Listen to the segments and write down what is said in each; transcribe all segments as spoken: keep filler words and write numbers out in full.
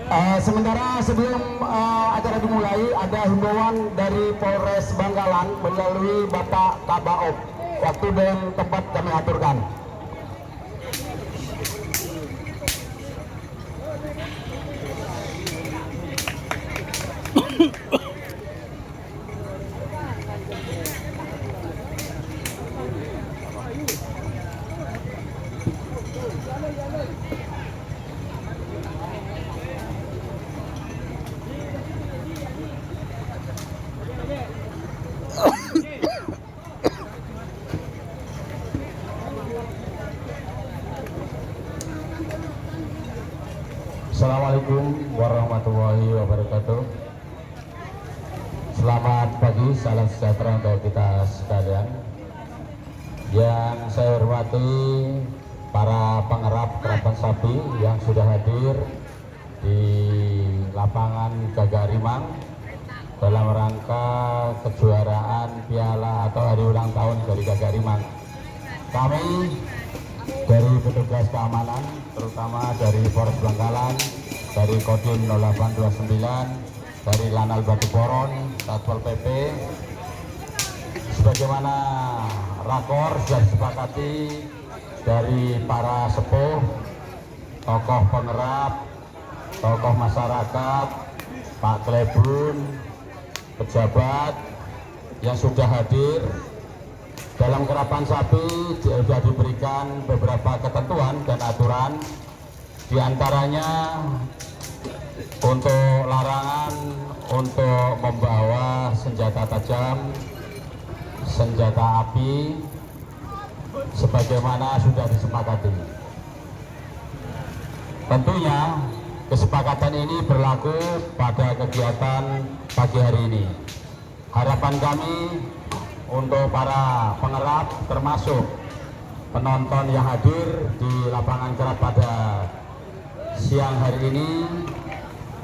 Eh, sementara sebelum, eh, acara dimulai, ada himbauan dari Polres Bangkalan melalui Bapak Kabaob. Waktu dan tempat kami aturkan. Assalamualaikum warahmatullahi wabarakatuh. Selamat pagi, salam sejahtera untuk kita sekalian. Yang saya hormati para pengerap kerapan sapi yang sudah hadir di lapangan Gagarimang dalam rangka kejuaraan piala atau hari ulang tahun dari Gagarimang. Kami dari petugas keamanan, terutama dari Polres Bangkalan, dari Kodim nol delapan dua sembilan, dari Lanal Batuporon, Satpol P P, sebagaimana rakor sudah disepakati dari para sepuh, tokoh pengerap, tokoh masyarakat, Pak Klebun, pejabat yang sudah hadir. Dalam kerapan sapi sudah diberikan beberapa ketentuan dan aturan, di antaranya untuk larangan untuk membawa senjata tajam, senjata api, sebagaimana sudah disepakati. Tentunya, kesepakatan ini berlaku pada kegiatan pagi hari ini. Harapan kami untuk para pengerap, termasuk penonton yang hadir di lapangan kerap pada siang hari ini,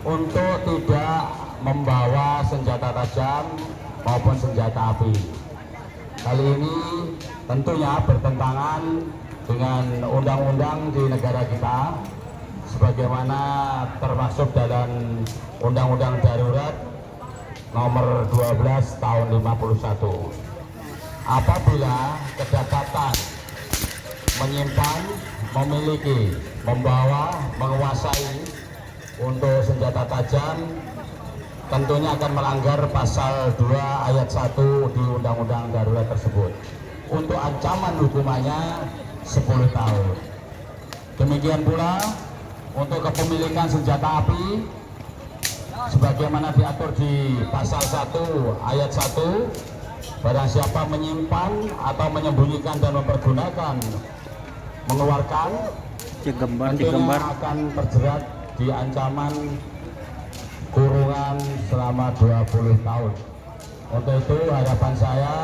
untuk tidak membawa senjata tajam maupun senjata api. Hal ini tentunya bertentangan dengan undang-undang di negara kita, sebagaimana termasuk dalam Undang-Undang Darurat Nomor dua belas Tahun lima puluh satu. Apabila kedapatan menyimpan, memiliki, membawa, menguasai untuk senjata tajam, tentunya akan melanggar pasal dua ayat satu di Undang-Undang Darurat tersebut. Untuk ancaman hukumannya sepuluh tahun. Demikian pula untuk kepemilikan senjata api, sebagaimana diatur di pasal satu ayat satu, barang siapa menyimpan atau menyembunyikan dan mempergunakan, mengeluarkan, Cek gambar, cek tentunya gambar. Akan terjerat di ancaman kurungan selama dua puluh tahun. Untuk itu, harapan saya,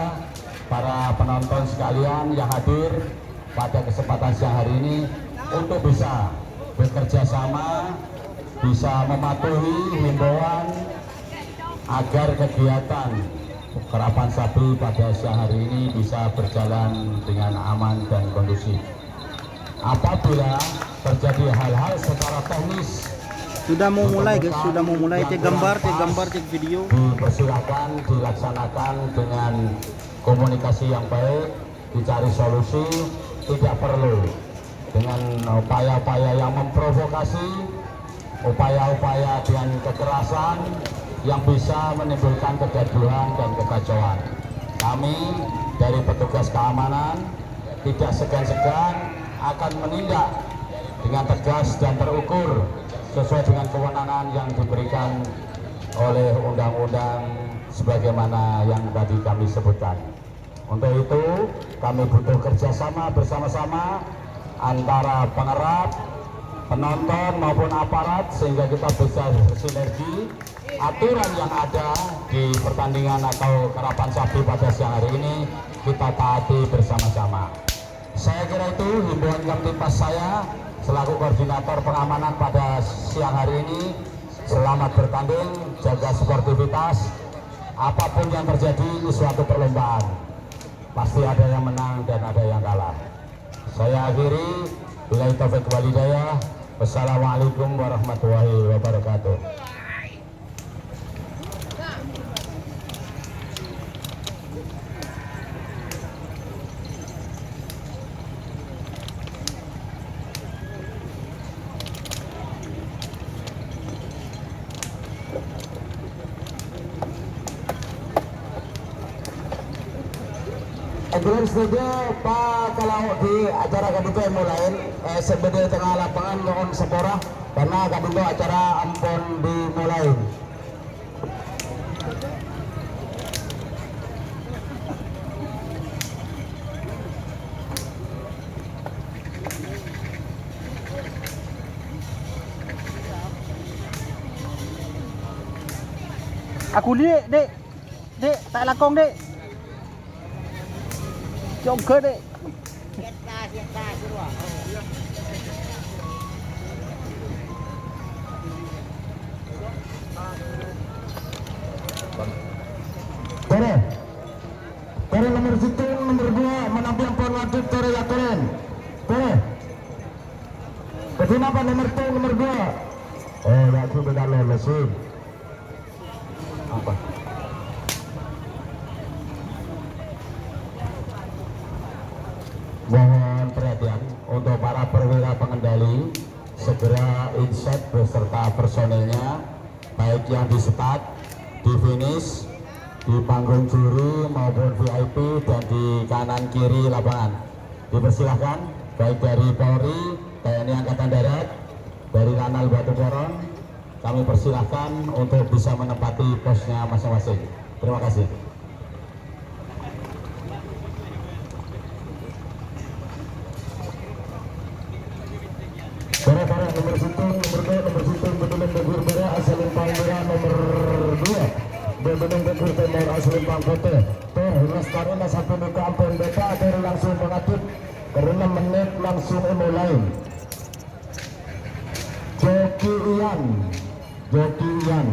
para penonton sekalian yang hadir pada kesempatan siang hari ini, untuk bisa bekerja sama, bisa mematuhi himbauan agar kegiatan kerapan sapi pada siang hari ini bisa berjalan dengan aman dan kondusif. Apabila terjadi hal-hal secara teknis, Sudah mau mulai, guys, sudah mau mulai. Cek gambar, cek gambar, cek video. Dipersilakan dilaksanakan dengan komunikasi yang baik, dicari solusi, tidak perlu dengan upaya-upaya yang memprovokasi, upaya-upaya dengan kekerasan yang bisa menimbulkan kegaduhan dan kekacauan. Kami dari petugas keamanan tidak segan-segan akan menindak dengan tegas dan terukur sesuai dengan kewenangan yang diberikan oleh undang-undang sebagaimana yang tadi kami sebutkan. Untuk itu, kami butuh kerjasama bersama-sama antara pengerap, penonton maupun aparat sehingga kita bisa bersinergi. Aturan yang ada di pertandingan atau kerapan sapi pada siang hari ini kita taati bersama-sama. Saya kira itu himbauan Kamtibmas saya selaku koordinator pengamanan pada siang hari ini. Selamat bertanding, jaga sportivitas. Apapun yang terjadi, ini suatu perlombaan. Pasti ada yang menang dan ada yang kalah. Saya akhiri, billahi taufik wal hidayah. Wassalamualaikum warahmatullahi wabarakatuh. Ajunan sadhâjâ pakalao ghi' acara ka'dinto èmolaè, eh, sè bâdâ è tengnga lapangan nyo'on sapora, karna ka'dinto acara ampon dimolaè. Aku liek, Dek. Dek, ta' èlakong, Dek. Jongga, Dek. Tore. Tore nomer sèttong, nomer dua, manabi ampon ngadhep, tore, ya, tore. Tore. Kenapa nomer sèttong, nomer dua? Oh, ya, aku beda lolos, sih. Apa? Mohon perhatian untuk para perwira pengendali, segera inset beserta personilnya, baik yang di start, di finish, di panggung juri maupun V I P, dan di kanan kiri lapangan. Dipersilahkan, baik dari Polri, T N I Angkatan Darat, dari Lanal Batu Porong, kami persilahkan untuk bisa menempati posnya masing-masing. Terima kasih. Para-para nomer sèttong, nomer dua, nomer sèttong, Bendungan Bogor Barat, asal Lempang Merah, nomer dua, Bendungan Bogor Timur, asal Lempang Putih. Teh, lastarèna sampè' nèka ampon dâpa', teh langsung mangadhep, karena menit langsung èmolaè. Joki Ian. Joki Ian.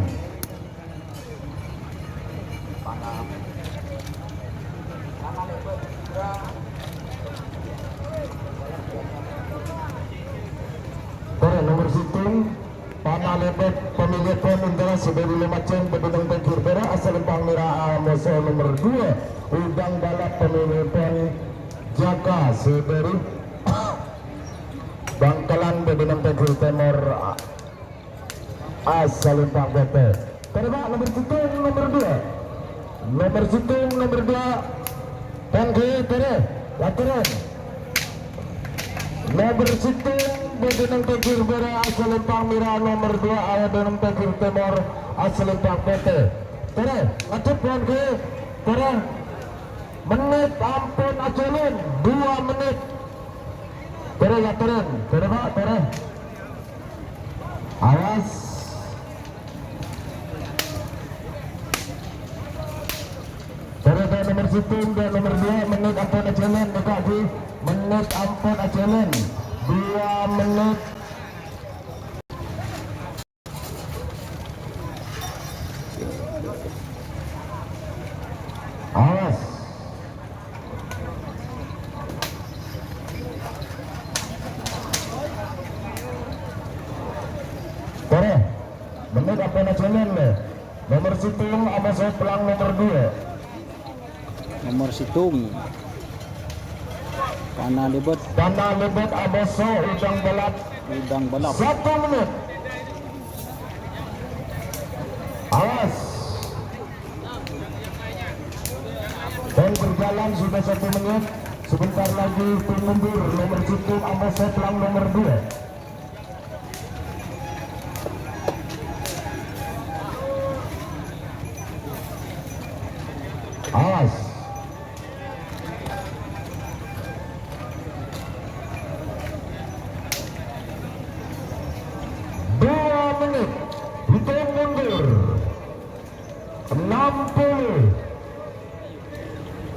Para nomer sèttong, Panalebet pamilih pon Indra Subedi Lumajang, Bendungan Bogor Barat, asal Lempang Merah, amoso nomer dua, Udang Balap pamilih pon Jaka Subedi. Bangkalan, Bendungan Bogor Timur, asal Lempang Putih. Tore, Pak, nomer sèttong, nomer dua. Nomer sèttong, nomer dua. Tangke, tore. Lateran. Nomer sèttong, Bendungan Bogor Barat, asal Lempang Merah, nomer dua, Bendungan Bogor Timur, asal Lempang Putih. Tore, ngadhep, tangke. Tore. Menit ampon ajhâlân, dua menit. Tore, lateran. Tore, Pak, tore. Awas. Tore, tore, nomer sèttong bân nomer dua, menit ampon ajhâlân, nèka ghi, menit ampon ajhâlân. Dua menit. Awas. Tore, menit ampon ajhâlân, lè. Nomer sèttong, amoso plang nomer dua. Nomer sèttong. Panalebet. Panalebet, amoso Udang Balap. Udang Balap. Satu menit. Awas. Dan berjalan sudah satu menit. Sebentar lagi pun mundur nomer sèttong, amoso plang nomer dua. Awas. Dua menit. Hitung mundur. Enam puluh.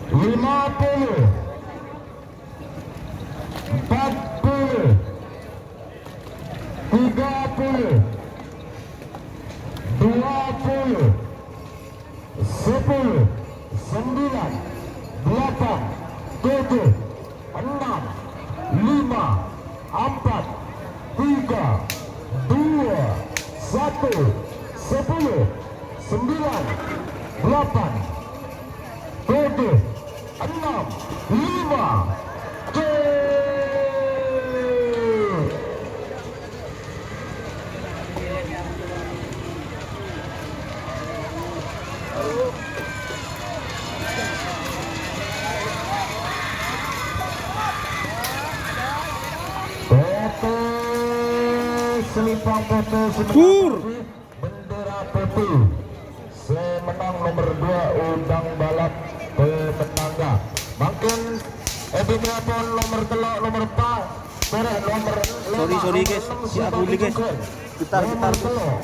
Lima puluh. Empat puluh, tiga puluh, dua puluh, sepuluh, sembilan, delapan, tujuh, enam, lima, empat, tiga, Satu, sepuluh, sembilan, delapan, tujuh, enam, lima, tujuh. Putih, Selipang Putih, Selipang Putih, bendera putih. Sè mennang nomer dua, Udang Balap, Pemenangga. Mangkèn, eh, bini pon nomer tello', nomer empa', sorry, nomer lima, sorry, guys. Nomer ennem, ya, siapa boleh, guys. Gitar, gitar, guys. Nomer tello'.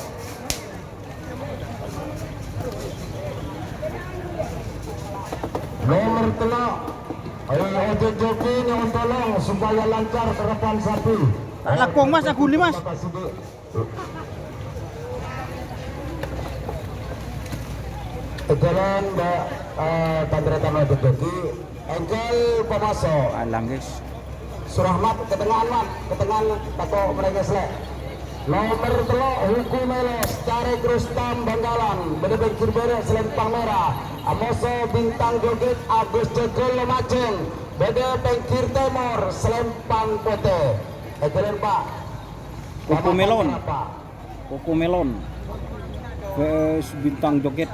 Nomer tello'. Ayo, ojek joki nyawon tolong supaya lancar serapan sapi. Tak lakong, Mas, aku ni, Mas. Èghâlân, Mbak, eh, tan-tarètan ojek joki. Èngghi pamaso'. Alang, guys. Surahmat, katengnga'an, Mat. Katengnga'an, tako' marèngès, lè'. Nomer tello', Huku Melos, Carèk Rustam, Bangkalan. Bâdâ pèngghir bârâ', Selempang Mèra. Amoso Bintang Joget, Agus Jagol, Lumajang. Bâdâ pèngghir tèmor, Selempang Potè. Èghâlân, Pa'. Huku Melon. Apa? Cocomelon V S Bintang Joget.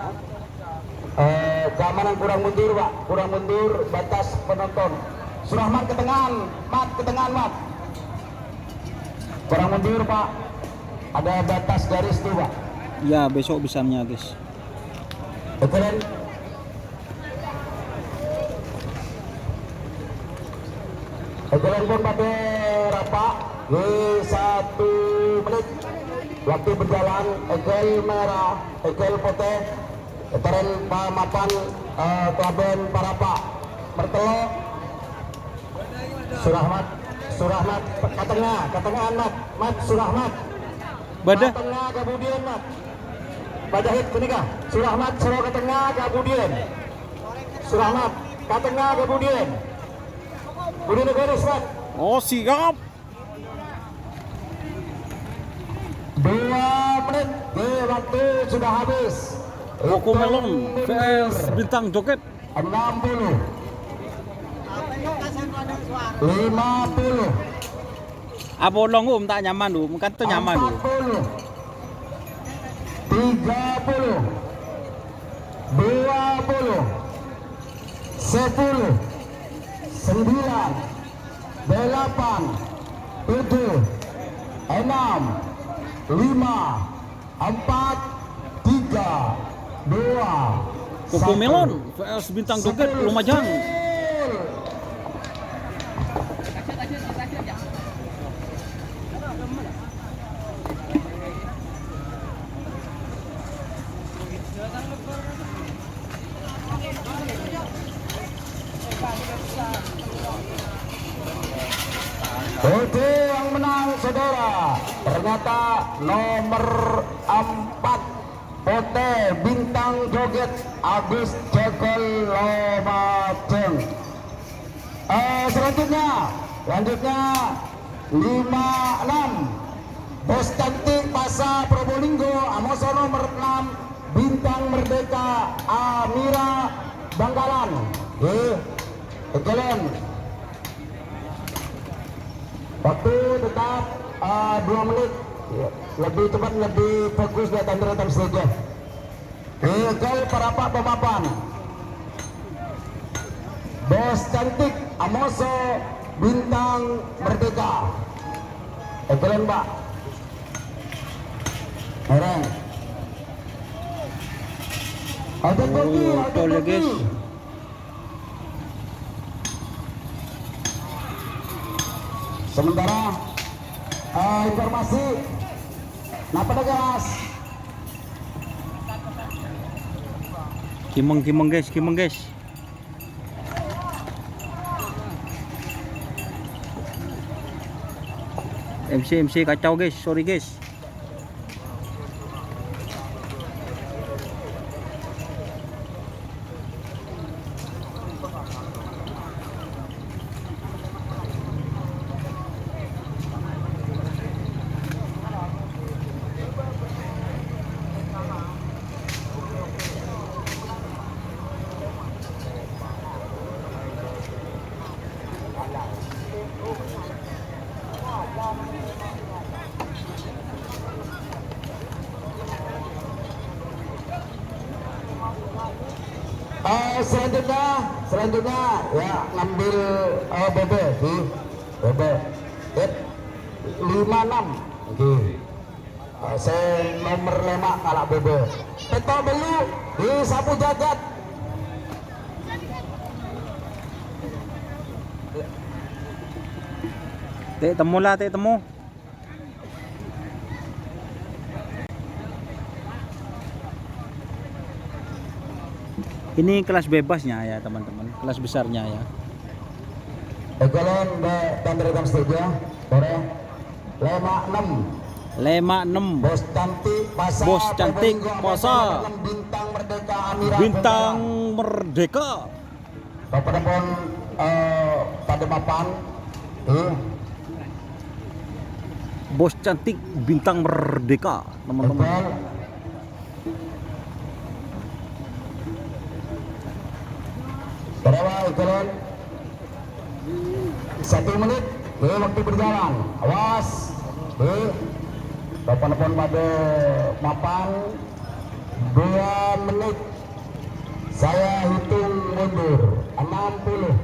Eh, keamanan kurang mundur, Pak. Kurang mundur batas penonton. Surahmat, katengnga'an, Mat, katengnga'an, Mat. Kurang mundur, Pak. Ada batas garis tuh, Pak. Ya, besok bisanya, guys. Betulan. Èghâlân pon padâ rapa' è satu menit. Waktu berjalan, èghâl mèra, èghâl potè, ètarèn pamapan, eh, kalabân parapa'. Nomer tello'. Surahmat, Surahmat, ka tengnga, ka tengnga, Mat, Mat, Surahmat. Bâdâ. Ka tengnga kabudiyân, Mat. Bâdâ hit ghânèka. Surahmat soro ka tengnga kabudiyân. Surahmat, ka tengnga kabudiyân. Budiyân garis, Mat. Oh, siap. Dua menit, eh, waktu sudah habis. Cocomelon V S Bintang Joget. Enam puluh. Lima puluh. Apa long, Om, ta' nyaman, Om? Kan ta' nyaman, Om. Empat puluh. Tiga puluh. Dua puluh. Sepuluh. Sembilan. Delapan. Tujuh. Enam. Lima. Empat, tiga, dua, Cocomelon satu. V S Bintang Joget, Lumajang. Oke, yang menang, saudara, ternyata nomor empat, Potè Bintang Joget, Agus Jagol Lumajang. Eh, selanjutnya, selanjutnya, lima enam. Bos Cantik Pasar Probolinggo, amoso nomor enam, Bintang Merdeka, Amira Bangkalan. Nggih, èghâlân. Waktu tetap, eh, dua menit. Ya, lebih cepat, lebih bagus, ya, tanda-tanda saja. Èghâl parapa' pamapan. Bos Cantik, amoso Bintang Merdeka. Èghâlân, Pak. Èrèng. Ada kopi, oh, ada betul, kopi. Sementara, eh, informasi, napa dah, Mas? Kimeng, kimeng, guys, kimeng, guys. M C, M C kacau, guys, sorry, guys. Eh, selanjutnya, selanjutnya, ya, ngambil, eh, bebek, di bebek. Eh, lima enam. Oke. Eh, sè nomer lèma' kala' bebek. Pètto' bellu', di sapu jagat. Tè' temmo la, tè' temmo. Ini kelas bebasnya ya, teman-teman. Kelas besarnya ya. Èghâlân bân tan-tarètan sadhâjâ, torè. Lèma' ennem. Lèma' ennem. Bos Cantik Pasar. Bos Cantik Probolinggo, Pasar. Bintang Merdeka Amira Bintang Bintang Merdeka. Bapakna pon, eh, padâ mapan. Eh. Bos Cantik Bintang Merdeka, teman-teman. Betul. Berapa, Iqbal? Satu menit. Eh, waktu berjalan. Awas. Eh. Bapakna pon padâ mapan. Dua menit. Saya hitung mundur. Enam puluh.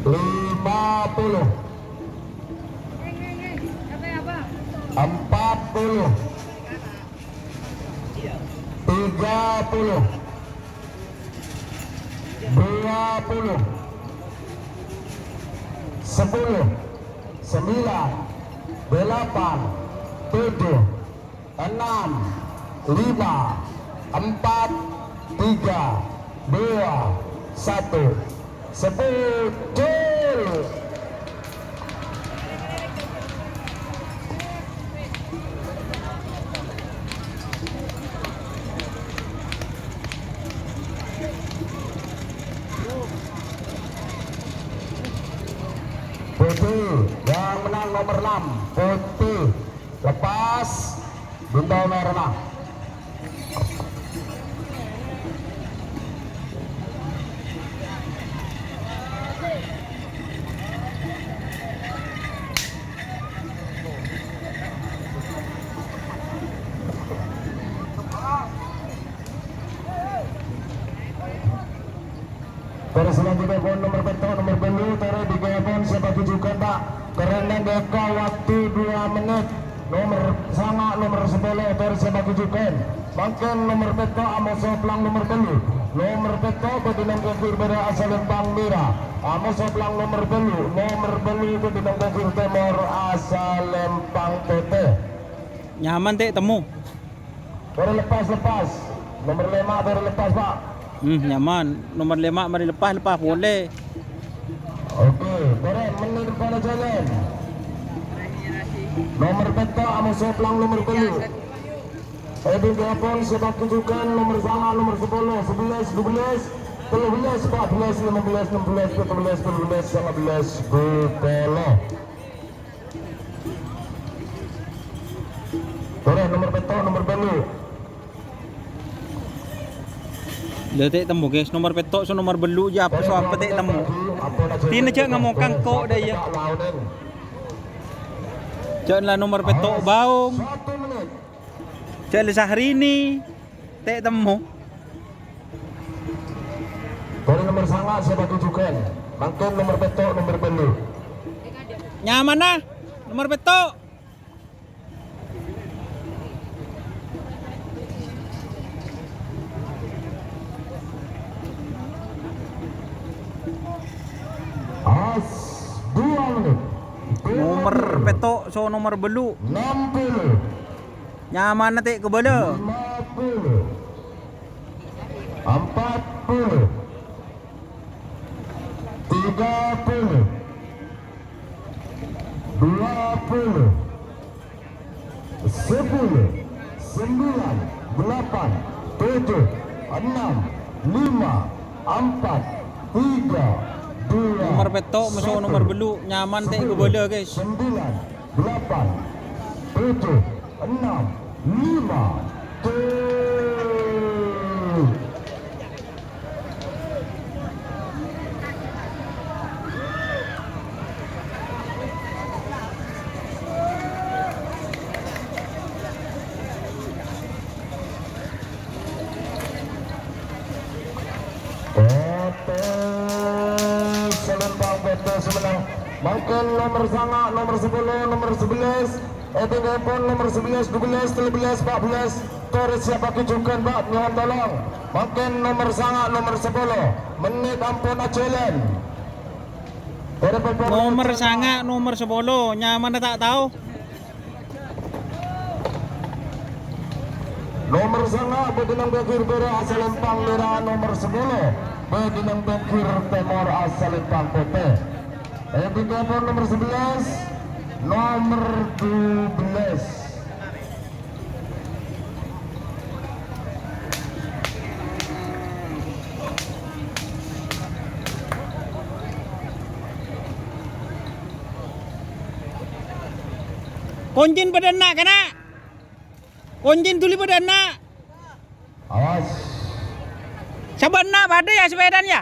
Lima puluh. Empat puluh. Tiga puluh. Dua puluh. Sepuluh. Sembilan. Delapan. Tujuh. Enam, lima, empat, tiga, dua, satu. Sepuluh. Putih, yang menang nomor enam, Putih. Lepas. Bintang merah. Terus selanjutnya pon nomor pètto', nomor bellu', terus digabung siapa tujukan, Pak. Karena mereka waktu dua menit. Nomor sanga', nomor sapolo, terus siapa tujukan. Mangkèn nomor pètto' amoso plang nomor bellu'. Nomor pètto' bâdâ neng kafir bâdâ asalèmpang mèra. Amoso plang nomor bellu'. Nomor bellu' bâdâ neng kafir tèmor asalèmpang potè. Nyaman, tè' temmo. Torè lepas, lepas. Nomor lèma' torè lepas, Pak. Hmm, nyaman. Nomor lèma' marè lepas, lepas polè. Oke, torè menit pada jalan. Nomor pètto' amoso plang nomor bellu'. Edwin Gapon, siapa tujukan nomor sanga', nomor sapolo, sebelas, dua belas, tello belas, empat belas, lima belas, enam belas, tujuh belas, delapan belas, sembilan belas, sepuluh. Torè, nomor pètto', nomor bellu'. Lha tè' temmo, guys, nomor pètto' so nomor bellu' jâ apa so apa tè' temmo. Tina jâ' ngamokang ko' dâ' iyâ. Jâ' la nomor pètto' Baung. Jâ' la Syahrini. Tè' temmo. Torè nomor sanga' siapa tujukan. Mangkèn nomor pètto', nomor bellu'. Nyamanna? Nomor pètto'. As, dua menit. Nomor pètto' so nomor bellu'. Enam puluh. Nyamanna tè' kabâlâ. Lima puluh. Empat puluh. Tiga puluh. Dua puluh. Sepuluh. Sembilan. Delapan. Tujuh. Enam. Lima. Empat. Tiga. Dua. Nomor pètto' maso' nomor bellu'. Nyaman tè' kabâlâ, guys. Sembilan. Delapan, tujuh, enam, lima, tujuh. Mangkèn nomer sanga', nomer sapolo, nomer sabellâs, ètinggalpon nomer sabellâs, dubellâs, tellubellâs, patbellâs, torè siap paghi jhughân, Pak, nyo'on tolong. Mangkèn nomer sanga', nomer sapolo, mennit ampon ajhâlân. Nomer sanga', nomer sapolo, nyamana ta' tao. Nomer sanga' bâdâ neng pènggir bârâ' asalèmpang mèra, nomer sapolo bâdâ neng pènggir tèmor asalèmpang potè. Ètinggalpon nomer sabellâs, nomer dubellâs. Koncèn padâ enna', kana'. Koncèn dhuli padâ enna'. Awas. Sabâ' enna' padâ, ya, sepèdana, ya.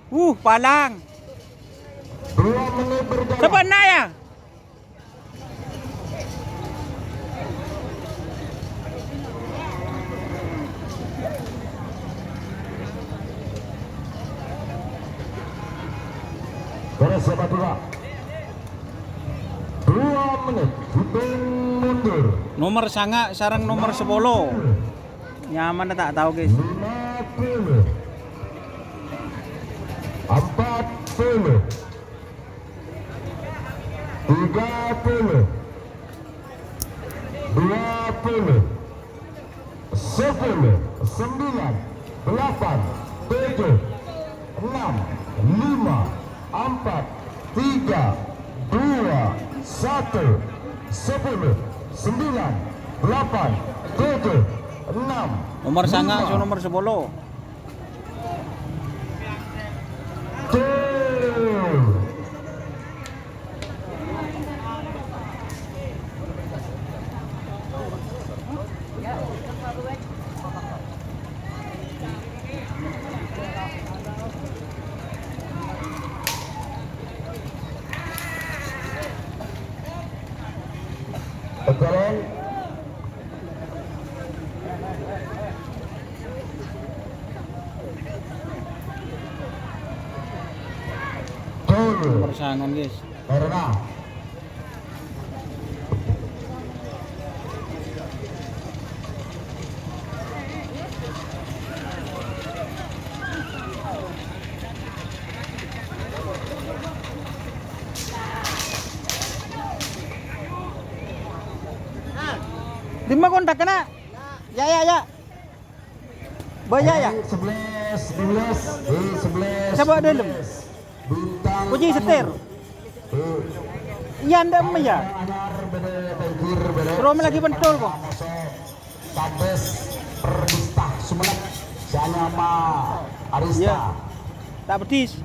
Uh, palang. Dua menit berjalan. Sabâ' enna', ya. Terus siapa dua? Dua menit, hitung mundur. Nomer sanga' sareng nomer sapolo. Nyamana ta' tao, guys. Lima puluh. Empat puluh. Tiga puluh. Dua puluh. Sepuluh, sembilan, delapan, tujuh, enam, lima, empat, tiga, dua, satu, sepuluh, sembilan, delapan, tujuh, enam, Nomer sanga', lima. So nomer sapolo. Tuh. Tegalan. Gol. Persangon, guys. Karena Dimma kontakna? Ya, ya, ya. Banyak, ya? Sebelas, dua belas, eh, sebelas, Coba dua belas. Dalam. Bintang Kunci Tamu. Setir. Eh. Iya, ndak, Om, ya? Anyar bede, Bengkir bede. Rom lagi pentol, kok. Kades Perdista Sumenep. Saya nama Arista. Iya. Tak pedis.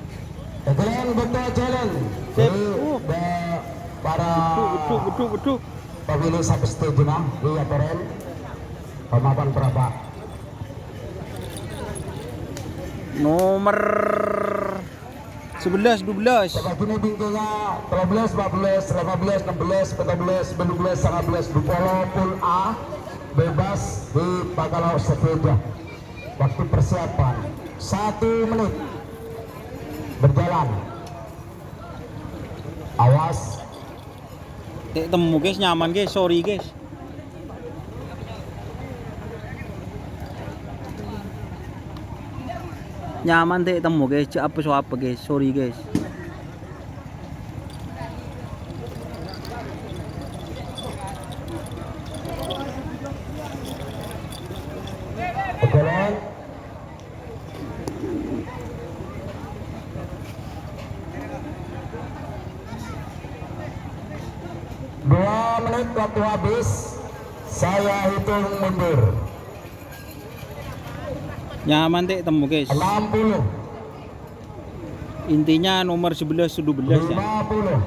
Jalan, betul jalan. Sip. Eh, uh. Da-, para Betul, betul, betul, betul. Pemilu satu setengah, iya, keren. Pemapan berapa? Nomer sebelas, dua belas. Seperti ini bingkingnya, tiga belas, empat belas, lima belas, enam belas, empat belas, sembilan belas, sembilan belas, dua puluh, pool A, bebas di Pakalaos Sepeda. Waktu persiapan, satu menit. Berjalan. Awas. Tè' temmo, guys, nyaman, guys. Sorry, guys. Nyaman tè' temmo, guys. Jhâ' apa-sapa, guys. Sorry, guys. Jalan. Dua menit waktu habis, saya hitung mundur. Nyaman tè' temmo, guys. Enam puluh. Intinya nomor sebelas, dua belas, ya. Lima puluh.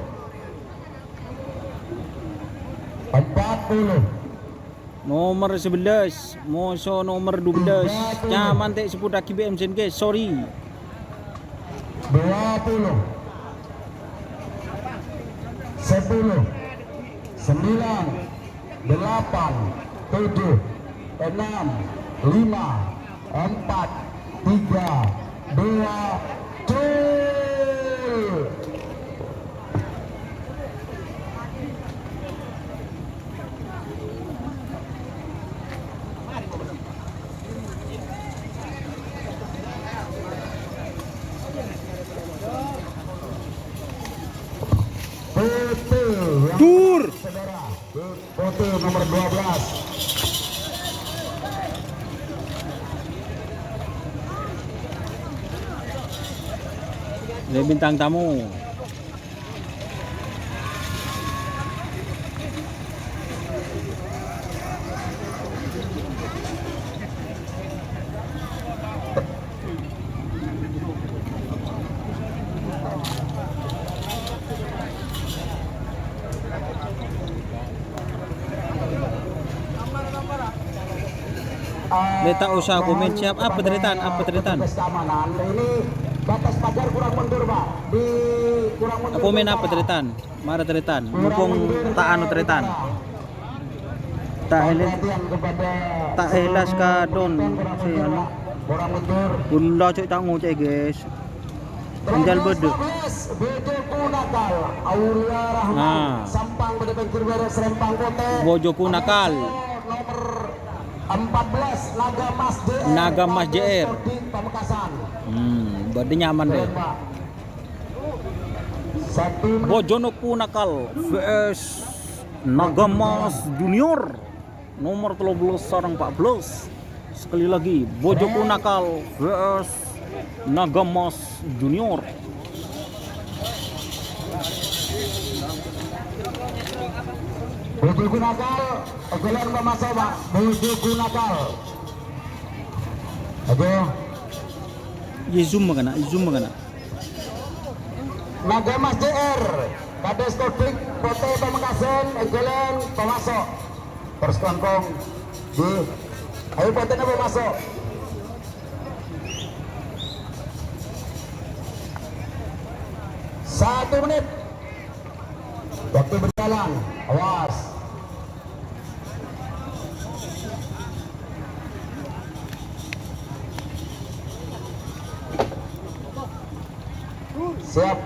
Empat puluh. Nomer sebelas, moso nomer dua belas. Nyaman tè' sebuttaghi bi' M C N, guys. Sorry. Dua puluh. Sepuluh. Sembilan. Delapan. Tujuh. Enam. Lima. Empat. Tiga. Dua. Gol. Nomor dua belas. Ini bintang tamu. Lè ta' osa komen, siap. Apa tarètan? Apa tarètan? Ini batas pagar kurang mundur, Pak. Di kurang mundur. Komen apa tarètan? Mara tarètan. Mumpung ta' anu tarètan. Ta' èlas, ta' èlas ka don sè anu. Ghulâ cè' ta' ngocè'è, guys. Anjal bâdâ. Nah. Bojoku Nakal. Naga Mas J R. Hmm, berarti nyaman deh. Bojoku Nakal V S Naga Mas Junior. Nomor tello belas sareng empat belas. Sekali lagi, Bojoku Nakal V S Naga Mas Junior. Bojoku Nakal, èghâlâ'ân pamaso, Pak. Bojoku Nakal. Ayo. Yè, zoom makana, zoom makana. Naga Mas J R, Kades Kodik, Potè Pamekasan, èghâlâ'ân pamaso. Terros kangkong. Di. Ayo, potèna pamaso. Satu menit. Waktu berjalan. Awas. Siap.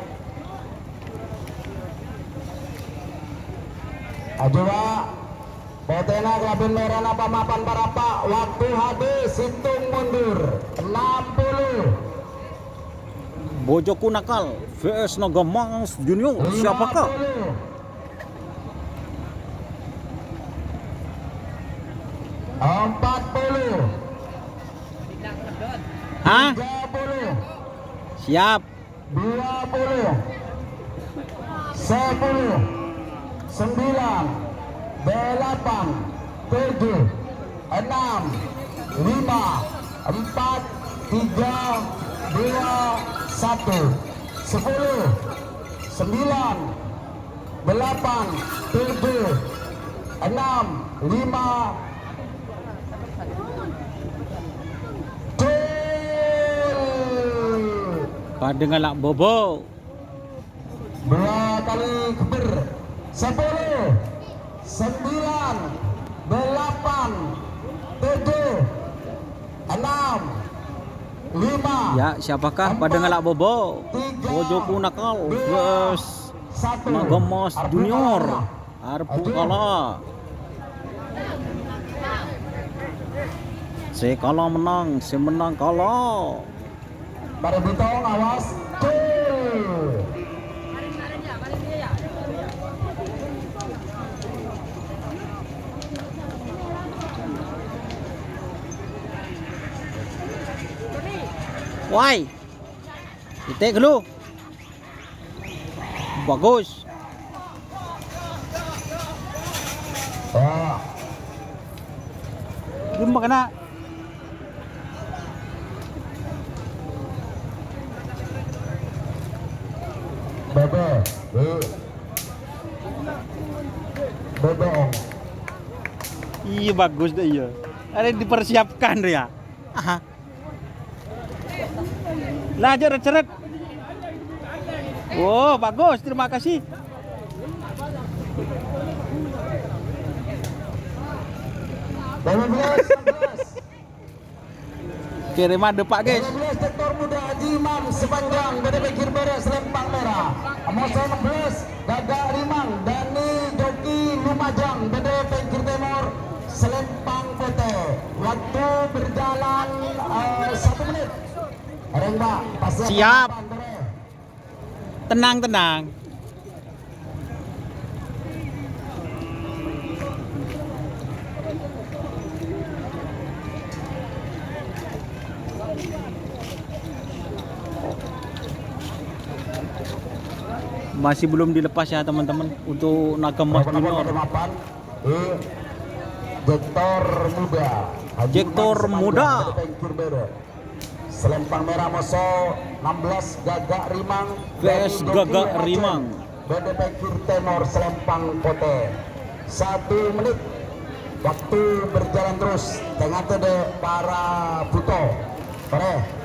Ajuwa. Potèna kalabân mèrana pamapan para, Pak. Waktu habis, hitung mundur. Enam puluh. Bojoku Nakal V S Naga Mas Junior, siapakah? Empat puluh. Hah? Tiga puluh. Siap. Dua puluh. Sepuluh. Sembilan. Delapan. Tujuh. Enam. Lima. Empat. Tiga. Dua. Satu. Sepuluh. Sembilan. Delapan, tujuh, enam, lima. Gol. Padâ ngala' bobo. Dua kali geber. Sepuluh, sembilan, delapan, tujuh, enam, lima. Ya, siapakah padâ ngala' bobo? Tiga, Bojoku Nakal, dua, wes. Satu. Naga Mas Junior. Arep kala. Sè kala menang, sè menang kala. Para bintang, awas. Gol. Wai. Titik dulu. Bagus. Ya. Belum kena. Bebe, Bu. Bebe, Om. Iya, bagus deh, iya. Ada dipersiapkan deh, ya. Aha. Lah, ceret-ceret. Wow, bagus. Terima kasih. Lima belas, sebelas. Oke, Rema depak, guys. Lima belas, sektor muda Haji Imam sepanjang dari pinggir barat selempang merah. Nomor enam belas, Gagak Rimang, Dani Joki Lumajang, bâdâ pèngghir tèmor, selempang potè. Waktu berjalan, eh, satu menit. Rembak, pas siap. Siap. Tenang, tenang. Masih belum dilepas ya, teman-teman, untuk Naga Emas Nomor Junior. Delapan, eh, Jektor Muda. Haji Jektor Umar Muda. Sepanjang dari Pengkir Bere. Selempang merah moso enam belas Gagak Rimang. P S Gagak Rimang. Bade Pengkir Temor Selempang Pote. Satu menit. Waktu berjalan terus. Tengah tede para buto. Pare.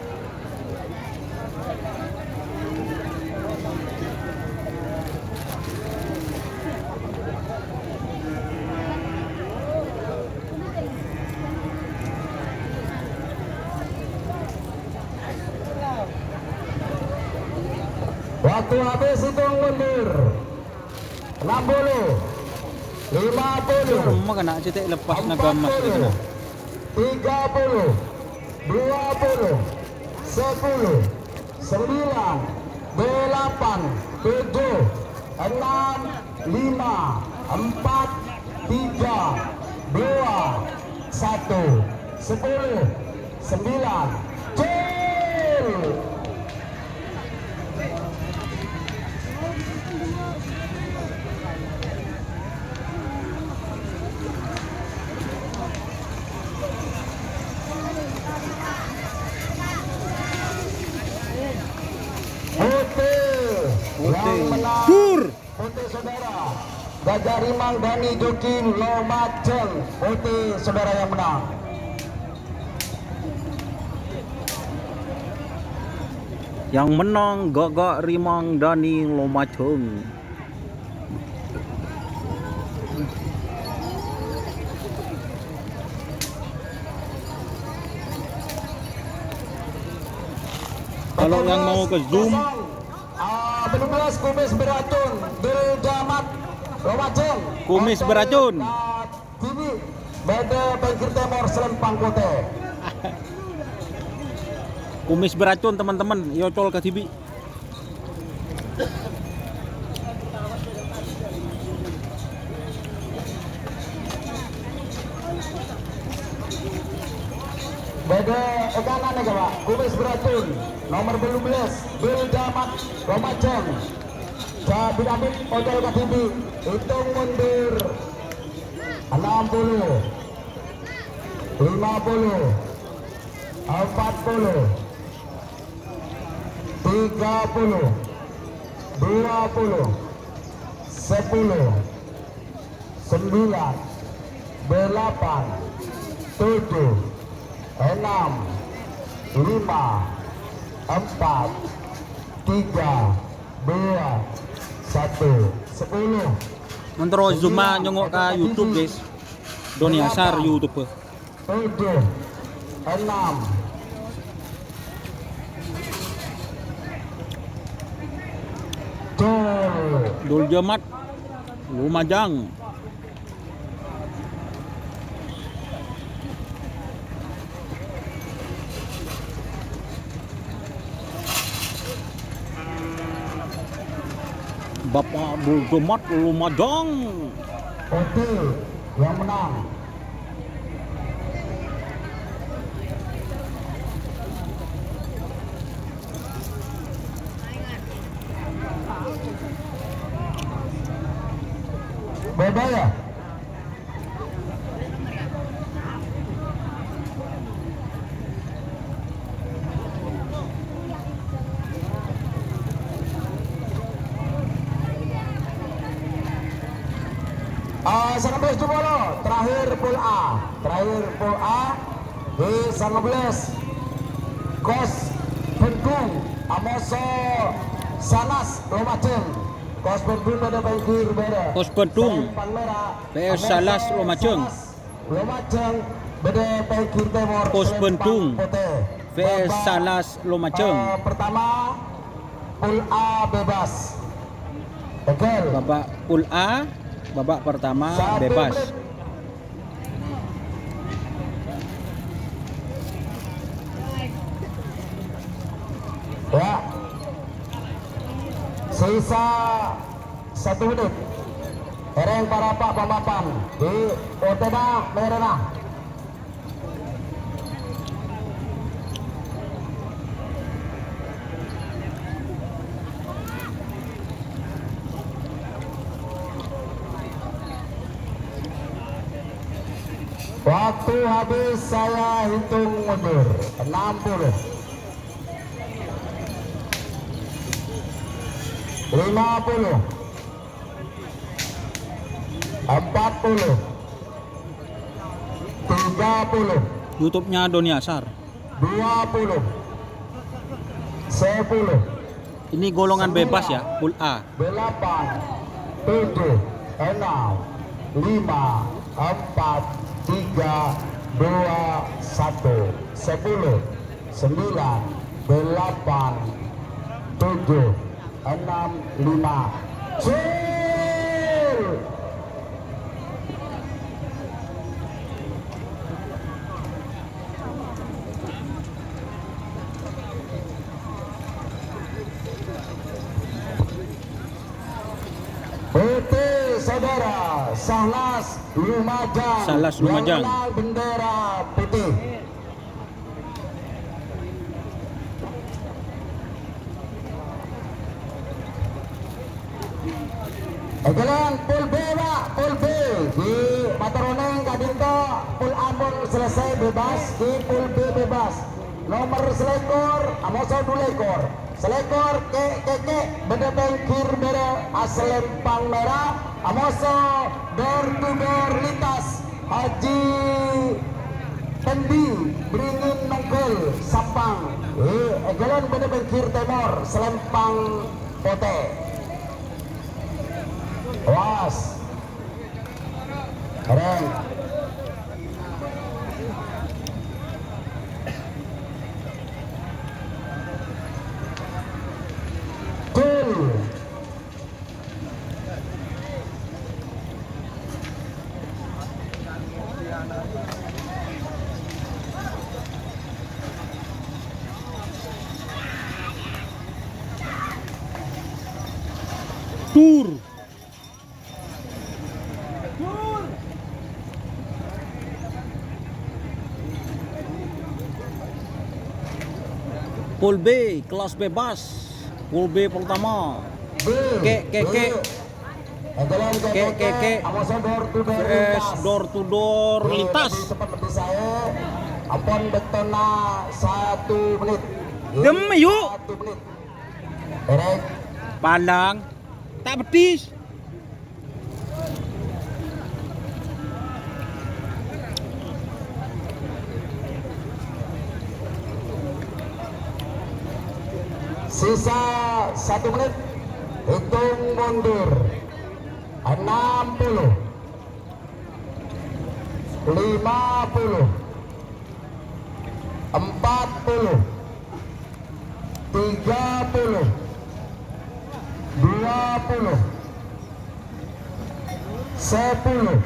Waktu habis, hitung mundur. Enam puluh, lima puluh, Cuma kena cetek lepas Naga Emas empat puluh, itu, nah. Tiga puluh, dua puluh, sepuluh, sembilan, delapan, tujuh, enam, lima, empat, tiga, dua, satu, sepuluh, sembilan, cil. Putih. Putih. Yang menang. Dur. Putih saudara, Gajah Rimang Dani Joki Lumajang. Putih saudara yang menang. Yang menang Gagak Rimang Dani Lumajang. Kalau yang mau ke zoom, Ah, petugas kumis beracun, Dul Jamat, Lumajang. Kumis beracun. Ka T V, Bade Pengkir Temor Selempang Pote. Kumis beracun, teman-teman. Yocol ka T V. Bade e kanan nèka, Pak. Kumis beracun, nomor bellu bellas, Dul Jamat, Lumajang. Jabir Hamid, Ojol Kadhibi, hitung mundur. Enam puluh, lima puluh, empat puluh, tiga puluh, dua puluh, sepuluh, sembilan, delapan, tujuh, enam, lima, empat, tiga, dua, satu, sepuluh. Mentero Zuma nyongngo' ka YouTube, guys. Doni Asar YouTube. Tujuh, enam. Tuh. Dul Jamat, Lumajang. Bapak Dul Jamat Lumajang. Oke, yang menang. Beda ya? Ah, sangabelas dupolo, terakhir pool A. Terakhir pool A, di sangabelas. Kos Bendung, amoso Sanas Lumajang. Kos Bendung bâdâ pèngghir bâdâ. Kos Bendung. Salèmpang mèra, P S Salas Lumajang. Lumajang, bâdâ pèngghir tèmor, Pos Bendung. P S Salas Lumajang. Babak, eh, pertama, pool A bebas. Betul. Babak pool A, babak pertama bebas. Satu menit. Ya. Sisa satu menit. Èrèng para pa-, pamapan di otena merana. Waktu habis, saya hitung mundur. Enam puluh. Lima puluh. Empat puluh. Tiga puluh. YouTube-nya Doni Asar. Dua puluh. Sepuluh. Ini golongan bebas ya, pool A. Delapan, tujuh, enam, lima, empat, tiga, dua, satu, sepuluh, sembilan, delapan, tujuh, enam, lima. Gol! Putih, saudara, Sahlas Lumajang. Sahlas Lumajang. Yang menang bendera putih. Èghâlâ pool B, Pak, pool B. Ghi mator onèng ka'dinto, pool A pon selesai bebas, ghi pool B bebas. Nomer salèkor, amoso dhu lèkor. Salèkor, Kè', Kè', Kè', bâdâ pèngghir bârâ' asalèmpang mèra, amoso door to door lintas. Haji Pendi, Beringin Nongghâl, Sampang. Eh, è jhâlân bâdâ pèngghir tèmor, salèmpang potè. Awas. Kèrèng. Gol. Tur. Pool B, kelas bebas. Pool B pertama. Kè', Kè', Kè'. Kè', Kè', Kè'. Door to door lintas. Door to door lintas. Lebih cepat, lebih saya. Ampon, bâktona satu menit. Dem, yu. Satu menit. Pandang. Ta' peddhis. Sisa satu menit. Hitung mundur. Enam puluh. Lima puluh. Empat puluh. Tiga puluh. Dua puluh. Sepuluh.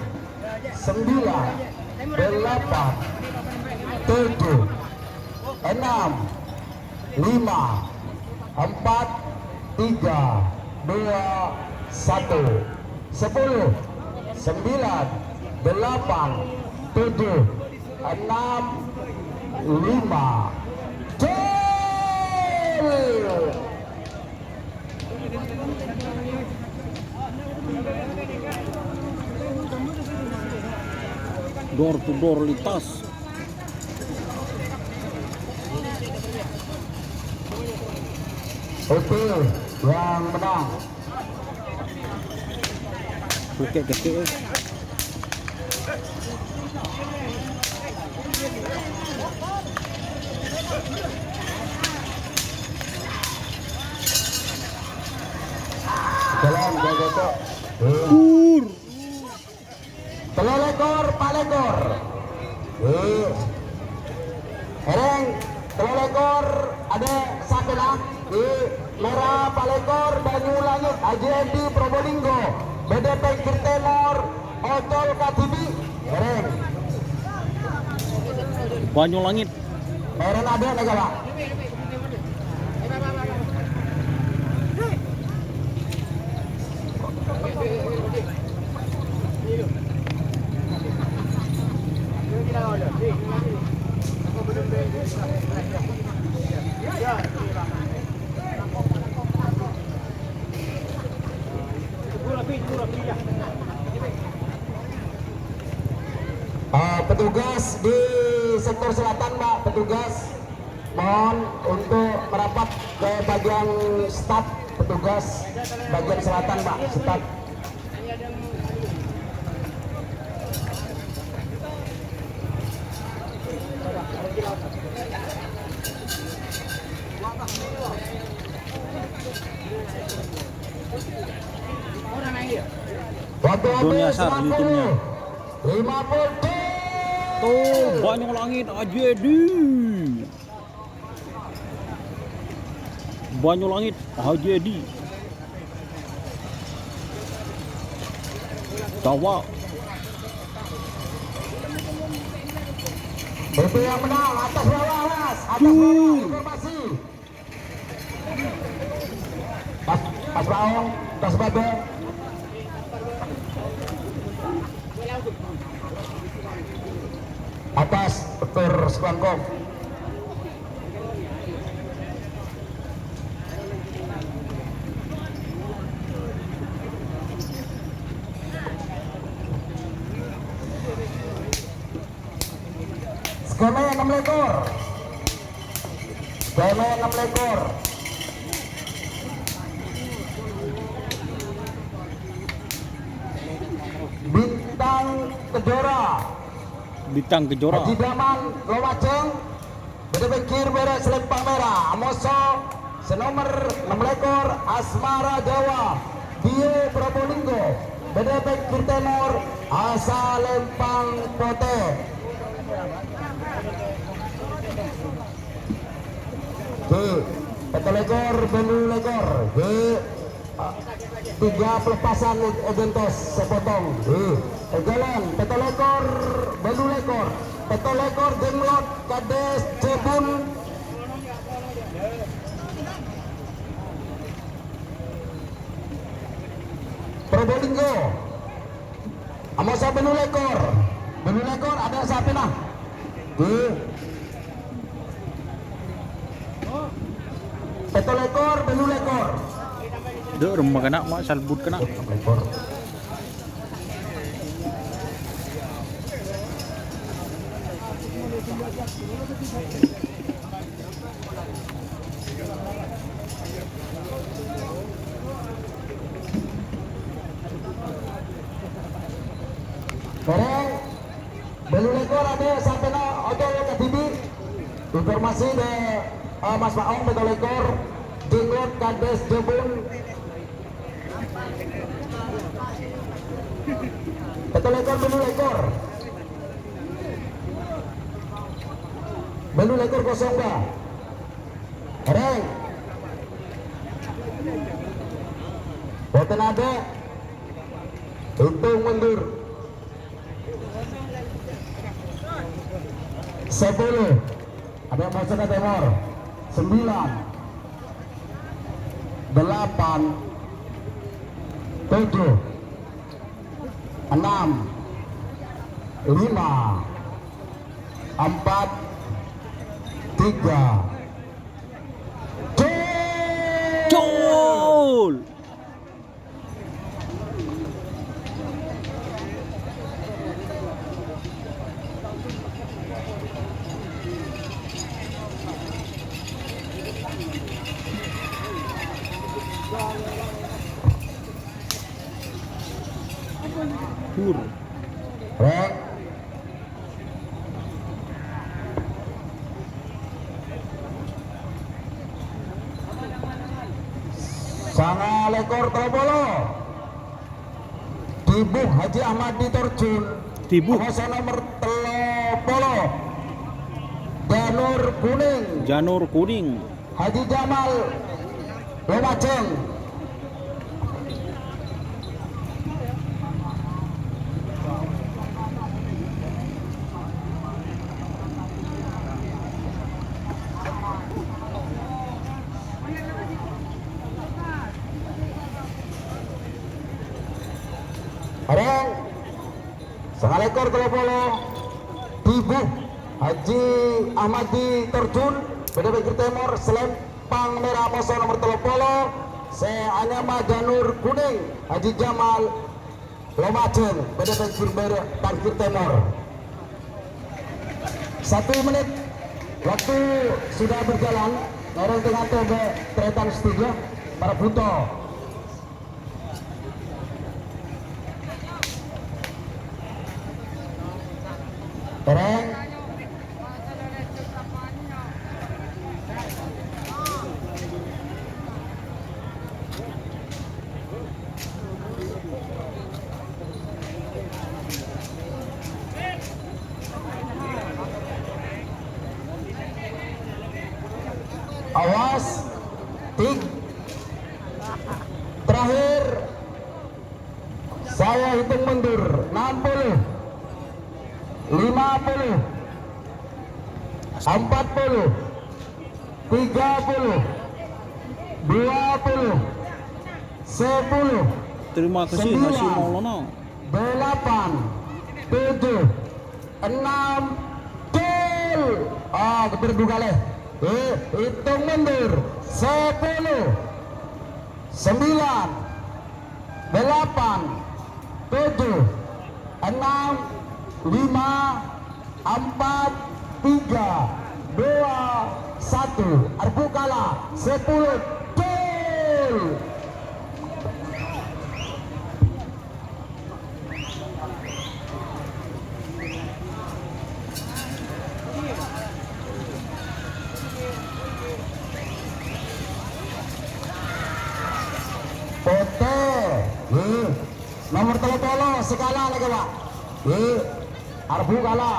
Sembilan. Delapan. Tujuh. Enam. Lima, empat, tiga, dua, satu, sepuluh, sembilan, delapan, tujuh, enam, lima. Gol! Door to door lintas. Oke, yang menang. Oke, oke, oke. Jalan, jaga, Cok. Tur. Tello lèkor, pa' lèkor. Eh. Èrèng, tello lèkor, adâ' sakèna. Eh, mèra pa' lèkor, Banyulangit, Haji Edi, Probolinggo. Bâdâ pèngghir tèmor, Ocol Kadibi. Èrèng. Banyulangit. Èrèng adâ' nèka, Pa'. Ah, Petugas di sektor selatan, Pak, petugas mohon untuk merapat ke bagian start, petugas bagian selatan, Pak, start. Waktu habis, nyasar YouTube-nya. Lima puluh. Tuh, Banyulangit Haji Edi. Banyulangit Haji Edi. Jawa. Itu yang menang, atas bawah, Mas. Atas bawah, informasi. Pas, pas baong, pas baba. Atas, betul, sekelangkong. Skema enam lekor. Skema enam lekor. Bintang Kejora. Bintang Kejora. Haji Daman Lomajang. Bâdâ pèkkèr bârâ' salèmpang mèra, amoso sè nomer ennem lekor, Asmara Jawa, Dio Probolinggo. Bâdâ pèkkèr tèmor, Asalèmpang Potè. Ghi, pètto lekor, bâllu lekor. Ghi. Tiga pelepasan e-, egentos sepotong. Eh, egalan, pètto lekor, bâllu lekor. Pètto lekor, Jenglot, Kades, Jebun. Probolinggo. Amosa bâllu lekor. Bâllu lekor, adâ' sapèna? Di. Pètto lekor, bâllu lekor. Dâ' remma kèna, ma' salbut kèna. Lekor. Bârâng, bâllu lekor adâ' sapèna odol kadhibi'. Informasi dâ', eh, Mas Maong pètto lekor, Jenglot Kades Jebun. Pètto lekor, bâllu lekor. Bâllu lekor kosong, Pak. Rèng. Bhunten adâ'. Hitung mundur. Sepuluh. Adâ' mosok ka tèmor. Sembilan. Delapan. Tujuh. Enam. Lima. Empat. Tiga. Gol! Gol! Dur. Rèng. Sanga lekor tello polo. Dhibu Haji Ahmad di Torjun. Dhibu. Nomor tello polo. Janur Kuning. Janur Kuning. Haji Jamal Lumajang. Areng. Sangalekor tello polo, Dhibu Haji Ahmadi Terjun, bâdâ pènggir tèmor, salèmpang mèra moso nomer tello polo, sè anyama Janur Kuning, Haji Jamal Lumajang, bâdâ pènggir bârâ-, parkir tèmor. Satu menit waktu sudah berjalan, ngèrèng tèngato bân tarètan sèdhâjâ, para bhuto. Ngèrèng. Awas, tik. Terakhir, saya hitung mundur. Enam puluh, lima puluh, empat puluh, tiga puluh, dua puluh, sepuluh, Terima kasih, Nasi sembilan, Maulana. Delapan, tujuh, enam, gol. Ah, keber dua kali. Eh, hitung mundur. Sepuluh, sembilan, delapan, tujuh, enam, lima, empat, tiga, dua, satu. Arbhu kala, sepuluh, gol. Potè. Nggih. Nomor tello polo, sè kala nèka, Pak. Nggih. Arbhu kala.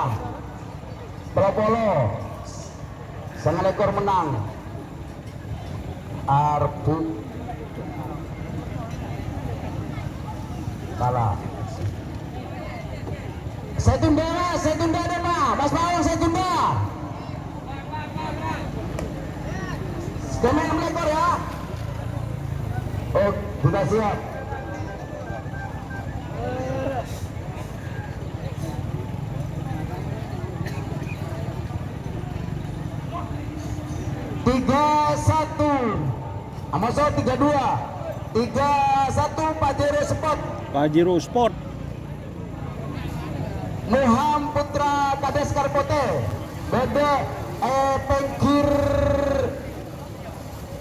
Tello polo. Sanga lèkor mennang. Arbhu kala. Sè tunda, Mas, sè tunda, Mas. Mas Paong, sè tunda. Skema enam lèkor, ya. Oh, sudah siap. Tiga satu. Amoso tiga dua. Tiga satu Pajero Sport. Pajero Sport. Muham Putra Kades Karpote. Bâdâ è pèngghir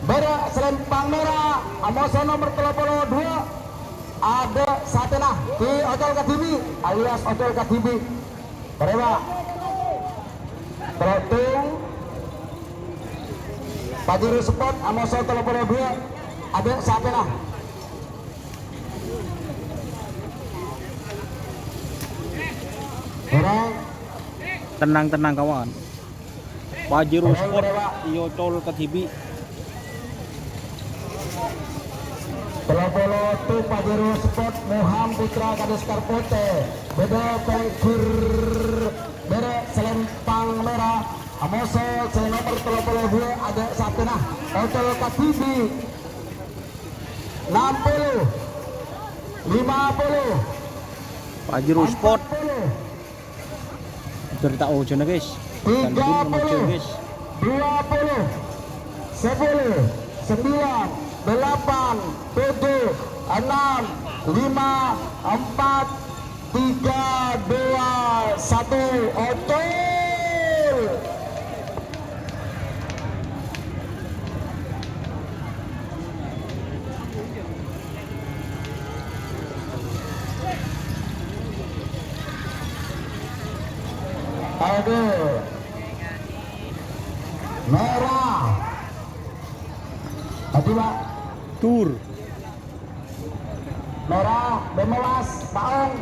bârâ' salèmpang mèra, amoso nomer tello polo dua, Ade Satena, Ki Ocol Kadhibi, alias Ocol Kadhibi. Bârâmma? Pelotung, Pajero Sport, amoso tello polo dua, Ade Satena. Ora. Tenang, tenang, kawan. Pajero Sport, Ki Ocol Kadhibi. Tello polo otto Pajero Sport, Muham Putra Kades Karpote. Bâdâ pèngghir bârâ' salèmpang mèra. Amoso sè nomer tello polo dua Ade Satena. Ocol Kadhibi. Enam puluh. Lima puluh. Pajero Sport. Empat puluh. Cerita ojana, guys. Tiga puluh, dua puluh, sepuluh, sembilan, delapan, tujuh, enam, lima, empat, tiga, dua, satu, ocol. Aduh. Merah. Aduh, Pak. Tur. Merah, lima belas, Pak Ong.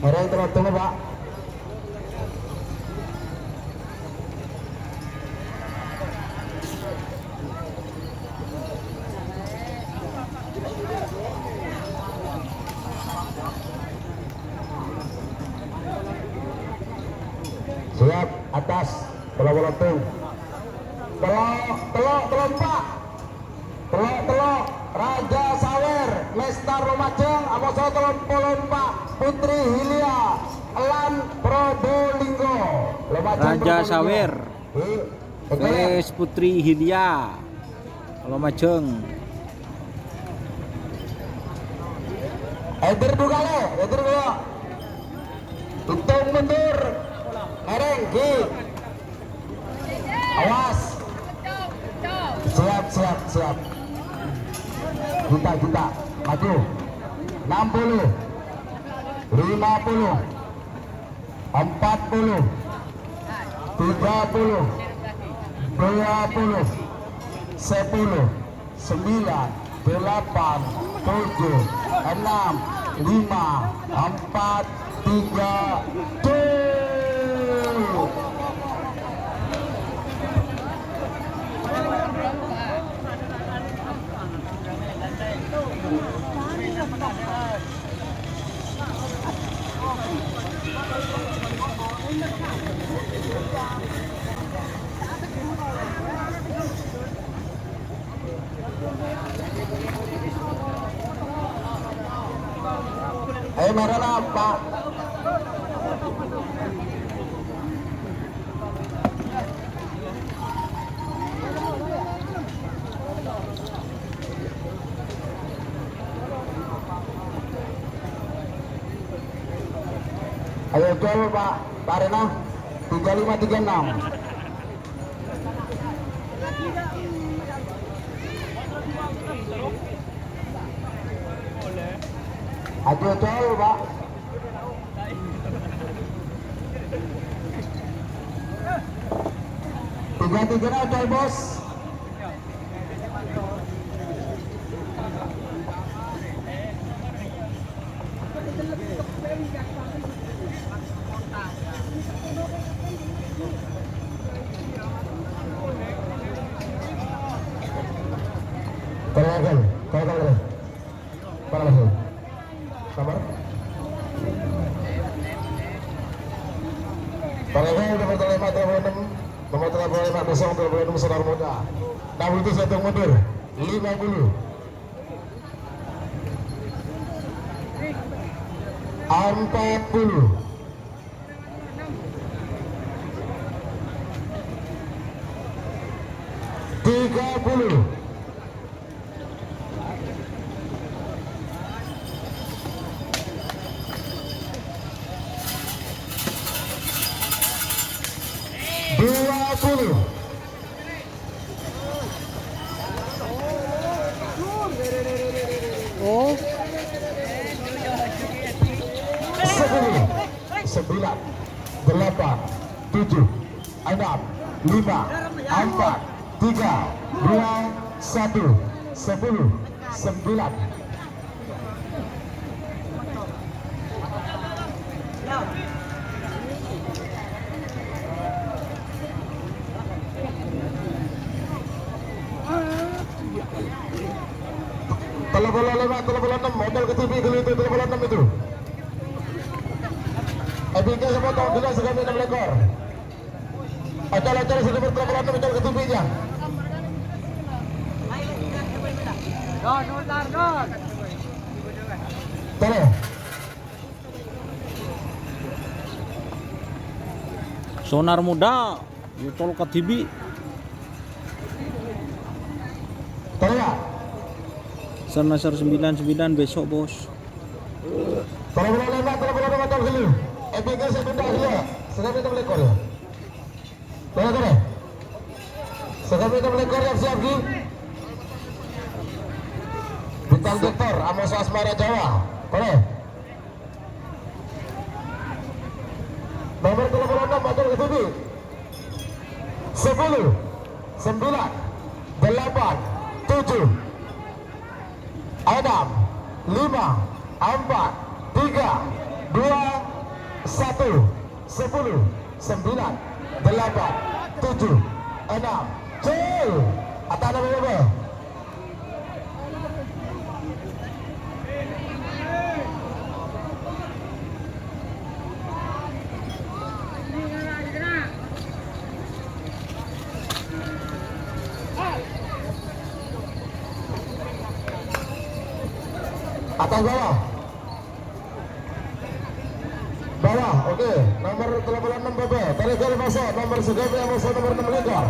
Ngèrèng tello-tello, Pak. Attas, tello polo tello. Tello, tello, tello empa'. Tello, tello, Raja Sawer, Lestar Lumajang, amoso tello polo empa', Putri Hilya, Elan Probolinggo. Lumajang Raja Probolinggo. Sawer. Di, Putri Hilya. Lumajang. Edir dhu kalè, edir dhu. Hitung mundur. Ngereng, Ki. Awas. Siap, siap, siap. Kita, kita. Maju. Enam puluh. Lima puluh. Empat puluh, tiga puluh, dua puluh, sepuluh, sembilan, delapan, tujuh, enam, lima, empat, tiga, dua. Ayo, mara napa? Ayo, col, Pak, Pak Rena, tiga lima tiga enam. Ayo, col, Pak. Tiga tiga na, col, Bos. Terangkan, terangkan, terangkan. Para Rasul. Sabar. Para Rasul, nomor tello puluh enam, nomor tello puluh enam, besok tello puluh enam, Sonar Muda. Nah, itu saya tunggu mundur. Lima puluh. Empat puluh. Tiga puluh. Dua puluh. Oh. Sepuluh, sembilan, delapan, tujuh, enam, lima, empat, tiga, dua, satu, sepuluh, sembilan. Tello puluh lèma', tello puluh enam, modal ke T V dulu itu, tello puluh enam itu. Epic-nya sepotong, dulu segala enam lekor. Acara-acara sing nomor tello puluh enam, acara ketiga. Don, Don, Don. Tolong. Sonar Muda, Yutol Kadibi. Tolong, ya. Senasar sembilan sembilan besok, Bos. Tolong, tolong, tolong, tolong, tolong, tolong, dulu. Epic-nya saya pindah dulu. Saya pindah lekor, ya. Boleh, boleh. Sekali itu boleh korek siap, Gi. Bintang Doktor, Amos Asmara Jawa. Boleh. Nomor tello puluh enam, Abdul Ketibi. Sepuluh, sembilan, delapan, tujuh. Enam, lima, empat, tiga, dua, satu, sepuluh, sembilan, delapan, tujuh, enam. Cil. Atana berapa? Atas bawah. Bawah, oke. Nomor tello polo ennem, Baba. Tarik dari masuk. Nomor sekian, masuk nomor ennem lingkar.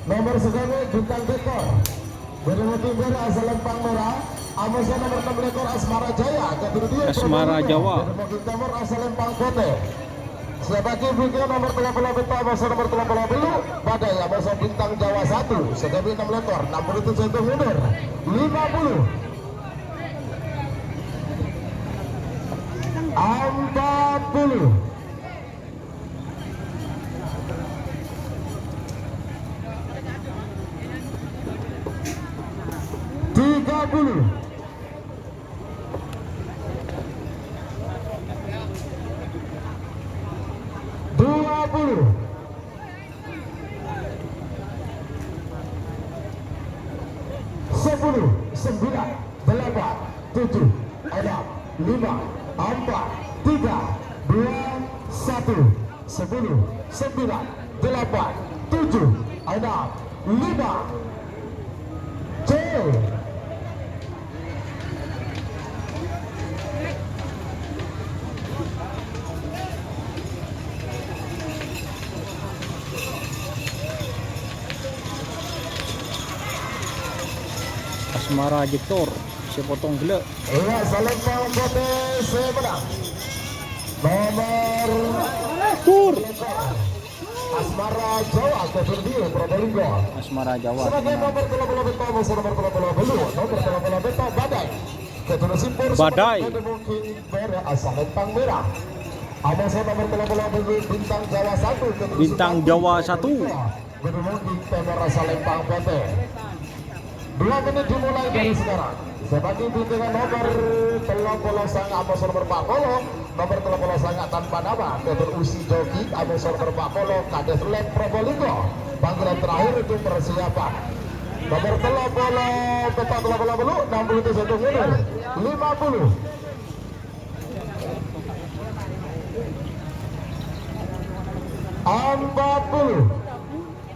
Nomor sekian, Bintang Victor. Bâdâ Mungkin Bârâ asal Lempang Merah. Amoso nomor ennem lingkar, Asmara Jaya. Asmara Jawa. Bâdâ Mungkin Timur asal Lempang Putih. Sè bâdâ bingkèng nomor tello polo pètto', amoso nomor tello polo tello', Badai, amoso Bintang Jawa satu, sè ghâbây ennem lèkor, ennem puluh tujuh itu mundur, lima puluh. Empat puluh. Tiga puluh. Dua puluh. Sepuluh, sembilan, delapan, tujuh, enam, lima, empat, tiga, dua, satu. Sepuluh, sembilan, delapan, tujuh, enam, lima. Cek. Asmara Jektor, sè potong ghellâ'. Iya, salèng pampote sè menang. Nomor Tur. Asmara Jawa, Kevin Dio, Probolinggo. Asmara Jawa, sebagai nomor tello polo pètto', nomor tello polo pètto', nomor tello polo pètto', Badai. Keturusin Badai. Bâdâ Mungkin Bârâ asal Lempang Merah. Amoso nomor tello polo pètto', Bintang Jawa satu, keturusin Bintang Jawa satu. Bâdâ Mungkin Timur asal Lempang Putih. Dua menit dimulai dari sekarang. Sè bâdâ bingkèngan nomor tello polo sanga', amoso nomor empat puluh, nomor tello polo sanga' tanpa nama, Dr. Usi Joki, amoso nomor empat puluh, Kades Lem Probolinggo. Panggilan terakhir itu persiapan. Nomor tello polo pètto', tello polo tello', ennem puluh tujuh mundur, lima puluh. Empat puluh.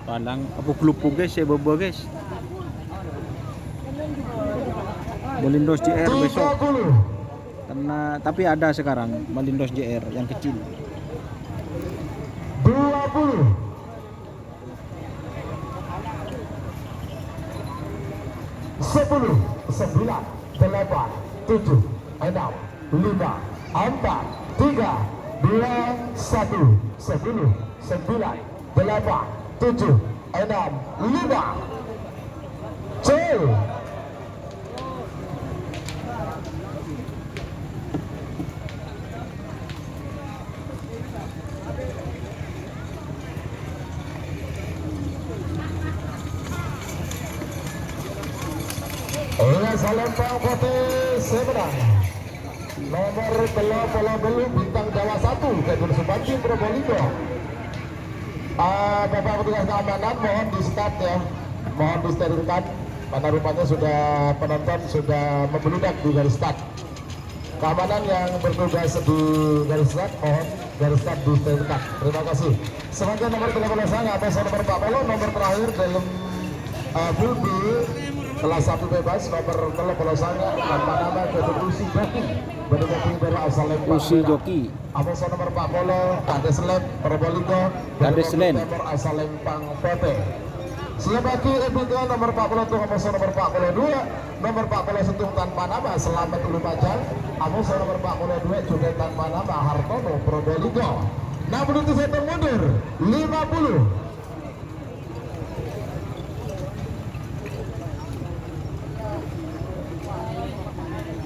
Palang apa glupuk, guys, ya, baba, guys. Malindos J R besok. Tiga puluh. Karena, tapi ada sekarang Malindos J R yang kecil. Dua puluh. Sepuluh, sembilan, delapan, tujuh, enam, lima, empat, tiga, dua, satu. Sepuluh, sembilan, delapan, tujuh, enam, lima. Cek. Iya, salèmpang potè sè menang. Nomor tello polo tello' Bintang Jawa satu, Kevin Supardi Probolinggo. Ah, Bapak petugas keamanan mohon di-start ya. Mohon disterilkan. Karena rupanya sudah, penonton sudah membludak di garis start. Keamanan yang bertugas di garis start, mohon garis start disterilkan. Terima kasih. Selanjutnya nomor tello polo sanga', atas nomor empat puluh, nomor terakhir dalam, eh, pool B, kelas satu bebas, nomor tello polo sanga', tanpa nama, Kevin Usi Joki. Bâdâ Joki bârâ asal Lempang Usi Joki. Atas nomor empat puluh, Kades Lem Probolinggo. Kades Lem. Timur asal Lempang Potè. Sè bâdâ è bingkèngan nomor empat puluh satu, atas nomor empat puluh dua, nomor empat puluh satu tanpa nama, Selamat Lumajang, atas nomor empat puluh dua juga tanpa nama, Hartono Probolinggo. Ennem puluh satu mundur, lima puluh.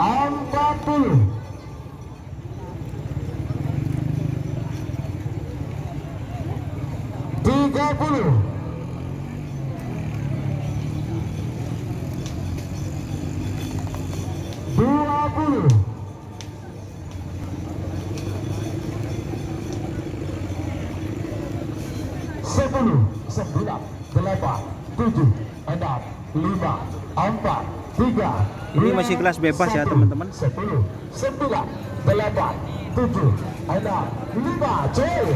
Empat puluh. Tiga puluh. Dua puluh. Sepuluh, sembilan, delapan, tujuh, enam, lima, empat, tiga, dua, satu. Ini masih kelas bebas ya, teman-teman. Sepuluh, sembilan, delapan, tujuh, enam, lima, cek.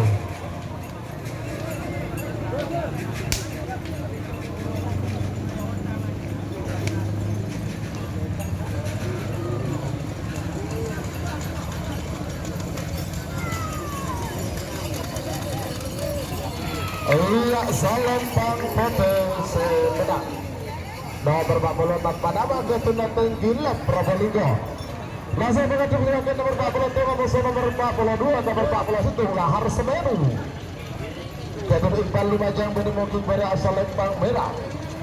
Iyâ, Salempang Potè sè mennang. Nomer empa' polo tanpa nama, Kevin Noteng Gilap Probolinggo. Langsung menghadapi nomor empa' polo dua, nomor empa' polo dua, nomor empa' polo sèttong, Lahar Semeru. Kevin Iqbal Lumajang, bâdâ Moking Bara Salempang Mèra.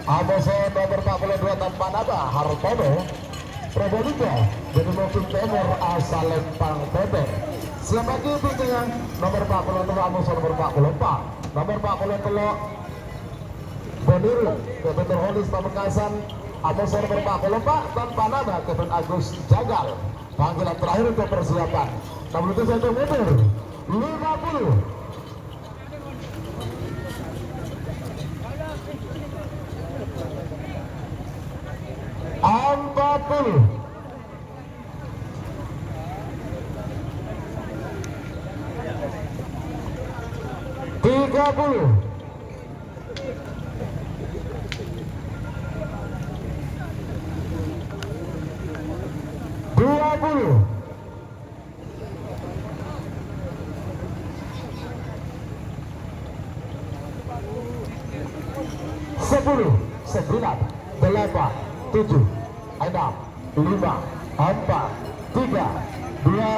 Amoso nomer empa' polo dua tanpa nama, Hartono Probolinggo, bâdâ Moking Tèmor Salempang Potè. Siap lagi, bintang nomor empa' polo dua, amoso nomor empa' polo empa'. Nomor empa' polo tello', Boniru, Kevin Nurholis Pamekasan, amoso nomor empa' polo empa', tanpa nama, Kevin Agus Jagal. Panggilan terakhir untuk persiapan. Nomor itu saya mundur. Lima puluh. Empat puluh. Tiga puluh. Dua puluh. Sepuluh, sembilan, delapan, tujuh, enam, lima, empat, tiga, dua,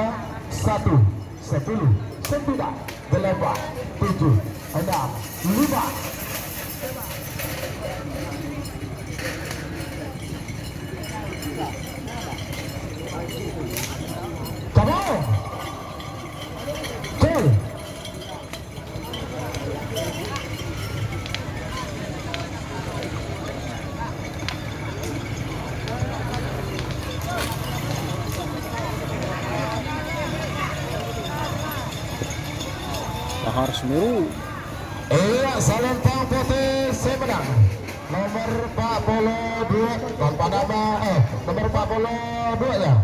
satu, sepuluh, sembilan, delapan, tujuh, enam, lima. Come on. Go. Lahar Semeru. Iyâ, Salempang Potè sè mennang. Nomor empat puluh dua, tanpa nama, eh, nomor empat puluh dua, yâ.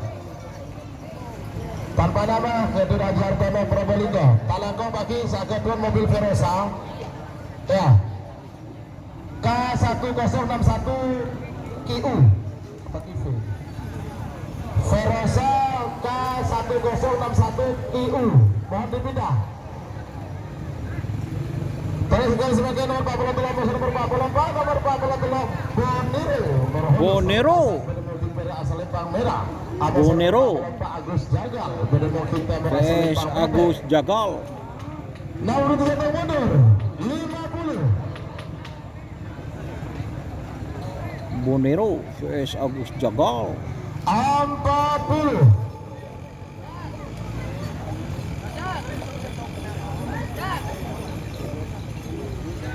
Tanpa nama, Kevin Agus Jagal Probolinggo. Talangkong pagi, saged turun mobil Verosa. Yâ. K satu kosong enam satu Q U. Apa Q V? Verosa K satu kosong enam satu Q U. Mohon dipindah. Terus kita sebagai nomor empat puluh delapan, nomor empat puluh empat, nomor empat puluh delapan, Bonero. Bonero. Bonero. Agus Jagal. Agus Jagal. Nomor tiga mundur. Lima puluh. Bonero V S Agus Jagal. Empat puluh.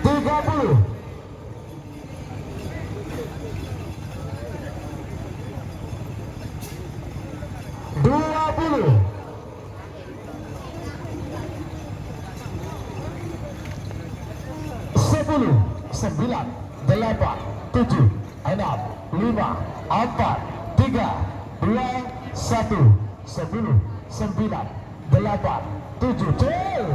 Tiga puluh. Dua puluh. Sepuluh, sembilan, delapan, tujuh, enam, lima, empat, tiga, dua, satu, sepuluh, sembilan, delapan, tujuh, cil.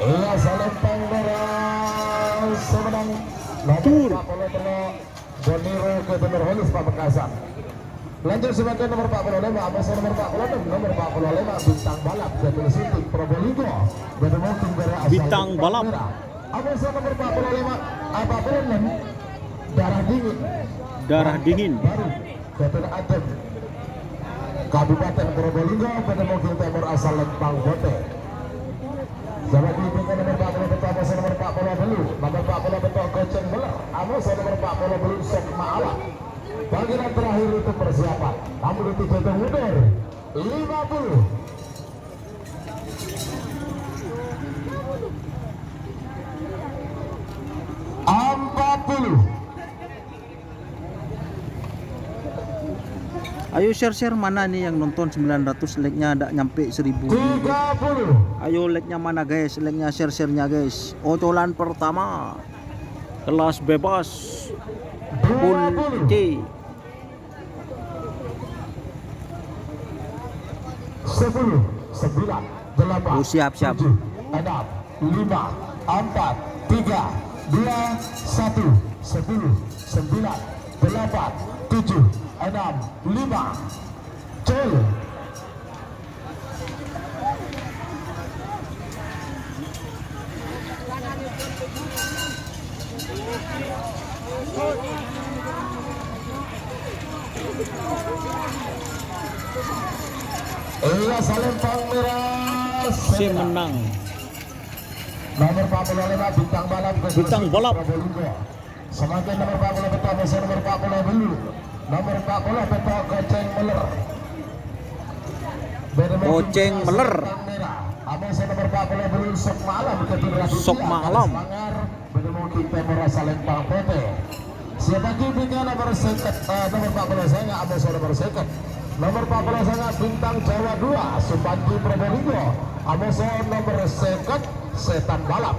Iyâ, Salempang Mèra sè mennang. Nomor empat puluh tello', Bonero Gubernur Holis Pamekasan. Lanjut sebagai nomor empat puluh lima, amoso nomor empat puluh enam, nomor empat puluh lima, Bintang Balap, Jatuh Sintik, Probolinggo. Bintang Balap. Amoso nomor empat puluh lima, empat puluh enam, Darah Dingin. Darah Dingin. Baru. Kota Adem, Kabupaten Probolinggo, Bendemoging Timur, asal Lempang Bote. Jawa Timur, nomor empat puluh empat, nomor empat puluh dua, nomor empat puluh empat, Goceng Beler, amoso nomor empat puluh dua, Sek Maala. Panggilan terakhir untuk persiapan. Namun itu jatuh mundur. Lima puluh. Empat puluh. Ayo share-share, mana nih yang nonton sembilan ratus, like-nya ndak nyampe seribu. Tiga puluh. Ayo like-nya mana, guys? Like-nya, share-share-nya, guys. Ocolan pertama. Kelas bebas. Dua puluh. Full I C. Sepuluh, sembilan, delapan, oh, siap, siap, tujuh, enam, lima, empat, Tiga, dua, satu, sepuluh, sembilan, delapan, tujuh, enam, lima. Cul. Ella Salempang Mera sè mennang. Nomer empat puluh lima, Bintang Balap, Bintang Balap. Probolinggo. Samangkèn nomer empat puluh pètto', amosè nomer empat puluh bâllu'. Nomer empat puluh pètto', Kocèng Meller. Kocèng Meller. Amosè nomer empat puluh bâllu', Sok Malam, Kebun Raditya, Sok Malam. Garis Manggar, bâdâ Mungking Tèmor, Salempang Potè. Siap lagi bingkana nomer sèket, eh, nomer empat puluh sanga', amosè nomer sèket. Nomer empat puluh sanga', Bintang Jawa dua, Supandi Probolinggo. Amosè nomer sèket, Setan Balap.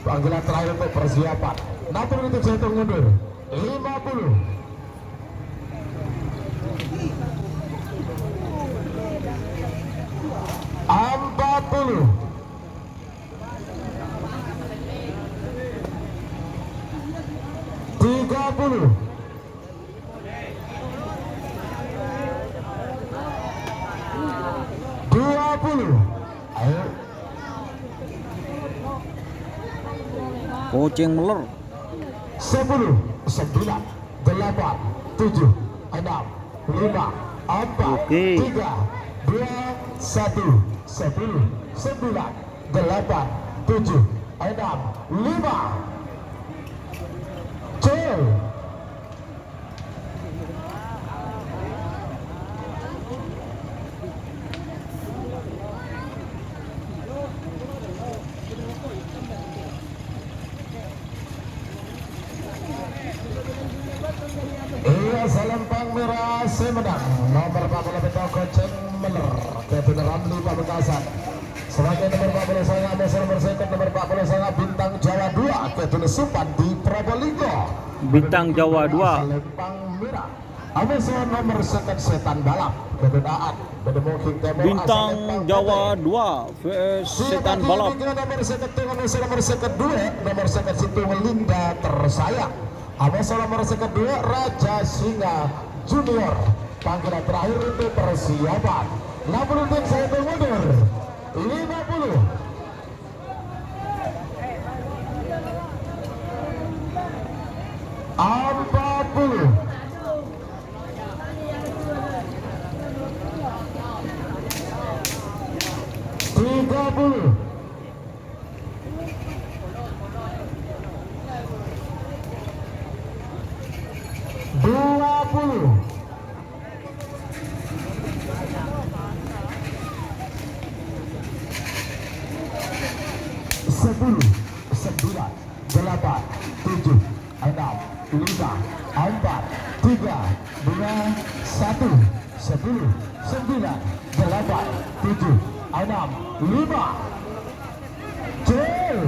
Panggilan terakhir untuk persiapan. Nanti kita hitung mundur. Lima puluh. Empat puluh. Tiga puluh. Dua puluh. Ayo. Kocèng Meller. Sepuluh, sembilan, delapan, tujuh, enam, lima, empat, Oke. tiga, dua, satu, sepuluh, sembilan, delapan, tujuh, enam, lima. Cul. Ella Salempang Mera sè mennang. Nomer empat puluh pètto', Kocèng Meller. Kèdinna Ramli Pamekasan. Samangkèn nomer empat puluh sanga', amosè nomer sèket, nomer empat puluh sanga', Bintang Jawa dua, kèdinna Supandi Probolinggo. Bintang Jawa dua. Salempang Mera. Amosè nomer sèket, Setan Balap, kèdinna Aat, bâdâ Mungking Tèmor, Bintang Jawa dua V S Setan Balap. Nomer sèket, amosè nomer sèket dua, nomer sèket sèttong, Linda Tersayang. Amosè nomer sèket dua, Raja Singa Junior. Panggilan terakhir untuk persiapan. Namun untuk saya mundur. Lima puluh. Empat puluh. Tiga puluh. Dua puluh. Sepuluh, sembilan, delapan, tujuh, enam, lima, empat, tiga, dua, satu, sepuluh, sembilan, delapan, tujuh, enam, lima. Cul.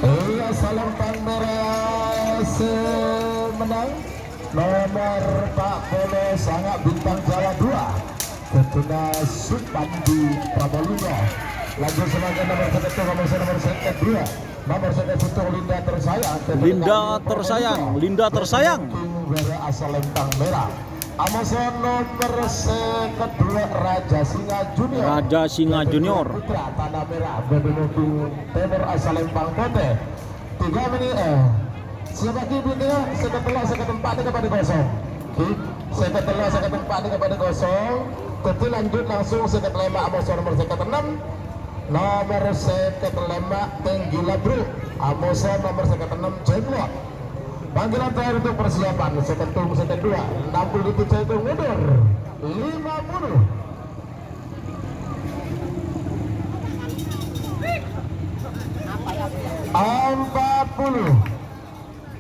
Ella Salempang Mera sè mennang. Nomer empat puluh sanga' Bintang Jawa dua, kèdinna Supandi Probolinggo. Lanjut samangkèn nomer sèket, nomer sèket dua, nomer sèket sèttong Linda Tersayang. Linda Tersayang, Linda Tersayang. King Wara Salempang Mera. Amosè nomer sèket dua Raja Singa Junior. Raja Singa Junior. Putra Tanah Merah, bâdâ Mungking Tèmor, Salempang Potè. Tiga menit, eh. Siap lagi, Bintang, sèket tello', sèket empa' nèka padâ kosong. Oke. Sèket tello', sèket empa' nèka padâ kosong. Dhâddhi lanjut langsung sèket lèma', amosè nomer sèket ennem. Nomer sèket lèma', Tenggi Labruk. Amosè nomer sèket ennem, Jenglot. Panggilan terakhir untuk persiapan, sèket sèttong, sèket dua. Enam puluh detik saya hitung mundur. Lima puluh. Empat puluh.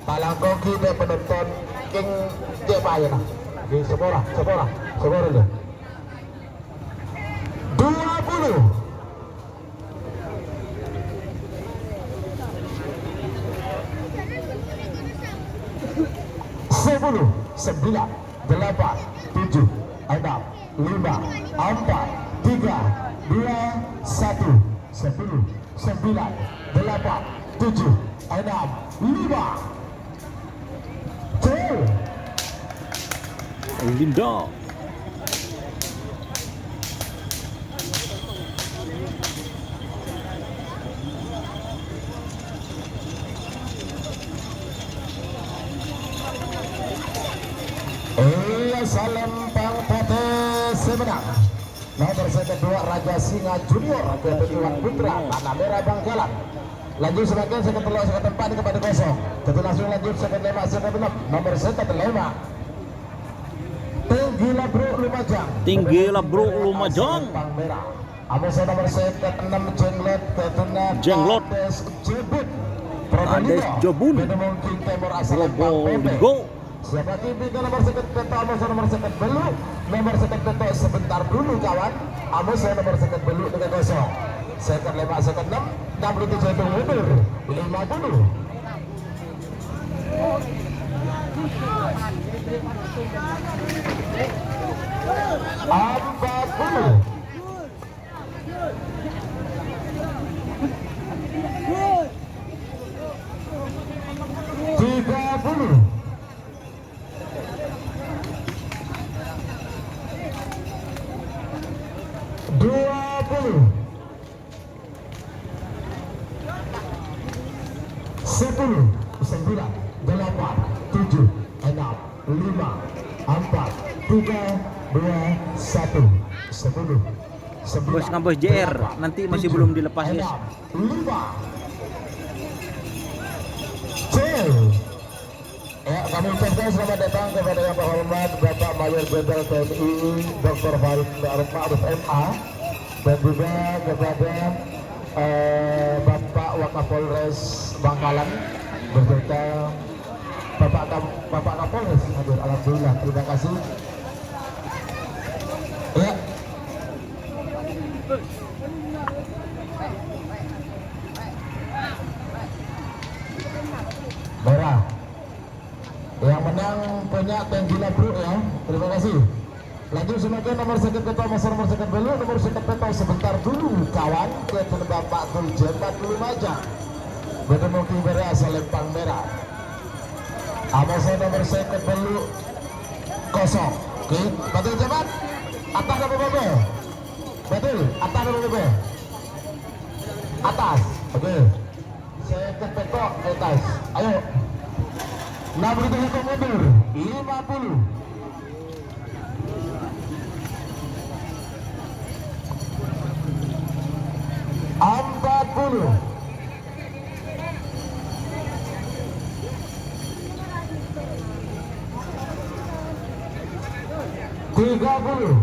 Palangkong kita penonton king cek payah nah. Di sepora, sepora, sepora deh. Dua puluh. Sepuluh, sembilan, delapan, tujuh, enam, lima, empat, tiga, dua, satu. Sepuluh, sembilan, delapan, tujuh, enam, lima. Gol. Linda. Iyâ, Salempang Potè sè mennang. Nomer sèket dua, Raja Singa Junior, Kevin Iwan Putra, Tanah Merah Bangkalan. Lanjut semakin sèket tello', sèket empat, kepada kosong. Jadi langsung lanjut sèket lèma', sèket ennem. Nomer sèket lèma'. Tinggi Labruk Lumajang. Tinggi Labruk Lumajang. Salempang Merah. Amoso nomer sèket ennem, Jenglot, Keturunan Jenglot. Kades Jebun. Kades Probolinggo. Jebun. Beda mungkin Timur asal Probolinggo. Bang Pote. Siapa kimpi ke nomer sèket pètto', amoso nomer sèket bâllu', nomer sèket pètto' sebentar dulu kawan, amoso nomer sèket bâllu' tiga kosong. Sèket lèma', sèket ennem, enam puluh tujuh itu mundur, lima puluh. Empat puluh. Tiga puluh. Dua puluh. Sepuluh, sembilan, delapan, tujuh, enam, lima, empat, tiga, dua, satu. Sepuluh, sembilan, Bos ngampus J R, delapan, nanti masih tujuh, belum dilepas, guys. Enam, lima. Gol. Ya, kami ucapkan selamat datang kepada Yang Terhormat Bapak Mayor Jenderal T N I Doktor Farid Ma'ruf, Ma'ruf, M A, dan juga kepada, eh, Bapak Wakapolres Bangkalan beserta Bapak Kap-, Bapak Kapolres hadir. Alhamdulillah, terima kasih. Ya. Merah. Yang menang punya Tenggi Labruk ya. Terima kasih. Lanjut semakin nomer sèket pètto', amoso nomer sèket bâllu', nomer sèket pètto' sebentar dulu kawan, kèdhun Bapak Dul Jemat Lumajang. Bâdâ mungkin bârâ Salempang Merah. Amoso nomer sèket bâllu' kosong. Oke, Batul Jemat. Atas apa bawah? Batul, atas apa bawah? Atas. Oke. Sèket pètto', atas. Ayo. Nah, begitu hitung mundur. Lima puluh. Empat puluh. Tiga puluh.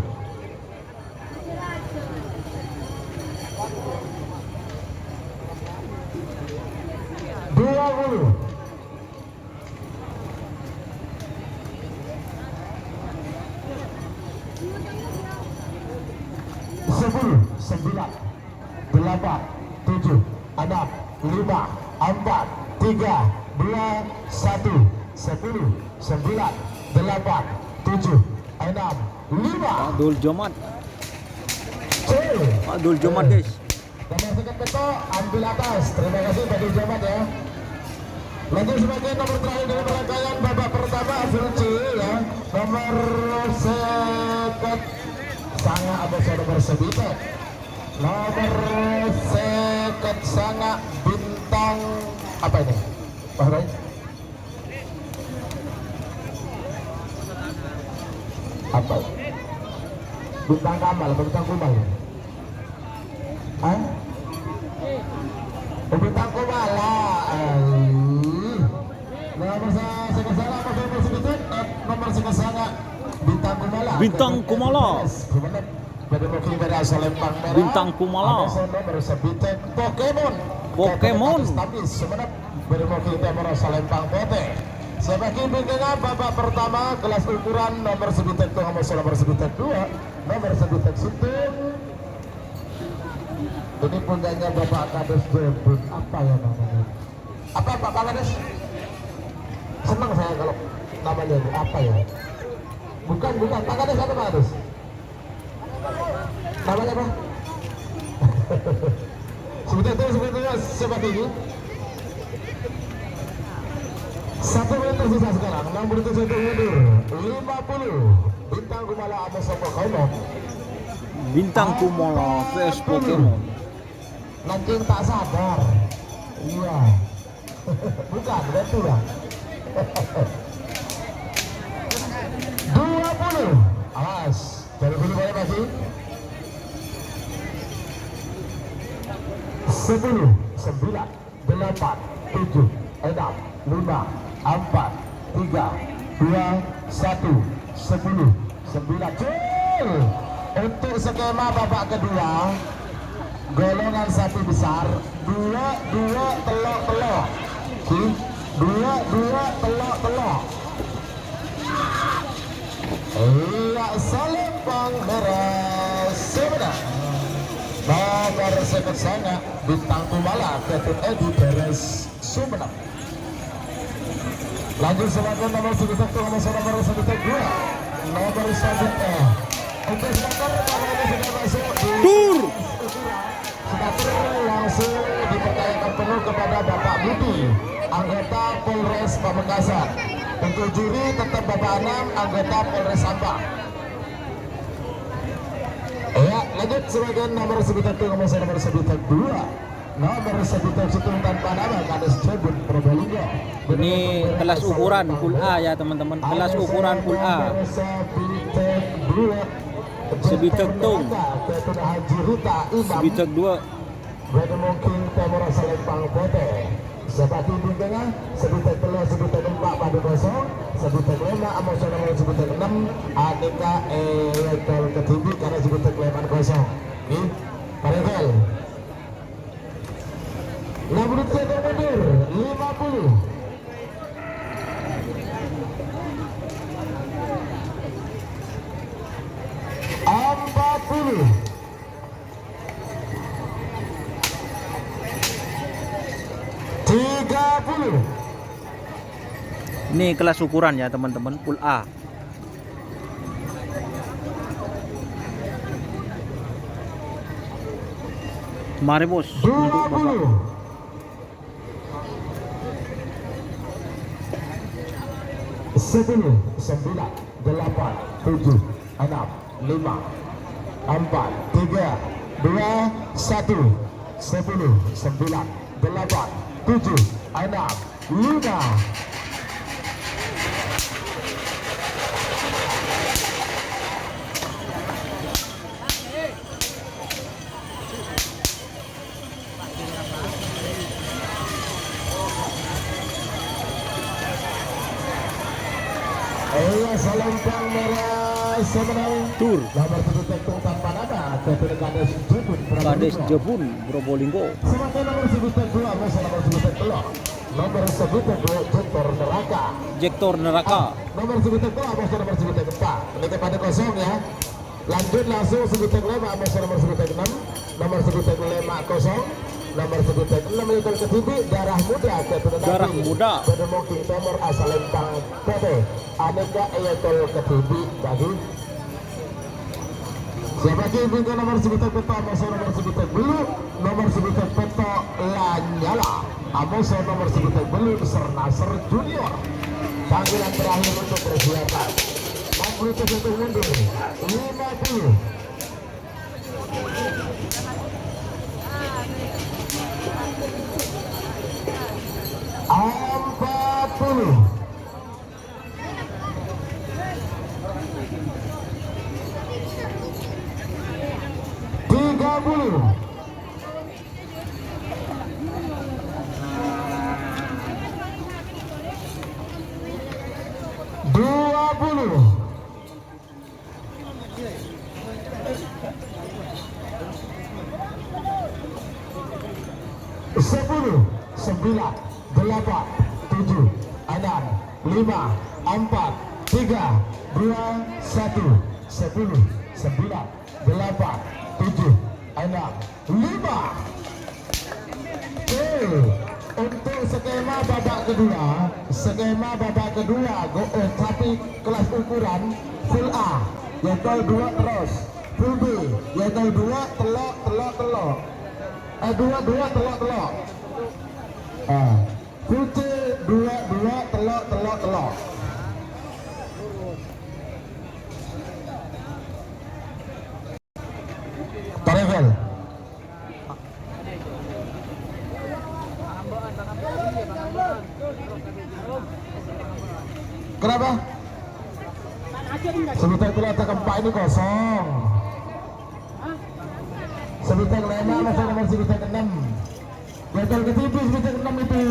Dua puluh. Sepuluh, sembilan, delapan, tujuh, enam, lima, empat, tiga, dua, satu. Sepuluh, sembilan, delapan, tujuh, enam, lima. Pak Dul Jomat. Cek. Pak Dul Jomat, guys. Nomor sèket pètto', ambil atas. Terima kasih Pak Dul Jomat ya. Lanjut semakin nomor terakhir dalam rangkaian babak pertama, full C ya. Nomor sèket sanga' apa sih, nomor sabitèk? Nomor sèket sanga' Bintang apa ini? Pak Roy? Apa? Bintang Kamal, Bintang Kumal. Hah? Oh, Bintang Kumala. Ai. Nomor sa-, sèket sanga', nomor sèket sanga', eh, nomor sèket sanga', Bintang Kumala. Bintang Kumala. Gimana? Bâdâ mungkin bârâ Salempang Merah. Bintang Kumala. Amoso nomer sabitèk Pokemon. Pokemon. Kabupaten Tamis, Sumenep. Bâdâ mungkin Timor Salempang Potè. Sè bâgi bingkèngnga babak pertama, kelas ukuran nomer sabitèk tong amoso nomer sabitèk dua, nomer sabitèk sèttong. Ini punyanya Bapak Kades Jebun. Apa ya namanya? Apa, Pak Kades? Senang saya kalau Namanya ini apa ya? Bukan, bukan. Tangannya satu, Pak Agus. Namanya apa? Sebentar, tunggu, sebentar, tunggu. Siapa ini? Satu menit tersisa sekarang. Enam menit tersisa mundur. Lima puluh. Bintang Kumala Amos Soko Komo. Bintang Kumala V S Pokemon. Nangking tak sadar. Iya. Bukan, berarti ya. Dua puluh. Awas, dari dulu boleh masih. Sepuluh, sembilan, delapan, tujuh, enam, lima, empat, tiga, dua, satu, sepuluh, sembilan. Gol! Untuk skema babak kedua, golongan sapi besar, dua, dua, telok, telok. Oke, dua, dua, telok, telok. Iya, Salempang Merah Sumenep. Nomor seket sanga, Bintang Kumala, Ketut Edi Beres Sumenep. Lanjut, silakan nomor sekitar tuh, nomor nomor sekitar dua. Nomor sekitar. Oke, silakan, kalau ini sudah masuk di Tur. Senator langsung dipercayakan penuh kepada Bapak Budi, anggota Polres Pamekasan. Untuk juri tetap Bapak Anam, anggota Polres Sampang. Ya, lanjut sebagian nomor sekitar tuh, nomor nomor sekitar dua. Nomor sekitar situ tanpa nama, Kades Jebun Probolinggo. Ini kelas ukuran full A ya, teman-teman. Kelas ukuran full A. Nomor sekitar dua. Sebitek tung. Sebitek dua. Bada mungkin Tamora Salempang Putih. Seperti bintangnya, sebitek tello, sebitek empat pada kosong, sebitek lima, Amos Sono sebitek enam, Anika, eh, Tol Kediri karena sebitek lima kosong. Nih, Paregal. Nah, menurut saya mundur, lima puluh. Empat puluh. Tiga puluh. Ini kelas ukuran ya, teman-teman, full A. Mari, Bos. Dua puluh. Sepuluh, sembilan, delapan, tujuh, enam, lima, empat, tiga, dua, satu. Sepuluh, sembilan, delapan, tujuh, enam, lima. Iya, Salempang Merah Sumenep. Tur. Nomor tujuh tektung tanpa nama, Kades Jebun Probolinggo. Kades Jebun Probolinggo. Semakin nomor sebutan dua, masa nomor sebutan telok. Nomor sebutan dua, Jektor Neraka. Jektor Neraka. Ah, nomor sebutan dua, masa nomor sebutan empat. Ini kepada kosong ya. Lanjut langsung sebutek lema, nomor sebutek enam, nomor sebutek lema kosong, nomor sebutek enam, Yekol Kediri, Darah Muda, Keturunan Darah Nabi. Muda. Pada mungkin nomor asal Lempang Putih, Aneka Yekol Kediri bagi. Siapa lagi bingkai nomor sebutek petto, nomor sebutek bulu, nomor sebutek petto Lanyala. Amoso nomor sebutek belu, Sernasar Junior. Panggilan terakhir untuk persiapan. Enam puluh tujuh mundur. Lima puluh. Empat puluh. Tiga puluh. Dua puluh. Sepuluh, sembilan, delapan, tujuh, enam, lima, empat, tiga, dua, satu, sepuluh, sembilan, delapan, tujuh, enam, lima. Gol. Untuk skema babak kedua, skema babak kedua go-, eh, sapi kelas ukuran full A, yaitu dua terus, full B, yaitu dua telok, telok, telok. Eh, dua, dua, telok, telok. Ah, full C, dua, dua, telok, telok, telok. Tarifel. Kenapa? Sebitek pelatih keempat ini kosong. Sebitek lima masih nomor sebitek enam. Gagal ke T V sebitek enam itu.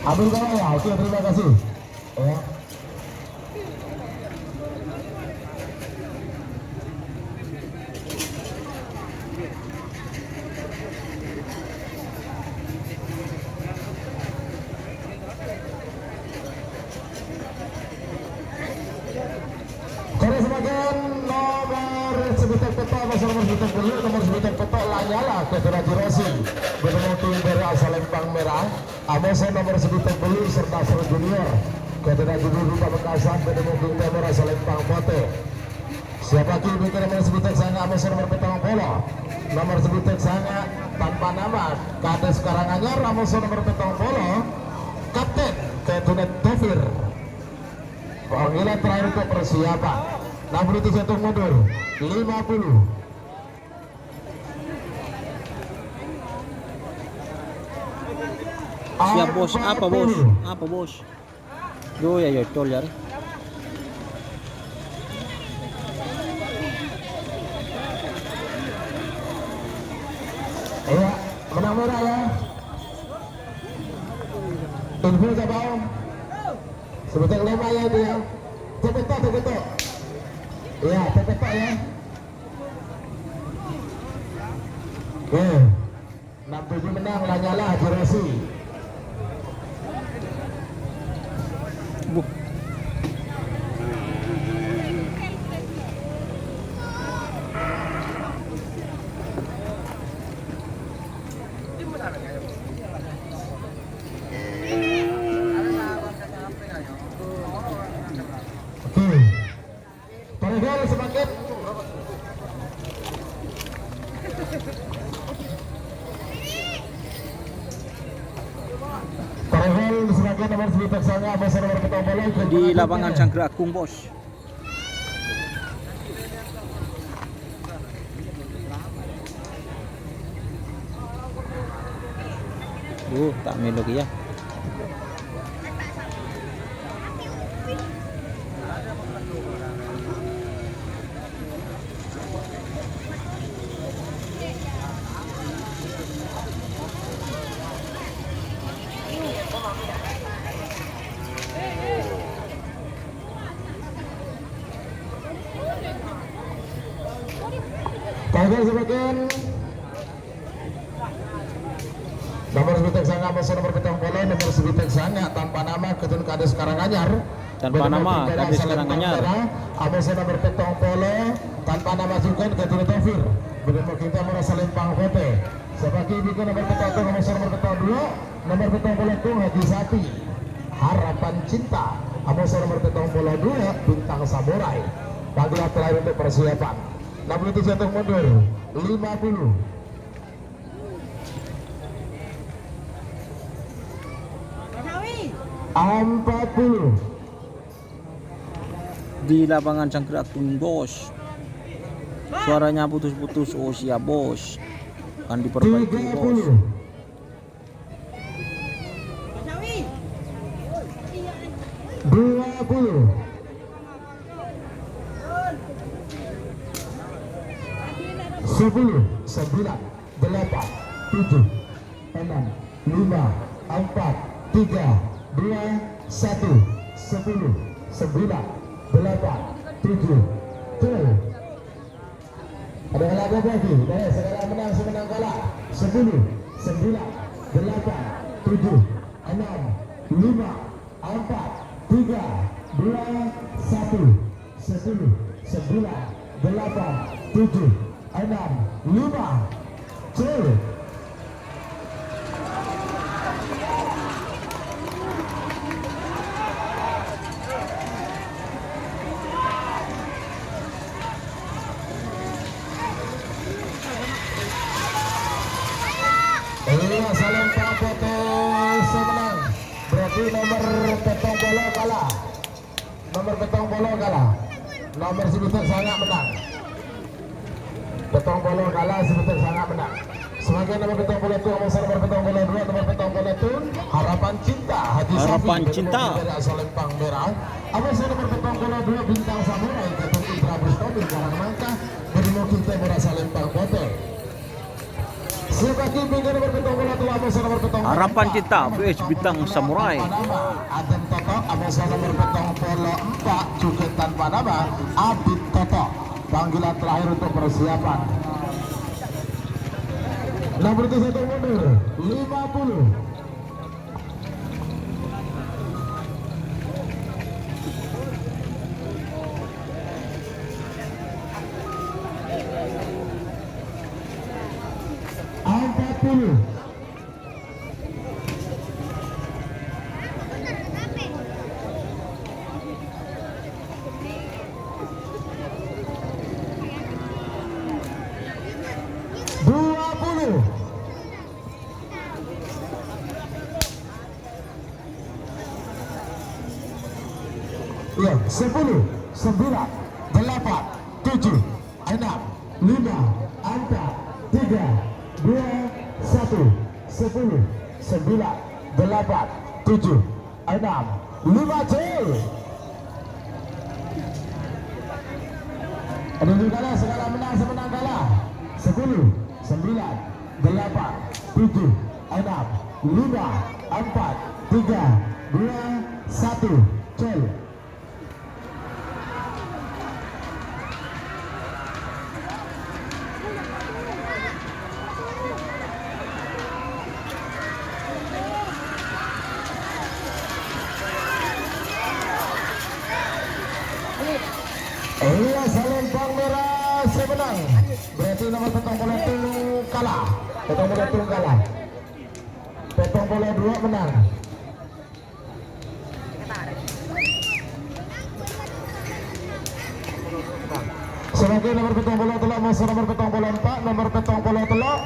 Abdul Kamal, ya, oke, terima kasih. Ya. Terus kemudian nomor sebitek peto', nomor sebitek bulu, nomor sebitek peto' Lanyala, Keturunan Jirosi. Bertemu tim Bera Salempang Merah, Amoso nomor sebitek bulu, serta Pro Junior. Keturunan Junior di Pamekasan, bertemu tim Timur Salempang Pote. Siapa ki bikin nomor sebitek sanga Amoso nomor petang polo. Nomor sebitek sanga tanpa nama, Kades Karanganyar, Amoso nomor petang polo. Kapten, Keturunan Tofir. Panggilan terakhir untuk persiapan. Enam puluh tujuh mundur. Lima puluh. Siap, Bos. Apa, Bos? Apa, Bos? Duh, ya, ya, col, ya. Iya, menang merah, ya. Info siapa, Om? Sebentar lama ya itu ya. Cepet tok, cepet tok. Iya, cepet tok ya. Oke. Enam tujuh menang, Lanyala, Jirosi. Buh. Oke. Parahel semakin. Parahel semakin nomor sebelas sanga, nomor petang polo, di lapangan Cangkir Agung, Bos. Duh, ta' mèlo kèya. Tanggal semakin. Nomor sebitek sanga, amoso nomor petang polo, nomor sebitek sanga tanpa nama, Keturunan Kades Karanganyar. Tanpa nama, Kades Karanganyar. Amoso nomor petang polo, tanpa nama juga, Keturunan Tofir. Bâdâ Moginta Mora Salempang Pote. Sabâgiyân bikun nomor petang, amoso nomor petang dua, nomor petang polo, Tung Haji Sati. Harapan Cinta, amoso nomor petang polo dua, Bintang Samurai. Panggilan terakhir untuk persiapan. Enam puluh tujuh mundur, lima puluh. Empat puluh. Di lapangan Cangkir Agung, Bos. Suaranya putus-putus. Oh, siap, Bos. Akan diperbaiki, Bos. Tiga puluh. Dua puluh. Sepuluh, sembilan, delapan, tujuh, enam, lima, empat, tiga, dua, satu, sepuluh, sembilan, delapan, tujuh, tuh. Ada kalah apa lagi? Baik, sekarang menang, semenang kalah. Sepuluh, sembilan, delapan, tujuh, enam, lima, empat, tiga, dua, satu, sepuluh, sembilan, delapan, tujuh, enam, lima. Cek. Iya, salempang putih sè menang. Berarti nomor pèttong polo kalah. Nomor pèttong polo kalah. Nomor sè bâdâ sanga' menang. Pèttong polo kalah, sè bâdâ sanga' menang. Sebagai nomor pèttong polo satu, amoso nomor pèttong polo dua, nomor pèttong polo satu, Harapan Cinta, Haji Harapan Safi, Cinta. Dari Salempang Merah. Amoso nomor pèttong polo dua, Bintang Samurai, Gatotkaca Bustami, Karangmangka, Budi Mugi Timur, Salempang Putih. Sè bâdâ è pinggir nomor pèttong polo dua, amoso nomor pèttong polo empat. Harapan Cinta, V S Bintang Samurai. Adem Toto, amoso nomor pèttong polo empat, jhughân tanpa nama, Adit Toto. Panggilan terakhir untuk persiapan. Nomor satu mundur, lima puluh. Empat puluh. Dua puluh. Iya, sepuluh, sembilan, delapan, tujuh, enam, lima, empat, tiga, dua, satu, sepuluh, sembilan, delapan, tujuh, enam, lima, cek. Ada juga lah, segala menang, semenang kalah. Sepuluh, sembilan, delapan, tujuh, enam, lima, empat, tiga, dua, satu, cek. Iya, Salempang Merah sè menang. Berarti nomor pèttong polo satu kalah. Pèttong polo satu kalah. Pèttong polo dua menang. Sebagai nomor pèttong polo tello', amoso nomor pèttong polo empat, nomor pèttong polo tello',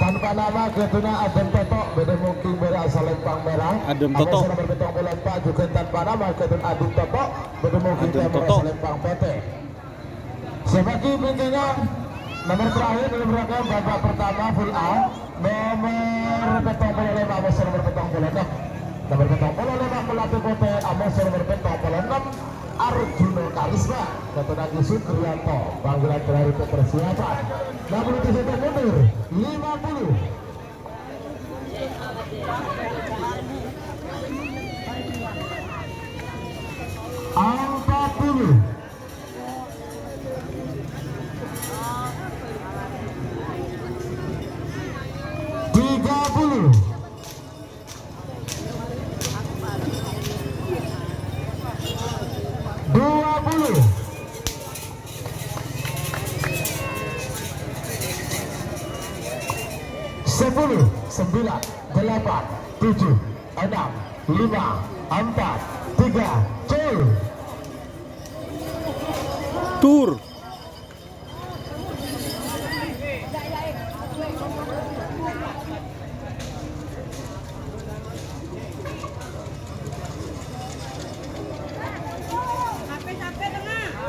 tanpa nama, ghâdhuwânna Adem Toto, Budi Mugi Timur, Salempang Merah. Adem Toto. Amoso nomor pèttong polo empat, jhughân tanpa nama, ghâdhuwânna Adem Toto, Budi Mugi Timur, Salempang Putih. Sè bâdâ è pinggirra, nomor terakhir, nomor belakang, babak pertama, full A. Nomor pèttong polo lèma', amoso nomor pèttong polo ennem. Nomor pèttong polo lèma', Melati Putih, amoso nomor pèttong polo ennem, Arjuna Karisma. Ghâdhuwânna Sukriyanto, panggilan terakhir untuk persiapan. Nomor tujuh mundur, lima puluh. Empat puluh. Tiga puluh. Dua puluh. Sepuluh, sembilan, delapan, tujuh, enam, lima, empat, tiga, cek. Tur.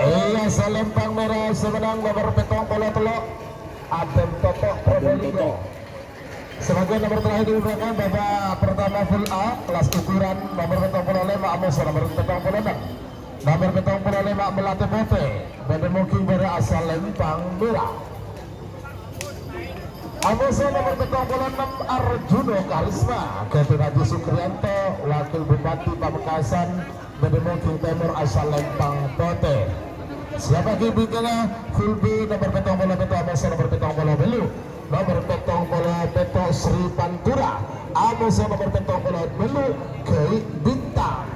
Iya, Salempang Merah sè menang nomor pèttong polo tello', Adem Toto Probolinggo. Sebagai nomor terakhir diumumkan, babak pertama full A, kelas ukuran nomor pèttong polo lèma', amoso nomor pèttong polo ennem. Nomor pèttong polo lèma', Melati Putih, Budi Mugi Timur, Salempang Merah. Amoso nomer pèttong polo ennem, Arjuno Karisma, Gading Haji Sukriyanto, Wakil Bupati Pamekasan, Bendemoging Timur asal Lempang Potè. Siapaghi bingkèngnga full B nomer pèttong polo pèttong, amoso nomer pèttong polo bâllu', nomer pèttong polo pèttong Sri Pantura, amoso nomer pèttong polo bâllu' Gai Bintang.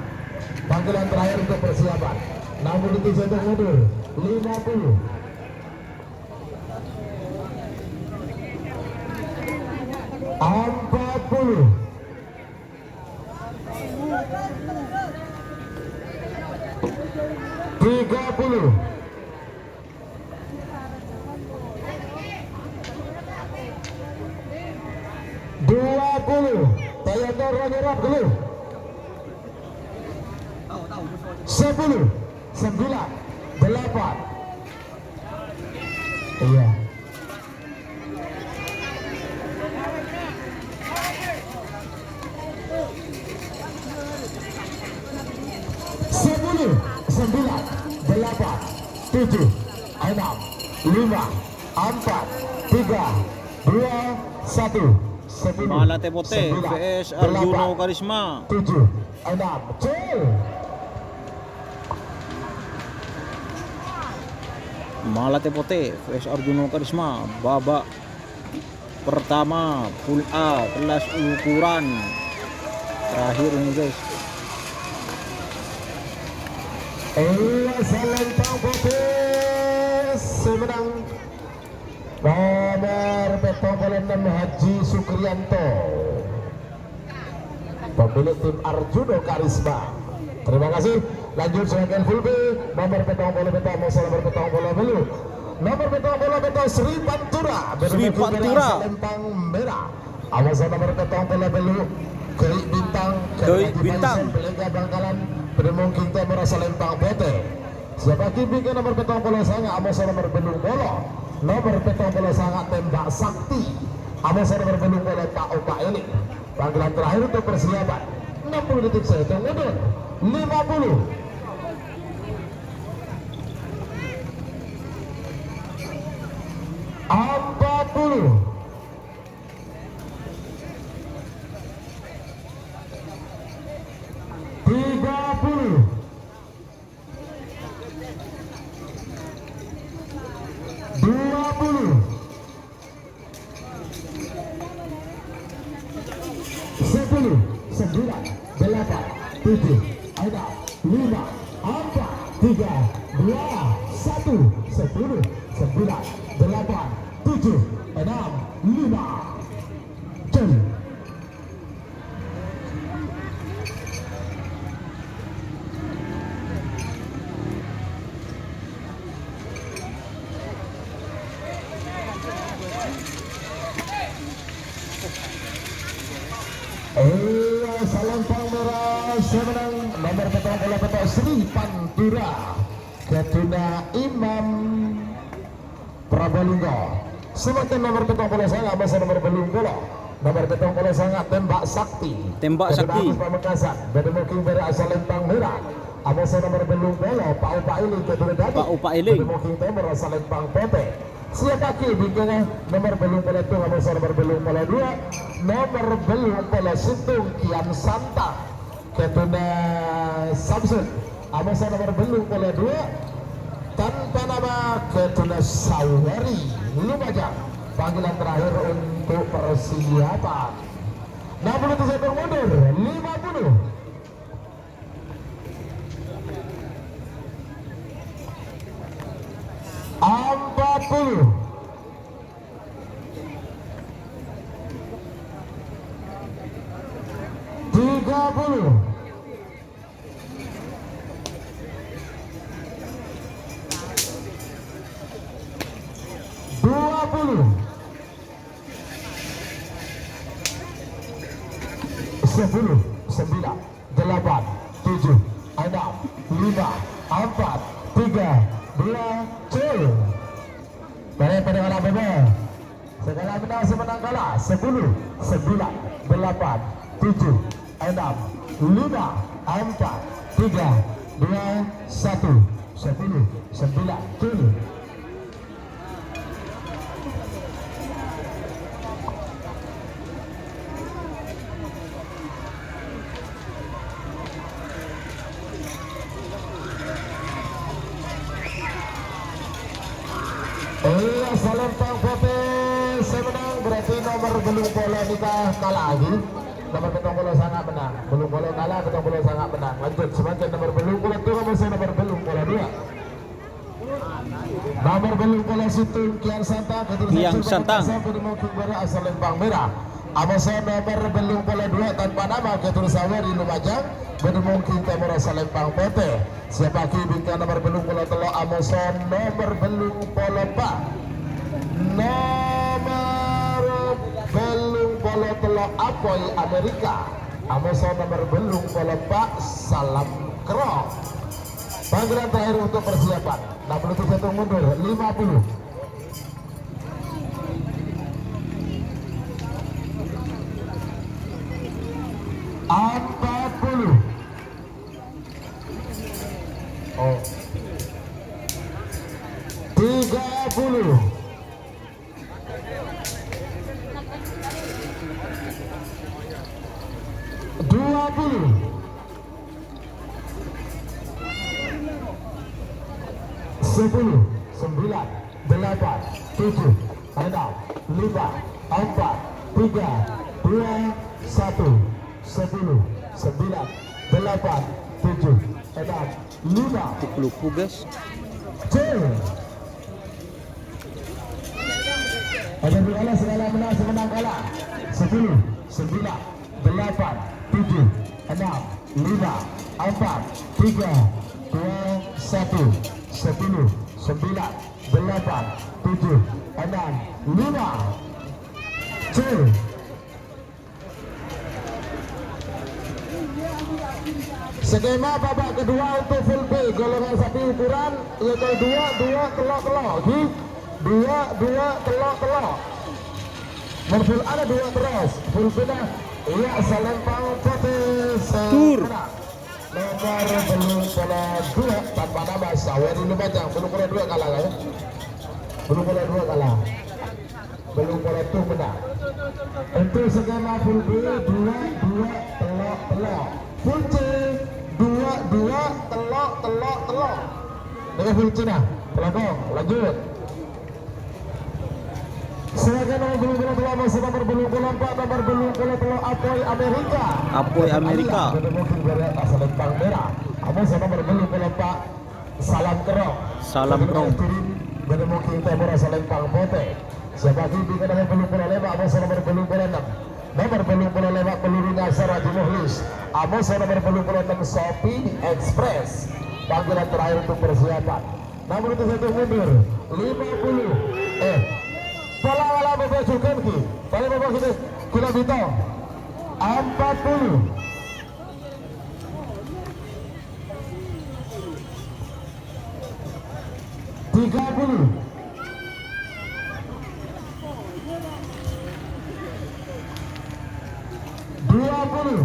Panggilan terakhir untuk persiapan. Namun itu jatuh mundur. Lima puluh. Empat puluh. Tiga puluh. Dua puluh. Tayang terus nyerap dulu. Sepuluh. Sembilan. Delapan. Iya. Sepuluh, sembilan, delapan, tujuh, enam, lima, empat, tiga, dua, satu, sepuluh, Malate Pote sembilan, V S Arjuno delapan, Karisma. Tujuh, enam, cul. Malate Pote, V S Arjuno Karisma, babak pertama, full A, kelas ukuran terakhir ini, guys. Iya, Salentong Pote, sè mennang. Nomor pèttong polo ennem, Haji Sukriyanto, pemilik tim Arjuno Karisma. Terima kasih. Lanjut, serahkan full B, nomor pèttong polo pèttong, amoso nomer pèttong polo bâllu'. Nomor pèttong polo pèttong, Sri Pantura. Sri Pantura. Lempang Merah. Amoso nomer pèttong polo bâllu', Gai Bintang. Gai Bintang. Pelega Bangkalan, Bendemoging Timur asal Lempang Potè. Siapaghi bingkèngnga nomor pèttong polo sanga, amoso nomer bâllung polo. Nomor pèttong polo sanga, Tembak Sakti. Amoso nomer bâllung polo, Pa' Opa' Elèng. Panggilan terakhir untuk persiapan. Enam puluh detik saya hitung mundur. Lima puluh. Empat puluh. Tiga puluh. Dua puluh. Sepuluh, sembilan, delapan, tujuh, enam, lima, empat, tiga, dua, satu, sepuluh, sembilan, delapan, tujuh, enam, lima. Cul. Iya, Salentong Merah, sè mennang nomor pèttong polo pèttong, Sri Pantura, Gaduna Imam Probolinggo. Sè mangkèn nomor pèttong polo sanga, amoso nomer bâllung polo. Nomor pèttong polo sanga, Tembak Sakti. Tembak Gaduna Sakti. Agus Pamekasan, Bendemoging Timur asal Lempang Merah. Amoso nomer bâllung polo, Pa' Opa' Elèng, Gaduna Dadi. Pa' Opa' Elèng. Bendemoging Timur asal Lempang Potè. Siapaghi bingkèngnga nomor bâllung polo sèttong, amoso nomer bâllung polo dua. Nomor bâllung polo sèttong, Kian Santang. Gaduna Samsud, amoso nomer bâllung polo dua, tanpa nama Gaduna Sawari. Lumajang, panggilan terakhir untuk persiapan. Enam puluh detik mundur, lima puluh. Empat puluh. Tiga puluh. Dua puluh. Sepuluh, sembilan, delapan, tujuh, enam, lima, empat, tiga, dua, cul. Mari pada ngala' bâbâ. Segala menang, sè mennang kala. Sepuluh, sembilan, delapan, tujuh, enam, lima, empat, tiga, dua, satu. Sepuluh, sembilan, cul. Iyâ, Salempang Potè sè mennang, berarti nomer bâllung polo nèka kala, ghi. Nomer pèttong polo sanga mennang. Bâllung polo kala, pèttong polo sanga mennang. Lanjut, samangkèn nomer bâllung polo dua, nomer bâllung polo dua. Nomer bâllung polo sèttong, Kian Santang, Kian Santang. Bâdâ mongkèng bârâ' Salempang Mèra. Amoso nomer bâllung polo dua tanpa nama, Ketur Sawari Lumajang. Bâdâ mongkèng tèmor Salempang Potè. Sè èpagghi bingka nomer bâllung polo tello', amoso nomer bâllung polo empa'. Nomer bâllung polo tello', Apoy Amerika. Amoso nomer bâllung polo empa', Salam Kerrong. Panggilan terakhir untuk persiapan. Enam puluh tujuh mundur, lima puluh. Empat puluh. Oh. Tiga puluh. Dua puluh. Sepuluh, sembilan, delapan, tujuh, enam, lima, empat, tiga, dua, satu, sepuluh, sembilan, delapan, tujuh, enam, lima. Lupa, guys. Cek. Ada dua kala, segala menang, semenang kala. Sepuluh, sembilan, delapan, tujuh, enam, lima, empat, tiga, dua, satu, sepuluh, sembilan, delapan, tujuh, enam, lima. Cek. Skema babak kedua untuk full B, golongan sapi ukuran level dua, dua, tello', tello', ghi. Dua, dua, tello', tello'. Mon full A dua terros, full B nah. Iyâ, Salempang Potè sè mennang. Nomor bâllung polo dua tanpa nama, Sawari Lumajang. Bâllung polo dua kala, yâ. Bâllung polo dua kala. Bâllung polo tello' mennang. Untuk skema full B, dua, dua, tello', tello'. Full C, dua, dua, tello', tello', tello'. Dengan full C nah, pelakon, lanjut. Silakan nomor bâllung polo tello', amoso nomor bâllung polo empa', nomor bâllung polo tello', Apoy Amerika. Apoy Amerika. Bâdâ mongkèng bârâ' Salempang Mèra. Amoso nomor bâllung polo empa'. Salam Kerrong. Salam Kerrong. Bâdâ mongkèng tèmor Salempang Potè. Sè èpagghi bingka nomer bâllung polo lèma', amoso nomer bâllung polo ennem. Nomer bâllung polo lèma', Peluru Nyasar Haji Mukhlis. Amoso nomer bâllung polo ennem, Sopi Express. Panggilan terakhir untuk persiapan. Enam puluh tujuh mundur. Lima puluh. Eh. Pola wala babajukan ki. Pola babajukan ki. Kita bintang. Empat puluh. Tiga puluh. Dua puluh.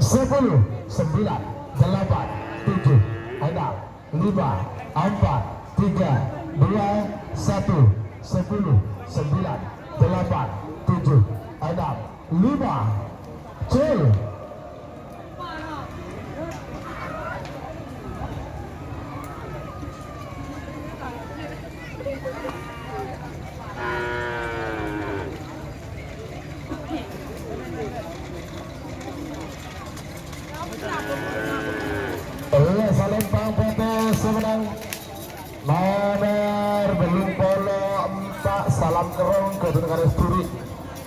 Sepuluh, sembilan, delapan, tujuh, enam, lima, empat, tiga, dua, satu, sepuluh, sembilan, delapan, tujuh, enam, lima. Cil. Ella Salempang Potè sè mennang. Nomer bâllung polo empa', Salam Kerrong, Gadun Karesturi.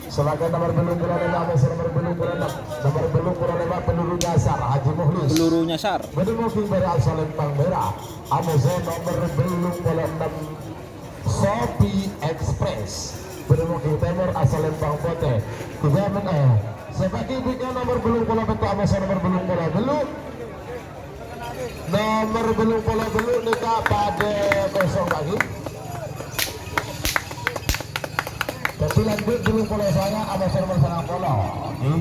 Salakan nomer bâllung polo lèma', amoso nomer bâllung polo ennem. Nomer bâllung polo lèma', Peluru Nyasar, Haji Mukhlis. Peluru Nyasar. Bâdâ mongkèng bârâ' Salempang Mèra. Amoso nomer bâllung polo ennem, Sopi Express. Bâdâ mongkèng tèmor Salempang Potè. Tiga men, eh, sè èpagghi bingka nomer bâllung polo pètto', amoso nomer bâllung polo bâllu'. Nomer bâllung polo bâllu' nèka padâ kosong lagi. Dâddhi lanjut bâllung polo sanga, amoso nomer sangang polo. Oke.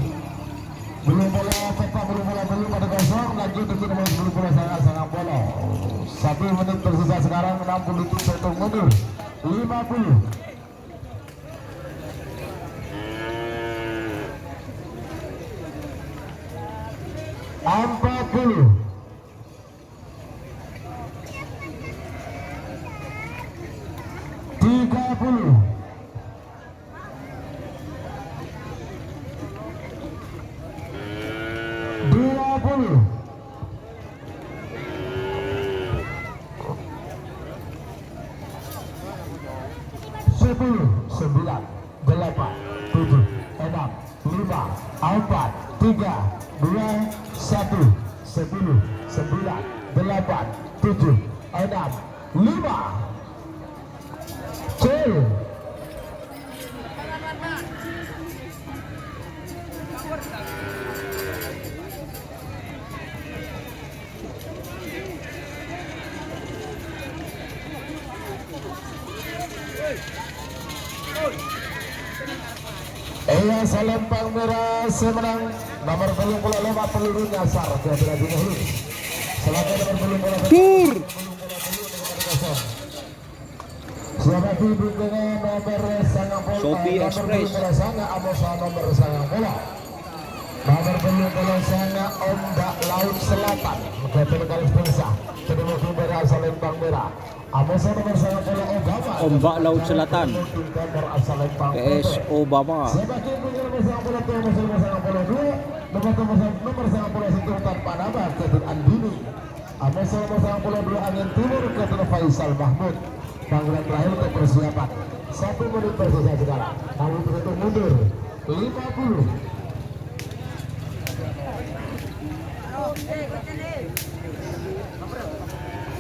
Bâllung polo pètto', bâllung polo bâllu' padâ kosong, lanjut dâddhi nomer bâllung polo sanga, sangang polo. Satu menit tersisa sekarang, enam puluh detik, sèttong mundur. Lima puluh. Empat puluh. Dua puluh. Sepuluh, sembilan, delapan, tujuh, enam, lima, empat, tiga, dua, satu, sepuluh, sembilan, delapan, tujuh, enam, lima. Gol. Iyâ, salempang mèra sè mennang nomer tello puluh lèma' peluru nyasar ka Abdul Aziz Muhlis. Salaman nomer tello puluh lèma'. Tur. Siapa di bintangnya nomer sangang puluh, Shopee eh, nomer Express. Tello puluh sanga', Amosa nomer sangang puluh. Nomer tello puluh sanga', Ombak Laut Selatan. Gabung kali Selasa. Jadi mungkin berasal Lembang Merah. Amosa nomer sangang puluh, Obama. Ombak Laut Selatan. Nomor asal Lembang P S Putih. Obama. Siapa di bintang nomer sangang puluh, nomor sangang puluh dua, nomor, nomor, nomor sangang puluh satu tanpa nama, Kevin Andini. Amosa nomer sangang puluh dua angèn timur, Ketua Faisal Mahmud. Panggilan terakhir untuk persiapan. Satu menit tersisa sekarang. Kami tutup mundur. Lima puluh.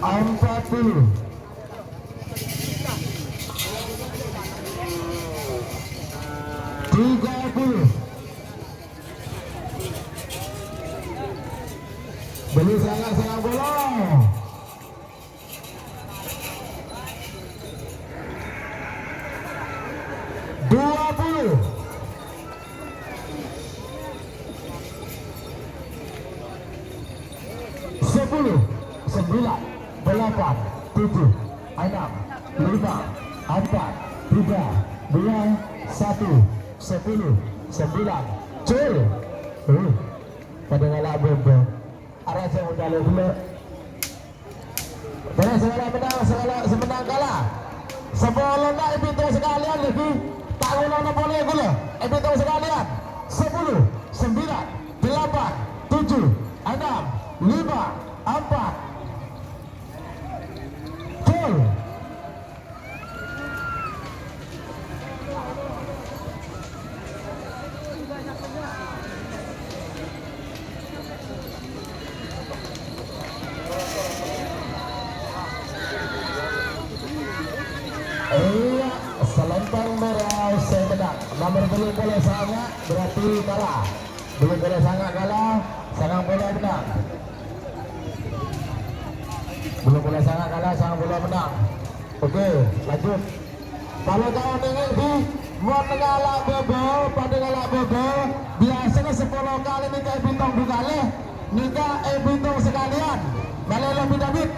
Empat puluh. Tiga puluh. Bâli sanga' sangang puluh. Dua puluh. Sepuluh, sembilan, delapan, tujuh, enam, lima, empat, tiga, dua, satu, sepuluh, sembilan, cul. Uh, padâ ngala' bâbâ. Arajâ undalè ghellâ'. Terros sè ngala' mennang, sè ngala', sè mennang kala. Sapolona èbitong sakalèyan, lagi. Ta' ngono polè ghulâ. Èbitong sakalèyan. Sepuluh, sembilan, delapan, tujuh, enam, lima, empat. Gol. Iyâ, salempang mèra sè mennang. Nomer tello puluh sanga' berarti kala. Tello puluh sanga' kala, sangang puluh mennang. Tello puluh sanga' kala, sangang puluh mennang. Oke, lanjut. Kalau kau nengok di, mon ngala' bâbâ, padâ ngala' bâbâ, biasanya sepuluh kali nèka èbitong du kali, nèka èbitong sakalèyan. Malè lebih David.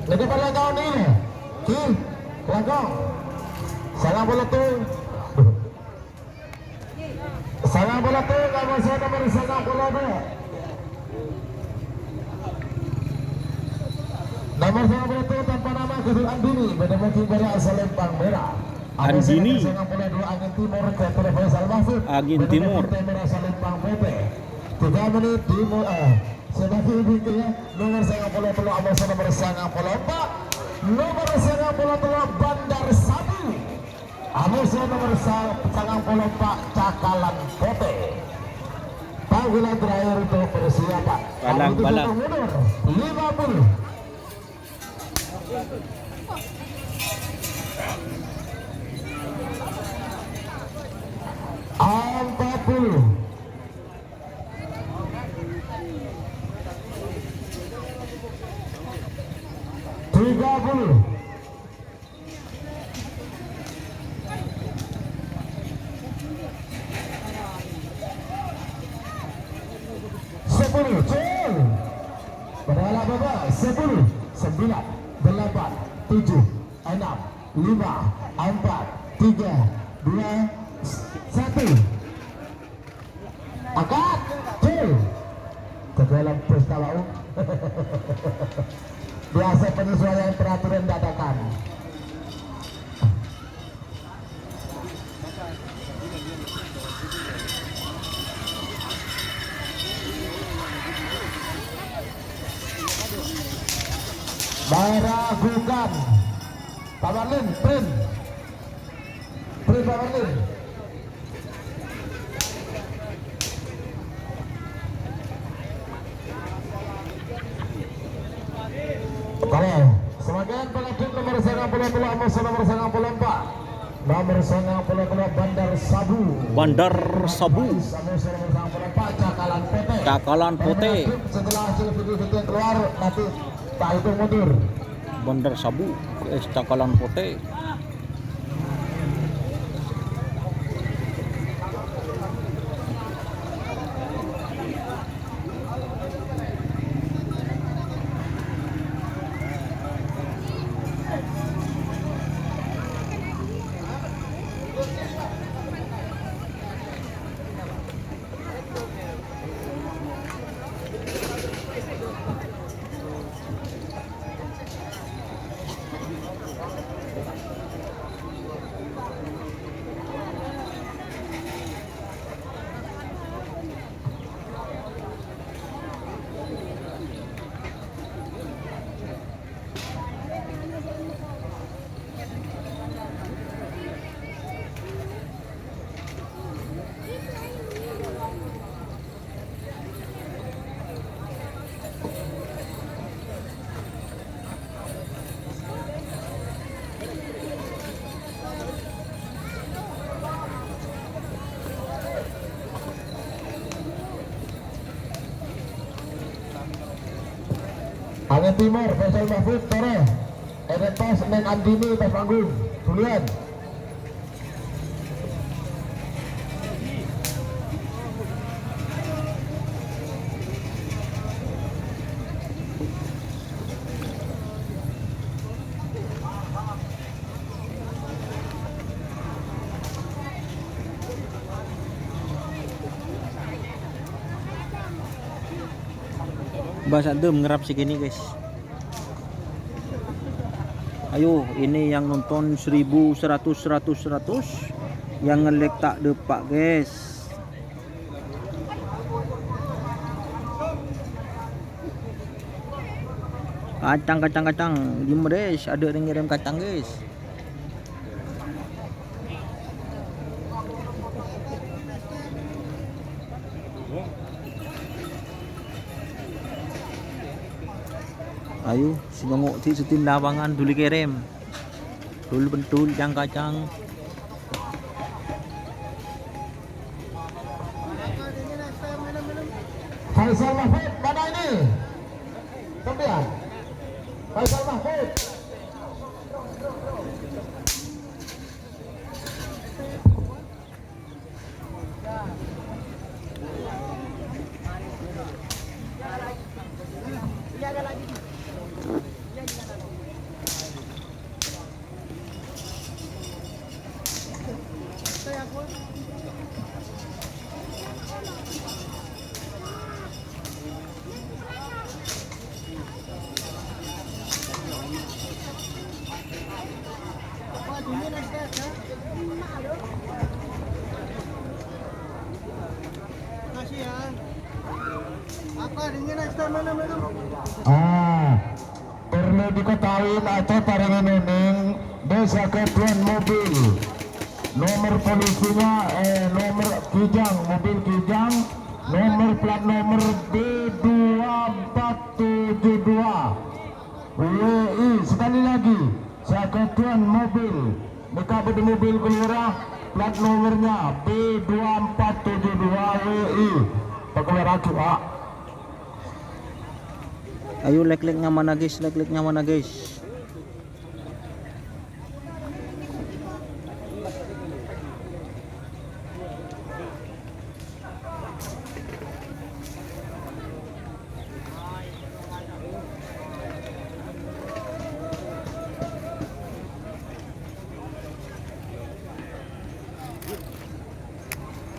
Nèka kalau kau nengok, ki, langkong. Sangang puluh tuh. Sangang puluh tuh, kamosa nomer sangang puluh dua. Nomer sangang puluh tuh tanpa nama, Kevin Andini, bâdâ mungkin bâdâ salempang mèra. Andini. Nomer sangang puluh dua, angèn timur, Kevin Faisal Mahfud. Angèn timur. Bâdâ mungkin bâdâ salempang putih. Tiga menit di mu-, eh, sebagai bingkai, ya. Nomer sangang puluh tello', amosa nomer sangang puluh empa'. Nomer sangang puluh tello', Bandar Sabu. Amosa nomer sa-, sangang puluh empa', Cakalan Potè. Panggilan terakhir untuk persiapan. Balang, balang. Mundur lima puluh. Empat puluh. Tiga puluh. Sepuluh, cul. Padâ ngala' bâbâ. Sepuluh, sembilan, delapan, tujuh, enam, lima, empat, tiga, dua, satu. Angkat, cul. Tenggelam pesta bau. Biasa penyesuaian peraturan dadakan. Meragukan. Pak Marlin, print. Print, Pak Marlin. Oke, samangkèn pangajhât nomer sangang polo tello', amoso nomer sangang polo empa'. Nomer sangang polo tello', Bandar Sabu. Bandar Sabu. Amoso nomer sangang polo empa', Cakalan Potè. Cakalan Potè. Setelah hasil video-video yang keluar, nanti tak hitung mundur. Bandar Sabu, P S Cakalan Potè. Angin Timur, Faisal Mahfud, toro. Eden pas, Neng Andini, pas panggung. Julian. Bâ' sa'dem ngerrap sè kènè', guys. Ayo, ini yang nonton seribu, seratus, seratus, seratus, yang nge-like ta' dâpa', guys. Kacang, kacang, kacang. Dimma, guys? Adâ' rèng ngèrèm kacang, guys. Ayo, sè nyongngo' di' sèddhina lapangan, duli kèrèm. Dul-bendul, cang-kacang. Faisal Mahfud, mana ini? Sampeyan. Faisal Mahfud. Ah, perlu diketahui, maca parèngè nèng, dâ' sakadhâwân mobil. Nomor polisinya, eh, nomor Kijang, mobil Kijang, nomor plat nomor B dua empat tujuh dua. W I, sekali lagi, sakadhâwân mobil. Nèka bâdâ mobil kalowara, plat nomornya B dua empat tujuh dua W I. Pakalowar aghi, Pak. Ayo, lèk-lèk nyamana, guys, lèk-lèk nyamana, guys.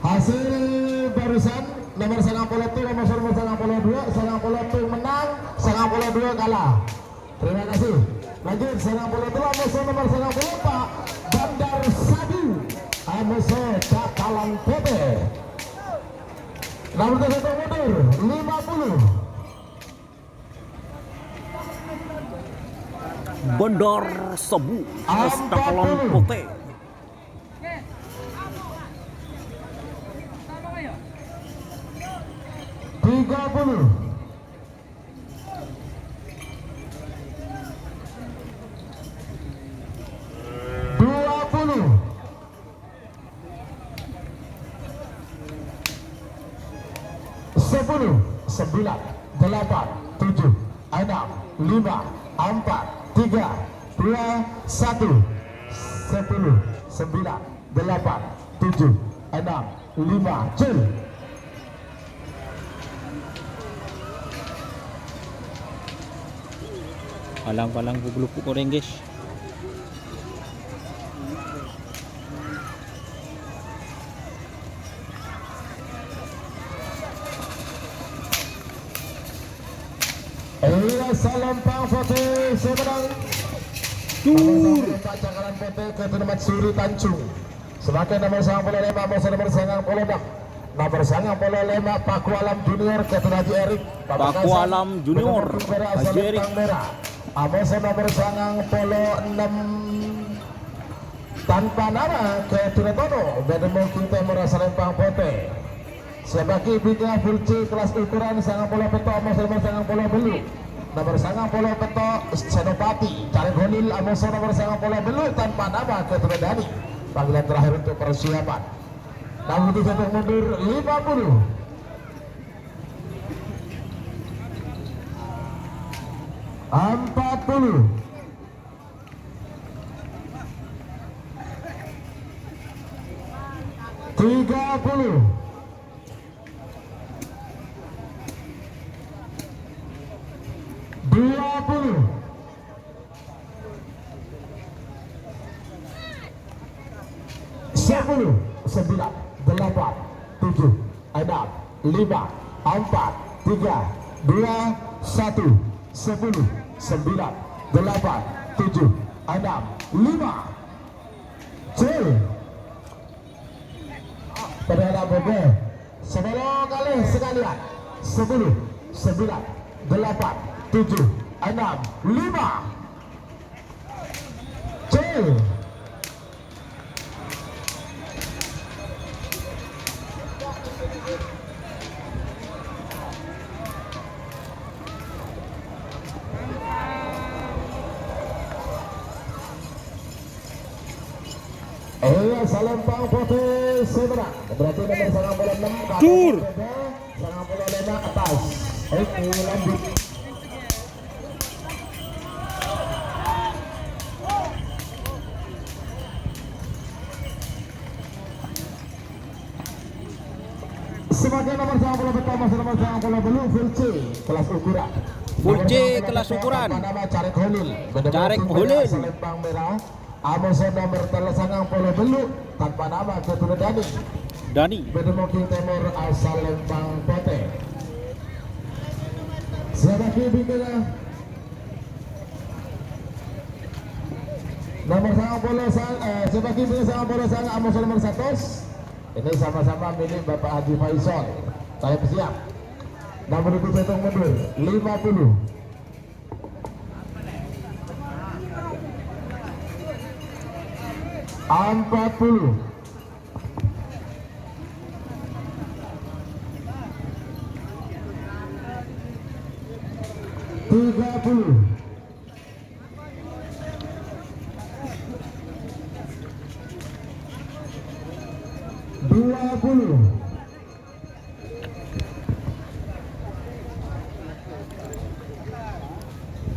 Hasil barusan, nomor sangang polo tello', nomor sangang polo dua, sangang polo tello' mennang, sangang polo dua kalah. Terima kasih. Lanjut, sangang polo tello', musuh nomor sangang polo empa', Bandar Sabu, musuh Cakalan Potè. Nomor satu mundur, lima puluh. Bandar Sabu, Esta Kolon Pote. Tiga puluh. Dua puluh. Sepuluh, sembilan, delapan, tujuh, enam, lima, empat, tiga, dua, satu. Sepuluh, sembilan, delapan, tujuh, enam, lima, cul. Palang-palang bu-, bu-, bu-, orèng, guys. Ella Salempang Pote sè mennang. Tur. Nomor sanga polo empa' Cakaran Pote, Keturunan Matsuri Tanjung. Samangkèn nomor sangang polo lèma', amoso nomor sangang polo ennem. Nomor sangang polo lèma', Paku Alam Junior, Keturunan Haji Erik. Paku Alam Junior, Haji Erik. Amoso nomor sangang polo ennem. Tanpa nama, Keturunan Tono, Bendemoging Tèmor, Salempang Pote. Sè èbâghi bingkèngnga full C kelas ukuran sangang polo pètto', amoso nomor sangang polo bâllu'. Nomor sangang polo pètto', Senopati, Carèk Holil, amoso nomor sangang polo bâllu', tanpa nama, Keturunan Dani. Panggilan terakhir untuk persiapan. Nomor tujuh mundur, lima puluh. Empat puluh. Tiga puluh. Dua puluh. Sepuluh, sembilan, delapan, tujuh, enam, lima, empat, tiga, dua, satu. Sepuluh, sembilan, delapan, tujuh, enam, lima. Cul. Padahal apa, Bro? Sepuluh kali sekalian. Sepuluh, sembilan, delapan, tujuh, enam, lima. Cul. Ella Salempang Pote sè mennang. Berarti nomor sangang polo ennem. Tur. Sangang polo lèma' attas. Oke, lanjut. Samangkèn nomor sangang polo pètto', amoso nomor sangang polo bâllu', full C kelas ukuran. Full C kelas ukuran. Tanpa nama, Carèk Holil. Carèk Holil. Salempang mèra. Amoso nomor tello sangang polo bâllu', tanpa nama, Keturunan Dani. Dani. Bendemoging Tèmor, Salempang Pote. Sè èbâghi bingkèngnga. Nomor sangang polo sang-, eh, sè èbâghi bingkèngnga sangang polo sanga', amoso nomor satos. Ini sama-sama milik Bapak Haji Faisal. Saya siap. Nomor itu hitung mundur, lima puluh. Empat puluh. Tiga puluh. Dua puluh.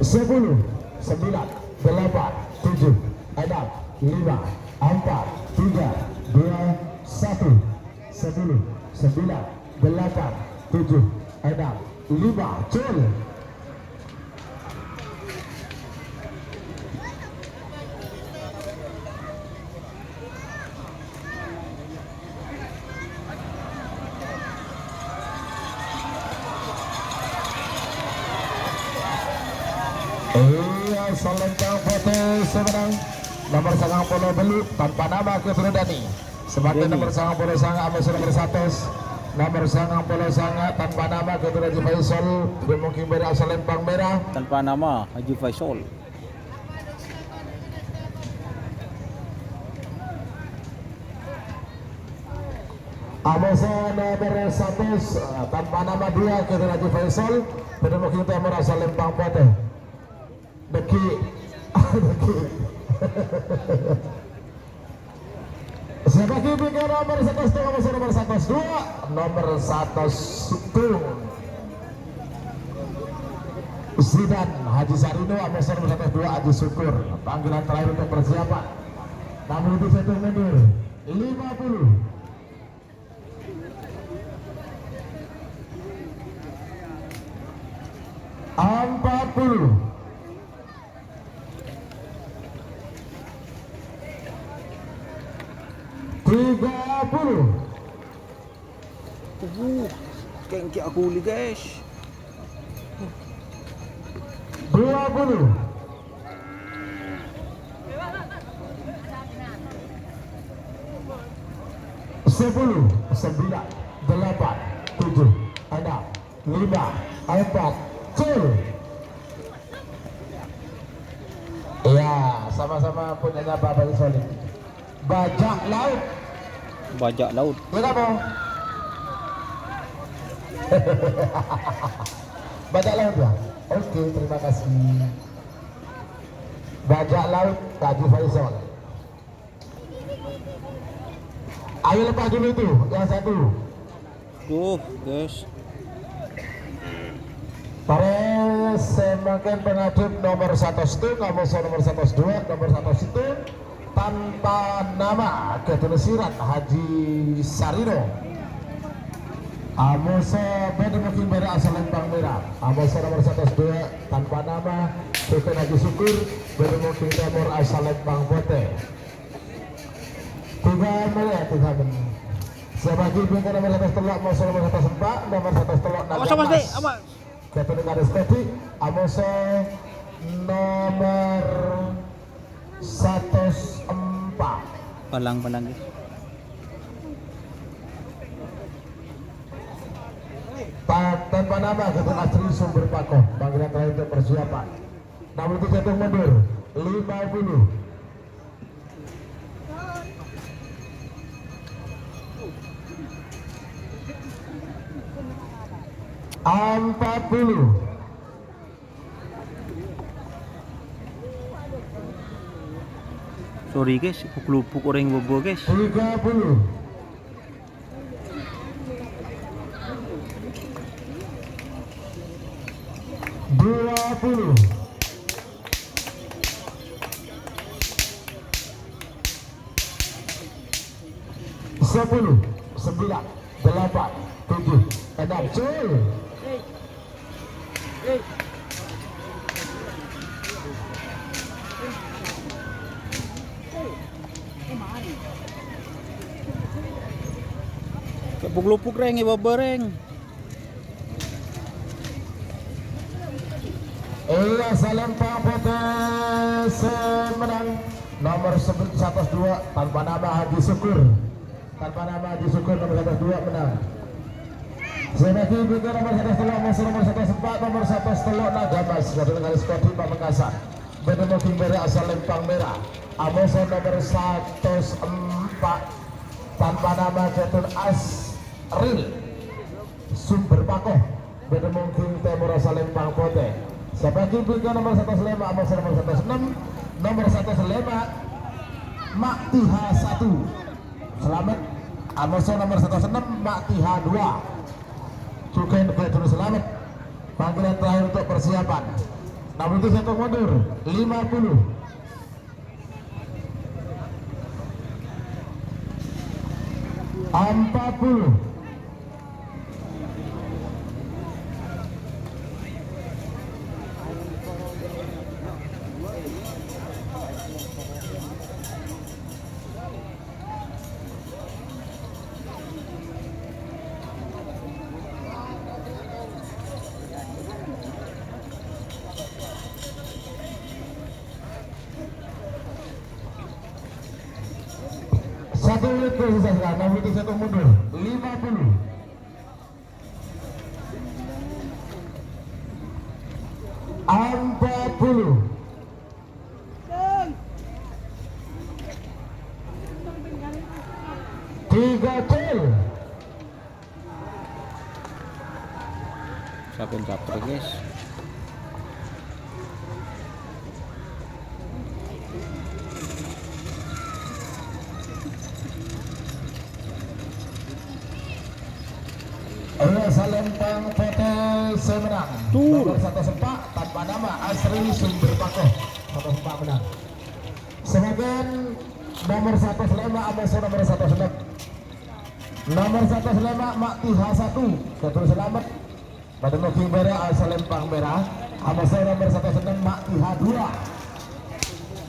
Sepuluh, sembilan, delapan, tujuh, enam, lima, empat, tiga, dua, satu. Sepuluh, sembilan, delapan, tujuh, enam, lima. Cul. Ella Salempang Pote sè mennang. Nomor sangang polo bâllu', tanpa nama, Keturunan Dani. Samangkèn Dani. Nomor sangang polo sanga', amoso nomor satos. Nomor sangang polo sanga', tanpa nama, Keturunan Haji Faisal. Bendemoging mèra, Salempang mèra. Tanpa nama, Haji Faisal. Amoso nomer satos, eh, tanpa nama dua, Khairul Haji Faisal, bâdâ Bukit Timur asal Lempang Potè. Dâgghi'. Dâgghi'. Sè bâgi bingka nomer satos dua, amoso nomer satos dua, nomer satos sèttong. Zidan Haji Sarino, amoso nomer satos dua, Haji Syukur. Panggilan terakhir untuk persiapan. Namun itu sèttong mundur. Lima puluh. Empat puluh. Tiga puluh. Uh, kèng kè aku li, guys. Dua puluh. Sepuluh, sembilan, delapan, tujuh, enam, lima, empat, cul. Iya, sama-sama punyanya Bapak Solim. Bajak laut. Bajak laut. Iya, Pak? Bajak laut, ya? Oke, terima kasih. Bajak laut, Haji Faisal. Ayo lepas dulu itu, yang satu. Duh, guys. Parèng sè mangkèn pangajhâp nomer satos sèttong, amoso nomer satos dua, nomer satos sèttong, tanpa nama, Khairul Sirat Haji Sarino. Amoso bâdâ Bukit Timur asal Lempang Mèra. Amoso nomer satos dua, tanpa nama, Sultan Haji Syukur, bâdâ Bukit Timur asal Lempang Potè. Tiga menit, tiga menit. Sè bâgi bingka nomer satos tello', amoso nomer satos empat, nomer satos tello', Awas, awas, Dek, awas. Kèto nèng garis kadhi, amoso nomer satos empat. Palang, palang, guys. Pa-, tanpa nama, Kèto Asri Sumber Pako. Panggilan terakhir untuk persiapan. Namun itu sèttong mundur. Lima puluh. Empat puluh. Sorry, guys, buk-lubuk orèng bâbâ, guys. Tiga puluh. Dua puluh. Sepuluh, sembilan, delapan, tujuh, enam, cul. Kepuk-lupuk, rèng, è bâbâ, rèng. Ella Salempang Potè sè mennang nomer satos dua tanpa nama Haji Syukur. Tanpa nama Haji Syukur nomer satos dua mennang. Sè bâgi bingka nomer satos tello', nomer satos empat, nomer satos tello' Naga Mas. Kadhung kali squad Pamekasan. Bâdâ Bukit Timur asal Lempang Mèra. Amoso nomer satos empat tanpa nama Jatun Asril. Sumber Pako, bâdâ Bukit Timur asal Lempang Potè. Sè bâgi bingka nomer satos lèma', amoso nomer satos ennem, nomer satos lèma', Mak Tiha satu. Selamat, amoso nomer satos ennem, Mak Tiha dua. Jhughân bâdâ selamat. Panggilan terakhir untuk persiapan. Namun itu sèttong mundur, lima puluh. Empat puluh. Satu menit tersisa, enam menit sèttong mundur. Lima puluh. Empat puluh. Tiga cul. Ken caper, guys. Ayo, Salempang Potè sè mennang. Tur. Nomor satu sepak tanpa nama, Asri Sumber Pakoh. Satu sepak mennang. Sebagian nomor satu selema, Amoso nomor satu selema. Nomor satu selema, Ma'tiha satu. Katur salamet. Bâdâ Moghing Bârâ' asal Lempang Mèra, Amoso nomor satu senem Ma'tiha dua.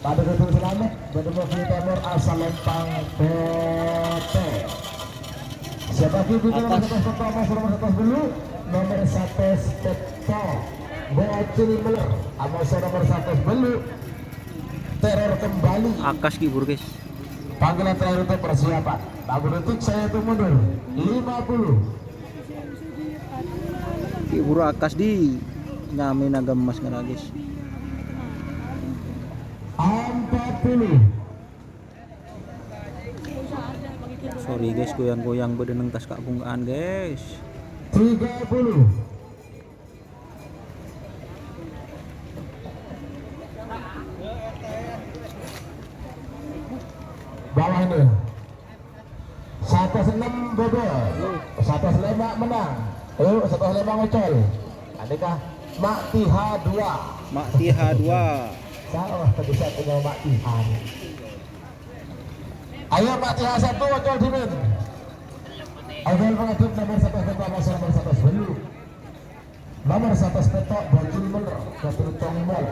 Padâ katur salamet, bâdâ Moghing Tèmor asal Lempang Potè. Siapa lagi di nomor Atas. Satu sepak Amoso nomor satu bellu', nomor satu sepak Bocil Meler, Amoso nomor satu bellu', teror kembali. Akas ki, Burkes. Panggilan terakhir untuk persiapan. Enam puluh detik saya hitung mundur. Lima puluh. Ki buru akas di nyamèna gemmes ngèra, guys. Empat puluh. Sorry, guys, goyang-goyang bâdâ neng kas kabungka'an, guys. Tiga puluh. Bawah ini. Satu senem bâdâ. Satu selema mennang. Ayo, satu selema ngocol. Andika Ma'tiha dua. Ma'tiha dua. Salah, tadi saya punya Ma'tiha. Ayo, Ma'tiha satu, ngocol dimin. Ayo, pengadep nomor satu, nomor satu bellu'. Nomor satu sepak Bocil Meler, Katur Tongmol,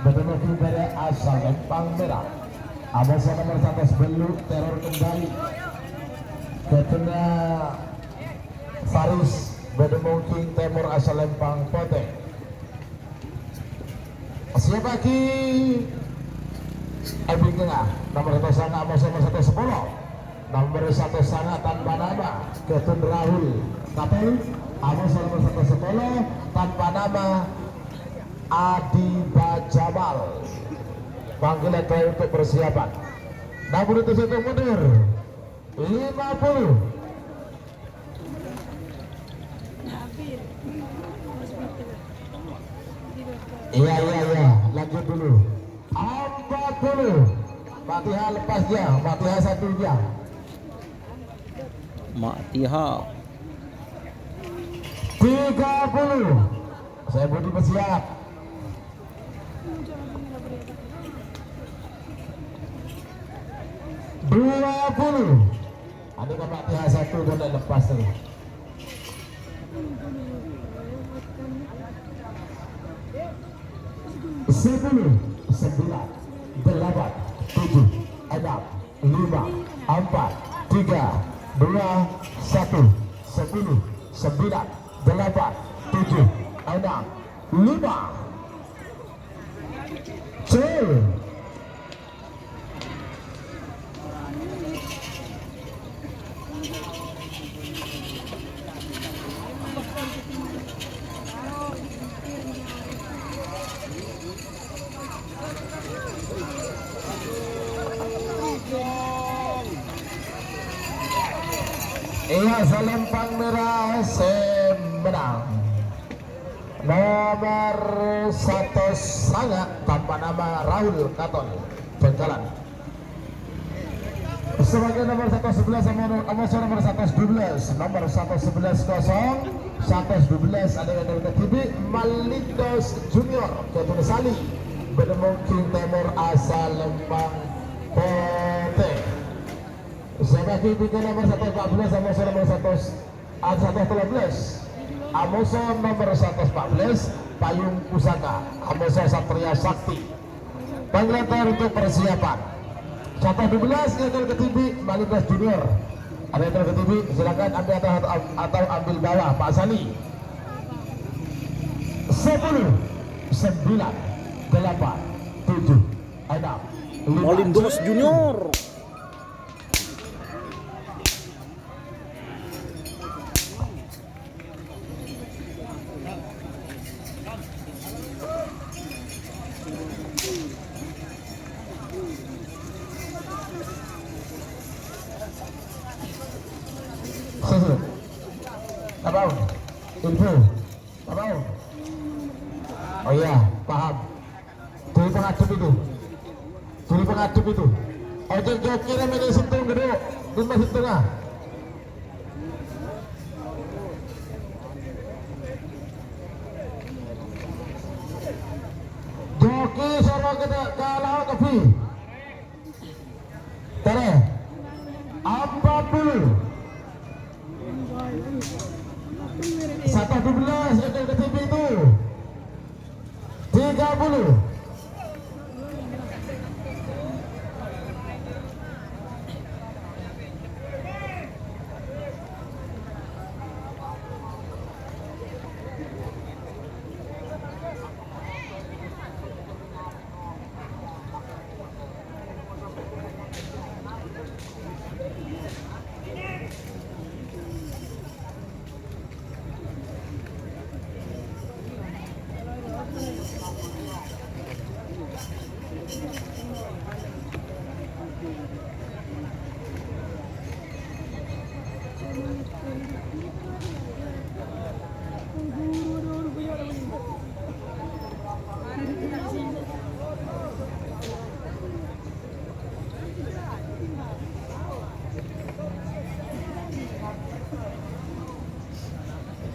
bâdâ Moghing Bârâ' asal Lempang Mèra. Amoso nomor satu bellu' teror kembali. Katurna Faris, bâdâ Moghing Tèmor asal Lempang Potè. Siap lagi? Ebing Tengah, nomor satu sanga, Amoso nomor satu sepolo. Nomor satu sanga tanpa nama, Gadun Rahul. Kapten, Amoso nomor satu sepolo, tanpa nama, Adi Bajamal. Panggilan terakhir untuk persiapan. Nomor itu satu mundur. Lima puluh. Iya, iya, iya. Lanjut dulu. Empat puluh. Ma'tiha lepas dia. Ma'tiha satu dia. Ma'tiha. Tiga puluh. Saya budi bersiap. Dua puluh. Ada Ma'tiha satu boleh lepas tu. Sepuluh, sembilan, delapan, tujuh, enam, lima, empat, tiga, dua, satu. Sepuluh, sembilan, delapan, tujuh, enam, lima. Cul. Iya, Salempang Mèra sè mennang. Nomor satu sanga tanpa nama Rahul Katon, Bangkalan. Sebagai nomor satu sebelas sama no-, Amoso nomor satu dua belas, nomor satu sebelas kosong, satu dua belas ada yang terketibi, Malidos Junior, Ketul Sali, bâdâ Moghing Tèmor asal Lempang Potè. Sebagai tiga nomor satu empat belas, Amoso nomor satu, ah, satu dua belas, Amoso nomor satu empat belas, Payung Pusaka, Amoso Satria Sakti. Panggilan terakhir untuk persiapan. Satu dua belas, Ketul Ketibi, Malidos Junior. Ada Ketul Ketibi, silakan ambil atau, atau ambil bawah, Pak Sali. Sepuluh, sembilan, delapan, tujuh, enam, lima. Malidos Junior. Susu. Apa? Info. Apa? Juru pangadep itu. Juru pangadep itu. Ojo jokina mele sèttong, ghâdhu. Dimma sèttongnga? Joki soro kita kalau kepi. Tara. Empat puluh. Satu dua belas, ekor ketipi itu. Tiga puluh.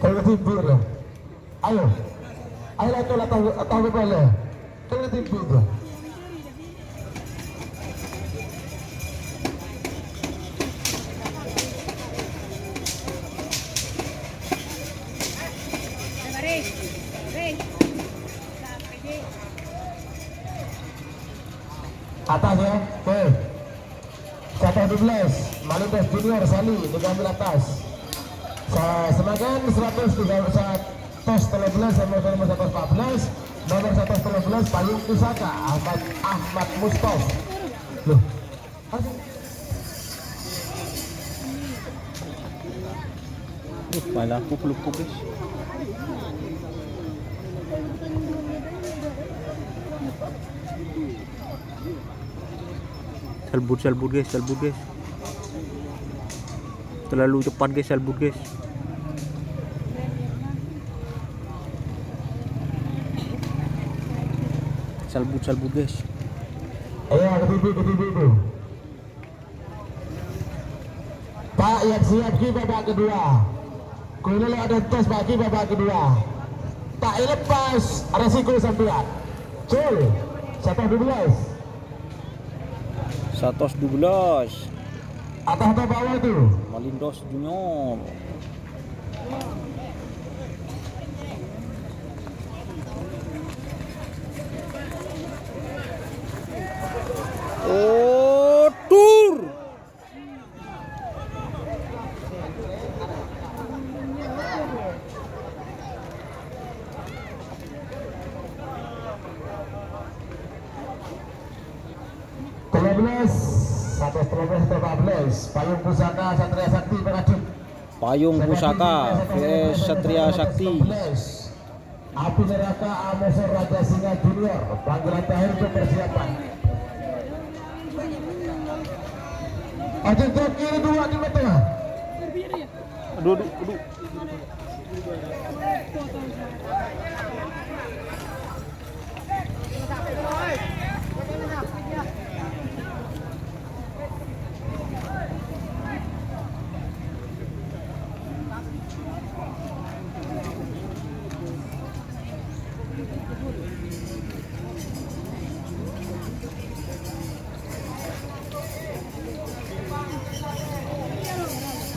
Kalau tidur ya. Ayo. Ayo lah, coba tahu, tahu boleh. Kalau tidur ya. Atas ya, oke. Satu dua belas, Malindos Junior Sali diambil atas. Sa-, semakan seratus tiga, seratus tiga belas sama nomor seratus empat belas, nomor seratus tiga belas Payung Pusaka Ahmad, Ahmad Mustof. Loh. Aduh. Uh, malah aku pelupa, guys. Selbut, selbut, guys, selbut, guys. Terlalu cepat, guys, selbut, guys. Selbut, selbut, guys. Ayo, ketipi, ketipi itu. Pak, siap-siap ki babak kedua. Kulele ada tos bagi babak kedua. Tak lepas resiko sampeyan. Cul, seratus dua belas. Seratus dua belas. Atas atau bawah itu? Malindos Junior. Oh, tur. Tiga belas, seratus tiga belas, tiga belas, Payung Pusaka Satria Sakti menghadap. Payung Pusaka V S Satria Sakti. Api Neraka Amosor Raja Singa Junior, panggilan terakhir untuk persiapan. Aja kiri dua di tengah. Aduh, aduh, aduh.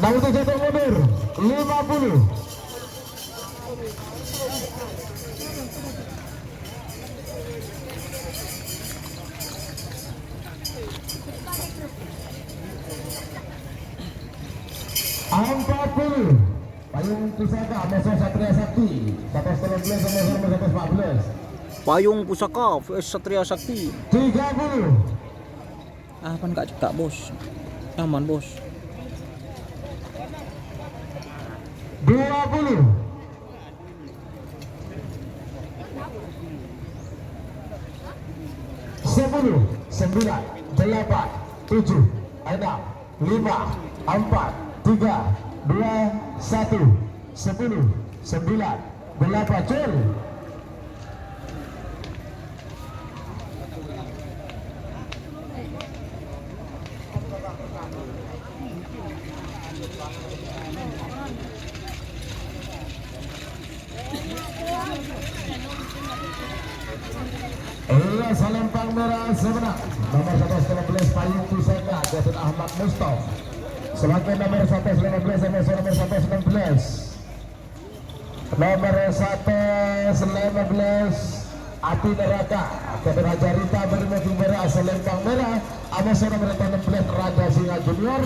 Nah, itu jatuh mundur. Lima puluh. Empat puluh. Payung Pusaka V S Satria Sakti, seratus tiga belas sama seratus empat belas. Payung Pusaka V S Satria Sakti. Tiga puluh. Ah, pan kak cekak, Bos. Aman, Bos. Dua puluh. Sepuluh, sembilan, delapan, tujuh, enam, lima, empat, tiga, dua, satu, sepuluh, sembilan, delapan, cul. Salempang mèra sè mennang. Nomor saratos lèma bellâs Payung Pusaka, David Ahmad Mustof. Samangkèn nomor saratos lèma bellâs, sama nomor saratos ennem bellâs. Nomor saratos lèma bellâs, Api Neraka, David Hajarita, bâdâ mangkèn bârâ' salempang mèra, amoso nomor saratos ennem bellâs, Raja Singa Junior,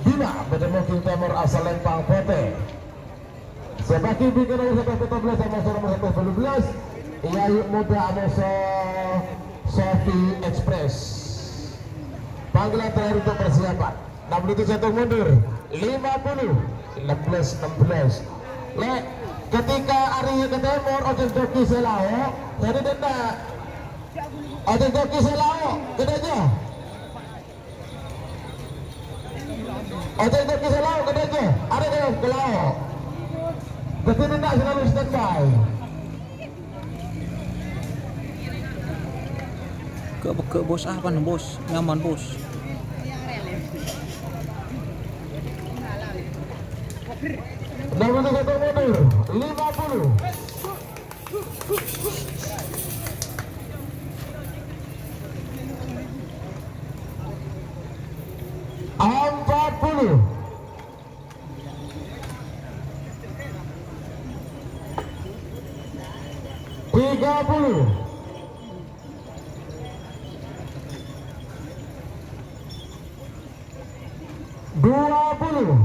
Bima, bâdâ mangkèn tèmor, salempang potè. Sè bâgi bingkana nomor saratos pètto bellâs, amoso nomor saratos bâllu bellâs, Yayu Muda, amoso Sofi Express. Panggilan terakhir untuk persiapan. Enam puluh tujuh sèttong mundur. Lima puluh. Enam belas, enam belas. Lè', ketika arèya ka tèmor, ojhân joki sè lao', jadi denda. Ojhân joki sè lao', ghi dâjâ. Ojhân joki sè lao', ghi dâjâ. Arèya ka lao'. Jadi denda selalu standby. Gak pegge', Bos. Aman, Bos. Nyaman, Bos. Nomor satu mundur, lima puluh. Empat puluh. Tiga puluh. Dua puluh.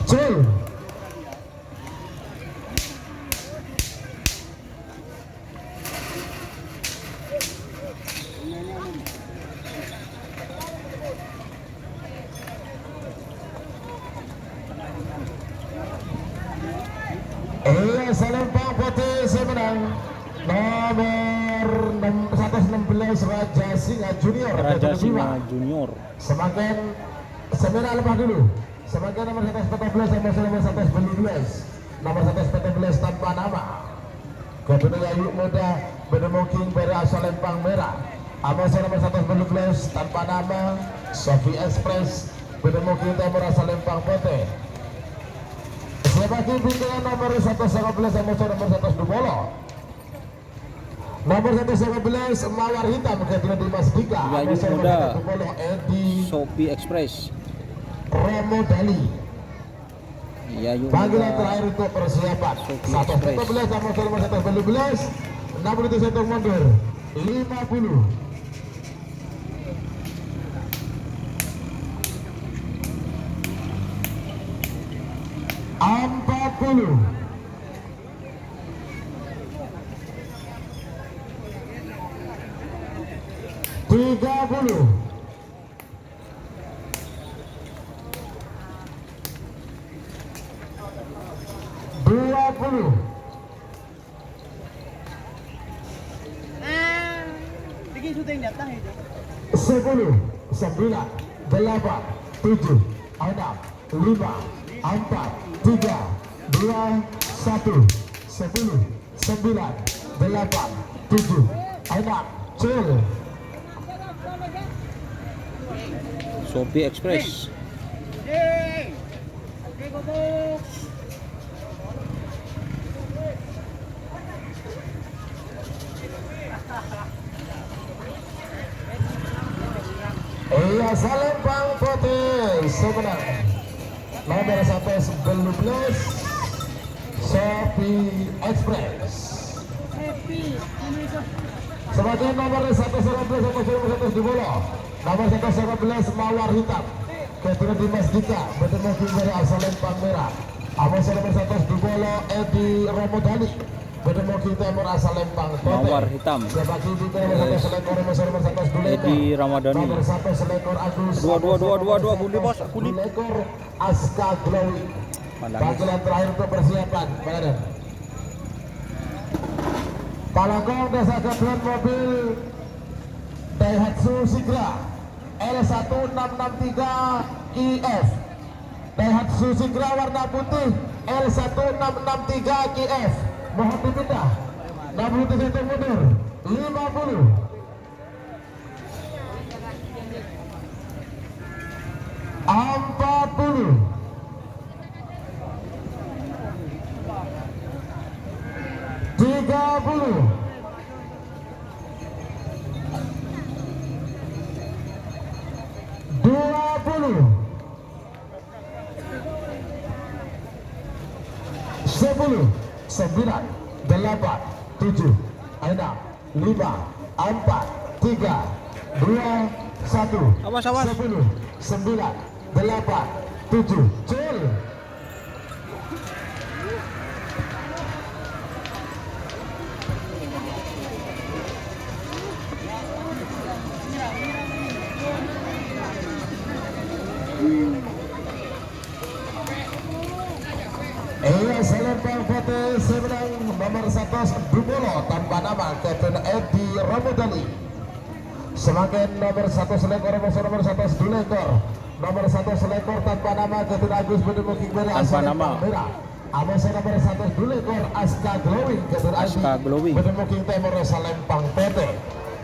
Cul. Iyâ, salempang potè sè mennang nomor enam, saratos ennem bellâs, Raja Singa Junior. Raja Singa Junior. Samangkèn sè mèra lepas dulu. Samangkèn nomor saratos pètto bellâs, sama nomor saratos bâllu bellâs. Nomor saratos pètto bellâs tanpa nama. Ghâbuna Yayu Muda, bâdâ mangkèn bârâ' salempang mèra. Amoso nomor saratos bâllu bellâs tanpa nama, Sofi Express, bâdâ mangkèn tèmor salempang potè. Sè bâgi bingkana nomor saratos sanga bellâs, amoso nomor saratos dua puluh. Nomor saratos sanga bellâs, Mawar Hitam, ghâbuna Dimas Dika. Yayu Muda, Sofi Express. Romo Dali. Yayu Muda. Panggilan terakhir untuk persiapan. Sofi Express. Saratos empat belas sama nomor saratos dua belas. Enam puluh satu mundur. Lima puluh. Empat puluh. Tiga puluh. Dua puluh. Sepuluh, sembilan, delapan, tujuh, enam, lima, empat, tiga, dua, satu, sepuluh, sembilan, delapan, tujuh, enam, cul. Sofi Express. Iyâ, salempang potè sè mennang. Nomor saratos bâllu bellâs, Sofi Express. Samangkèn nomor saratos sanga bellâs, nomor saratos dua puluh. Nomor saratos sanga bellâs, Mawar Hitam. Ghâbuna Dimas Dika, bâdâ mangkèn bârâ' salempang mèra. Amoso nomor saratos dua puluh, Edi Romodani. Bâdâ mangkèn tèmor salempang potè. Mawar Hitam. Sè bâgi bingkana nomor saratos sèlèkor, amoso nomor saratos dua puluh. Edi Ramadhani. Nomor saratos sèlèkor Agus. Dua, dua, dua, dua, dua, Budi, Bos, Budi. Dua puluh, Aska Glory. Panggilan terakhir untuk persiapan, Pak Raden. Palangkong dasa gabungan mobil Daihatsu Sigra L satu enam enam tiga I F. Daihatsu Sigra warna putih L satu enam enam tiga Q F. Mohon dipindah. Enam puluh tujuh mundur. Lima puluh. Empat puluh. Tiga puluh. Dua puluh. Sepuluh, sembilan, delapan, tujuh, enam, lima, empat, tiga, dua, satu. Awas, awas. Sepuluh, sembilan, delapan, tujuh, cul. Iyâ, salempang potè sè mennang nomer satos dupolo tanpa nama, Kevin Edi Ramadhani. Samangkèn nomer satos lèkor, mosor nomer satos dulèkor. Nomer satos lèkor tanpa nama, Kevin Agus bâdâ mungkin bâdâ. Tanpa nama. Merah. Amoso nomer satos dulèkor, Aska Glowing, Kevin Adi. Aska Glowing. Bâdâ mungkin tèmor salempang potè.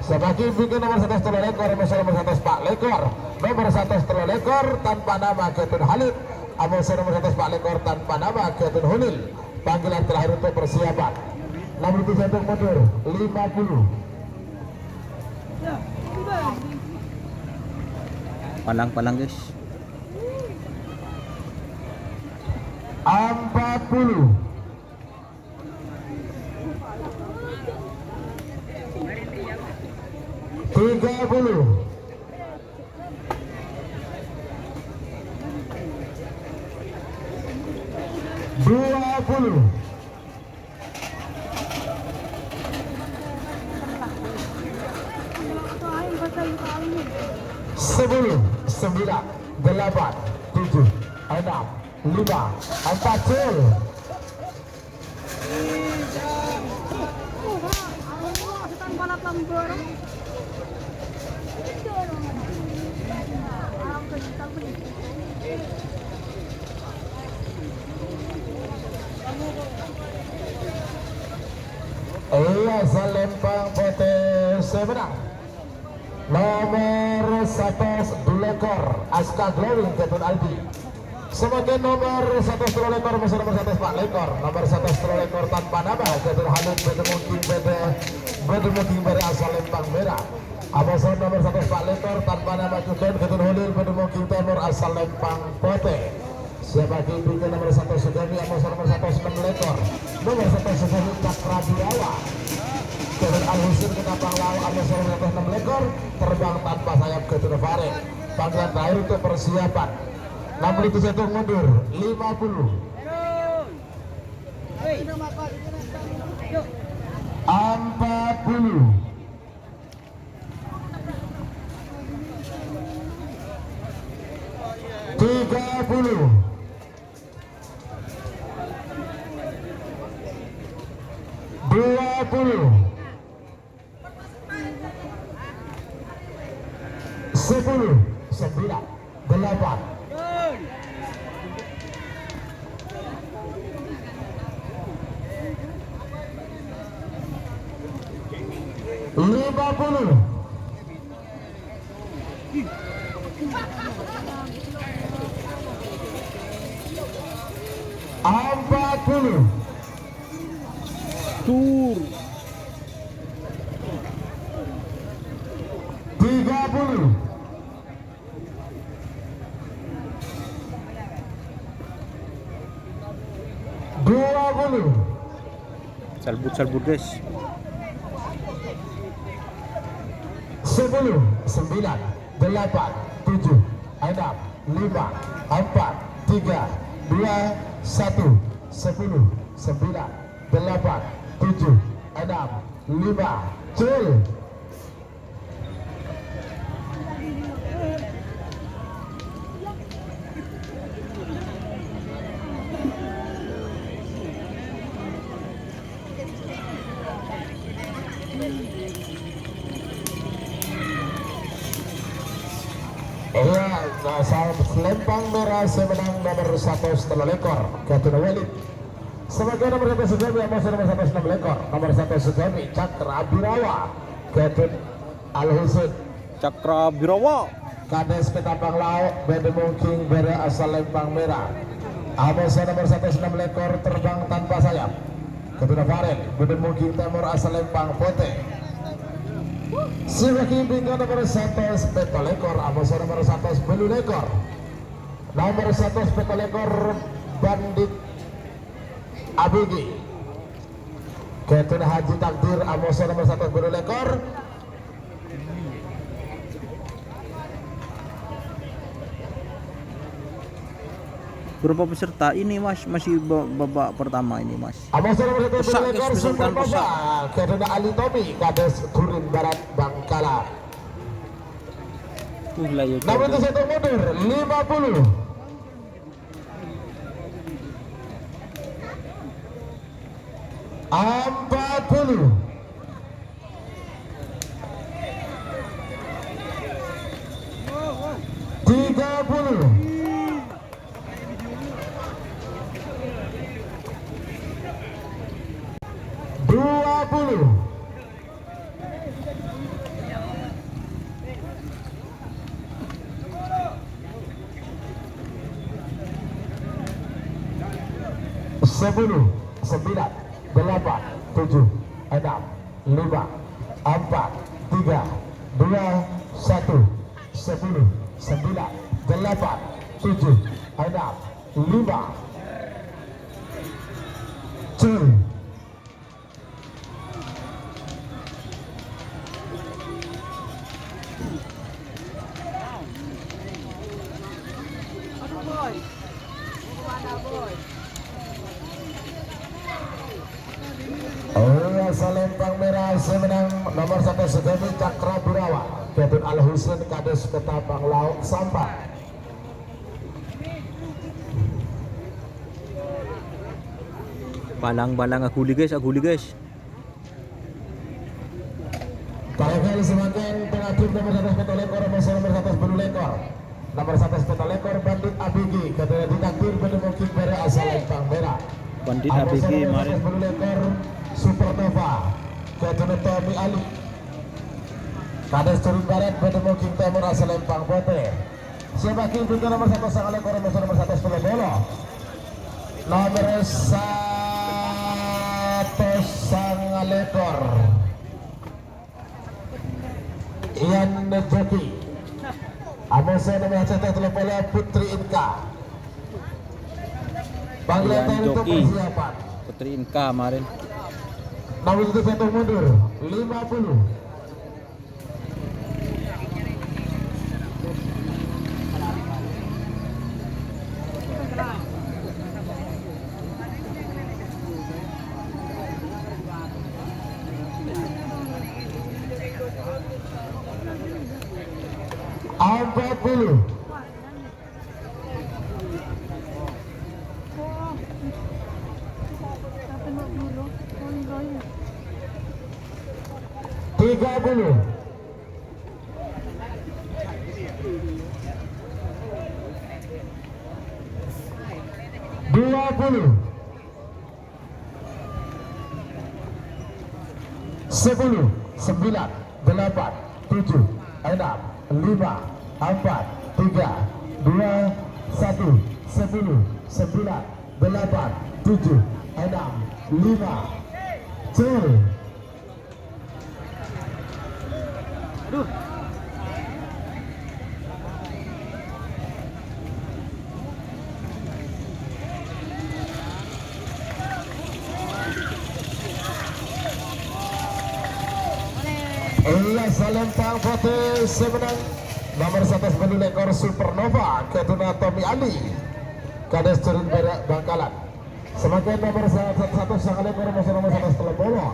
Sabagi bingkèn nomer satos tello lèkor, amoso nomer satos pa' lèkor. Nomer satos tello lèkor, tanpa nama, Kevin Halid. Amoso nomer satos pa' lèkor, tanpa nama, Kevin Hunil. Panggilan terakhir untuk persiapan. Nomor tujuh untuk mundur, lima puluh. Palang, palang, guys. Empat puluh. Tiga puluh. Dua puluh. Sepuluh, sembilan, delapan, tujuh, enam, lima, empat, cul. Iyâ, salempang potè sè mennang. Nomer satos dulèkor, Aska Glowing, Kevin Aldi. Samangkèn nomer satos tello lèkor, mosor nomer satos pa' lèkor. Nomer satos tello lèkor tanpa nama, Kevin Halid, bâdâ mungkin bâdâ, bâdâ mungkin bâdâ asal Lempang Merah. Amoso nomer satos pa' lèkor tanpa nama jhughân, Kevin Halid, bâdâ mungkin tèmor asal Lempang Potè. Sabagi bingkèn nomer satos Sugami, amoso nomer satos ennem lèkor. Nomer satos Sugami, Cakra Birawa. Kevin Al Husin, Ketapang Lao, amoso nomer satos ennem lèkor, terbang tanpa sayap, Kevin Farid. Panggilan terakhir untuk persiapan. Enam puluh tujuh mundur, lima puluh. Empat puluh. Tiga puluh. Dua puluh. Sepuluh, sembilan, delapan. Lima puluh. Empat puluh. Tur. Tiga puluh. Dua puluh. Salbut, salbut, guys. Sepuluh, sembilan, delapan, tujuh, enam, lima, empat, tiga, dua, satu. Sepuluh, sembilan, delapan, tujuh, enam, lima, cul. Iyâ, nah, sa-, Lempang Merah sè mennang nomer satos tello lèkor, Gadun Walid. Sabagi nomer satos Sugami, amoso nomer satos ennem lèkor. Nomer satos Sugami, Cakra Birawa, Gadun Al Husin. Cakra Birawa. Kades Ketapang Lao, bâdâ mungkin bârâ asal Lempang Merah. Amoso nomer satos ennem lèkor, terbang tanpa sayap. Keturunan Farel, bâdâ Muging Tèmor asal Lèmpang Potè. Sè bâgi bingka nomer satos pètto lèkor, amoso nomer satos bâllu lèkor. Nomer satos pètto lèkor, Bandit Abigi. Keturunan Haji Takdir, amoso nomer satos bâllu lèkor. Berapa peserta ini, Mas? Masih ba-, babak pertama ini, Mas. Rusak, guys, belum kan rusak. Keturunan Ali Tommy, Kades Turin Barat Bangkalan. Uh, lah, ya, nomor coba. Satu mundur, lima puluh. Empat puluh. Tiga puluh. Dua puluh. Sepuluh, sembilan, delapan, tujuh, enam, lima, empat, tiga, dua, satu. Sepuluh, sembilan, delapan, tujuh, enam, lima. Cul. Oh, asal Lèmpang Mèra sè mennang nomer satos Gani Cakra Birawa, Ketun Al Husin Kades Kota Panglao Sampang. Balang-balang aghuli, guys, aghuli, guys. Parèngghâl samangkèn pangajhâr nomer satos pètto lèkor, amoso nomer satos bâllu lèkor. Nomer satos pètto lèkor, Bandit Abigi, keturunan Haji Takdir, bâdâ Muging Mèra asal Lèmpang Mèra. Bandit Abigi, amoso nomer satos bâllu lèkor, Supernova, keturunan Tommy Ali. Kades Turin Barat, bâdâ Muging Tèmor asal Lèmpang Potè. Sè bâgi bingka nomer satos sanga lèkor, amoso nomer satos tello polo. Nomer satos sanga lèkor, Ian Joki. Amoso nomer satos tello polo, Putri Inka. Panggilan untuk Joki. Persiapan. Putri Inka kemarin. Nomor satu mundur, lima puluh. Empat puluh. Tiga puluh. Dua puluh. Sepuluh, sembilan, delapan, tujuh, enam, lima, empat, tiga, dua, satu. Sepuluh, sembilan, delapan, tujuh, enam, lima. Cul. Aduh. Iya, Salempang Potè sè mennang. Nomer satos bâllu lèkor Supernova, keturunan Tommy Ali. Kades Turin Bârâ' Bangkalan. Samangkèn nomer sa-, satos sanga lèkor, amoso nomer satos tello polo.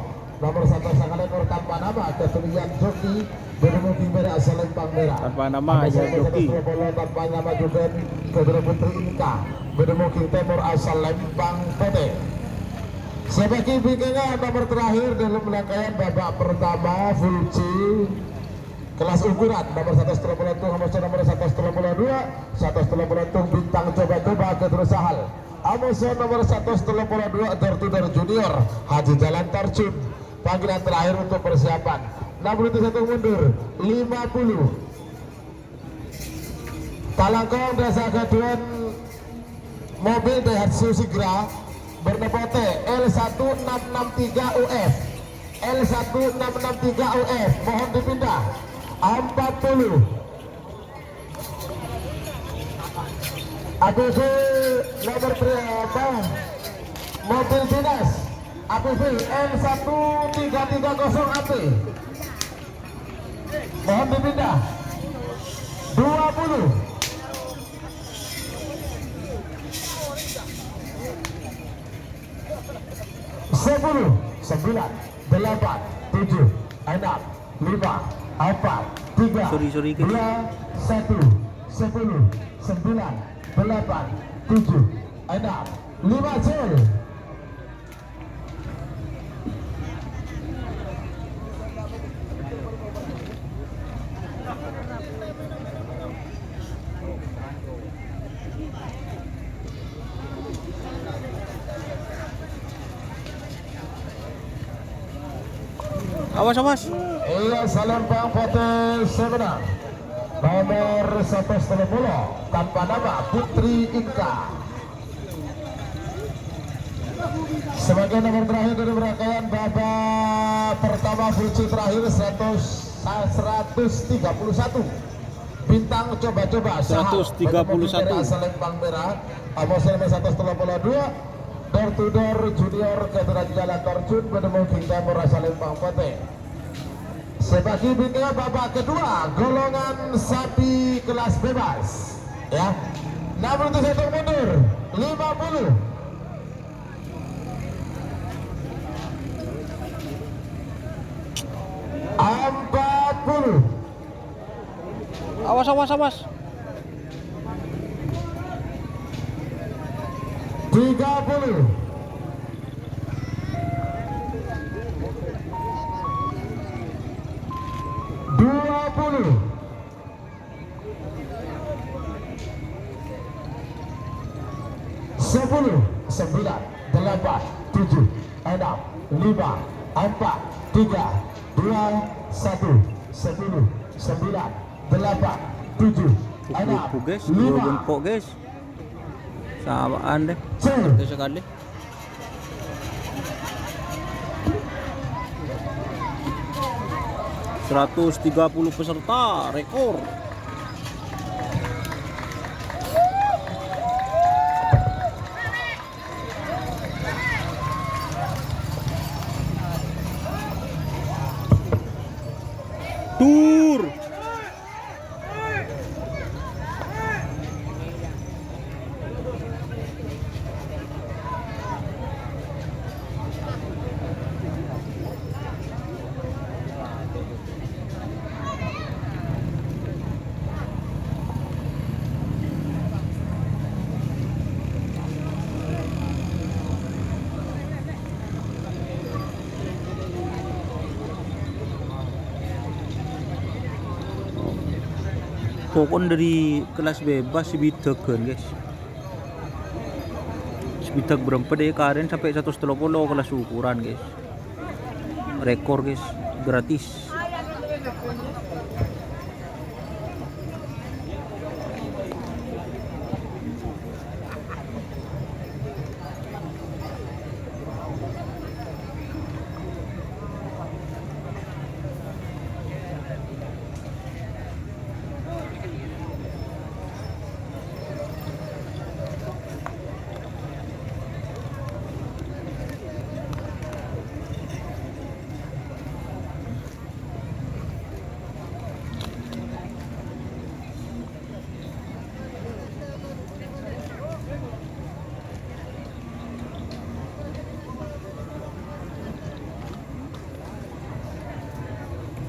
Nomer satos sanga lèkor tanpa nama, keturunan Joki, bâdâ Muging Bârâ' asal Lèmpang Mèra. Tanpa nama, amoso ya, nomer satos tello polo, tanpa nama juga, keturunan Putri Inka, bâdâ Muging Tèmor asal Lèmpang Potè. Sè bâgi bingkèngnga nomer terakhir dalam rangkaian babak pertama, full C, kelas ukuran nomer satos tello polo tong, amoso nomer satos tello polo dua, satos tello polo tong Bintang Coba-Coba, keturunan Sahal. Amoso nomer satos tello polo dua, Door to Door Junior, Haji Jalan Tarjun. Panggilan terakhir untuk persiapan. Enam puluh satu mundur, lima puluh. Talangkong dâ' saghâdhuwân mobil Daihatsu Sigra. Warna putih, L satu enam enam tiga U F. L satu enam enam tiga U F, mohon dipindah. Empat puluh. A B V nomor berapa? Mobil dinas. A B V L satu tiga tiga kosong A P. Mohon dipindah. Dua puluh. Sepuluh, sembilan, delapan, tujuh, enam, lima, empat, tiga, Sorry, sorry, guys. dua, satu, sepuluh, sembilan, delapan, tujuh, enam, lima, gol. Awas, awas. Iyâ, salempang putih sè mennang. Nomor seratus tellu puluh, tanpa nama, Putri Inka. Sebagai nomor terakhir dari rangkaian babak pertama, full C terakhir seratus, seratus tiga puluh satu. Bintang coba-coba, Saha, Seratus tiga puluh satu. Bintang merah, Salempang Merah, Amos nomor seratus tellu puluh dua, door to door junior, keterangan jalan terjun, menemui King Timur, Salempang Putih. Sebagai bintang babak kedua, golongan sapi kelas bebas. Ya. Namun itu satu mundur, lima puluh. Empat puluh. Awas, awas, awas. Tiga puluh. Dua puluh. Sepuluh, sembilan, delapan, tujuh, enam, lima, empat, tiga, dua, satu, sepuluh, sembilan, delapan, tujuh, enam, Ibu, guys, lima. Dua bengkok, guys. Samaan deh. Satu sekali. Seratus tiga puluh peserta, rekor. Tur. Pokokna dhâri kelas bebas sè bidhâghân, guys. Sè bidhâgh bârâmpa dhâri karèn sampè' seratus tellu puluh kelas ukuran, guys. Rekor, guys, gratis.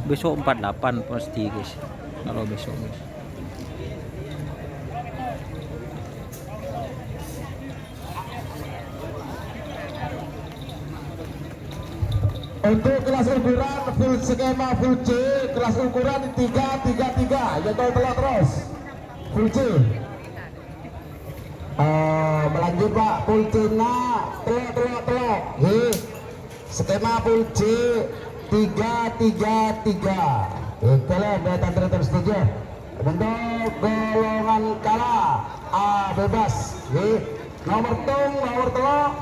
Besok empat delapan pasti, guys. Kalau besok, guys. Untuk kelas ukuran full skema full C, kelas ukuran tiga tiga tiga, ya, tol telok terus. Full C. Eh, melanjut, Pak, full C-na telok telok telok. Nggih. Skema full C tiga tiga tiga. Oke, lah, buat antar-antar setuju. Untuk golongan kala A bebas, nggih. Nomor tung, nomor telok.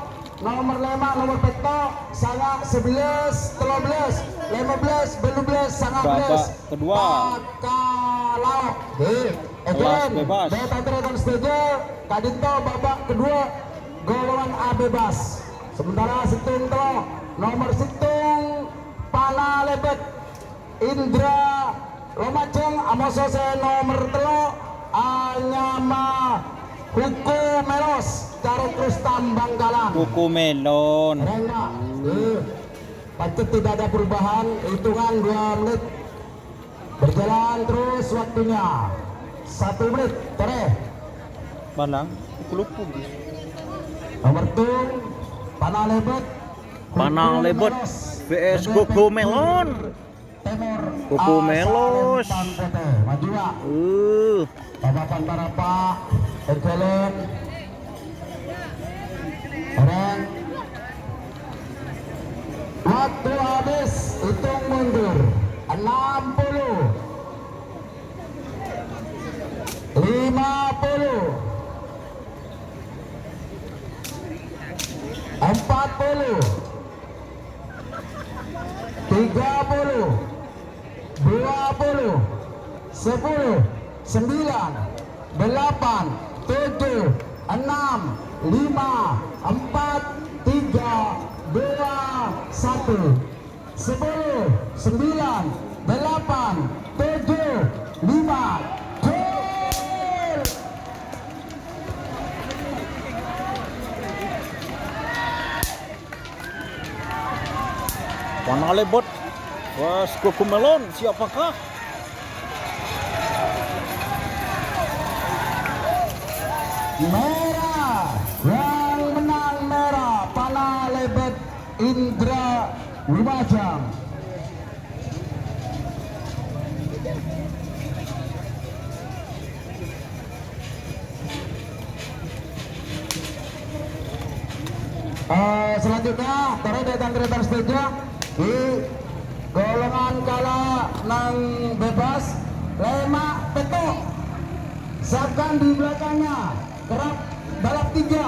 Nomer lèma', nomer pètto', sanga', sabellâs, tello bellâs, lèma bellâs, bâllu bellâs, sanga' bellâs. Babak kedua. Pakalaok. Oke. Kelas bebas. Dâ' tan-tarètan sadhâjâ, ka'dinto babak kedua, golongan A bebas. Sementara sèttong tello', nomer sèttong, Pana Lebet. Indra Lumajang, amoso sè nomer tello', anyama Huku Melos, Carèk Rustam Bangkalan. Huku Melon. Rèng, Pak. Eh, pacet tidak ada perubahan, hitungan dua menit. Berjalan terus waktunya. Satu menit, tereh. Balang, Huku Lupug. Nomer tung, Pana Lebet. Pana Lebet, B S Huku Melon. Timur, Huku Melos. Maju, Pak. Uh. Bapak Pantarapa, berjalan. Orang. Waktu habis, hitung mundur. Enam puluh. Lima puluh. Empat puluh. Tiga puluh, dua puluh, sepuluh, sembilan, delapan, tujuh, enam, lima, empat, tiga, dua, satu. Sepuluh, sembilan, delapan, tujuh, lima. Gol! Mana lebot? Wes, Gogomelon, siapakah? Merah, yang menang merah, Pana Lebet Indra Lumajang. Eh, selanjutnya, torè dâ' tan-tarètan sadhâjâ, di golongan kala nang bebas, lèma' pètto'. Siapkan di belakangnya, kerap balap tiga,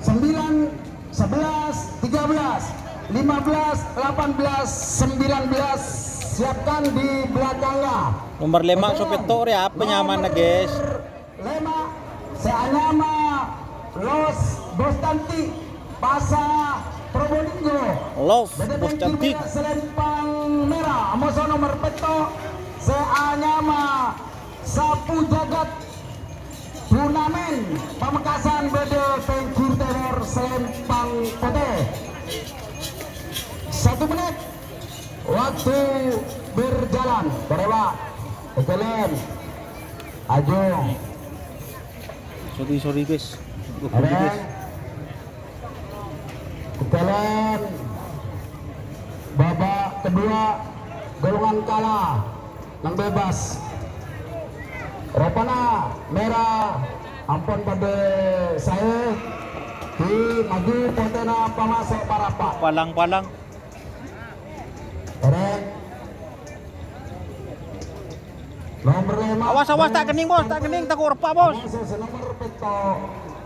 sembilan, sebelas, tiga belas, lima belas, delapan belas, sembilan belas. Siapkan di belakangnya. Nomor lèma' so pètto' rè apa nyamana, guys? Lèma', sè anyama Los Bostanti, Pasa Probolinggo. Los Bostanti. Selempang merah, amoso nomor pètto', sè anyama Sapu Jagat. Turnamen Pamekasan bâdâ pènggir tèmor Selempang Potè. Satu menit waktu berjalan. Berapa? Jalan. Ayo. Sorry, sorry, guys. Ada. Jalan. Babak kedua, golongan kala. Nang bebas. Ropana merah ampon padâ saè. Di maju potèna pamaso' parapa. Palang-palang. Eren. Nomor lèma'. Awas, awas, ta' kenning, Bos, ta' kenning, tako' repa', Bos. Nomor pètto',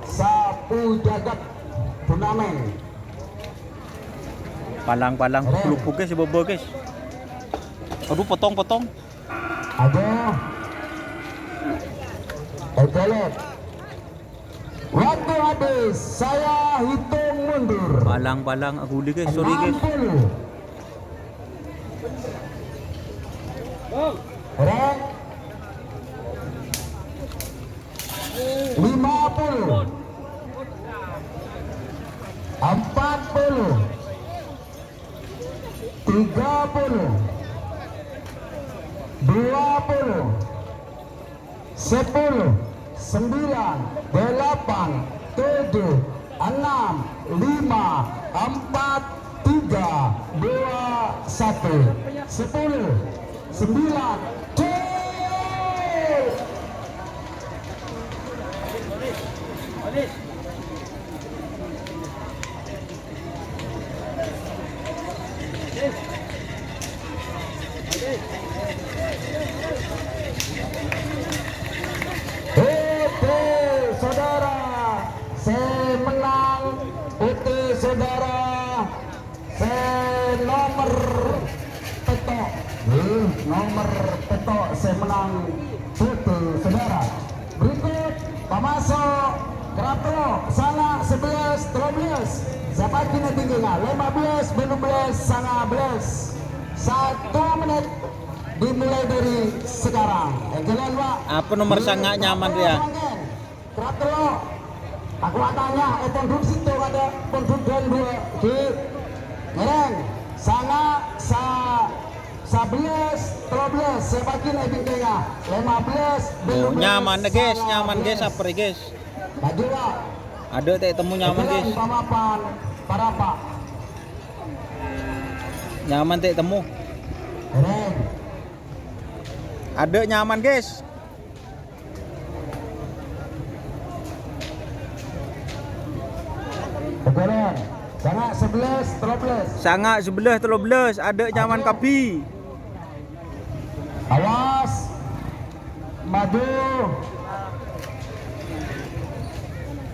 Sapu Jagat Turnamen. Palang-palang, lubuk, guys, bobo, guys. Aduh, potong, potong. Ada. Egalet. Waktu habis, saya hitung mundur. Palang-palang, aguli, guys, sorry, guys. Enam puluh. Rek. Lima puluh. Empat puluh. Tiga puluh. Dua puluh. Sepuluh, sembilan, delapan, tujuh, enam, lima, empat, tiga, dua, satu. Sepuluh, sembilan, gol! Oke, saudara, sè mennang, oke, saudara. Petto'. Eh, nomer petto' sè mennang putè, saudara. Berikut, pamaso' kerap tello', sanga' sebelas, tello belas. Sè pagghina bingkèngnga, lima belas, bâllu belas, sanga' belas. Satu menit dimulai dari sekarang. Èngghi, Pak. Apa nomer sanga' nyaman, ya? Kerap tello'. Aku atanya, eh, pondhuk sèttong ada pondhuk dan dua. Di. Ngèrèng. Sanga' sa-, sebelas, tello belas. Sè pagghina bingkèngnga. Lima belas, bâllu belas, nyaman, guys. Sanga' nyaman, guys. Belas. Apa, guys? Maju, Pak. Ada tè' temu nyaman, guys. Pamapan, para, Pak. Nyaman tè' temu. Ngèrèng. Ada nyaman, guys. Beberan. Sanga' sebelas, tello belas. Sanga' sebelas, tello belas. Ada nyaman kabbhi. Awas. Maju.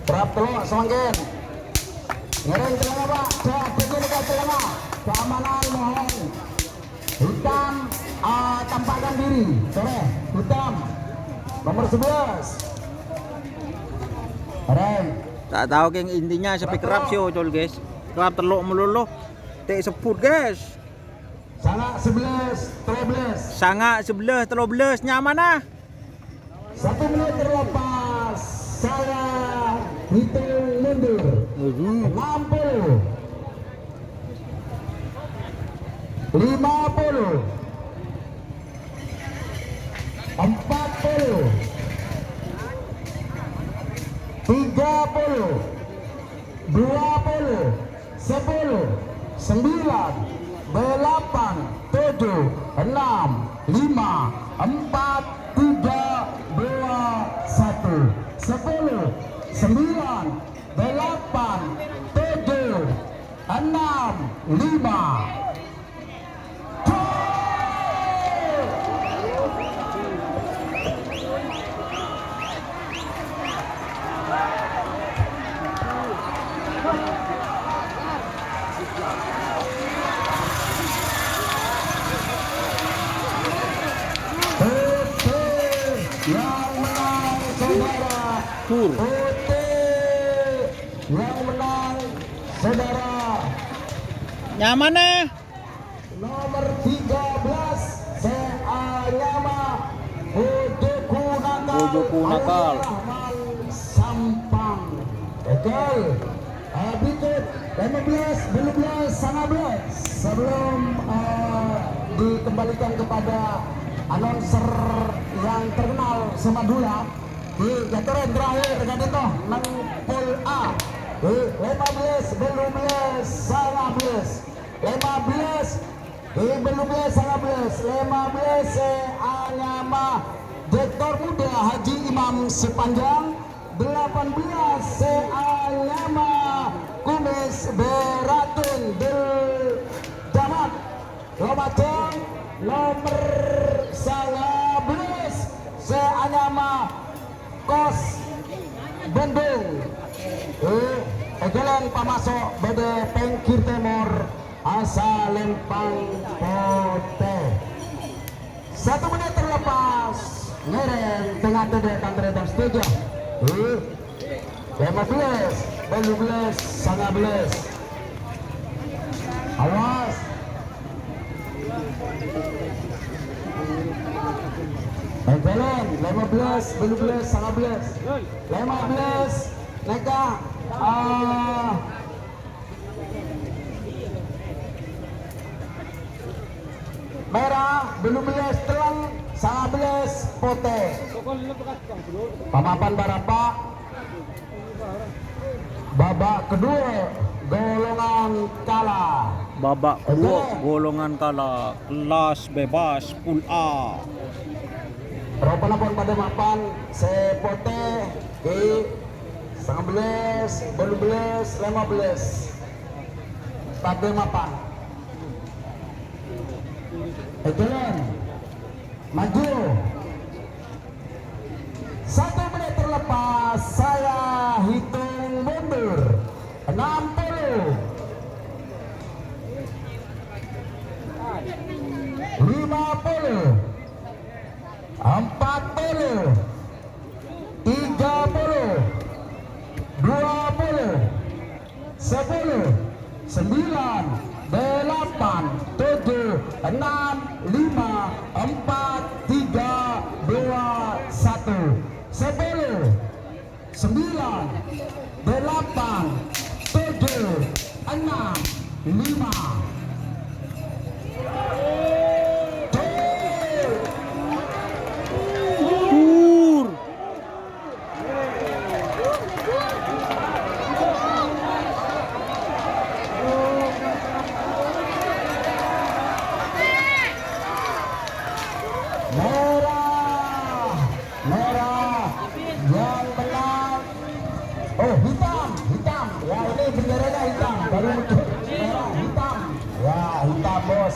Kerap tello' samangkèn. Ngèrèng celana, Pak. Dah, dah, dah, celana. Keamanan mohon. Hitam, ah, tampakkan diri. Sore, hitam. Nomor sebelas. Rai. Ta' tao, kèng, intinya sampai kerap sè ocol, guys. Kerap tello' malolo. Tè' sebbhut, guys. Sanga' sebelas, tello belas. Sanga' sebelas, tello belas. Nyaman, ah. Satu menit terlepas, saya hitung mundur. Waduh. Enam puluh. Lima puluh. Empat puluh. Tiga puluh. Dua puluh. Sepuluh, sembilan, delapan, tujuh, enam, lima, empat, tiga, dua, satu. Sepuluh, sembilan, delapan, tujuh, enam, lima. Putih yang menang, saudara. Pur. Putih yang menang, saudara. Nyaman, eh? Nomor tiga belas, sè anyama Bojoku Nakal. Bojoku Nakal. Rahman Sampang. Betul. Eh, berikut, lima belas, dua belas, lima belas. Sebelum, eh, dikembalikan kepada announcer yang terkenal se-Madhurâ, di jaturan terakhir tadi toh, neng pool A. Di lima belas, dua belas, lima belas. Lima belas, eh, bâllu belas, sanga' belas. Lima belas sè anyama Doktor Muda Haji Imam Sepanjang. Delapan belas sè anyama Kumis Beratun Dul Damat. Lumajung nomer sanga' belas sè anyama Kos Bendung. Eh, èghâlâng pamaso' bâdâ pèngghir tèmor. Asa lempang potè. Satu menit terlepas. Ngèrèng tengah tedek tantre dan setuju. Eh, lima belas, dua belas, sanga' belas. Awas. Èghâlâng, lima belas, dua belas, sanga' belas. Lima belas, nèka, ah, Mèra, bâllu belas tellèng, sanga' belas potè. Pamapan bârâmpa? Babak kedua, golongan kalah. Babak kedua, golongan kalah, kelas bebas, pool A. Ropana pon padâ mapan, sè potè, Ki, sanga' belas, bâllu belas, lima belas. Padâ mapan. Èghâlâng. Maju. Satu menit terlepas, saya hitung mundur. Enam puluh. Lima puluh, empat puluh, tiga puluh, dua puluh, sepuluh, sembilan, delapan, tujuh, enam, lima, empat, tiga, dua, satu, sepuluh, sembilan, delapan, tujuh, enam, lima. Merah, merah. Yang menang, oh, hitam, hitam. Ya, ini benderanya hitam. Baru muncul. Merah, hitam. Ya, hitam, Bos.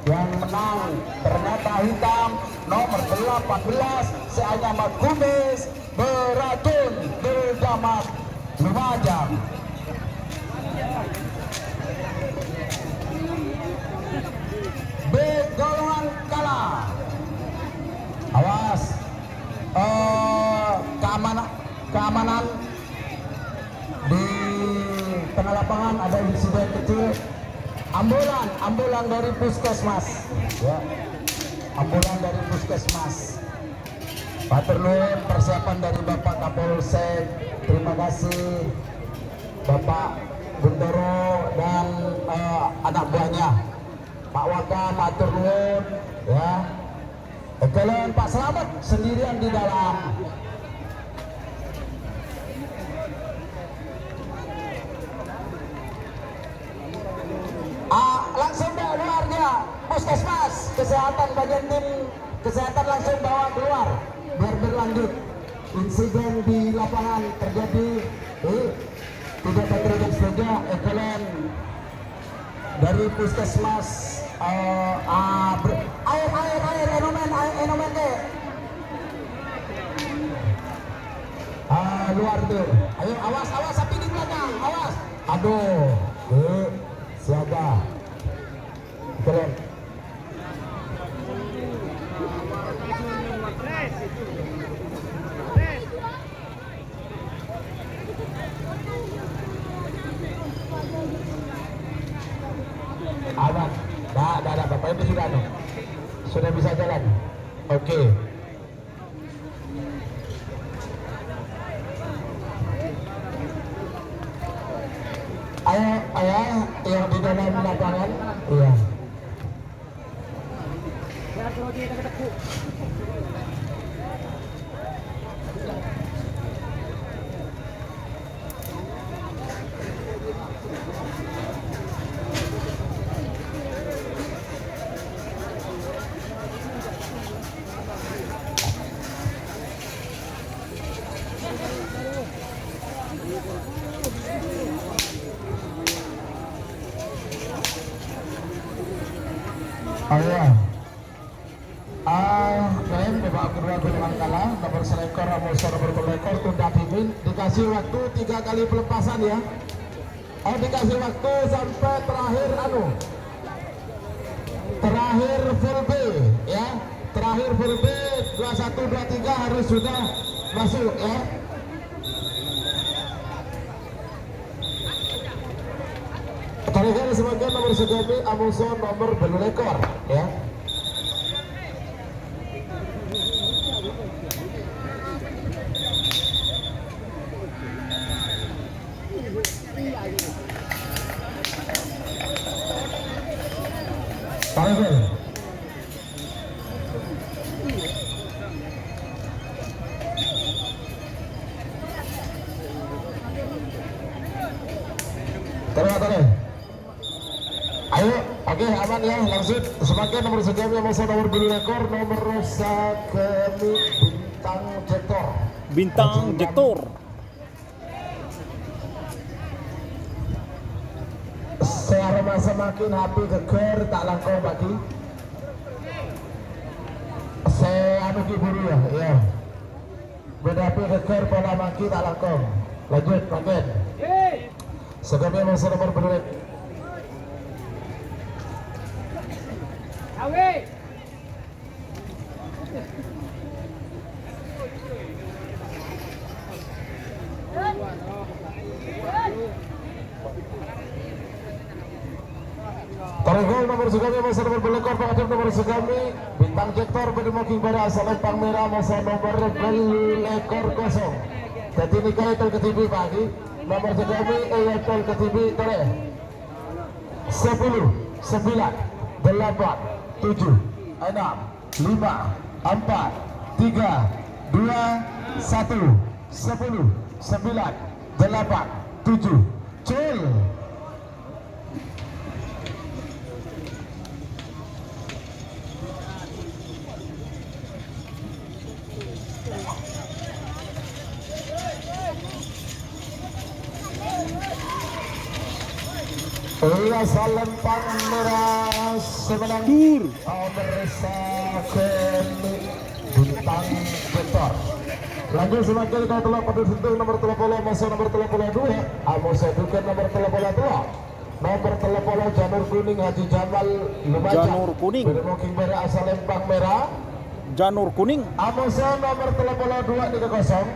Yang menang ternyata hitam, nomor delapan belas, sè anyama Kumis Beracun Dul Jamat Lumajang. Bek golongan kalah. Awas. Eh, keamana-, keamanan di tengah lapangan ada insiden kecil. Ambulan, ambulan dari puskesmas. Ya. Ambulan dari puskesmas. Matur nuwun persiapan dari Bapak Kapolsek. Terima kasih Bapak Guntoro dan, eh, anak buahnya. Pak Waka, matur nuwun, ya. Èghâlâ Pak Slamet sendirian di dalam. Ah, langsung bawa keluarnya puskesmas, kesehatan, bagian tim kesehatan langsung bawa keluar biar berlanjut. Insiden di lapangan terjadi, eh, tidak terjadi saja, èghâlâ dari puskesmas, eh, ah, ber-, air, air, air, ènomèn, air, ènomèn, Kè. Ah, luar tuh. Ayo, awas, awas, sapi di belakang, awas. Aduh, eh, siaga. Keren. Aman. Ndak, ndak, ndak, Bapak ini sudah, anu, sudah bisa jalan. Oke. Ayo, ayo, yang di dalam lapangan, iya. Oh, iya. Ah, keren, Bapak Kedua Golongan Kalah, nomor selekor, Amosor nomor selekor, tunda dingin, dikasih waktu tiga kali pelepasan, ya. Oh, dikasih waktu sampai terakhir, anu, terakhir full B, ya. Terakhir full B, dua satu, dua tiga harus sudah masuk, ya. Terakhir sebagian nomor segami, Amosor nomor bâllu lèkor, ya. Terakhir. Terus, terus. Ayo, oke, aman ya, langsung. Semakin nomor segami, nomor nomor bâllu lèkor, nomor segami Bintang Jetor. Bintang Jetor. Sè aromasa makin H P ghâggâr ta' langkong, Pak Ki. Sè anu ki buru ya, ya. Bâdâ H P ghâggâr pola makin ta' langkong. Lanjut, makin. Segami nomor nomor bâllu lèkor. Tarèngghâl nomer sè kami, masa nomer bellekor, pangadhep nomer sè kami, Bintang Jektor, bâdâ mangkèn bârâ' asal Empang Mèra, masa nomer bellekor kosong. Dhâddhi nèka ètol kadhibi', Pak Haji. Nomer sè kami, ètol kadhibi', torè. Sepuluh, sembilan, delapan, tujuh, enam, lima, empat, tiga, dua, satu, sepuluh, sembilan, delapan, tujuh, cul. Iya, salempang mèra sè mennang. Tur. Nomer sakali Bintang Jektor. Lanjut sè mangkèn ka tello' padâ sèttong nomer tello polo, amoso nomer tello polo duwâ', amoso jhughân nomer tello polo tello'. Nomer tello polo Janur Kuning Haji Jamal Lumajang. Janur Kuning. Bâdâ mangkèn bârâ' asal Empang Mèra. Janur Kuning. Amoso nomer tello polo duwâ' nèka kosong.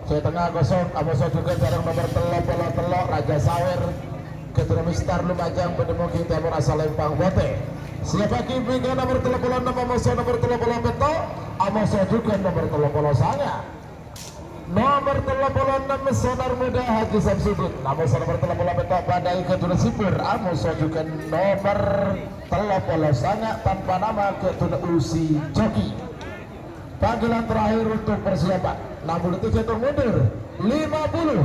Sè tengnga kosong, amoso jhughân sareng nomer tello polo tello' Raja Sawer. Ghâdhuwâ Mister Lumajang bâdâ mangkèn tèmor asal Empang Potè. Siyaphaghi bingka nomer tello polo ennem, amoso nomer tello polo pètto', amoso jhughân nomer tello polo sanga'. Nomer tello polo ennem Sonar Muda Haji Samsudin. Amoso nomer tello polo pètto' Padai Ghâdhuwâ Sibur. Amoso jhughân nomer tello polo sanga' tanpa nama Ghâdhuwâ Usi Joki. Panggilan terakhir untuk persiapan. Enam puluh tujuh atau mundur. Lima puluh.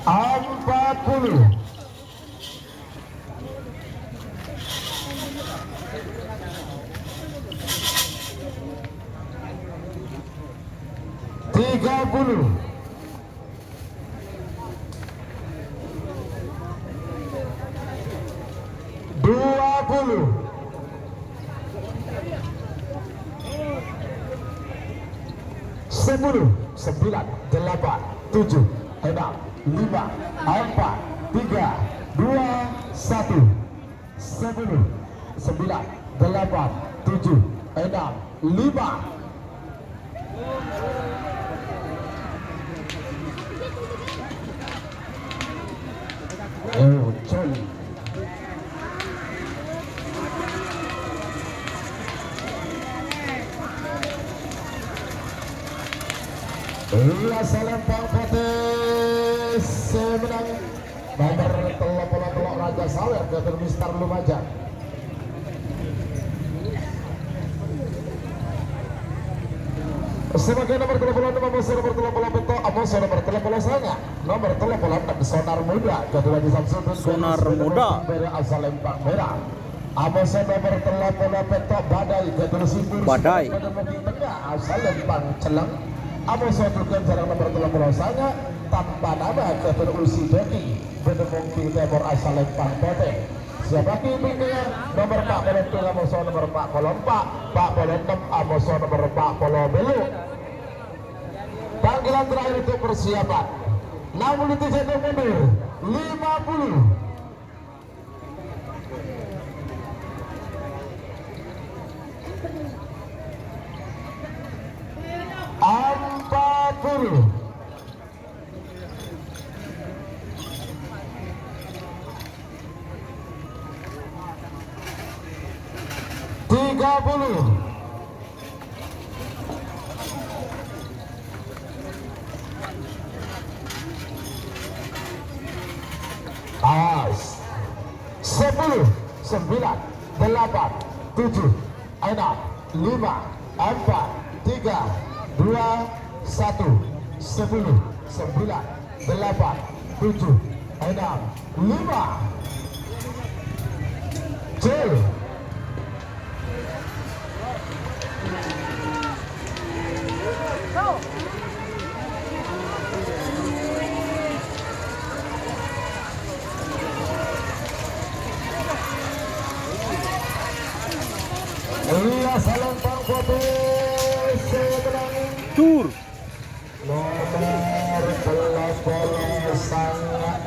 Empat puluh. Tiga puluh. Dua puluh. Sepuluh, sembilan, delapan, tujuh, enam, lima, empat, tiga, dua, satu. Sepuluh, sembilan, delapan, tujuh, enam, lima. Eh, Col. Iya, salempang potè sè mennang. Nomer tello polo tello' Raja Sawer, Ghâdhuwâ Mister Lumajang. Sè mangkèn nomer tello polo ennem, amoso nomer tello polo pètto', amoso nomer tello polo sanga'. Nomer tello polo ennem, Sonar Muda, Ghâdhuwâ Haji Samsudin. Sonar Muda. Bârâ' asal Empang Mèra. Amoso nomer tello polo pètto', Badai, Ghâdhuwâ Sibur. Badai. Bâdâ mangkèn tengnga, asal Empang Celleng. Amoso jhughân sareng nomer tello polo sanga', tanpa nama Ghâdhuwâ Usi Joki. Bâdâ mangkèn tèmor asal Empang Potè. Siyaphaghi bingkana nomer empat puluh tujuh, amoso nomer empat puluh empat, empat puluh ennem, amoso nomer empat puluh bâllu'. Panggilan terakhir untuk persiapan. Enam puluh tujuh mundur, lima puluh. Empat puluh. Tiga puluh. Pas. Sepuluh, sembilan, delapan, tujuh, enam, lima, empat, tiga, dua, satu, sepuluh, sembilan, delapan, tujuh, enam, lima. Cul. Iya, salempang potè sè mennang. Tur. Nomer tello Polo sanga'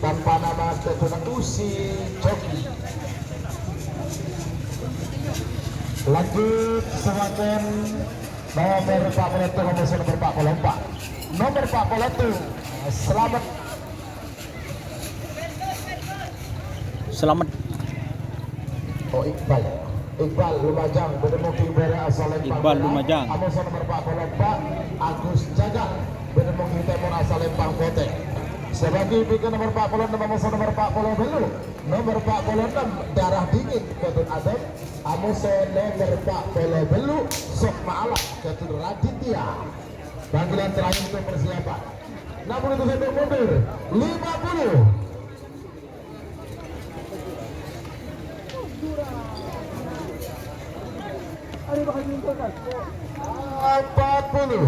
tanpa nama keturunan Usi Coki. Lanjut semakin nomor empat puluh satu, nomor empat puluh empat. Nomor empat puluh satu, Selamat. Selamat. Oh, Iqbal. Iqbal Lumajang, bâdâ Mogi Bârâ asal Lempang Iqbal Tengah. Lumajang. Amoso nomor empat puluh empat, Agus Jagal, bâdâ Mogi Tèmor asal Lempang Potè. Sabâgi bighi nomor empat puluh enam, amoso nomor empat puluh bâllu'. Nomor empat puluh enam, Darah Dingin, Gatut Adem. Amoso nomor empat puluh bâllu', Sokma Alam, Gatut Raditya. Panggilan terakhir untuk persiapan. Namun itu saya mundur. Lima puluh. Empat puluh.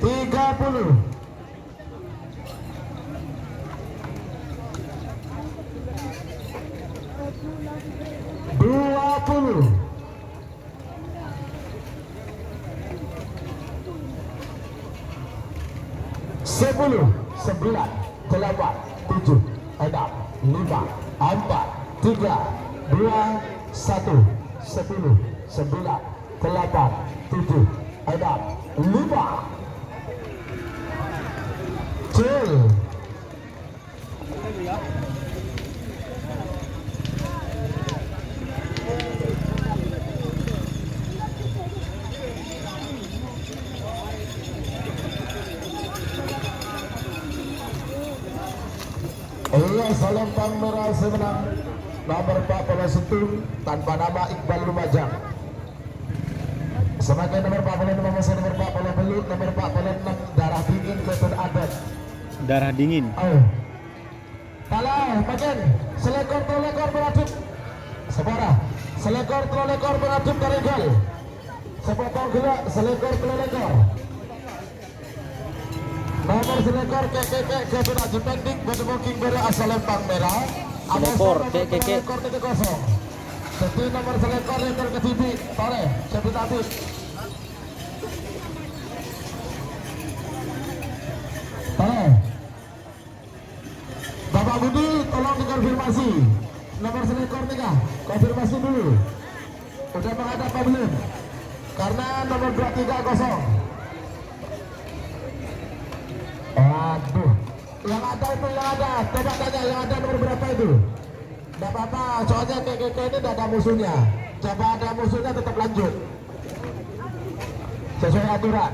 Tiga puluh. Dua puluh. Sepuluh, sembilan, delapan, tujuh, enam, lima, empat, tiga, dua, satu, sepuluh, sembilan, delapan, tujuh, enam, lima. Cil. Iyâ, salempang mèra sè mennang, nomer empat puluh sèttong, tanpa nama, Iqbal Lumajang. Samaken nomer empat puluh enam, amoso nomer empat puluh bâllu', nomer empat puluh enam, Darah Dingin, Gatut Adem. Darah Dingin. Ayo. Talè, makin. Salèkor tello lèkor bârâdhip. Sapora. Salèkor tello lèkor bârâdhip ka rènggâl. Sapotong ghellâ', salèkor tello lèkor. Nomer salèkor, Kè', Kè', Kè', Gatut Aji Pending, bâdâ Mogi Bârâ asal Lempang Mèra. Salèkor, Kè', Kè', Kè'. Salèkor tiga kosong. Dhâddhi nomer salèkor lèkor kadhibi'. Torè, Sabit Abit. Torè. Bapak Budi, tolong dikonfirmasi. Nomor salèkor nèka, konfirmasi dulu. Udah menghadap apa belum? Karena nomor dua tiga kosong. Aduh. Yang ada itu, yang ada. Coba tanya, yang ada nomor berapa itu? Nggak apa-apa, soalnya Kè', Kè', Kè' ini nggak ada musuhnya. Coba ada musuhnya, tetap lanjut. Sesuai aturan.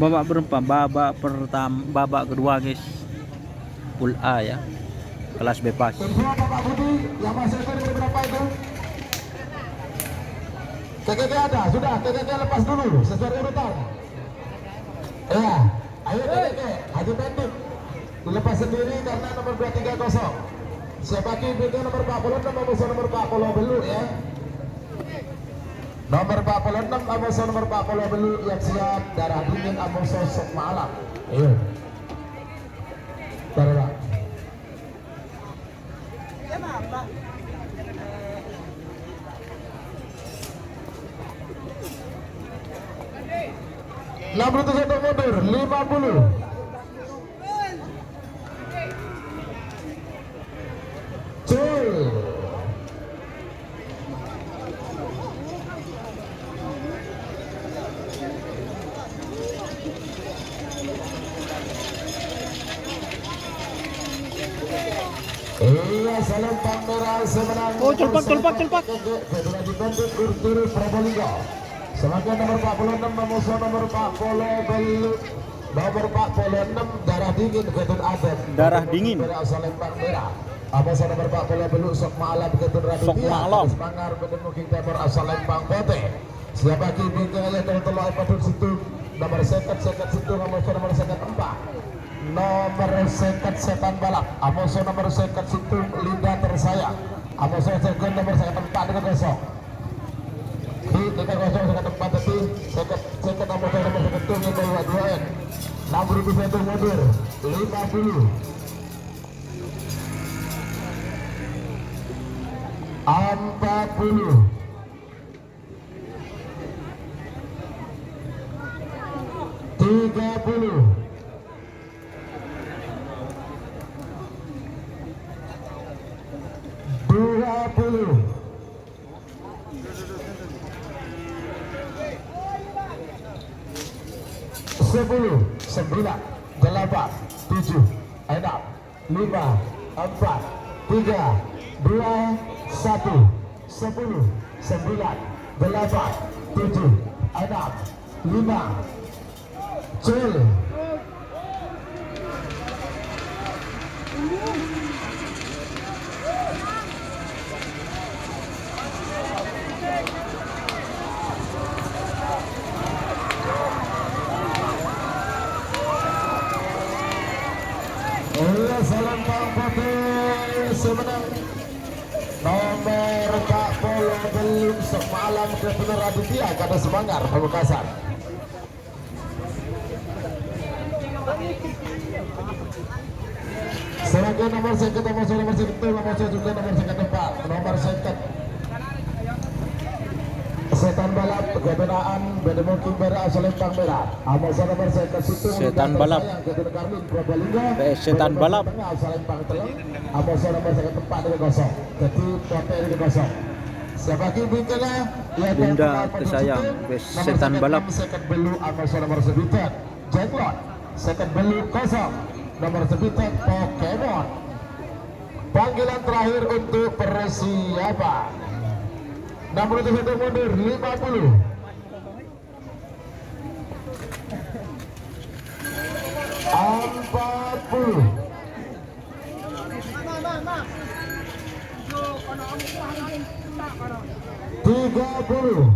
Babak berempat, babak pertam-, babak kedua, guys. Pool A, ya. Kelas bebas. Kedua, Bapak Budi, yang masih ada nomor berapa itu? Kè', Kè', Kè' ada, sudah, Kè', Kè', Kè' lepas dulu, sesuai urutan. Iya, ayo, Kè', Kè', Kè', Haji Pending. Dilepas sendiri karena nomor dua tiga kosong. Siapa ki? Bèdhâ nomor empat puluh enam, amoso nomor empat puluh bâllu', ya. Nomor empat puluh enam, amoso nomor empat puluh bâllu', yang siap, Darah Dingin, amoso Sokma Alam. Ayo. Taruh, Pak. Enam ratus satu mundur, lima puluh. Cul. Iya, salempang mèra sè mennang. Oh, celpak, celpak, celpak. Federasi Bandung Gurturu Probolinggo. Samaken nomor empat puluh enam, amoso nomor empat puluh bâllu'. Nomor empat puluh enam, Darah Dingin, Gatut Adem. Darah Dingin. Mèra salempang mèra. Amoso nomor empat puluh bâllu', Sokma Alam, Gatut Raditya. Sokma Alam. Garis Manggar, Gatut Mogi Tèmor, asal Lempang Potè. Siap bagi bingkai yang nomor tello empat puluh sèttong, nomor sèket, sèket sèttong, amoso nomor sèket empat. Nomer sèket Setan Balap, amoso nomer sèket sèttong Linda Tersayang, amoso jhughân nomer sèket empat nèka kosong. Di nèka kosong sèket empat tadi, sèket, sèket amoso nomer sèket sèttong nèka dua-duaan. Nomor itu satu mundur, lima puluh. Empat puluh. Tiga puluh. Dua puluh. Sepuluh, sembilan, delapan, tujuh, enam, lima, empat, tiga, dua, satu, sepuluh, sembilan, delapan, tujuh, enam, lima, cul. Iya, salempang putih sè mennang. Nomer empat puluh telu Semalam Gubernur Aditya, kada semangat Pamekasan. Sebagai nomor sèket, nomor sèket, nomor sèket, nomor sèket jhughân, nomor sèket empat, nomor sèket. Setan Balap, Gabunaan, Bada Mungkin Bara, Asalempang Merah. Amoso nomor sèket sèttong, Setan Balap. P S Setan Balap. Asalempang Teluk. Amoso nomor sèket empat nèka kosong. Jadi, potè nèka kosong. Sabâghi bingkana, Linda Tersayang, P S Setan Balap. Sèket bellu', amoso nomor sabidhâk. Jenglot, sèket bellu' kosong. Nomor sabidhâk Pokemon. Panggilan terakhir untuk persiapan. Enam puluh satu mundur, lima puluh. Empat puluh. Tiga puluh.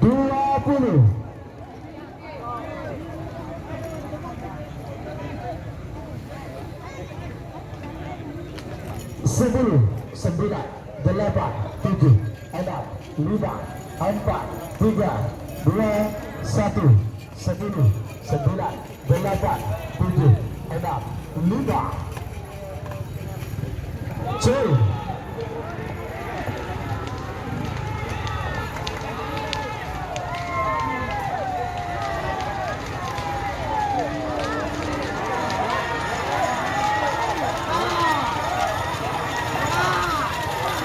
Dua puluh. Sepuluh, sembilan, delapan, tujuh, enam, lima, empat, tiga, dua, satu, sepuluh, sembilan, delapan, tujuh, enam, lima. Cul.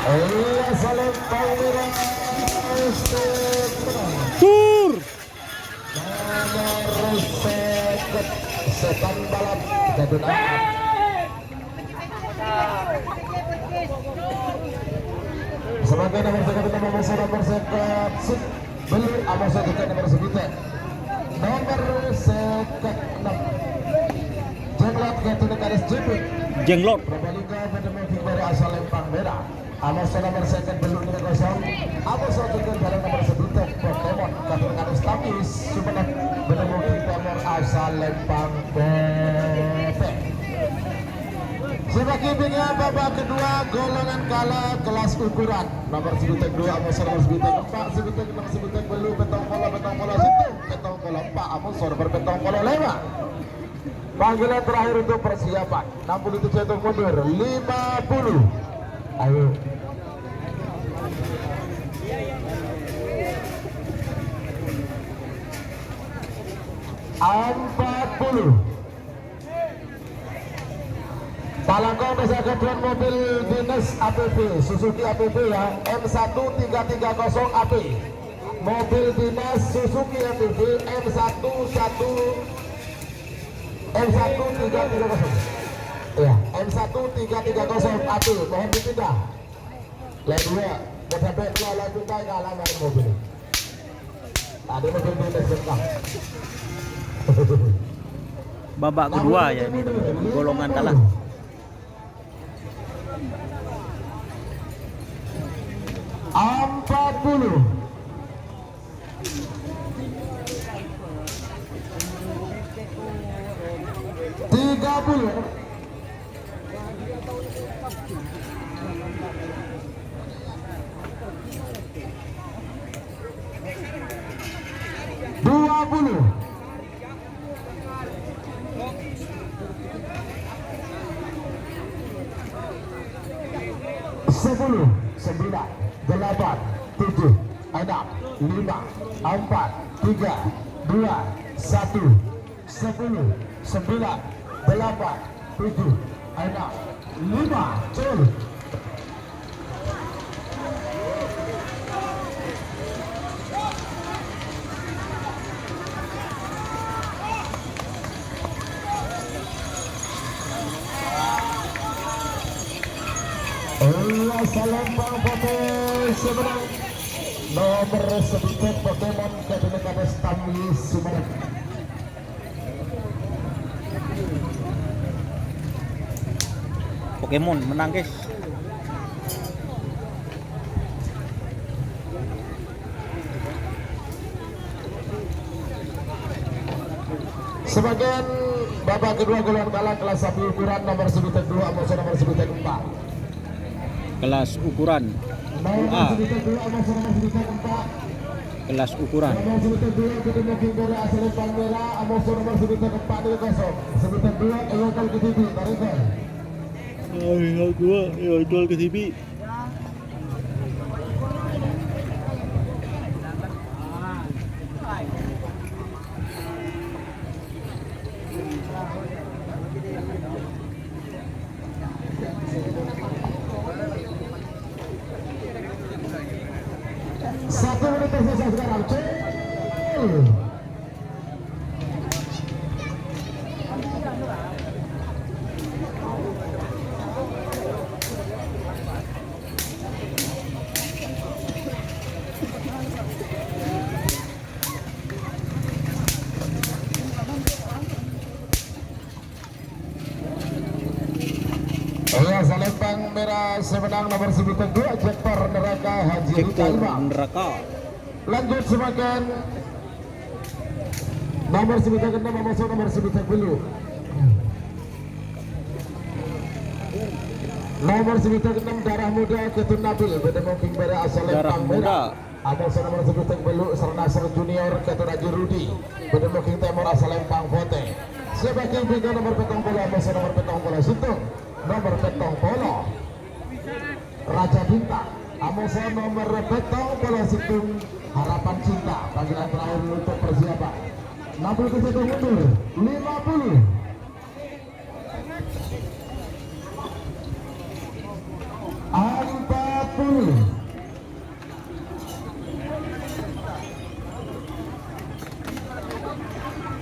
Iya, salempang merah. Tur. Nomor sèket, Setan Balap, Gabunaan. Sabâghi nomor sèket, nomor sèket, nomor sèket, sèket bellu', amoso jhughân nomor sabidhâk. Nomor sèket ennem. Jenglot, Gabunaan Karis Jepit. Jenglot. Probolinggo, Bada Mungkin Bara, Asalempang Merah. Amoso nomor sèket bellu' nèka kosong. Amoso jhughân bhâreng nomor sabidhâk Pokemon, Gabunaan Karis Tapis, Sumenep, Bada Mungkin Timor, Asalempang Potè. Sabâghi bingkana babak kedua, golongan kala kelas ukuran. Nomor sabidhâk dua, amoso nomor sabidhâk empat, sabidhâk ennem, sabidhâk bellu', pèttong polo, pèttong polo sèttong, pèttong polo empat, amoso nomor pèttong polo lèma'. Panggilan terakhir untuk persiapan. Enam puluh tujuh hitung mundur. Lima puluh. Ayo. Empat puluh. Palangkong bisa kebutuhan mobil dinas A P B, Suzuki A P B ya, M satu tiga tiga kosong A P. Mobil dinas Suzuki A P B M satu satu, M satu tiga tiga kosong. Ya, M satu tiga tiga kosong A P, mohon dipindah. Lain dua, sampai keluar lain pindah ke alamat mobil. Tadi mobil dinas bentar. Babak kedua ya ini, golongan kalah. Empat puluh. Tiga puluh. Dua puluh. Sepuluh, sembilan, delapan, tujuh, enam, lima, empat, tiga, dua, satu. Sepuluh, sembilan, delapan, tujuh, enam, lima, cul. Iya, Salempang Potè sè mennang. Nomer sabidhâk Pokemon kadhâna kados Tamli Sumarep. Pokemon mennang, guys. Sebagian babak kedua golongan kalah kelas sapi ukuran nomer sabidhâk dua, amoso nomer sabidhâk empat. Kelas ukuran U A. Kelas ukuran. Satu menit tersisa sekarang. Cul. Iya, Salempang Merah sè mennang nomer sabidhâk dua, Jektor Neraka Haji Rita Imam. Lanjut sebagian nomer sabidhâk ennem, amoso nomer sabidhâk bâllu'. Nomer sabidhâk ennem, Darah Muda, Ketun Nabil, bâdâ mongking bârâ' Salempang Merah. Amoso nomer sabidhâk bâllu', Sernasr Junior, Ketun Haji Rudi, bâdâ mongking tèmor Salempang Potè. Sè bâgi bingka nomer pèttong polo, amoso nomer pèttong polo sèttong, nomer pèttong polo, Raja Bintang, amoso nomer pèttong polo sèttong, Harapan Cinta, panggilan terakhir untuk persiapan. Enam puluh tujuh mundur, lima puluh. Empat puluh.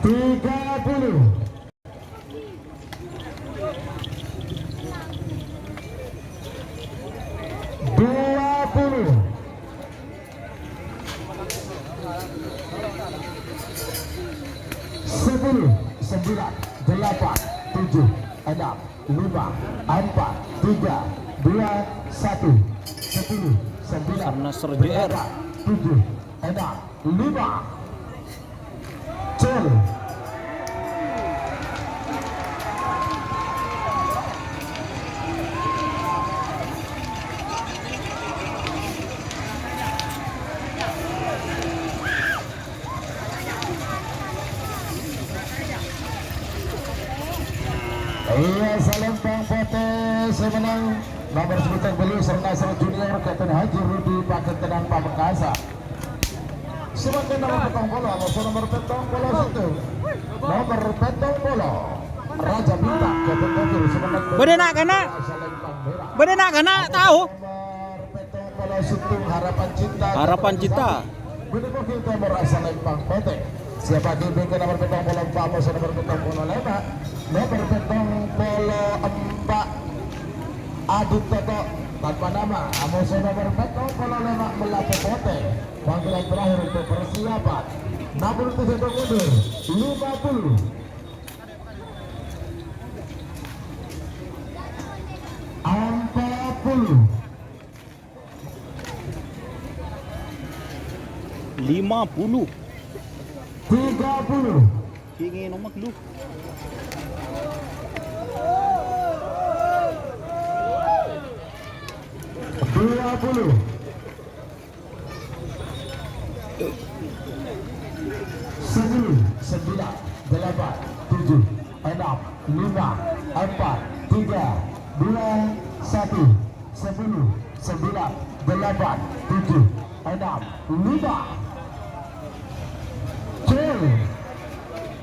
Tiga puluh. Dua puluh. Sepuluh, sembilan, delapan, tujuh, enam, lima, empat, tiga, dua, satu. Sepuluh, sembilan, delapan, tujuh, enam, lima. Cul. Iya, Salempang Potè sè mennang nomer sabidhâk bâllu', Sernasr Junior, Ketun Haji Rudi, Pakettenan Pamekkasan. Sè mangkèn nomer pèttong polo, amoso nomer pèttong polo sèttong. Nomer pèttong polo, Raja Bintang, Ketun Haji Rudi, sè mennang. Bâdâ na'-kana'. Bâdâ na'-kana', tao. Nomor pèttong polo sèttong, Harapan Cinta. Harapan Cinta. Bâdâ mongking tèmor Salempang Potè. Sè bâgi bingka nomer pèttong polo empa', amoso nomer pèttong polo lèma'. Nomer pèttong polo empa', Adit Toto tanpa nama, amoso nomer pèttong polo lèma', Melapo Potè. Panggilan terakhir untuk persiapan. Enam puluh tujuh mundur, lima puluh. Empat puluh. Lima puluh. Tiga puluh. Kèngèng nomor lu. Dua puluh. Sepuluh, sembilan, delapan, tujuh, enam, lima, empat, tiga, dua, satu. Sepuluh, sembilan, delapan, tujuh, enam, lima. Gol.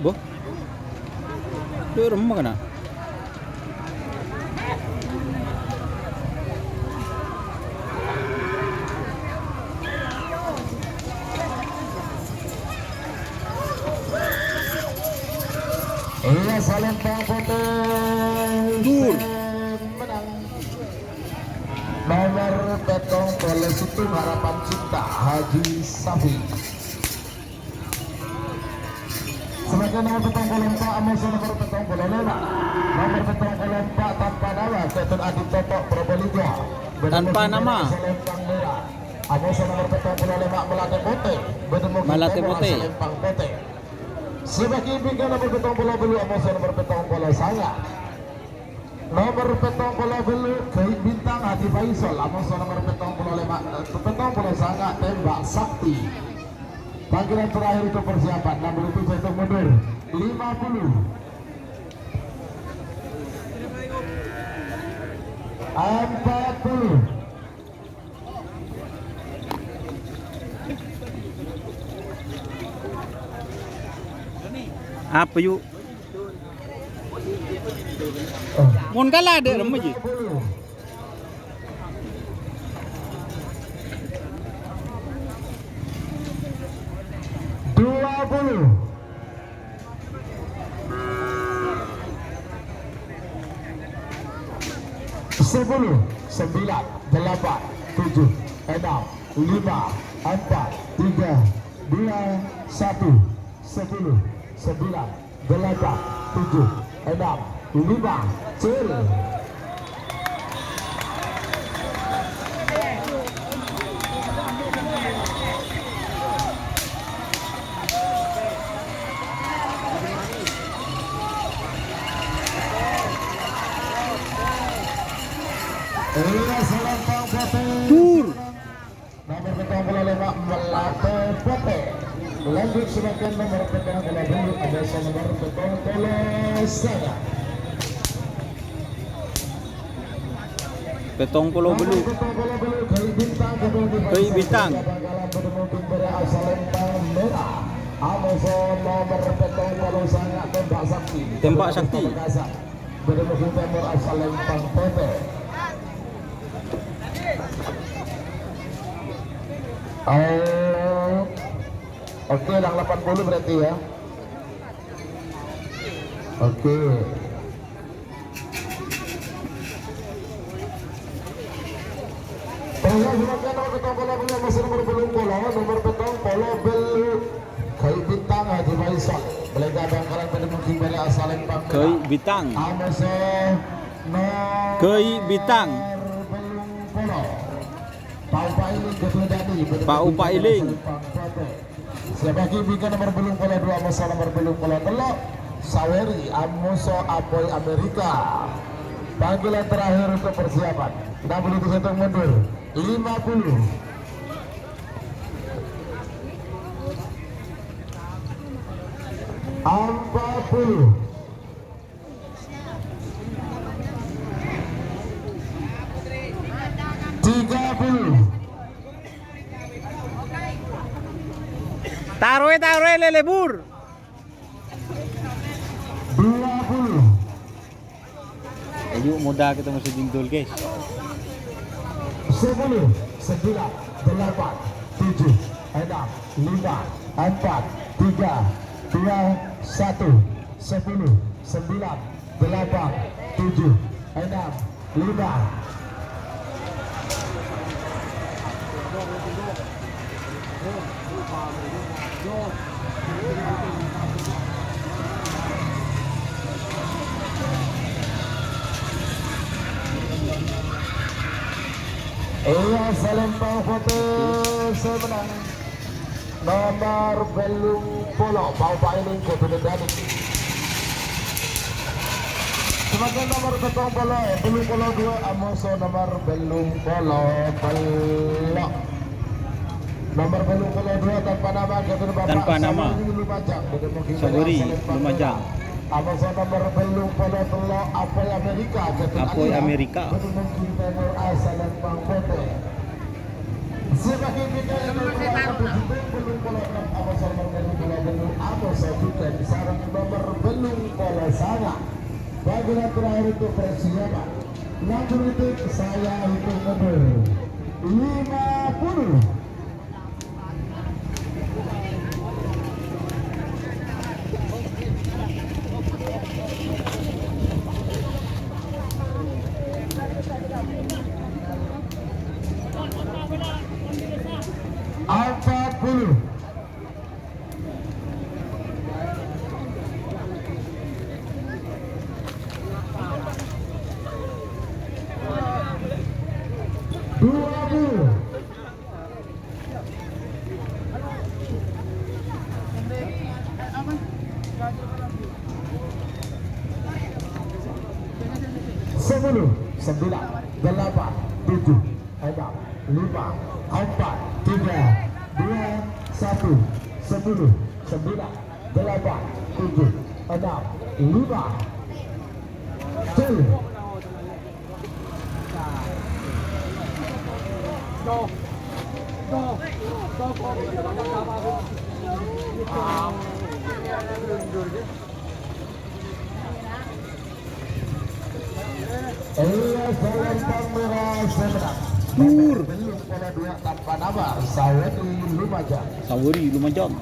Boh. Dâ' remma kana'. Iyâ, salempang potè. Gol. Menang. Nomor pèttong polo sèttong, Harapan Cinta, Haji Safi. Selanjutnya nomor pèttong polo empa', amoso nomor pèttong polo lèma'. Nomor pèttong polo empa' tanpa nama, Kèton Adit Toto, Probolinggo. Tanpa nama. Salempang mèra. Amoso nomor pèttong polo lèma', Melati Potè. Melati Potè. Salempang potè. Sè bâgi bingka nomor pèttong polo bâllu', amoso nomor pèttong polo sanga'. Nomor pèttong polo bâllu', Gai Bintang Haji Faisal, amoso nomor pèttong polo lèma', eh, pèttong polo sanga', Tembak Sakti. Panggilan terakhir untuk persiapan, nomor tujuh itu mundur, lima puluh. Empat puluh. Apa, Yu? Mon kala dâ' remma, Ji. Dua puluh. Sepuluh, sembilan, delapan, tujuh, enam, lima, empat, tiga, dua, satu, sepuluh, sembilan, delapan, tujuh, enam, lima, cil. Iya, salempang potè. Dur. Nomor pèttong polo lèma', Melati Potè. Lanjut, sedangkan nomor pèttong polo bâllu', ada nomor pèttong polo sanga'. Pèttong polo bâllu'. Gai Bintang. Tembak Sakti. Oh. Oke, yang delapan puluh berarti ya. Oke. Nomor pèttong polo bâllu', nomor pèttong polo bâllu'. Gai Bintang Haji Faisal. Bâlâjhâ bhâkal bâdâ mungkin bâdâ asalèn pangghâlâ. Gai Bintang. Amoso no. Gai Bintang. Pa' Upa' Iling. Sè bâgi bingka nomor bâllung polo dua, amoso nomor bâllung polo tello', Saweri, amoso apoy Amerika. Panggilan terakhir untuk persiapan. Enam puluh dihitung mundur. Lima puluh. Empat puluh. Tiga puluh. Taro'è, taro'è, lè lebur. Dua puluh. Ayo, muda kita masih jingdul, guys. Sepuluh, sembilan, delapan, tujuh, enam, lima, empat, tiga, dua, satu. Sepuluh, sembilan, delapan, tujuh, enam, lima. Iyâ, salempang potè sè menang. Nomor bâllung Polo, Pao Paeling, Kebun Dani. Semakin nomor petong polo, bellung polo dua, Amoso nomor bellung polo tello'. Nomor bellung polo dua tanpa nama, Kebun Bapak Tanpa nama. Sawori Lumajang. Sawori Lumajang. Amoso nomor bellung polo tello', Apoy Amerika, Kebun Apoy Amerika. Kebun Timur, Asalempang Putih. Sareng nomor bellung polo sanga'. Bagian terakhir untuk persiapan. Langkah detik saya hitung mundur. Lima puluh. Empat puluh. Dua puluh. Sepuluh, sembilan, delapan, tujuh, enam, lima, empat, tiga, dua, satu, sepuluh, sembilan, delapan, tujuh, enam, lima. Cul. Iya, Salempang Merah, Semarang. Dur. Bellung polo dua tanpa nama, Sawori Lumajang. Sawori Lumajang.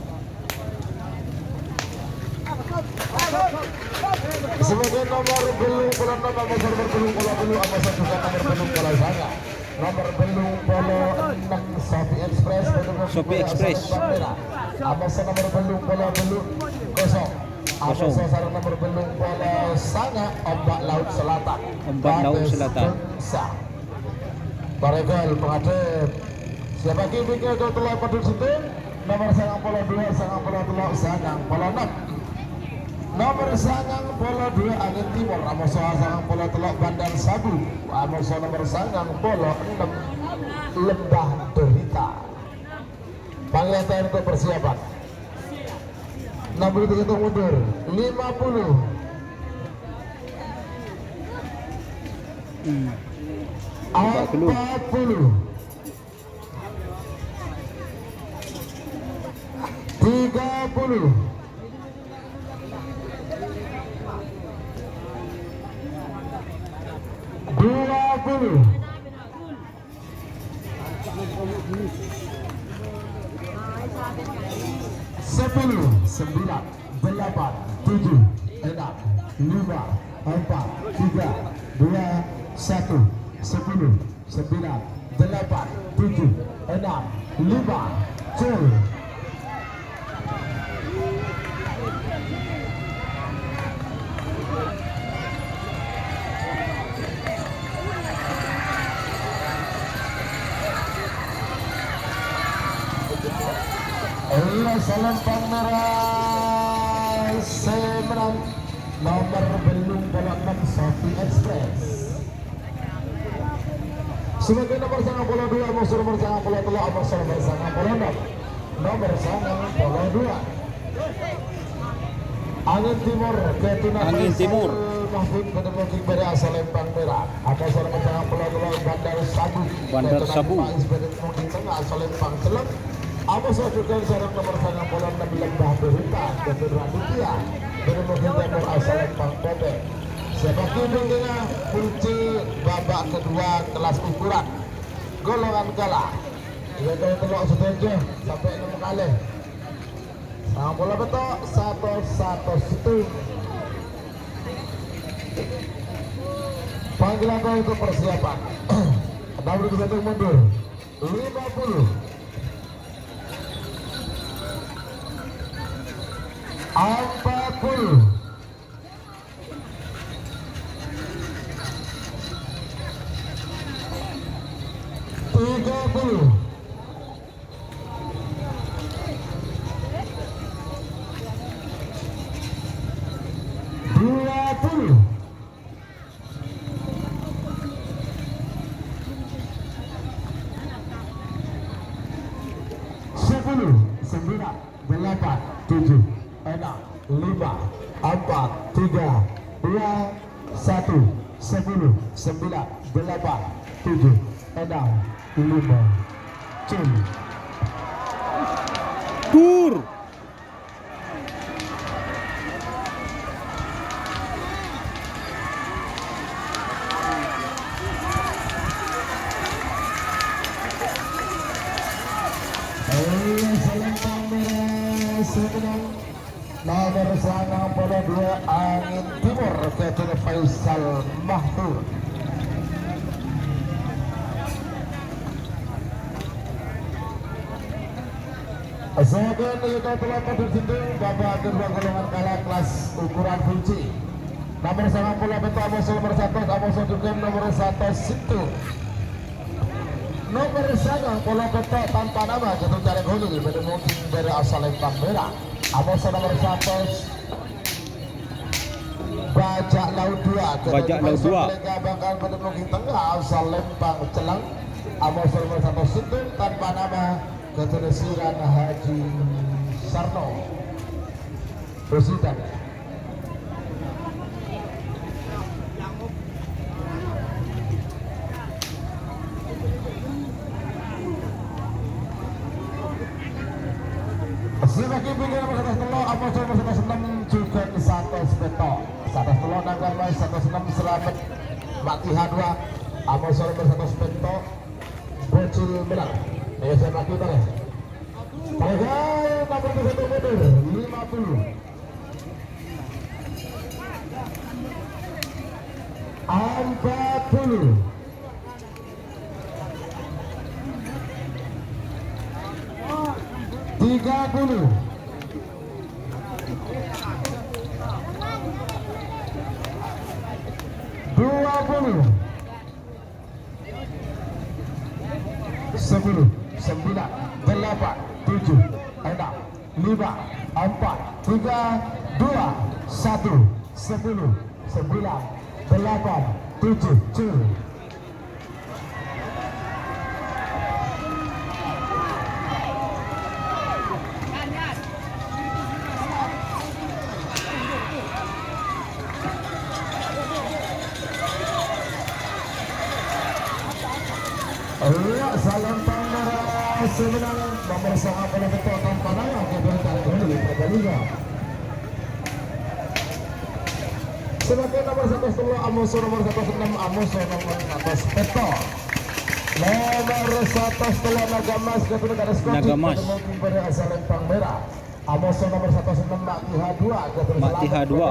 Sebagai nomor bellung polo enam, Amoso nomor bellung polo tello', Amoso juga nomor bellung polo sanga'. Nomor bellung polo enam, Sofi Express, Sofi Express. Amoso nomor bellung polo tello', kosong. Kosong. Amoso sareng nomor bellung polo sanga', Ombak Laut Selatan. Ombak Laut Selatan. Bangsa. Paregal pangadhep. Siapa ki bingkel do tello' padhut sèttong? Nomor sangang polo dua, sangang polo tello', sangang polo ennem. Nomor sangang polo dua, Angin Timur, Amoso sangang polo tello', Bandar Sabu, Amoso nomor sangang polo ennem, Lembah Derita. Panggilan terakhir untuk persiapan. Enam puluh tiga untuk mundur. Lima puluh. Hmm. Empat puluh. Tiga puluh. Dua puluh. Sepuluh, sembilan, delapan, tujuh, enam, lima, empat, tiga, dua, satu, sepuluh, sembilan, delapan, tujuh, enam, lima, cul. Iya, Salempang Merah, Semarang, nomor bellung polo ennem, Sofi Express. Sebagai nomor sangang polo dua, Amoso nomor sangang polo tello', Amoso nomor sangang polo ennem. Nomor sangang polo dua. Angin Timur, Ketunan Angin Timur. Mahfud, Ketunan King Bada, Salempang Merah. Amoso nomor sangang polo tello', Bandar Sabu. Bandar Ketunan Sabu. Faiz, Ketunan King Tengah, Salempang Celleng. Amoso juga sareng nomor sangang polo ennem, Lembah Derita, Ketunan Raditya. Ketunan King Timur, Salempang Putih. Siapa ki bingkel kunci babak kedua kelas ukuran. Golongan kala. Iya, tahu tello' sèttong sampè' ennem kalè. Sangang polo pètto', satos, satos sèttong. Panggilan untuk persiapan. Enam puluh satu mundur. Lima puluh. Empat puluh. Tiga puluh. Sepuluh. Sepuluh, sembilan, delapan, tujuh, enam, lima, empat, tiga, dua, satu, sepuluh, sembilan, delapan, tujuh, enam, lima. Cul. Tur. Ayo, selempang merah, sè mennang. Nomor sangang puluh dua, Angin Timur, Kacil Faisal Mahmud. Sampèyan èkaterro padâ dhinto, Bapak Ketua Golongan Kala kelas ukuran V C. Nomor sangang puluh pètto', amoso nomor satos, amoso jhughân nomor satos sèttong. Nomor sangang puluh pètto' tanpa nama, Ketua Caleg Holil, bâdâ mongking bâdâ asal lempang mèra. Amoso nomor satos, Bajak Laut dua, Bajak Laut dua. Mereka bakal bâdâ mongking tengah, asal lempang celleng. Amoso nomor satos sèttong tanpa nama, Ketua Siran Haji Sarno. Presiden. Sè bâgi pinggir nomor satos tello', amoso nomor satos ennem, jhughân satos pètto'. Satos tello' Naga Mas, satos ennem Slamet Matiha dua, amoso nomor satos pètto', Bocil Melar. Ayo, sè bâgi, Pak. Nomor satu mundur, lima puluh. Empat puluh. Tiga puluh. Dua puluh. Sepuluh, sembilan, delapan, tujuh, enam, lima, empat, tiga, dua, satu, sepuluh, sembilan, delapan, tujuh, cul. Iyâ, salempang mèra sè mennang nomor sangang puluh pètto' tanpa nama, Ketua Caleg Holil, Purbalingga. Sè bâgi nomor satos tello', amoso nomor satos ennem, amoso nomor satos pètto'. Nomor satos tello' Naga Mas, Ketua Caleg Holil, Naga Mas. Bâdâ mongking bâdâ asal lempang mèra. Amoso nomor satos ennem, Mak Tiha dua, Ketua Mak Tiha dua.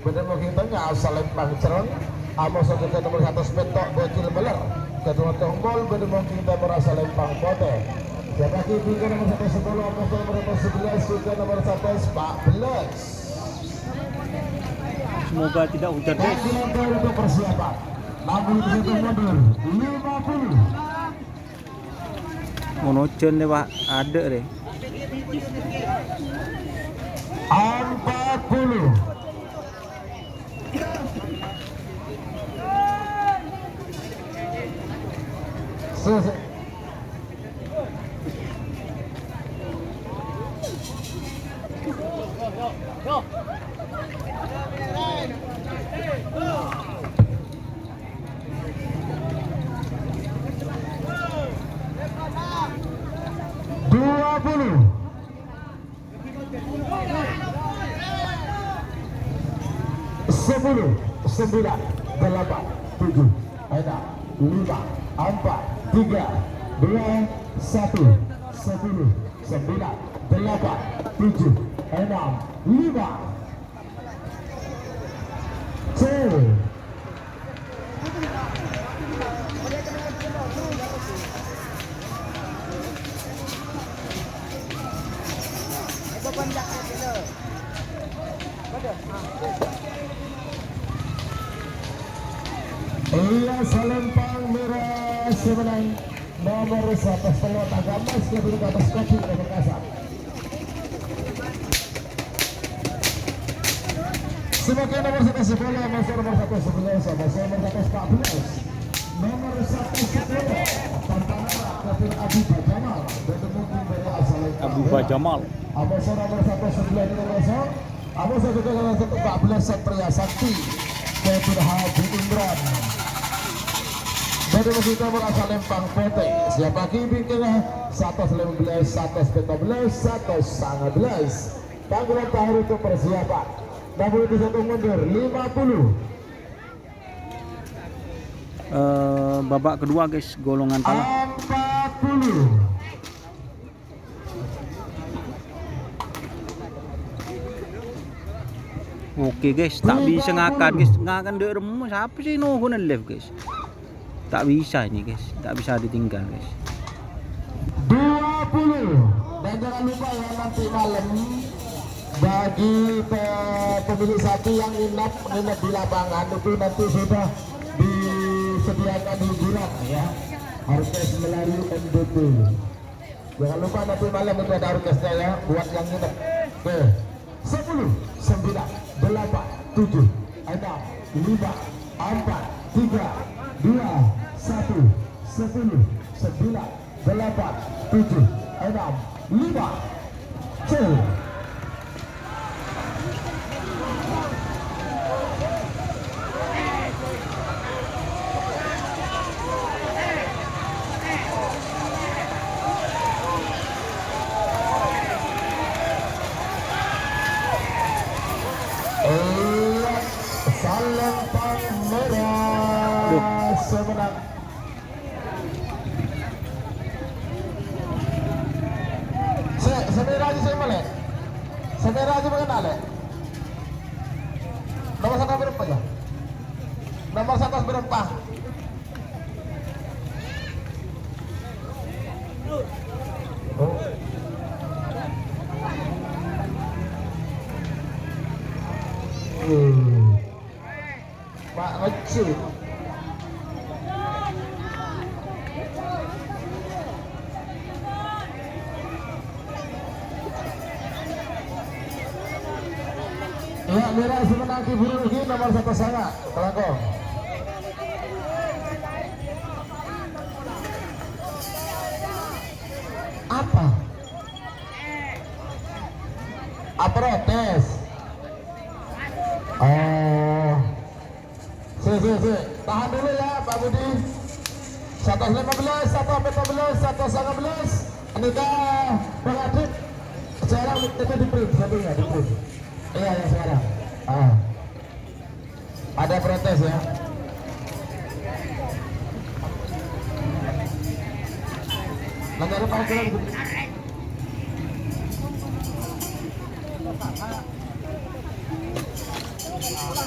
Bâdâ mongking tengah, asal lempang celleng. Amoso jhughân nomor satos pètto', Bocil Melar, Ketua Tunggul, bâdâ mongking tèmor, asal lempang potè. Sè bâgi pinggir nomor satos sepolo, amoso nomor satos sebelas, jhughân nomor satos empat belas. Semoga tidak hujan, guys. Dan untuk persiapan, namun itu mundur lima puluh. Mon ojhân rè, Pak, adâ' rè. Empat puluh. Se-, se- Dua puluh. Sepuluh, sembilan, delapan, tujuh, enam, lima, empat, tiga, dua, satu, sepuluh, sembilan, delapan, tujuh, enam, lima. C. Iyâ, salempang mèra sè mennang. Nomor satos tello' Naga Mas, Ketua Caleg Holil, Pamekasan. Sebagai nomor satu sepuluh, nomor satu sebelas, nomor satu empat belas. Nomor satu sepuluh, Tantara Kapten Abu Jamal, dari mungkin dari asal Abu Jamal. Nomor satu sembilan kosong, nomor satu empat belas, Satria Sakti, Kapten Haji Imran. Dari mungkin nomor asal Lempang Putih, siapa kibing kena satu lima belas, satu empat belas, satu sembilan belas. Tanggulan tahun untuk persiapan. Namun itu satu mundur, lima puluh. Eh, babak kedua, guys, golongan tanah. Empat puluh. Oke, guys, tak bisa ngakan, guys. Ngakan dek remu, siapa sih nunggu live, guys? Tak bisa ini, guys. Tak bisa ditinggal, guys. Dua puluh. Dan jangan lupa ya, nanti malam bagi pe-, pemilik sapi yang nginap, nginap di lapangan itu nanti sudah disediakan hiburan ya. Orkes Melayu M D P. Jangan lupa nanti malam itu ada orkesnya ya, buat yang nginep. Oke. Sepuluh, sembilan, delapan, tujuh, enam, lima, empat, tiga, dua, satu, sepuluh, sembilan, delapan, tujuh, enam, lima. Cek. Iya, Salempang Merah. Duh. Semenang. Se-, samèra aja sè malè. Samèra aja makan alè. Nomor satu berapa ya? Nomor satu berapa? Oh. Hmm. Pak Recik. Ya, mèra sè mennang ghi buru ghi nomor satu sanga, kalangkong. Apa? Aprotes. Oh. Sik, sik, sik. Tahan dulu ya, Pak Budi. Satu lima belas, satu empat belas, satu sembilan belas. Ini kan Bang Adit. Sekarang itu di-print, satu ya, di-print. Iya, yang sekarang. Ah. Ada protes ya. Nanya apa, Bang?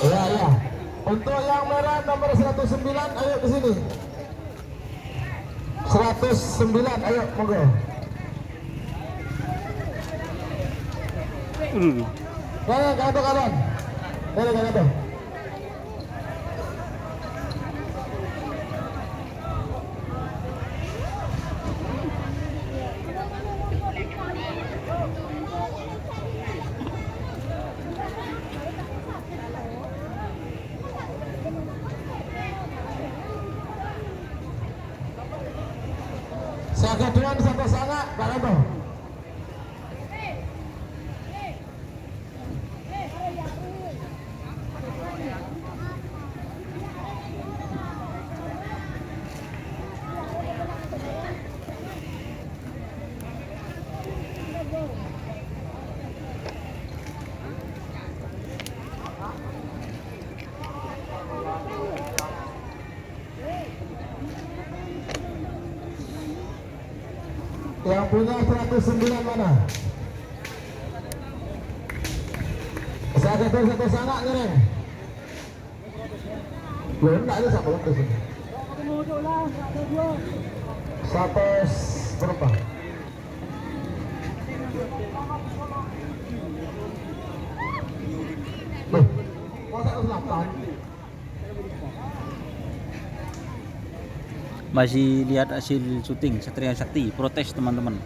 Iya, iya. Untuk yang merah nomor seratus sembilan, ayo ke sini. Seratus sembilan, ayo, monggo. Hmm. Kawan, kawan, kawan. Kawan, kawan, kawan. Sagaduhan satu sanga, Pak Rebo. Yang punya seratus sembilan mana? Sagaduhan satu sanga ngereng. Loh, enggak ada satu satu sini. Satu berapa? Loh, kok satu delapan? Masih lihat hasil syuting Satria Sakti, protes, teman-teman.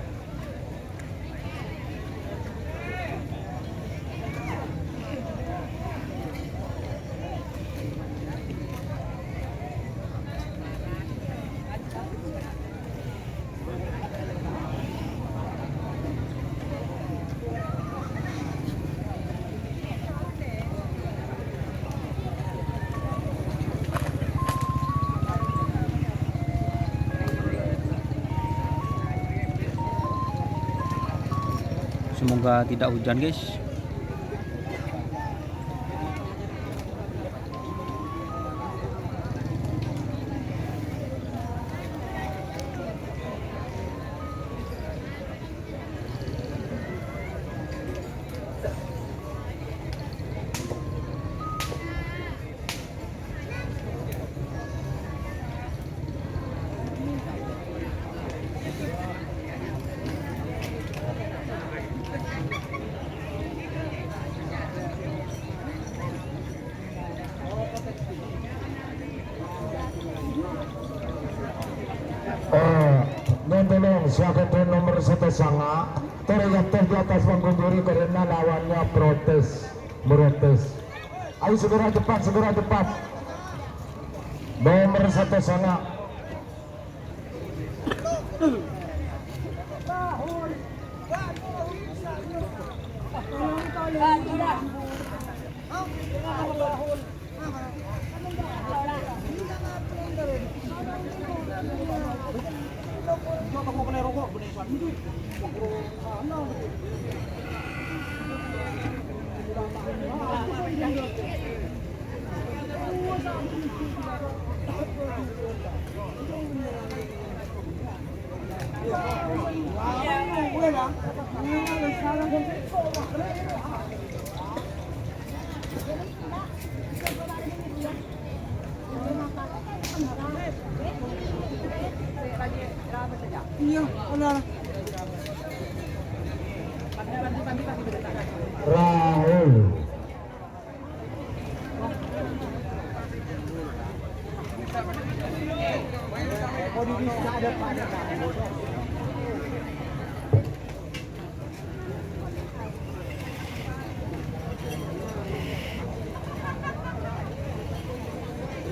Semoga tidak hujan, guys. Eh, nyontolong, sè aghâdhuwân nomer sèttong sanga', torè èyator di atas panggung juri karena lawannya protes, merotes. Ayo segera cepat, segera cepat. Nomer sèttong sanga'. Iya, benar. Rahul.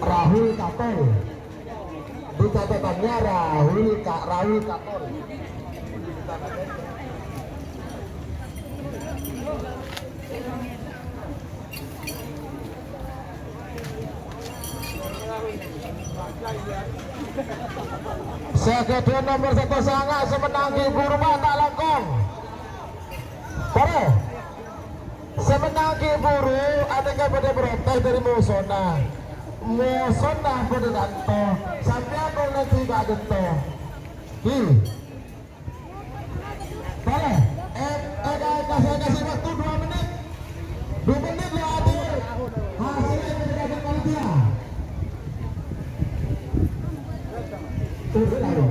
Rahul Kapoor. Di catatannya Rahul Ka-, Rahul Kapoor. Sè aghâdhuwân nomer sèttong sanga' sè mennang ghi' buru, Pak, ta' langkong. Para, sè mennang ghi' buru, adhingghâl bâdâ protes dâri mosona. Mosona bâdâ ka'dinto, sampèyan bâdâ ka'dinto. Hi. Para, eh, eh, ka-, kasih, kasih waktu dua menit. Dua menit lo, Adi. Hasilnya dari panitia. Terus, ayo.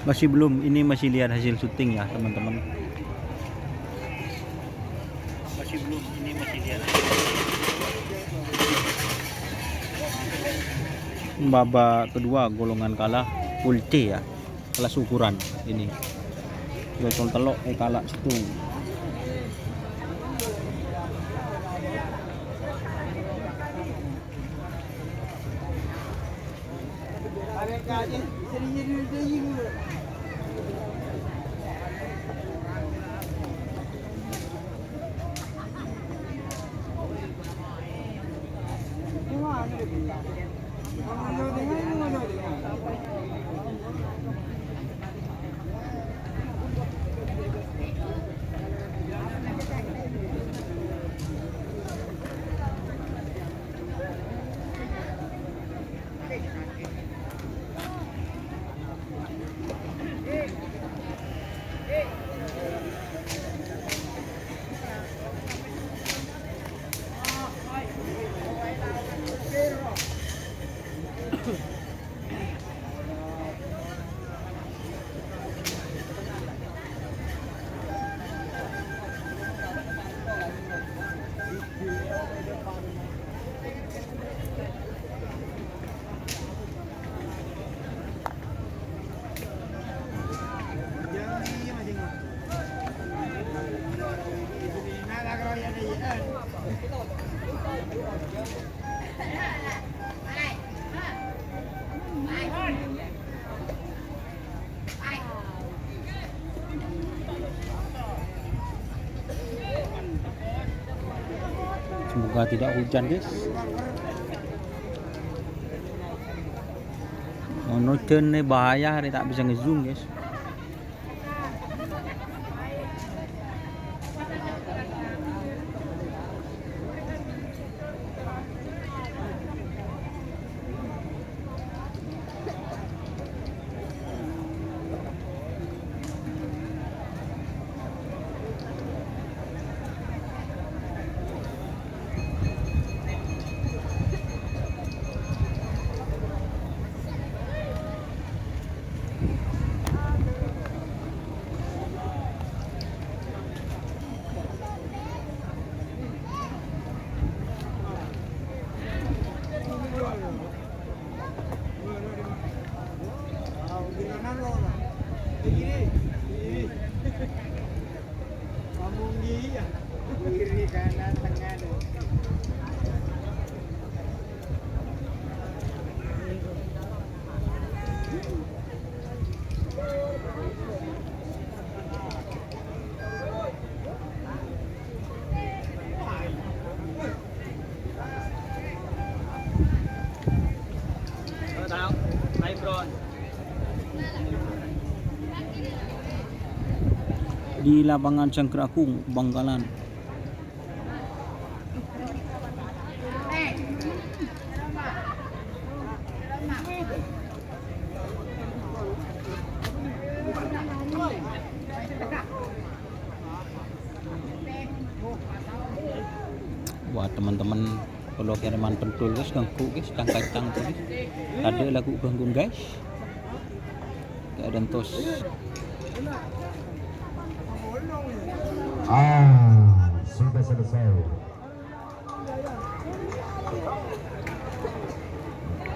Masih belum, ini masih lihat hasil syuting ya, teman-teman. Masih belum, ini masih lihat. Babak kedua golongan kalah, pool C ya. Kelas ukuran ini. Botol tello' èkala' sèttong. Semoga tidak hujan, guys. Mon hujan nih bahaya, hari tak bisa nge-zoom, guys. Kiri, kanan, tengah, dong. Di lapangan Sanggar Agung, Bangkalan. Wah, teman-teman, kalau kiriman pentul, guys, ganggu, guys, cangkang-cangkang, guys. Ada lagu ganggu, guys. Kaadâ' entos. Ah, sudah selesai.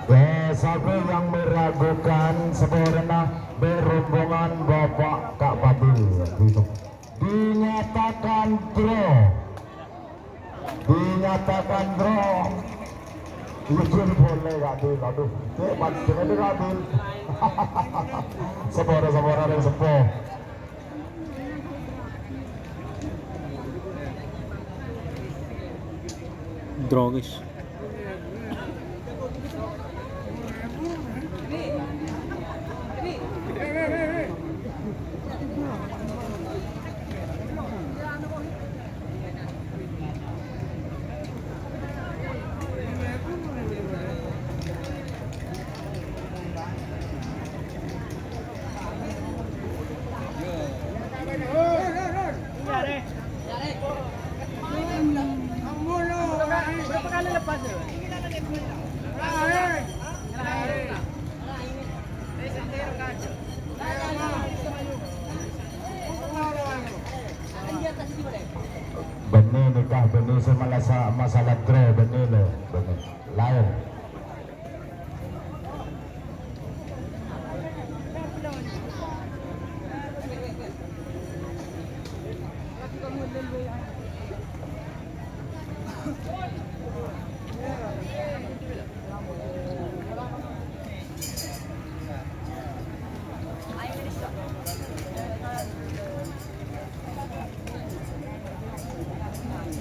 Ya, siapa yang meragukan, saporana rombongan Bapak Kak Fadil. Dinyatakan draw. Dinyatakan draw. Ijin boleh, Kak Dil. Aduh, cek pancen aja, Kak Dil. Sapora-sapora rèng seppo. Draw, guys. Bânnè nèka, bânnè sè malasa-, masalah draw, bânnè lè, bânnè. Laèn.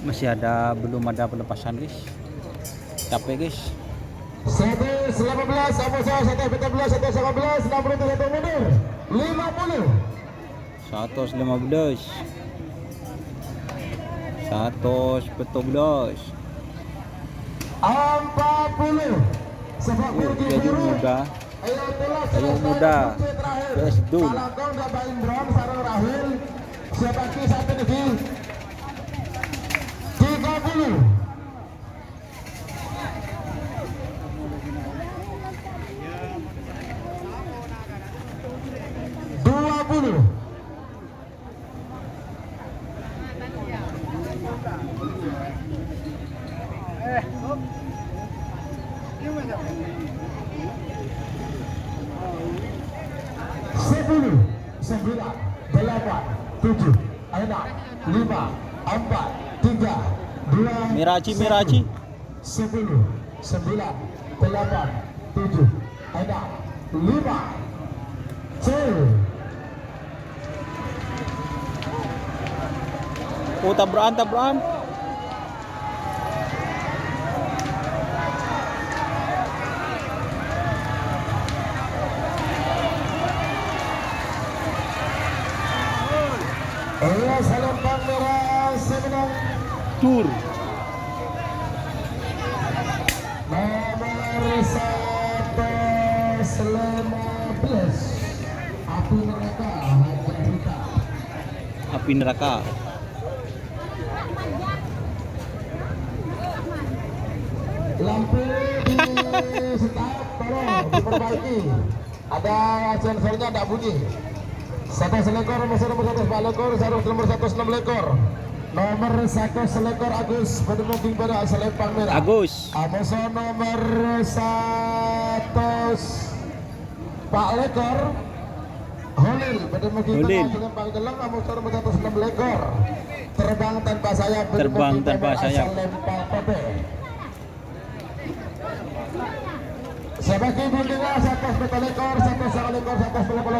Masih ada, belum ada pelepasan, guys. Capek, guys. Seratus lima belas, sama saya, seratus empat belas, seratus lima belas, enam puluh tiga mundur. Lima puluh. Satos lima belas. Satos petto belas. Empat puluh. Sebab Oh, Yayu Muda. Yayu Muda. P S Dul. Tiga puluh. Dua puluh. Sepuluh, sembilan, delapan, tujuh, enam, lima, empat, tiga, dua, Miraji, satu. Miraji. Sepuluh, sembilan, delapan, tujuh, enam, lima. Cek. Oh, tabrakan, tabrakan. Iya, Salempang Merah, sè mennang. Tur. Nomor seratus lima belas, Api Neraka, Hajar Hita. Api Neraka. Lampu di stop, tolong diperbaiki. Ada sensornya ndak bunyi. Saratos lèkor, nomor saratos pa' lèkor, saratos, nomor saratos ennem lèkor. Nomor saratos lèkor Agus, bâdâ mongghu bâdâ Salempang Merah. Agus. Amoso nomor saratos pa' lèkor, Holil, bâdâ mongghu Holil. Tengah Salempang Celleng, amoso nomor saratos ennem lèkor. Terbang tanpa sayap, bâdâ Terbang mongghu tanpa bâdâ sayap. Salempang Putih. Sè bâgi bhândhingnga saratos pèttong lèkor, saratos sanga lèkor, saratos tello polo.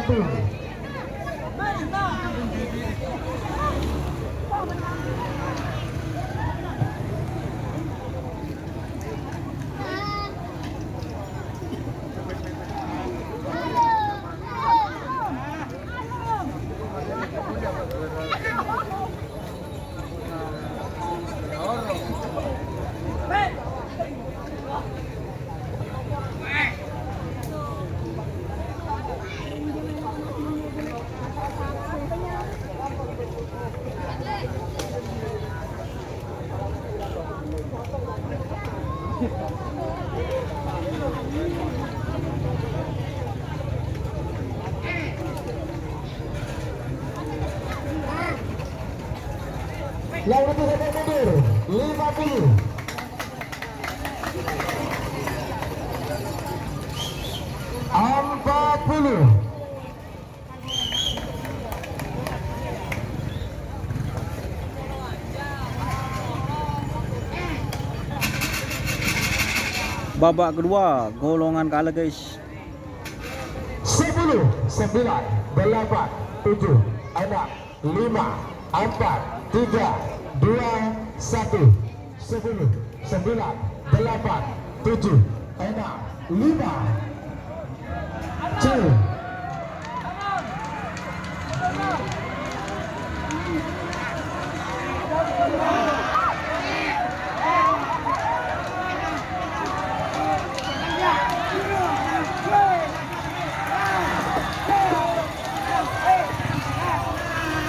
Yang itu sampai mundur, lima puluh. Empat puluh. Babak kedua, golongan kalah, guys. Sepuluh, sembilan, delapan, tujuh, enam, lima, empat, tiga, dua, satu. Sepuluh, sembilan, delapan, tujuh, enam, lima. Cek.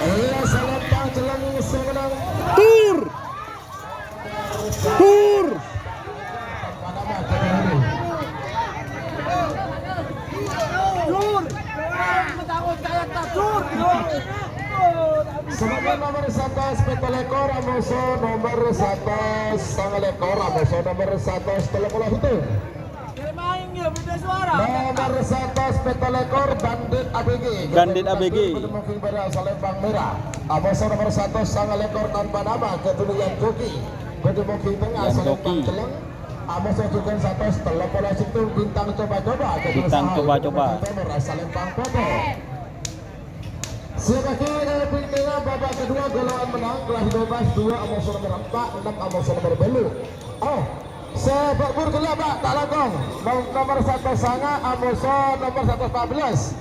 Iya, Salempang Celleng sè mennang. Tur. Tur. Sebagai nomor saratos pèttong lèkor, amoso nomor saratos sanga lèkor, amoso nomor saratos tello polo sèttong. Nomor saratos pèttong lèkor, Bandit A B G. Bandit A B G. Bâdâ mongghu bâdâ Salempang Merah. Amoso nomor saratos sanga lèkor tanpa nama, Kedunian Joki. Bâdâ mongghu tengah, Salempang Celleng. Amoso jhughân saratos tello polo sèttong, Bintang Coba-Coba. Bintang Coba-Coba. Salempang Putih. Sè bâgi, eh, bhândhingnga babak kedua, golongan mennang, kelas bebas, dua amoso nomor empat, enam amoso nomor bâllu'. Oh, sè bâbur ghellâ', Pak, ta' langkong. Nom-, nomor saratos sanga, amoso nomor saratos empat belas.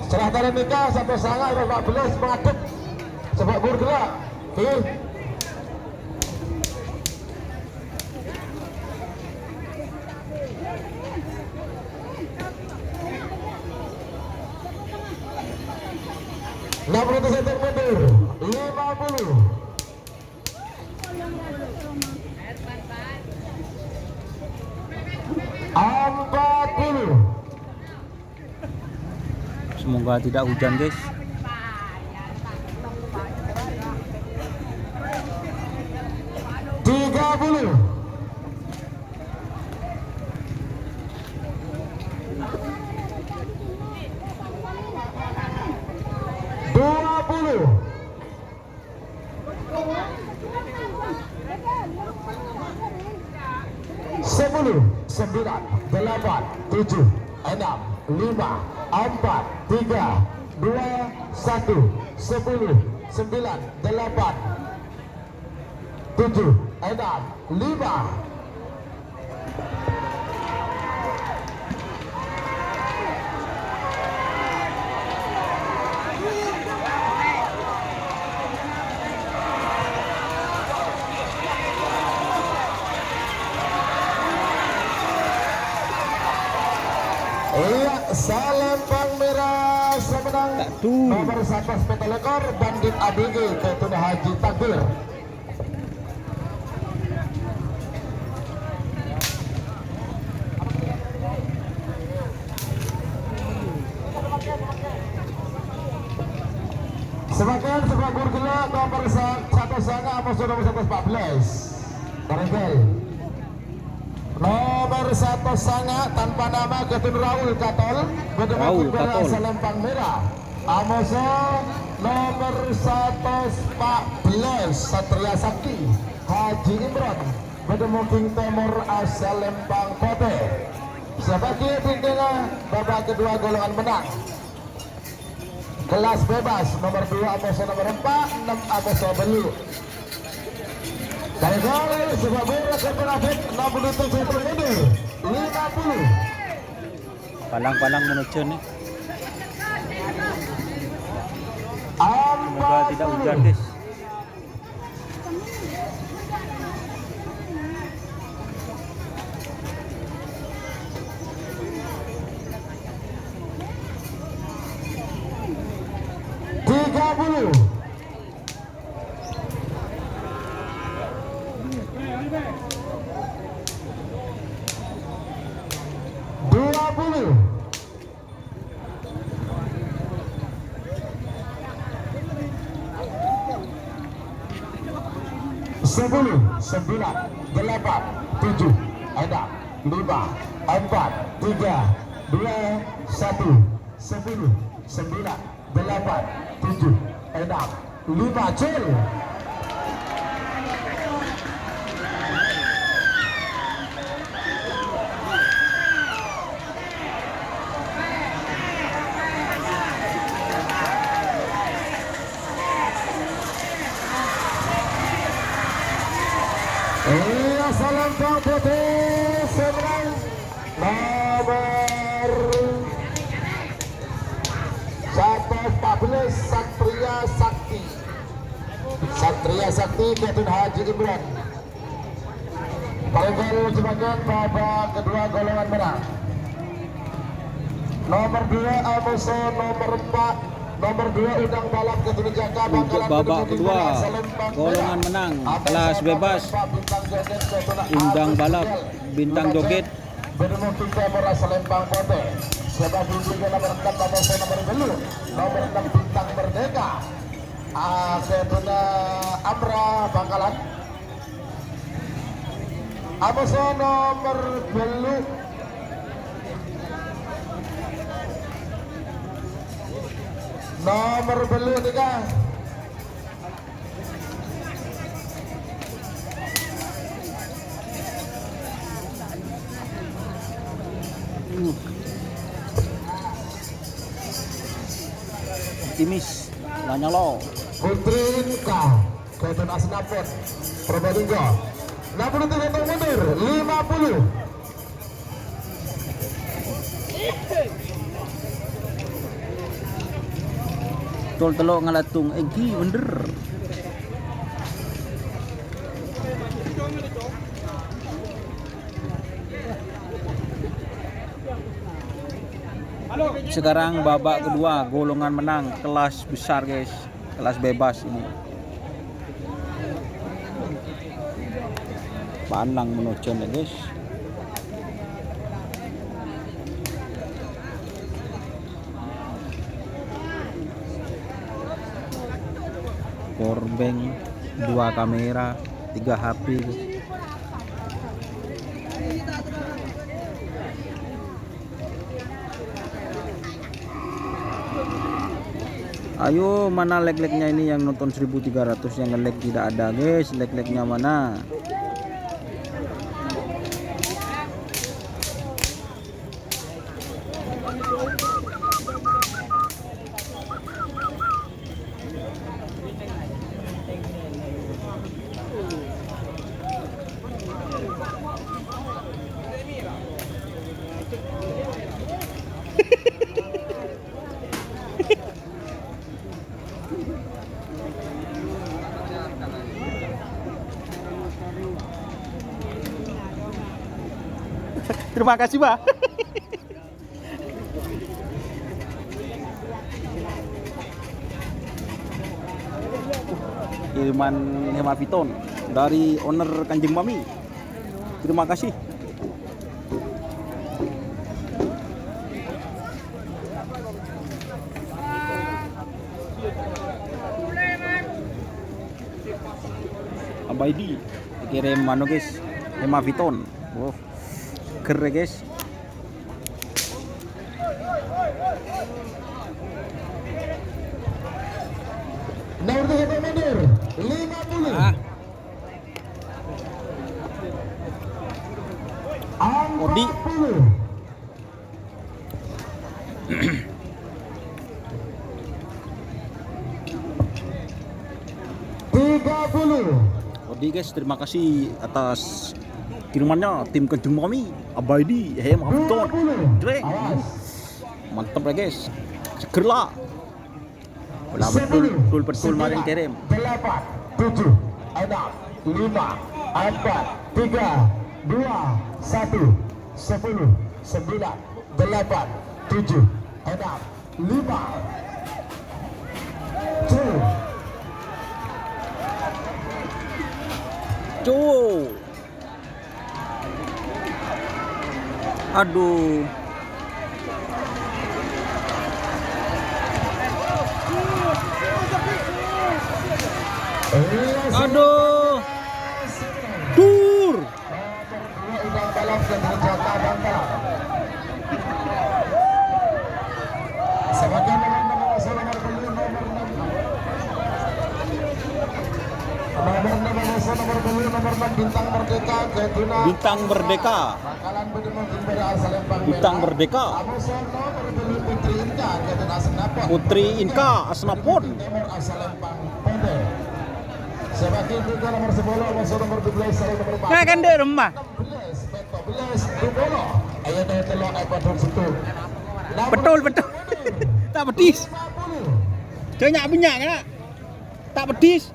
Setelah tali nikah, saratos sanga, saratos empat belas, menghadap. Sè bâbur ghellâ'. Oke. Enam ratus sèttong mundur, lima puluh. Empat puluh. Semoga tidak hujan, guys. Tiga puluh. Dua puluh. Sembilan, delapan, tujuh, enam, lima, empat, tiga, dua, satu, sepuluh, sembilan, delapan, tujuh, enam, lima. Iyâ, Salempang Mèra sè mennang. Nomor satos pètolèkor, Bandit A B G, Kètun Haji Takdir. Samangkèn sè bhâghus ghellâ' nomor sa-, satos sanga', amoso nomor satos pa' bellâs. Parèngghâl. Nomor satos sanga' tanpa nama, Kètun Raul Katol, bâdâ Raul Katol. Salempang Mèra. Amoso nomor satos pa' bellâs, Satria Sakti, Haji Imron, bâdâ Mungking Tèmor, Salempang Potè. Sè bâgi bintang babak kedua golongan menang. Kelas bebas, nomor dua amoso nomor empat, enam amoso bellu'. Kali-kali, sebab murah ke penafik, enam puluh tujuh mundur, lima puluh. Palang-palang menuju nih. Semoga tidak hujan, guys. Tiga puluh. Dua puluh. Sepuluh, sembilan, delapan, tujuh, enam, lima, empat, tiga, dua, satu, sepuluh, sembilan, delapan, tujuh, enam, lima, cul. Iyâ, Salempang Potè, sè mennang nomor satos pa' bellâs, Satria Sakti. Satria Sakti, Kètun Haji Imron. Parèngghâl samangkèn babak kedua golongan menang. Nomor dua, amoso nomor empat. Nomor dua, Undang Balap, Kètun Jaka. Untuk babak kedua, golongan menang, kelas bebas, Undang Balap, Bintang Joget. Bâdâ Mungking Tèmor, Salempang Potè. Sè bâgi bintang nomor empat, amoso nomor bellu'. Nomor enam, Bintang Merdeka. Ah, Kètun Amra Bangkalan. Amoso nomor bellu'. Nomor bellu' nèka. Optimis, la nyolo. Putri Inka, Kètun Asnapon, Probolinggo. Enam puluh tiga mundur, lima puluh. Tol tello' ngalatung, èngghi bhender. Sekarang babak kedua, golongan menang, kelas besar, guys. Kelas bebas ini. Palang menuju nih, guys. Powerbank, dua kamera, tiga H P, guys. Ayo, mana lag-lagnya ini yang nonton seribu tiga ratus, yang nge-lag tidak ada, guys. Lag-lagnya mana? Terima kasih, Pak. Kiriman Hemaviton dari owner Kanjeng Mami. Terima kasih. Abaidi, kirim anu, guys, Hemaviton. Wow, seger ya, guys. Nomor tiga puluh mundur, lima puluh. Ah. Odi. Empat puluh. Tiga puluh. Odi, guys, terima kasih atas kirimannya tim Kanjeng Mami, Abaidi, Hemaviton. Dua puluh. Jreng. Awas. Mantep ya, guys. Seger lah. Bola betul, betul, betul, maring kirim. Delapan, tujuh, enam, lima, empat, tiga, dua, satu, sepuluh, sembilan, delapan, tujuh, enam, lima, tujuh. Tuh. Aduh. Aduh. Dur. Bintang Merdeka, Bintang Merdeka. Bintang Merdeka. Putri Inka, Asnapon. Nah, kan di rumah. Betul, betul. Tak pedis. Banyak, banyak, kan? Tak pedis.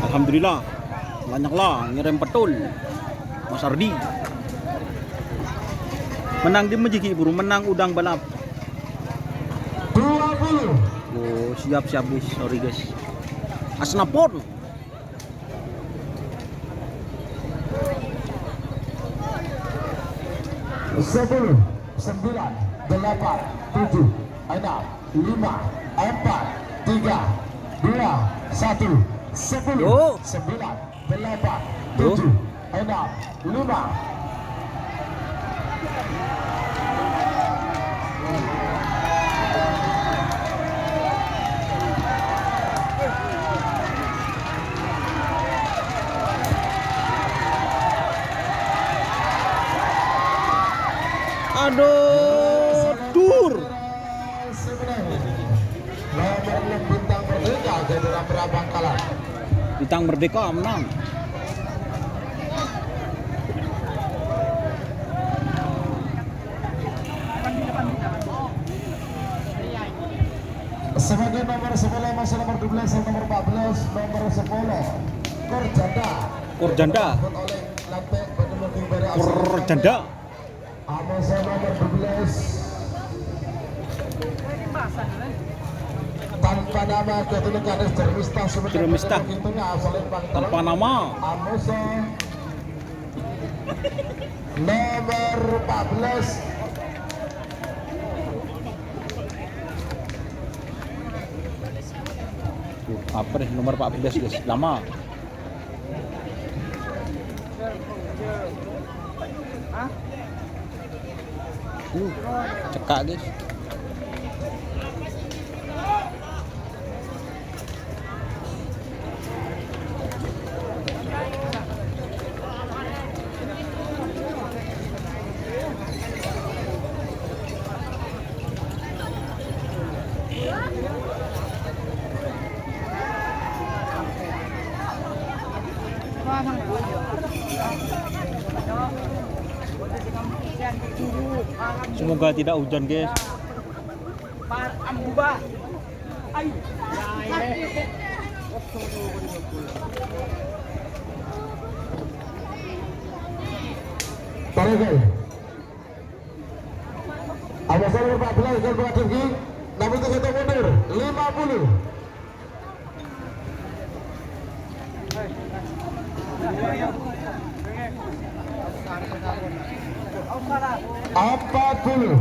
Alhamdulillah, banyak lah ngirim petul, Mas Ardi. Menang di Mejiki, buru menang udang balap. Dua puluh. Oh, siap, siap, guys. Sorry, guys. Asnapon. Sepuluh, sembilan, delapan, tujuh, enam, lima, empat, tiga, dua, satu, sepuluh, sembilan, delapan, tujuh, enam, lima. Aduh, dur. Bintang Merdeka menang. Sebagai nomor sepuluh, masih nomor dua belas, nomor empat belas, nomor sepuluh. Korjanda. Korjanda. Korjanda. Amosa nomor dua belas. Tanpa nama, Gatuno Kades Jermista, Jermista. Tanpa nama. Amosa nomor empat belas. Tuh, apa deh, nomor empat belas, guys. Lama. Uh, cekak, guys. Semoga tidak hujan, guys. Tarik, guys. Abasana empat belas dan berhasil, namun terjatuh mundur. Lima puluh. Empat puluh.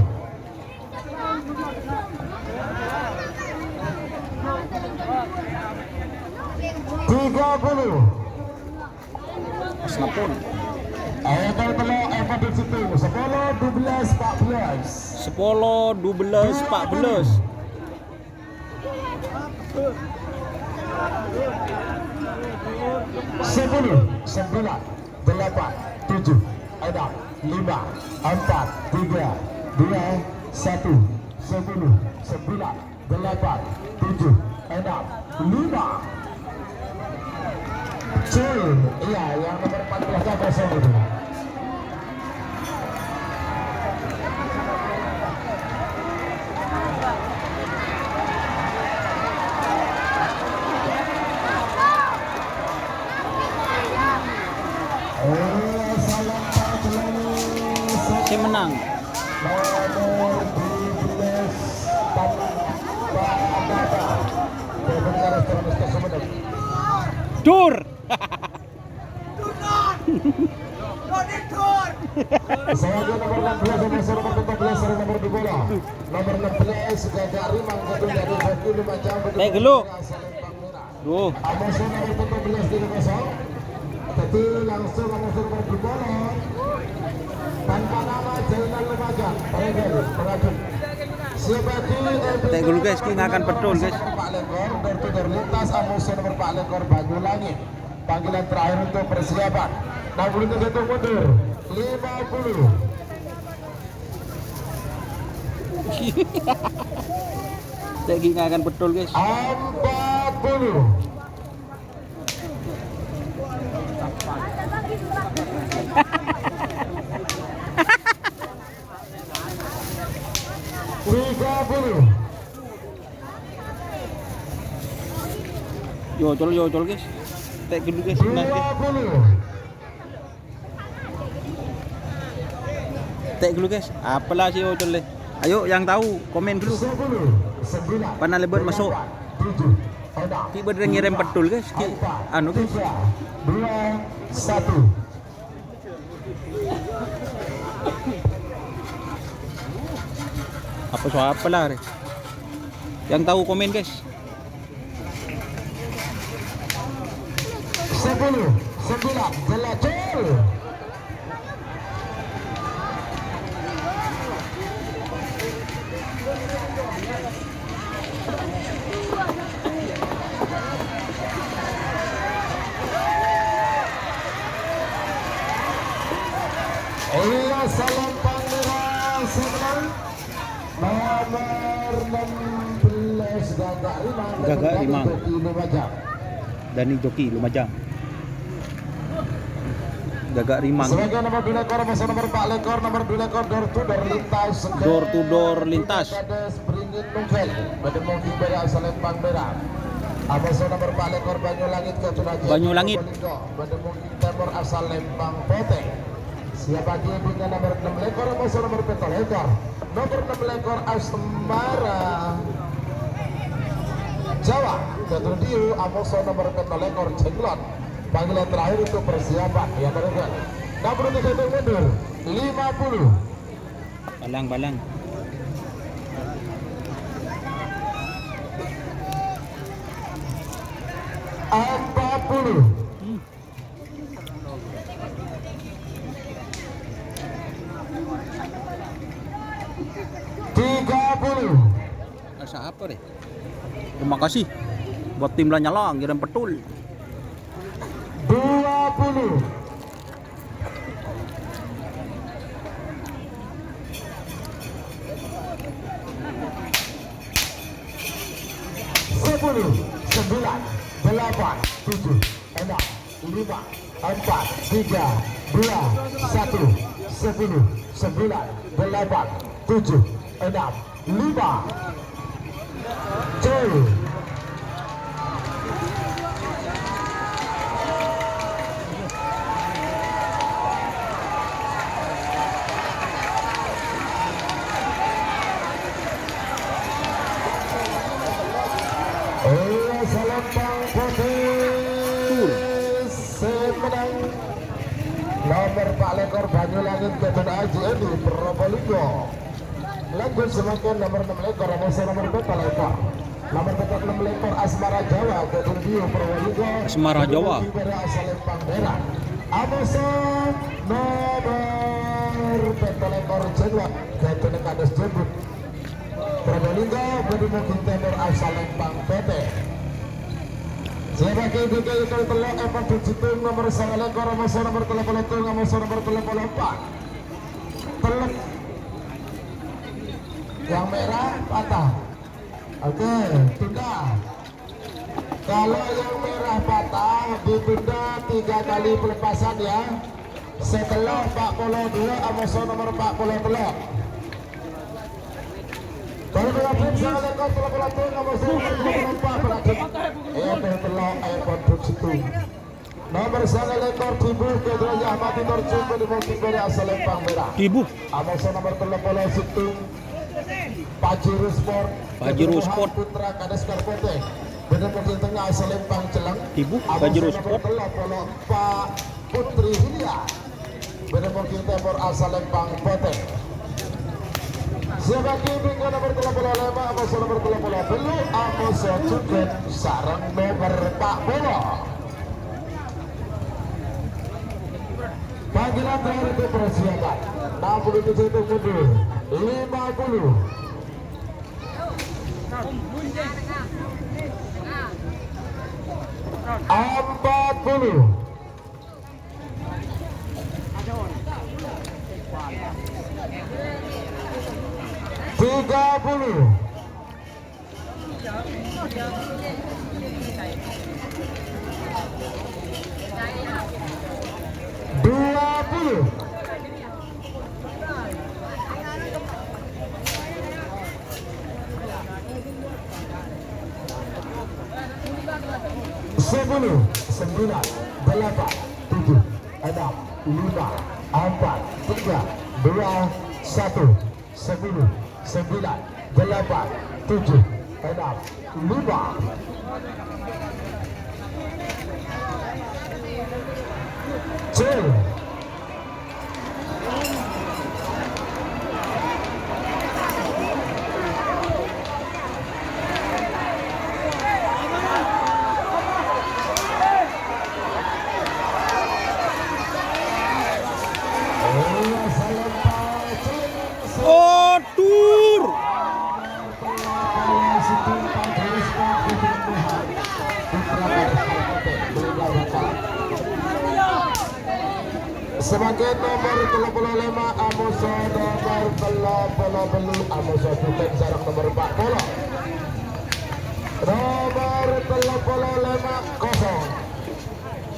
Tiga puluh. Pas nepon. Ayo, tolong, eh, pada situ. Sepuluh, dua belas, empat belas. Sepuluh, dua belas, empat belas. Sepuluh, sembilan, delapan, tujuh, enam, lima, empat, tiga, dua, satu. Sepuluh, sembilan, delapan, tujuh, enam, lima. Cul, iya, yang nomor empat belas-nya kosong itu. Sè mennang. Dur. Saya nomor enam belas, nomor enam belas, nomor dua bola. Nomor enam belas, Gagak Rimang, kedua dari Batu Lumajang. Kayak gelo. Duh. Amoso nomor empat belas, tiga kosong. Jadi langsung nomor dua bola. Tanpa nama, Zainal Lumajang. Siapa lagi? Kayak gelo, guys, ki ngakan petrol, guys. Pak Lekor, door to door lintas, Amoso nomor empat Lekor, Banyulangi. Panggilan terakhir untuk persiapan. Enam puluh tujuh mundur. Lima puluh. Lagi ngakan petrol, guys. Empat puluh. Tiga puluh. Yo, col, yo, col, guys. Tek dulu, guys. Dua puluh. Tek dulu, guys. Apalah si Ocol le? Ayo, yang tahu, komen dulu. Sepuluh, sembilan, Panaleban masuk. Delapan, tujuh, enam, Ki bener ngirim lima, petul, guys. Ki, empat, anu, guys. Tiga, dua, satu. Apa so apalah, re? Yang tahu komen, guys. Sepuluh, sembilan, jelajah. Iya, salam pangeran, salam. Nomor enam belas, Gagak Rimang. Gagak Rimang. Dani Joki Lumajang. Dani Joki Lumajang. Gagak Rimang. Sebagai nomor dua lekor, masa nomor empat lekor, nomor dua lekor, door to door lintas. Door to door lintas. Kades beringin nunggal. Badhe monggi bera salempang bera. Amasa nomor empat lekor Banyulangit, Kacunagi. Banyulangit. Badhe monggi temor asal lempang putih. Siap lagi dengan nomor enam lekor, masa nomor peta lekor. Nomor enam lekor Asmara Jawa. Jatuh diu, amoso nomor peta lekor Jenglot. Panggilan terakhir untuk persiapan. Ya, terus. Nomor tiga itu mundur. Lima puluh. Balang, balang. Empat puluh. Hmm. Tiga puluh. Asa apa deh? Terima kasih buat tim Lanyala ngirim petul. Dua puluh. Sepuluh, sembilan, delapan, tujuh, enam, lima, empat, tiga, dua, satu, sepuluh, sembilan, delapan, tujuh, enam, lima. Cul. Iya, Salempang Putih. Sè mennang nomer pa' lèkor Banyulangit Gadun Aji Edi Probolinggo. Lanjut samangkèn nomer ennem lèkor, amoso nomer pètto lèkor. Nomer pètto ennem lèkor Asmara Jawa, Gadun Biu, Probolinggo. Asmara Jawa. Asal Empang Merah. Amoso nomer pètto lèkor Januar, Gadun Kades Jembut. Probolinggo, Gadun Mungkin Timur, asal Empang Putih. Siapa kiri kiri tello, Evan Dujitun, nomer sanga lèkor, amoso nomer tello polo tello, amoso nomer tello polo empa'. Telep. Yang merah patah. Oke, tunda. Kalau yang merah patah, ditunda tiga kali pelepasan ya. Sè tello empa' polo dua, amoso nomer empa' polo tello. Kalau berarti misalnya kau tello polo dua, amoso nomer tello polo empa' berarti. Eh, tello, eh, produksi itu. Nomer sanga lèkor Dhibu, Kedra Yahmadi Torjun, Bani Mungkin Bani asal Empang Merah. Dhibu. Amoso nomer tello polo sèttong, Pajero Sport. Pajero Sport. Putra Kades Karpete. Bani Mungkin Tengah asal Empang Celeng. Dhibu, Amoso Pajero nomer Sport. Tello polo empa', Putri Hilya. Bani Mungkin Timur asal Empang Putih. Siapa kiri nomer tello polo lèma, amoso nomer tello polo tello, amoso jhughân sareng nomer empa' polo. Panggilan terakhir untuk persiapan. Enam puluh tujuh itu mundur. Lima puluh. Empat puluh. Tiga puluh. Dua puluh. Sepuluh, sembilan, delapan, tujuh, enam, lima, empat, tiga, dua, satu. Sepuluh, sembilan, delapan, tujuh, enam, lima. Cil. Atur. Samangkèn nomer tello polo lèma', amoso nomer tello polo tello, amoso bhughân sareng nomer empa' polo. Nomer tello polo lèma' kosong.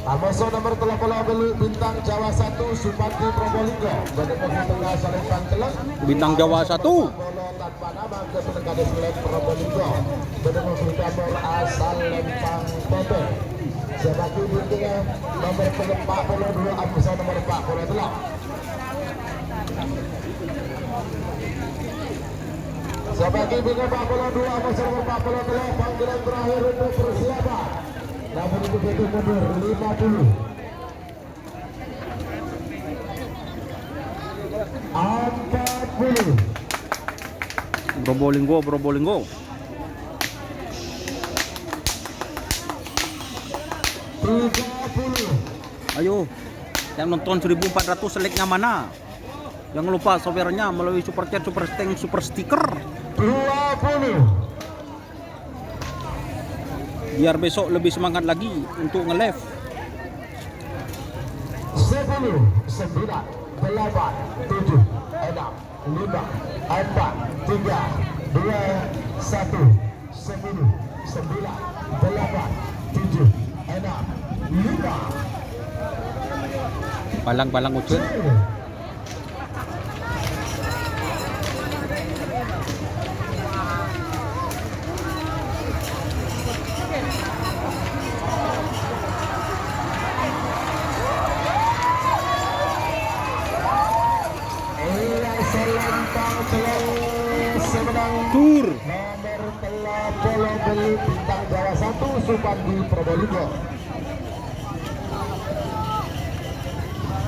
Amoso nomer tello polo tello, Bintang Jawa satu, Supardi Probolinggo. Bâdâ pemain tengah asal Lempang Celeng. Bintang Jawa satu. Polo tanpa nama, Gadun Kades Selek Probolinggo. Bâdâ pemain timur asal Lempang Putih. Siapa bintangnya? Nomer empa' polo dua, amoso nomer empa' polo tello. Siapa bintangnya empa' polo dua, amoso nomer empa' polo tello? Panggilan terakhir untuk persiapan. Namun itu, itu mundur lima puluh. Empat puluh. Probolinggo, Probolinggo. Tiga puluh. Ayo, yang nonton seribu empat ratus, like-nya mana? Jangan lupa share-nya melalui Super Chat, Super Thanks, Super Sticker. Dua puluh. Biar besok lebih semangat lagi untuk nge-live. Sepuluh, sembilan, delapan, tujuh, enam, lima, empat, tiga, dua, satu. Sepuluh, sembilan, delapan, tujuh, enam, lima. Palang-palang ujud. Sepuluh. Sè mennang Tur. Nomer tello polo bâllu' bintang Jawa satu, Supandi Probolinggo.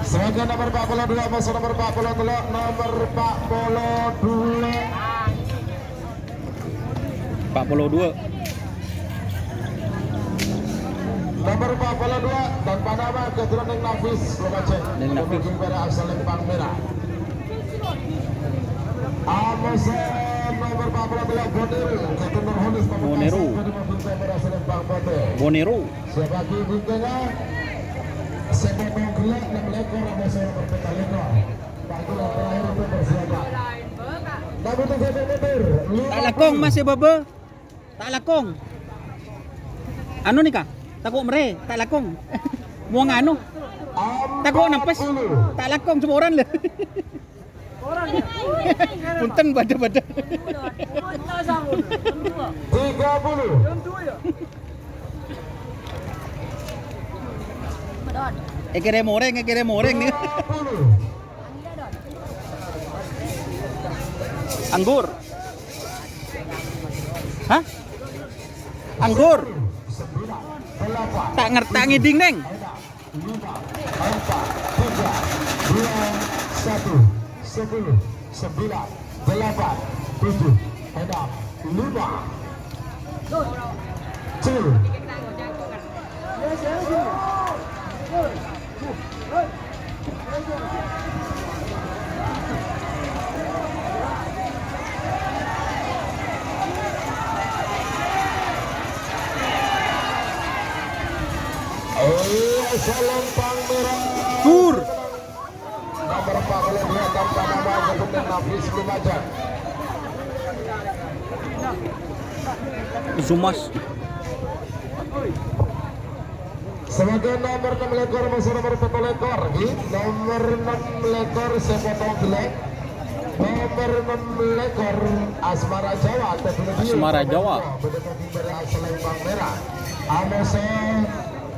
Selanjutnya nomer empat puluh dua, masuk nomer empat puluh tello, nomer empat puluh dua. Empat puluh dua. Nomer empat puluh dua, tanpa nama, keturunan Nafis, Lumajang. Neng Nafis. Pèra' asal Lempang Merah. Amosan nomer empat puluh dua, Bonero, Keturunan Holis, Pamekasan, Bonero. Keturunan Bintang Merah, asal Lempang Putih. Bonero. Sebagai bintangnya, sè potong ghellâ' enam lekor, amosan nomer empat lekor. Panggilan terakhir untuk bersiap. Namun tiga meter, lima puluh. Ta' lakong, Mas, ya, Baba? Ta' lakong. Anu nèka, tako' mèrè, ta' lakong. Mo nganu. Tako' nempes, ta' lakong, coma oran lho. Punten, bâdâ-bâdâ. Tiga puluh. Èkèrèm orèng, èkèrèm orèng nèka. Anggur. Hah? Anggur. Ta' ngerti, ta' ngèdhing, Neng. Lima, empat, tiga, dua, satu, sepuluh, sembilan, delapan, tujuh, enam, lima. Cil. Iya, Selempang Merah. Tur. Nomor empat puluh dua, tanpa nama, Gubernur Nafis Lumajang. Zumas. Sebagai nomor enam lekor, masuk nomor empat lekor, nggih. Nomor enam lekor, sè potong ghellâ'. Nomor enam lekor, Asmara Jawa, Asmara Jawa. Bendera Selempang Merah. Amosan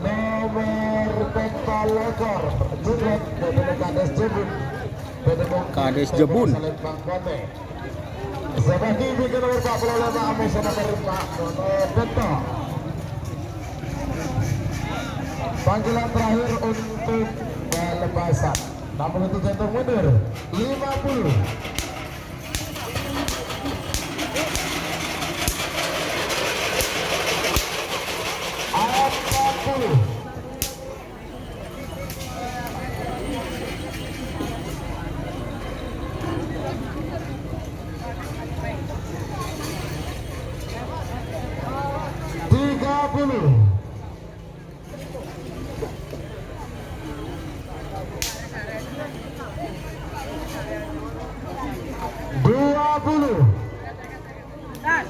nomor empat lekor, Jebot, Bendera Kades Jebun. Kades Jebun. Selempang Kote. Sebagai bintang nomor empat puluh lima, Amosan nomor empat, Toto. Panggilan terakhir untuk pelepasan. Namun itu jantung mundur. Lima puluh. Empat puluh. Tiga puluh. Dua puluh. Gas.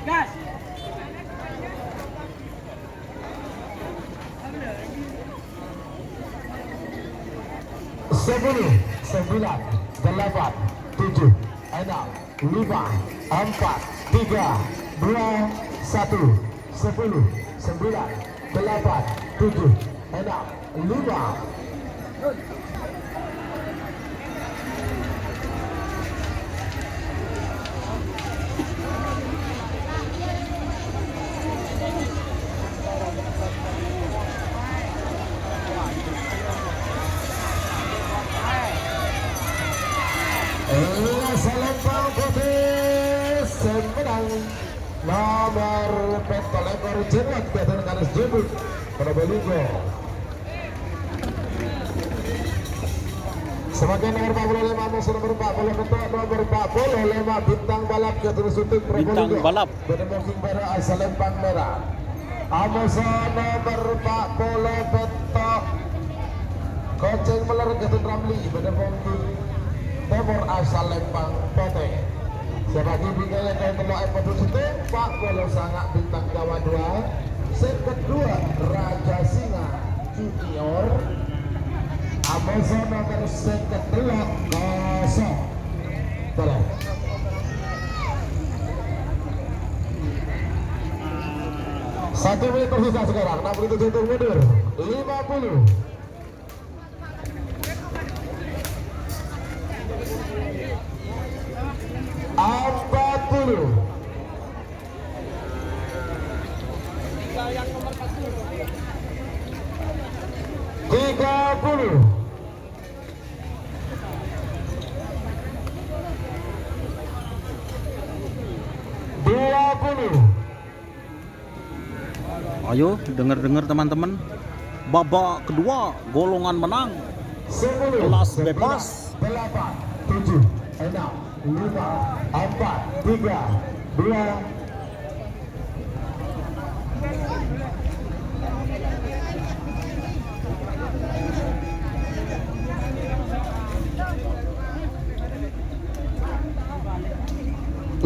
Gas. Sepuluh, sembilan, delapan, tujuh, enam, lima, empat, tiga, dua, satu, sepuluh, sembilan, delapan, tujuh, enam, lima. Iya, Selempang Putih, sè mennang. Nomor pètto lekor, Jebot, Gaden Karis Jebot, Probolinggo. Sebagai nomor empat puluh lima, musuh nomor empat puluh pètto, nomor empat puluh lima, Bintang Balap, Gaden Sutik, Probolinggo. Bintang Balap. Bâdâ Mungking Bârâ' asal Lempang Merah. Amosan nomor empat puluh pètto. Kocèng Meler Gaden Ramli, bâdâ Mungking Tèmor asal Lempang Potè. Sebagai bintang yang kedua, Eko Dusuto, empat puluh sanga Bintang Jawa dua. Sè kedua, Raja Singa Junior. Amosan nomor sèket tello kosong. Terus. Satu menit tersisa sekarang. Enam puluh tujuh untuk mundur. Lima puluh. Dua puluh. Dua puluh. Ayo, denger-denger, teman-teman. Babak kedua, golongan menang. Sepuluh, kelas sembilan, bebas. Delapan, tujuh, enam, lima, empat, tiga, dua.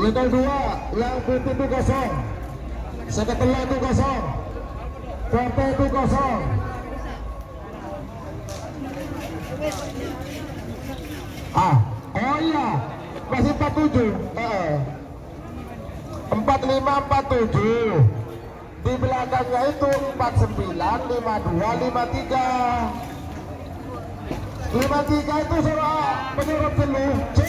Level dua, yang putih itu kosong. Seket tello itu kosong. Putih itu kosong. Ah, oh iya, masih empat tujuh. Heeh. Empat lima, empat tujuh. Di belakangnya itu empat sembilan, lima dua, lima tiga. Lima tiga itu suara penyuruh jenuh. C.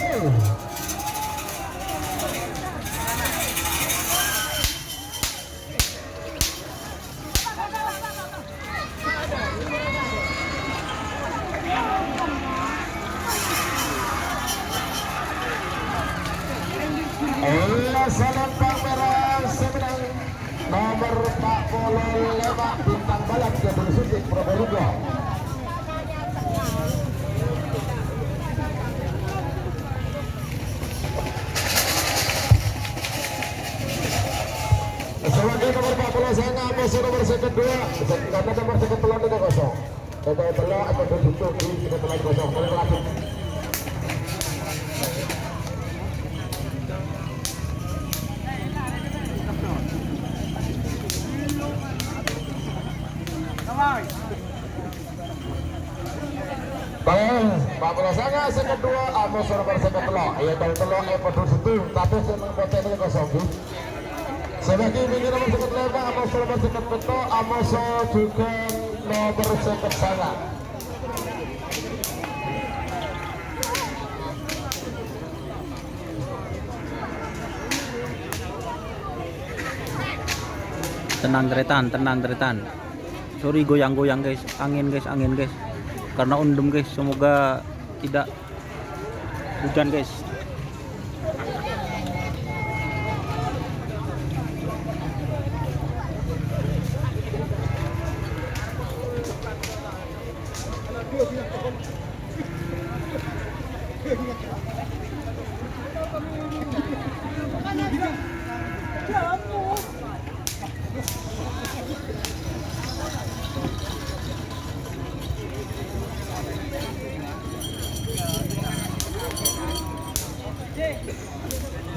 Iya, salempang mèra sè mennang. Nomor empat puluh lima, bintang balap Jabal Suci Probolinggo. Sebagai nomor empat puluh sanga, musuh nomor seket dua, karena nomor seket tello nèka kosong. Seket tello, apa tuh, tuh, tuh, seket tello kosong. Balik lagi. Bal, bal sanga sè kedua, Amos nomor seket tello. Iya, bal tello, eh, padha setu, tapi sè nang putih ini kosong, Bu. Sè bagi pinggir nomor seket lima, Amos nomor seket petto, Amos juga nomor seket sanga. Tenang, tarètan, tenang, tarètan. Sorry, goyang-goyang, guys. Angin, guys, angin, guys. Karena ondem, guys. Semoga tidak hujan, guys.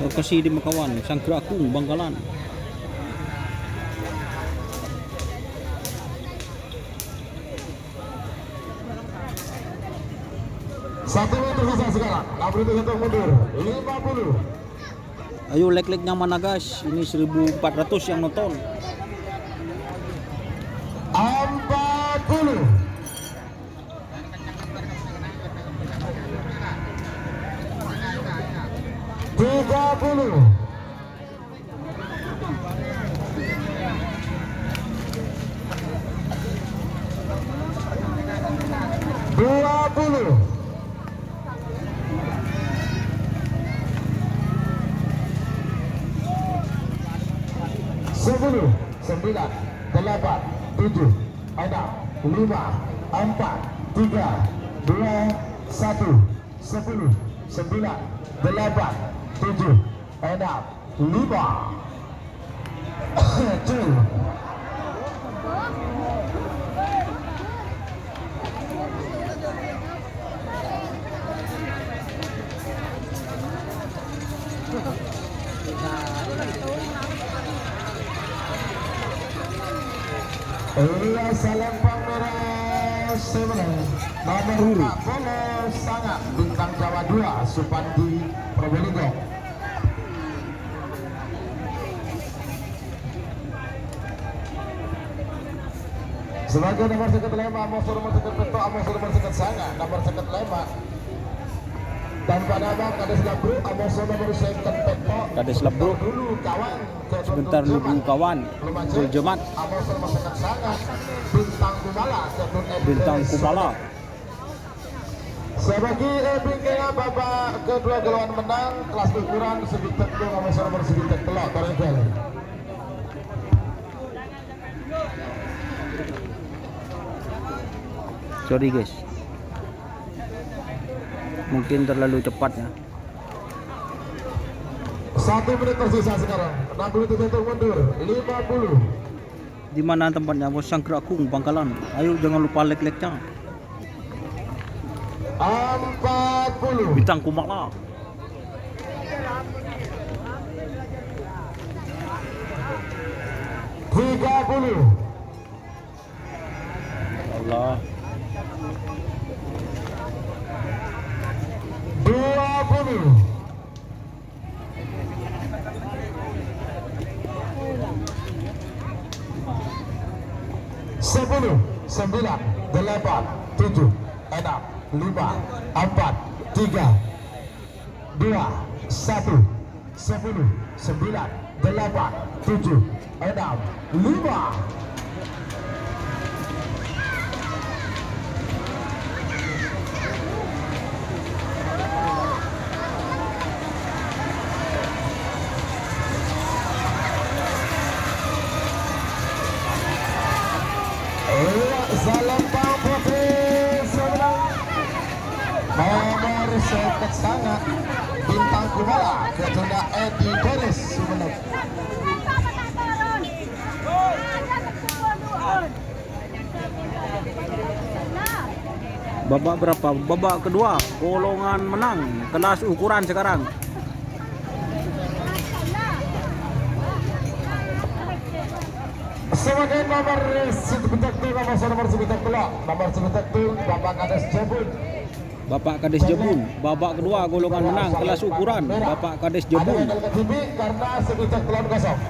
Lokasi di Makawan, Sanggar Agung, Bangkalan. Satu meter sisa sekarang. Nggak berhenti untuk mundur. Lima puluh. Ayo, like-like yang mana, guys? Ini seribu empat ratus yang nonton. Empat puluh. Tiga puluh. Dua puluh. Sepuluh, sembilan, delapan, tujuh, enam, lima, empat, tiga, dua, satu. Sepuluh, sembilan, delapan, tujuh, enam, lima. Cul. Iya, salempang mèra sè mennang. Nomor empat puluh sanga, Bintang Jawa dua, Supandi Probolinggo. Sebagai nomor seket lèma', Amos nomor seket pètto', Amos nomor seket sanga, nomor seket lèma'. Tanpa nama Kades Labruk, Amoso nomor seket pètto'. Kades Labruk. Dulu kawan, Sebentar nunggu kawan. Abdul Jamat. Amoso nomor seket sanga'. Bintang Kumala, Jadun Bintang Kumala. Sabagi, eh, bingkèngnga babak kedua golakan menang, kelas ukuran sè bidhâk tello', Amoso nomor sè bidhâk tello', Torenggal. Sorry, guys. Mungkin terlalu cepat, ya. Satu menit tersisa sekarang. Enam puluh tujuh untuk mundur. Lima puluh. Di mana tempatnya Bos Sanggar Agung Bangkalan? Ayo, jangan lupa like-like-nya. Empat puluh. Bintang Kumala. Tiga puluh. Allah. Dua puluh. Sepuluh, sembilan, delapan, tujuh, enam, lima, empat, tiga, dua, satu, sepuluh, sembilan, delapan, tujuh, enam, lima. Iya, Salempang Putih Sumenep. Nomor seket sanga', Bintang Kumala, Ketuda Edi Baris Sumenep. Babak berapa? Babak kedua, golongan menang, kelas ukuran sekarang. Sebagai nomor sè bidhâk tello', nomor sè bidhâk tello', nomor sè bidhâk tello', Bapak Kades Jabun. Bapak Kades Jabun, babak kedua golongan menang kelas ukuran, Bapak Kades Jabun. Ada gagal ke T V karena sè bidhâk tello' kosong.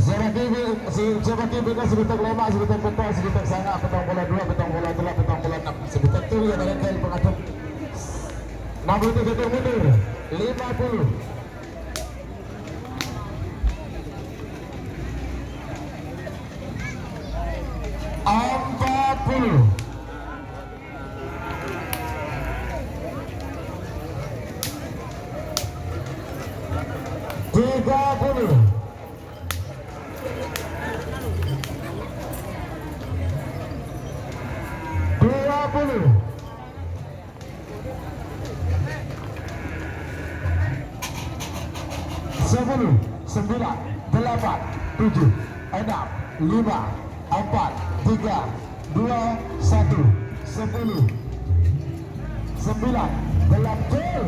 Sè bâgi bi-, sè, sè bâgi bhâkal sè bidhâk lèma', sè bidhâk pètto', sè bidhâk sanga', pèttong polo duwâ', pèttong polo tello', pèttong polo ennem. Sè bidhâk tello' ya, tarètan pangadhep. Enam puluh tiga mundur. Lima puluh. Empat puluh. Tiga puluh. Dua puluh. Sepuluh, sembilan, delapan, tujuh, enam, lima, empat, tiga, dua, satu, sepuluh, sembilan, delapan, gol.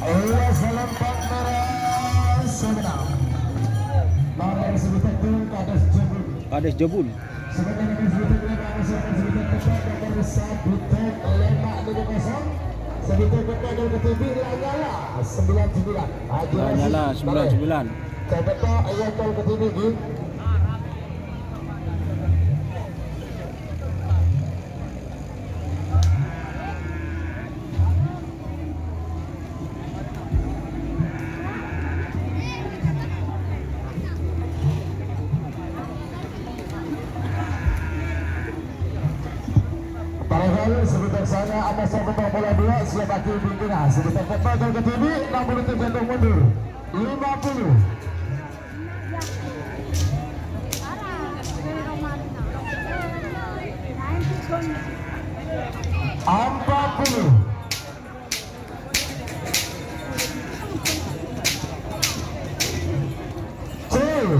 Iya, Salempang Merah Sumenep. Nomor sè bidhâk tello', Kades Jabun. Kades Jabun. Sementara nomor sè bidhâk lèma', nomor sè bidhâk pètto', nomor sè bidhâk lèma' lima kosong. Sè bidhâk pètto' gol ke T V, Lanyala sembilan sembilan. Lanyala sembilan sembilan. Sè pètto', ayo gol ke T V, ghi. Parahal sè bidhâk sanga' Amoso pèttong polo duwâ', siap agi bingkèngnga. Sè bidhâk pètto' gol ke T V, enam puluh tiga untuk mundur. Lima puluh. Empat puluh. Cil.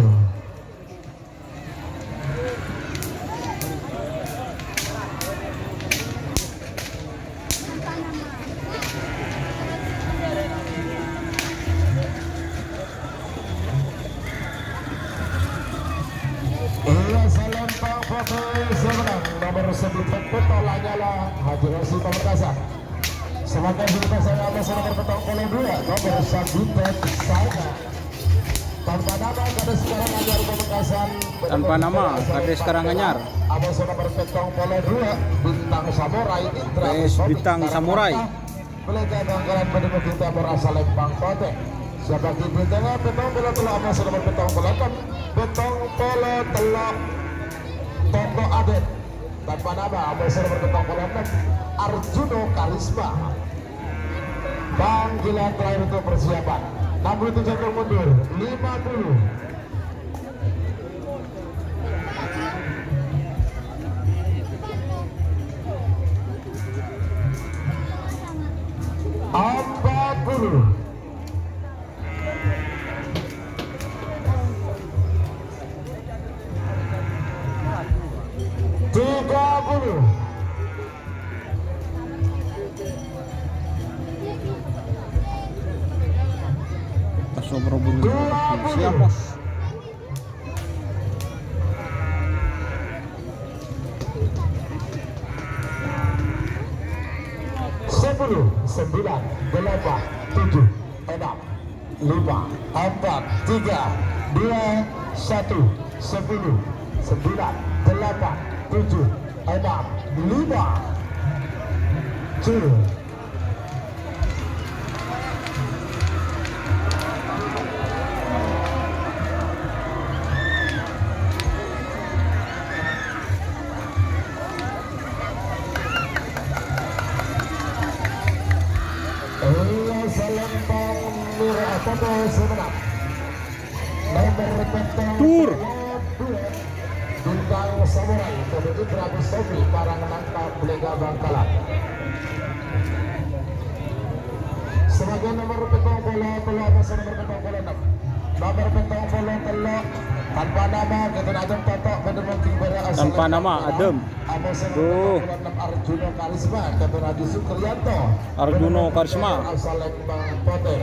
Sabit Peta Lanyala, Haji Rosi Pamekasan. Semakin kita saya sama nomor petang puluh dua, nomor Sabit Saya. Tanpa nama, Kades Karanganyar Pamekasan. Tanpa nama, Kades Karanganyar. Apa nomor petang puluh dua, Bintang Samurai, Indra P S Bintang Samurai. Pelega Bangkalan Bendungan Timur Asalempang Kote. Siapa di tengah petang puluh tello' Amas nomor petang puluh enam, petang puluh tello' Toto Aden. Tanpa nama Amas nomor petang puluh enam, Arjuno Karisma. Panggilan terakhir untuk persiapan. Enam puluh tujuh mundur, lima puluh. Empat puluh. Tiga puluh. Pas ngobrol bunyi. Dua puluh. Siap, Bos. Sepuluh, sembilan, delapan, tujuh, enam, lima, empat, tiga, dua, satu, sepuluh, sembilan, delapan, tujuh, enam, lima. Cil. Iya, Salempang Merah Koto Sumenep. Nomor petang. Tur. Bintang Samurai, Komite Prabu Sobi, parang nangka Pelega Bangkalan. Sebagai nomor petang puluh, puluh apa sih nomor petang puluh enam? Nomor petang puluh tello', tanpa nama, kita ajak Toto, bener mungkin pada asal. Tanpa nama, adem. Tuh. Arjuno Karisma, Ketua Haji Sukrianto. Arjuno Karisma. Asal Lembang Pote.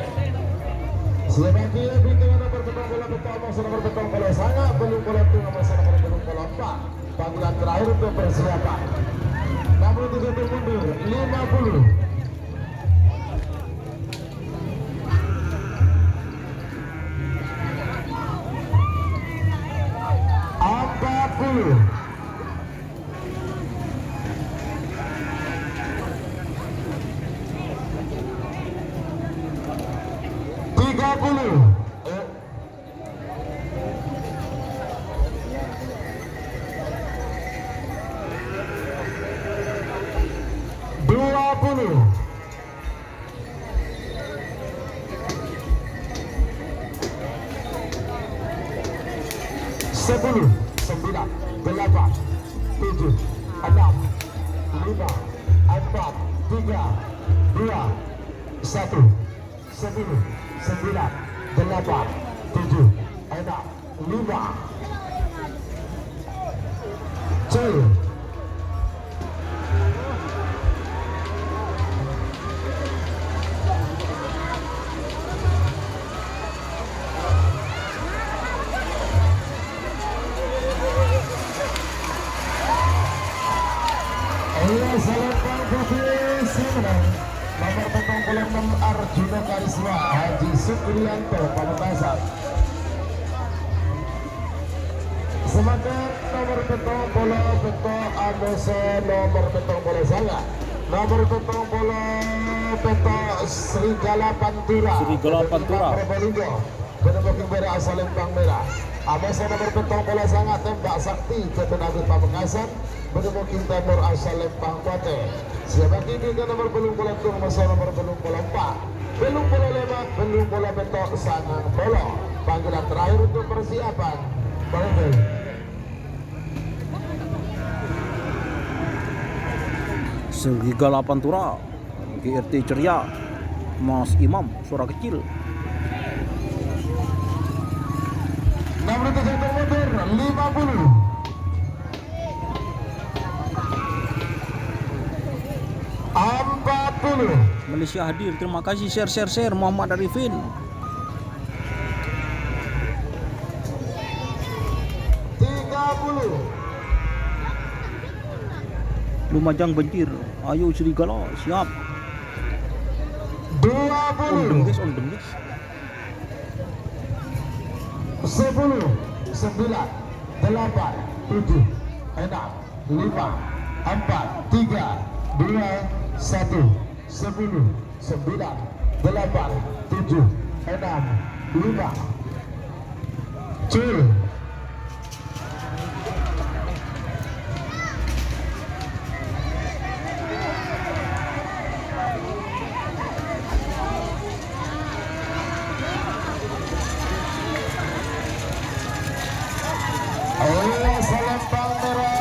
Siap lagi, pintu nomor petang puluh, petang puluh, nomor petang puluh sanga, belum puluh tujuh, nomor petang puluh empat. Panggilan terakhir untuk persiapan. Enam puluh tujuh mundur, lima puluh. Empat puluh. Tiga puluh. Dua puluh. Sepuluh, sembilan, delapan, tujuh, enam, lima, empat, tiga, dua, satu. Sepuluh, sembilan, delapan, tujuh, enam, lima. Cil. Iya, Salempang Putih, Simenang. Nomor petang puluh enam Arjuna Karisma, Haji Sukrianto, Pamekasan. Semangat nomor petang puluh petto' Amoso, nomor petang puluh sanga. Nomor petang puluh petto' Serigala Pantura. Serigala Pantura. Probolinggo. Bâdâ bâkeng bârâ' asalèn bhâng mèra. Amoso nomor pèttong polo sanga' tèmbhâk sakti, Jâtènanggur Pamekasan. Bâdâ bâkeng tèmor asalèn bhâng potè. Siap bâkeng ka nomor bâllung polo tello', amoso nomor bâllung polo empa'. Bâllung polo lèma', bâllung polo pètto', sangang polo. Panggilan terakhir untuk persiapan. Bâlâbâl. Serigala Pantura. G R T Ceria, Mas Imam, suara kecil. Enam menit satu mundur, lima puluh. Empat puluh. Malaysia hadir, terima kasih, share, share, share, Muhammad Arifin. Tiga puluh. Lumajang Bencir. Ayo, Serigala, siap. Ondhem, guys, ondhem, guys. Sepuluh, sembilan, delapan, tujuh, enam, lima, empat, tiga, dua, satu. Sepuluh, sembilan, delapan, tujuh, enam, lima. Cul. Ayo, salempang mera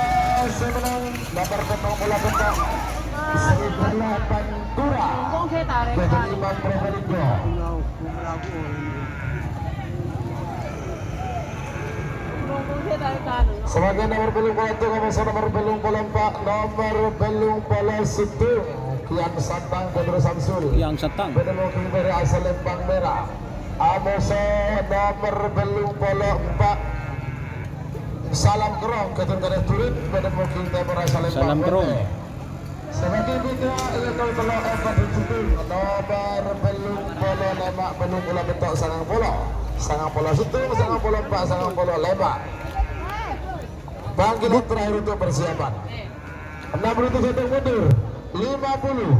sè mennang. Nomor pètto polo pètto', Serigala Pantura. Jadi Imam Probolinggo. Sebagai nomor bellung polo sèttong, nomor bellung polo empa', nomor bellung polo sèttong, Kian Santang Badrul Samsul. Kian Santang. Bâdâ mungkin bâdâ asal lempang merah. Amoso nomor bellung polo empa'. Salam Kerong, Gatotkaca Turin, bâdâ mungkin temor asal lempang Salam Kerong. Sebagai tiga, iya, nomor tello', empa' disitu. Nomor bellung polo lèma', bellung polo pètto', sangang polo. Sangang polo sèttong, sangang polo empa', sangang polo lèma'. Panggilan terakhir untuk persiapan. Enam puluh tujuh untuk mundur. Lima puluh.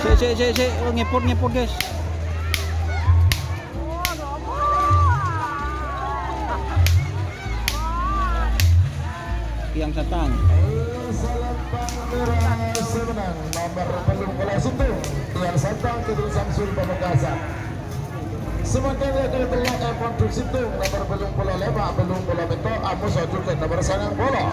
Sik, sik, sik, sik. Oh, ngepot, ngepot, guys. Kian Santang. Nomor bellung polo sèttong, Kian Santang, Kidul Samsul Pamekasan. Sementara itu telah konduksi itu nomor bellung polo lèma', bellung polo pètto', Amos Ojukan nomor sangang polo.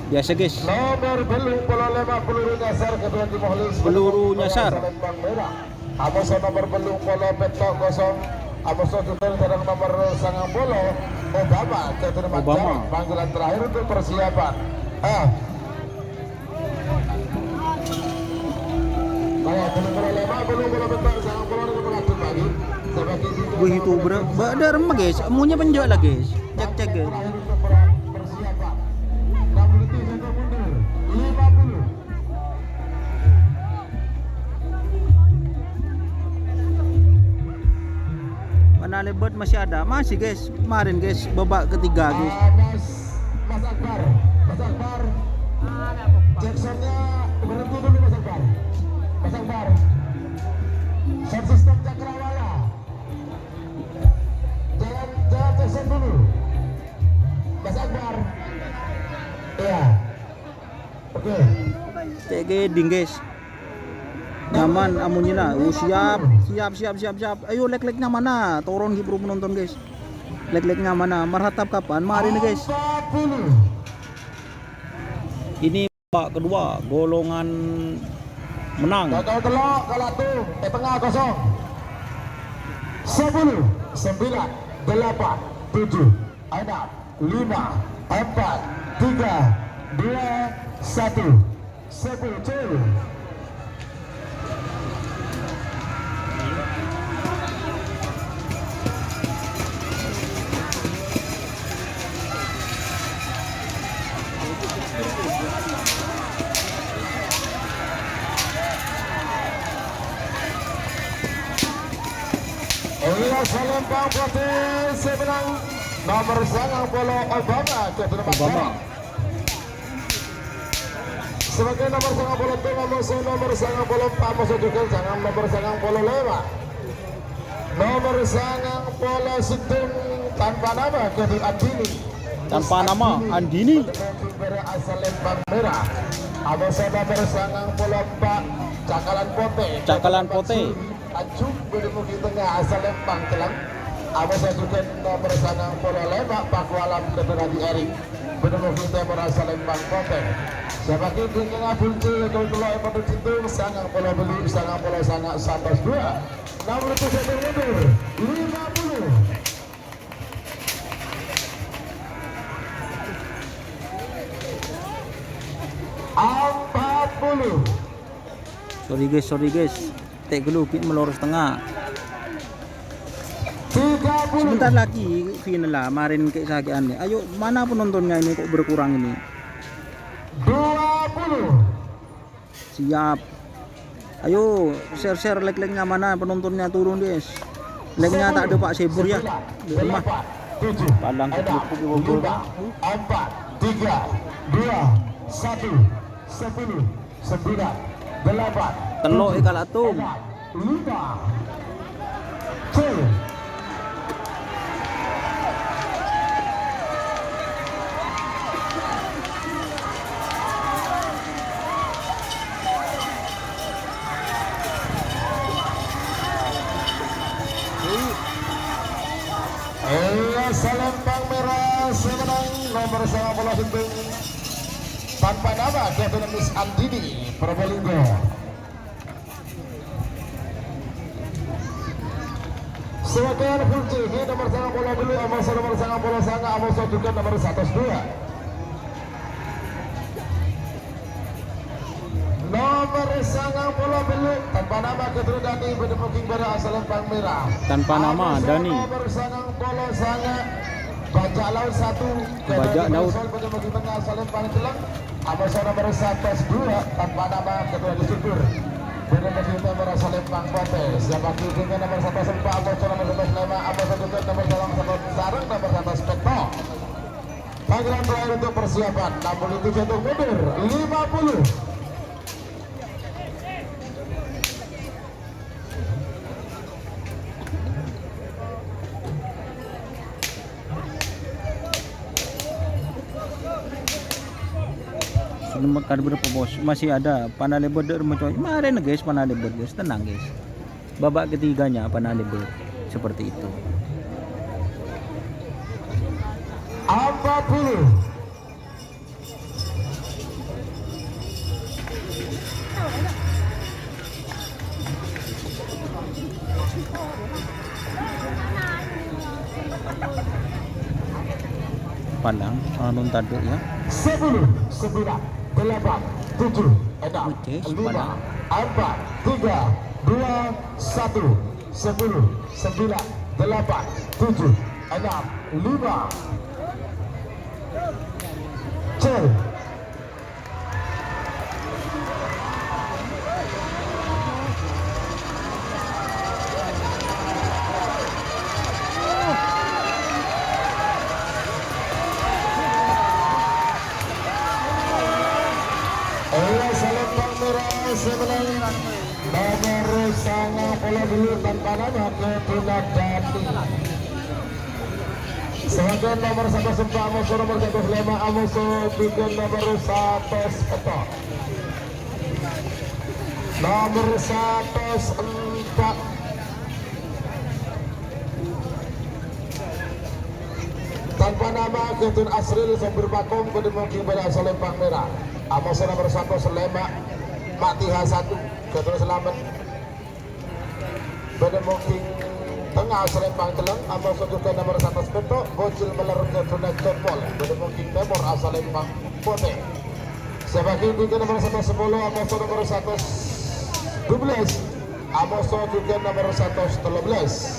Biasa, guys. Nomor bellung polo lèma', peluru nyasar ke Tuan Timor Leste. Peluru nyasar. Bang Merah. Amos nomor bellung polo pètto' kosong. Amos Ojukan sareng nomor sangang polo, Obama. Obama. Panggilan terakhir untuk persiapan. Ah. Wih, itu berapa? Bâdâ remma, guys. Amonya penjual lagi, guys. Cek, cek, guys. Mana lebat masih ada? Masih, guys. Kemarin, guys, babak ketiga, guys. Mas Akbar, Mas Akbar. Jacksonnya berhenti dulu, Mas Akbar. Mas Akbar. Sound system Cakrawala. Jangan, jangan Jackson dulu. Mas Akbar. Iya. Oke. Cek gèdhing, guys. Nyaman amonya. Oh, siap, siap, siap, siap, siap. Ayo, lèk-lèknya mana? Toron ghi' buru penonton, guys. Lèk-lèknya mana? Marhatab kapan? Mari nih, guys. Ini babak kedua, golongan menang. Total tello', kalah tu, eh, tengah kosong. Sepuluh, sembilan, delapan, tujuh, enam, lima, empat, tiga, dua, satu. Sepuluh. Ella salempang putih sebelah nomor sangang polo Obama, Obama. Sebagai nomor sangang polo, nomor sa-, nomor sangang polo empa', maksud juga jangan nomor sangang polo lèma'. Nomor sangang polo sèttong tanpa nama, Kevin Andini. Tanpa nama, Andini. Bendhâr asal lempang merah. Abâsana bârâ sangang polo empa', Cakalan Potè. Cakalan Potè. Ajung bâdâ mungkin tengnga asal lempang cellèng. Abâsa jhughân nomer sangang polo lèma', Paku Alam Keturunan Erik. Bâdâ mungkin tèmor asal lempang potè. Sè bâgi bingkèngnga bulce, kol tello' è padâ cèntung, sangang polo bâllu', sangang polo sanga', satos dua. Nomer tujuh mundur, lima puluh. Empat puluh. Sorry, guys, sorry, guys. Tè' ghâllu ghi' malorot tengnga. Tiga puluh. Sebentar lagi final lah, marèn kè' sakè'an nè. Ayo, mana penontonnya ini kok berkurang ini? Dua puluh. Siap. Ayo, share-share, like-like-nya mana, penontonnya turun, guys. Like-nya tak ada, Pak Sebur, ya. Di rumah. Palang ketutup, lima, empat, tiga, dua, satu, sepuluh, sembilan, delapan, tello' tujuh, èkala' tum. Enam, lima. Iya, salempang mèra sè mennang nomer sangang polo sèttong. Tanpa nama, Kevin Miss Andini, Probolinggo. Sewakèan full C G nomer sangang polo bâllu', amoso nomer sangang polo sanga', amoso jhughân nomer satos dua. Nomer sangang polo bâllu', tanpa nama Kevin Dani, bâdâ mungkin bârâ asal lempang mèra. Tanpa nama, amoso Dani. Nomer sangang polo sanga', Bajak Laut satu, Bajak Laut. Bâdâ mungkin tengnga asal lempang cellèng. Amoso nomer satos dua, tanpa nama Kevin Dani Subur. Bâdâ mungkin tèmor asal lempang potè. Sè bâgi bingkèngnga nomer satos empa', amoso nomer satos lèma', amoso jhughân nomer satos sareng nomer satos pètto'. Panggilan terakhir untuk persiapan, enam puluh tujuh untuk mundur, lima puluh. Sudah mekar berapa, Bos? Masih ada Panalebur dâ' remma coy. Marèn, guys, Panalebur, guys. Tenang, guys. Babak ketiganya Panalebur seperti itu. Empat puluh. Palang, anu tadi ya. Sepuluh, sembilan, delapan, tujuh, enam, lima, empat, tiga, dua, satu, sepuluh, sembilan, delapan, tujuh, enam, lima. Cel. Iya, salempang mèra sè mennang. Nomer sangang polo bâllu' tanpa nama Kevin Dani. Sewakèan nomer satos empa', amoso nomer satos lèma', amoso jhughân nomer satos empa'. Nomer satos empa'. Tanpa nama Kevin Asril, sopir Pakong, bâdâ mungkin bârâ asal lempang mèra. Amoso nomer satos lèma', Matiha satu, Kevin Slamet. Bâdâ mungkin tengnga asal lempang cellèng, amoso jhughân nomer satos pètto', Bocil Meler Kevin Jempol. Bâdâ mungkin tèmor asal lempang potè. Sè bâgi bingkèngnga nomer satos sapolo, amoso nomer satos dubellâs, amoso jhughân nomer satos tello bellâs.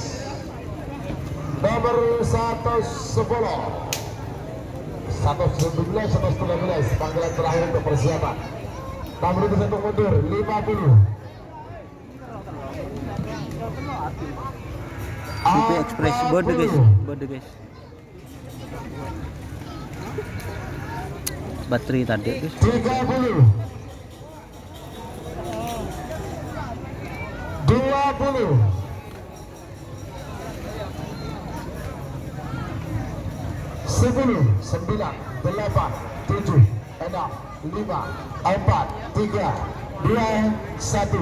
Nomer satos sapolo. Satos dubellâs, satos tello bellâs. Panggilan terakhir untuk persiapan. Nomor itu satu mundur, lima puluh. Kopi Express, bâdâ, guys, bâdâ, guys. Baterai tadi, guys. Tiga puluh. Dua puluh. Sepuluh, sembilan, delapan, tujuh, enam, lima, empat, tiga, dua, satu.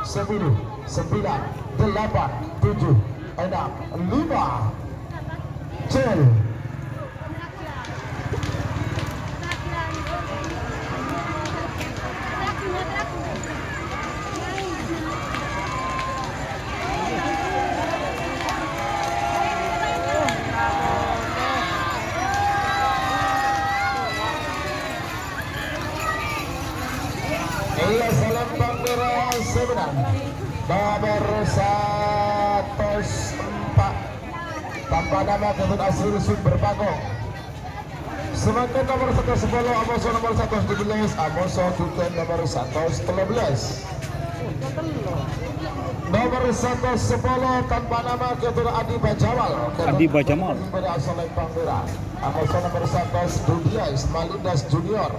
Sepuluh, sembilan, delapan, tujuh, enam, lima. Cel. Ella Salempang Mera sè mennang. Nomor satos empat. Tanpa nama Ketut Asri Sumber Pakong. Samangkèn nomor satos sapolo, amoso nomor satos dubellâs, amoso jhughân nomor satos tello bellâs. Nomor satos sapolo tanpa nama Ketut Adi Bajamal. Adi Bajamal. Pada Salempang Mera. Amoso nomor satos dubellâs, Malindas Junior.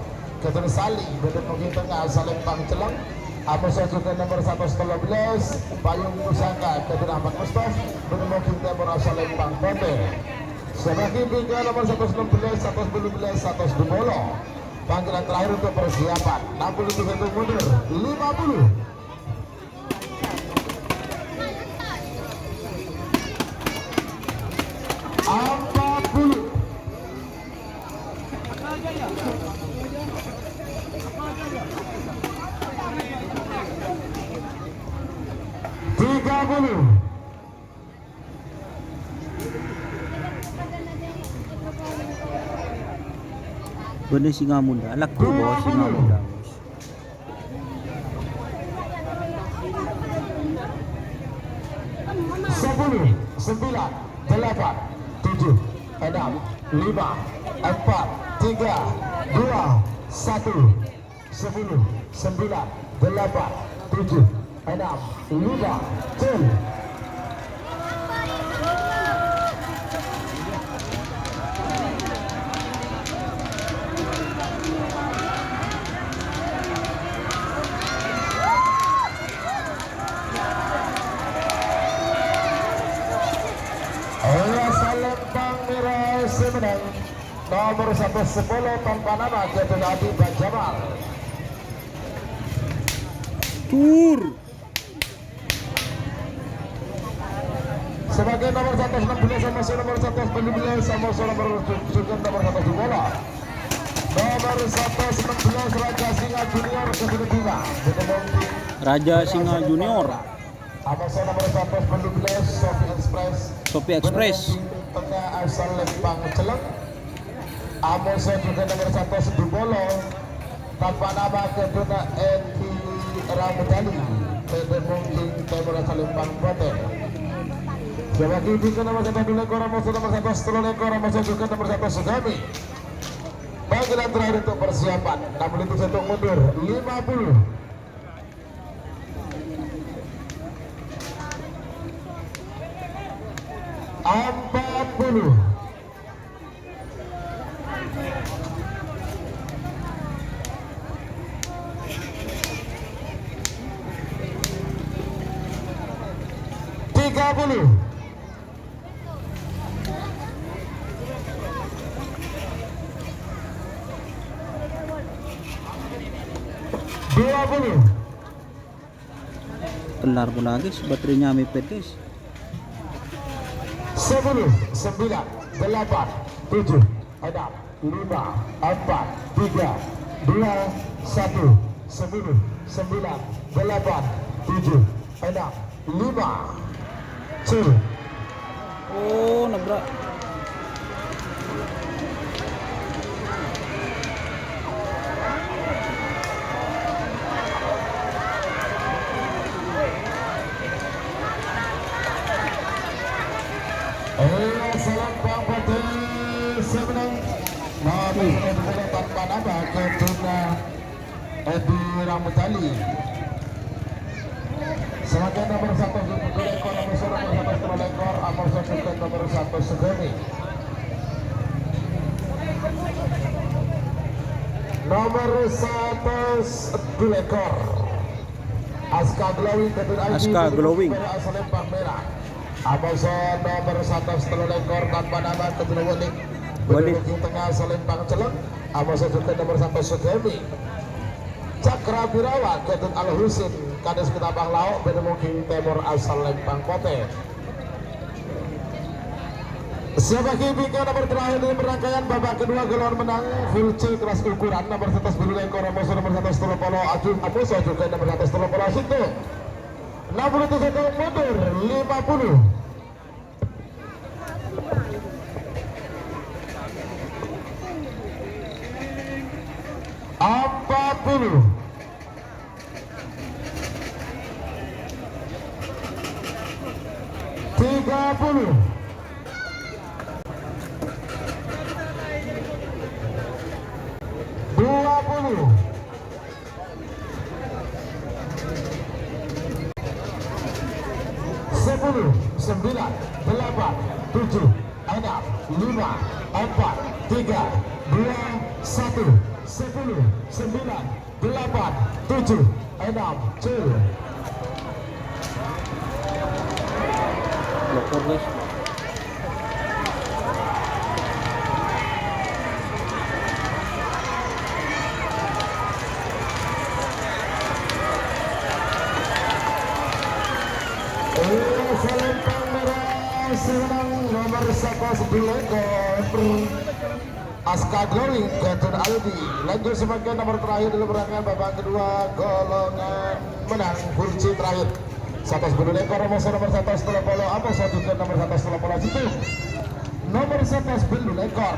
Ketut Sali, bâdâ mungkin tengnga Salempang Celleng. Amoso jhughân nomor satos tello bellâs, Payung Pusaka, Ketut Ahmad Mustof, bâdâ mungkin tèmor Salempang Potè. Sabâgiyân bingka nomor satos ennem bellâs, satos bâllu bellâs, satos dupolo. Panggilan terakhir untuk persiapan. Enam puluh tiga untuk mundur. Lima puluh. Empat puluh. Tiga puluh. Bânnè Singamudha, lagghu bâ Singamudha. Sepuluh, sembilan, delapan, tujuh, enam, lima, empat, tiga, dua, satu. Sepuluh, sembilan, delapan, tujuh, enam, lima, cel. Ella Salempang Mera sè mennang. Nomor satos sapolo tanpa nama Ketut Adi Bajamal. Tur. Sabâgiyân nomor satos ennem bellâs, amoso nomor satos bâllu bellâs, amoso nomor jhughân nomor satos dupolo. Nomor satos ennem bellâs Raja Singa Junior, Ketut Adi Bajamal. Raja Singa Junior. Amoso nomor satos bâllu bellâs, Sofi Express. Sofi Express. Tengnga asal Lempang Celleng. Amoso jhughân nomor satos dupolo. Tanpa nama Ketut Edi Ramadhani. Bâdâ mungkin tèmor asal Lempang Potè. Sabâgiyân bingka nomor satos dulekor, amoso nomor satos tellulekor, amoso jhughân nomor satos Sugami. Panggilan terakhir untuk persiapan. Enam menit untuk mundur. Lima puluh. Empat puluh. Tiga puluh. Dua puluh. Kellar pon lagi, baterainya mepet, guys. Sepuluh, sembilan, delapan, tujuh, enam, lima, empat, tiga, dua, satu. Sepuluh, sembilan, delapan, tujuh, enam, lima. Cil. Oh, nabrak. Eh, salam Bang Pati, sebenarnya. Nah, tanpa nama, Ketut Edi Ramadhani. Selanjutnya nomor satos dua lekor, nomor satos dua lekor, nomor satos dua lekor, nomor satos Sugami. Nomor satos dua lekor. Aska Glowing, Ketut Edi, Aska Glowing. Asal Lempang Merah. Amoso nomor satos telu lekor tanpa nama, Ketut Wening. Bâdâ bâgiyân tengnga asal lempang celleng, amoso jhughân nomer satos Sugemi. Cakra Birawa, Gatut Al Husin, Kadus Ketapang Lao', bâdâ bâgiyân tèmor asal lempang potè. Sè bâgi bingka nomer terakhir dari perangkaian babak kedua, golongan menang full C kelas ukuran, nomer satos bâllu lèkor, amoso nomer satos tello polo, aju, amoso jhughân nomer satos tello polo, situ. Enam puluh tujuh tahun mundur, lima puluh. Empat puluh. Tiga puluh. Dua puluh. Sepuluh, sembilan, delapan, tujuh, enam, lima, empat, tiga, dua, satu, sepuluh, sembilan, delapan, tujuh, enam, cul. Lopor, guys. Iya, salempang mèra sè mennang nomer satos bâllu lèkor. Aska Glowing, Gatun Aldi. Lanjut samangkèn nomer terakhir dalam rangkaian babak kedua, golongan menang, full C terakhir. Satos bâllu lèkor, amoso nomer satos tello polo, amoso jhughân nomer satos tello polo, situ. Nomer satos bâllu lèkor.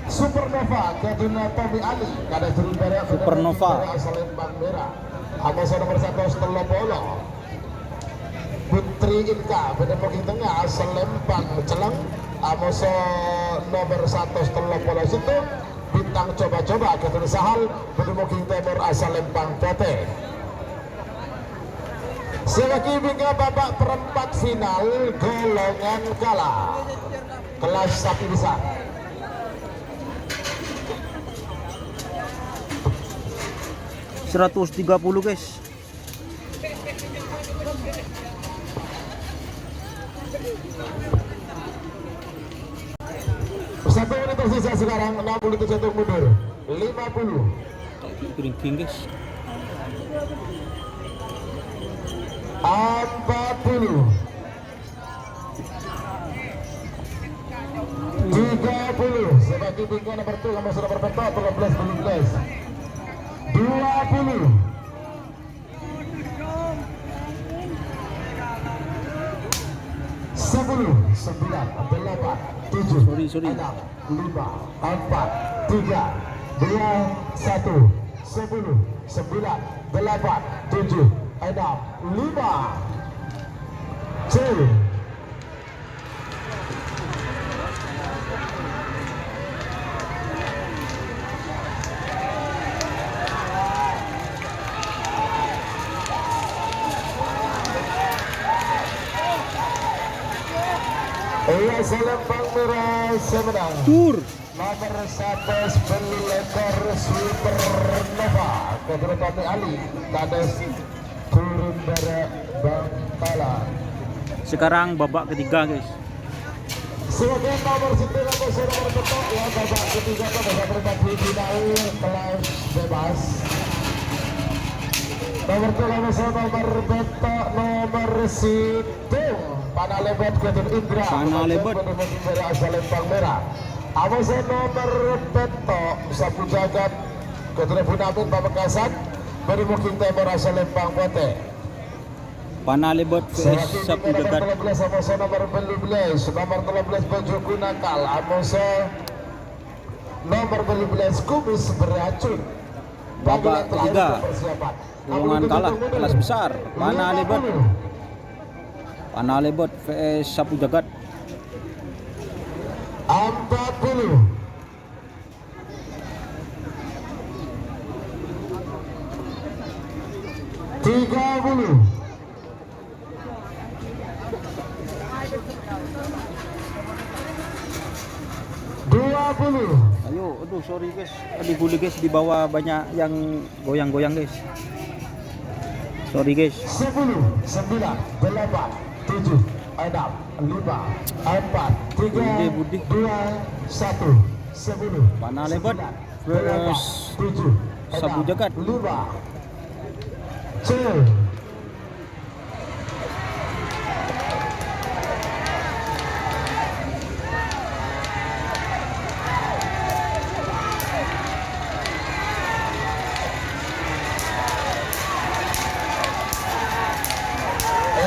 Supernova, Gatun Tommy Ali, Kadus Jurun Bârâ', Supernova. Bârâ' asal Lembang Mèra. Amoso nomer satos tello polo. Putri Inka, bâdâ bâgiyân tengnga, asal Lembang Celleng, amoso nomer satos tello polo situ, Bintang Coba-Coba, Gatun Sahal, bâdâ bâgiyân tèmor, asal Lembang Potè. Sè bâgi bingka babak perempat final, golongan kala. Kelas sapi besar. Seratus tiga puluh, guys. Satu menit tersisa sekarang, enam puluh tujuh tahun mundur. Lima puluh. Ringking, guys. Empat puluh. Tiga puluh. Sè bâgi bingka nomer tello, nomer sèra pertama, tello belas, tello belas. Dua puluh. Sepuluh, sembilan, delapan, tujuh, sorry, sorry, enam, lima, empat, tiga, dua, satu, sepuluh, sembilan, delapan, tujuh, enam, lima. Cul. Iya, sè lempang mèra sè mennang. Tur. Nomer satos bâllu lèkor Supernova, Kadus Tommy Ali, Kadus Jurun Bârâ' Bangkalan. Sekarang babak ketiga, guys. Sebagai nomor sembilan belas, nomor betok, ya, babak ketiga, babak perempat final kelas bebas. Nomor tiga belas, nomor betok, nomor situ. Panalebot Gatun Indra. Panalebot. Nomor tiga belas, asal Lembang Mèra. Amoso nomor betok, Sapu Jagat, Gatun Abu Namin Pamekasan, bâdâ bâgiyân tèmor, asal Lembang Potè. Panalebot V S Sapu Jagat. Nomor tello belas, amoso nomor bâllu belas, nomor tello belas Baju Gunakal, amoso nomor bâllu belas Kumis Beracun. Babak ketiga, golongan kala, kelas besar, Panalebot. Panalebot V S Sapu Jagat. Empat puluh. Tiga puluh. Dua puluh. Ayo, aduh, sorry, guys. Tadi boleh, guys, di bawah banyak yang goyang-goyang, guys. Sorry, guys. Sepuluh, sembilan, delapan, tujuh, Enam, lima, empat, tiga, Budi, Budi. Dua, satu, sepuluh, Panalebat sembilan, versus delapan, tujuh, Sabu enam, Jagat. Lima. Cil.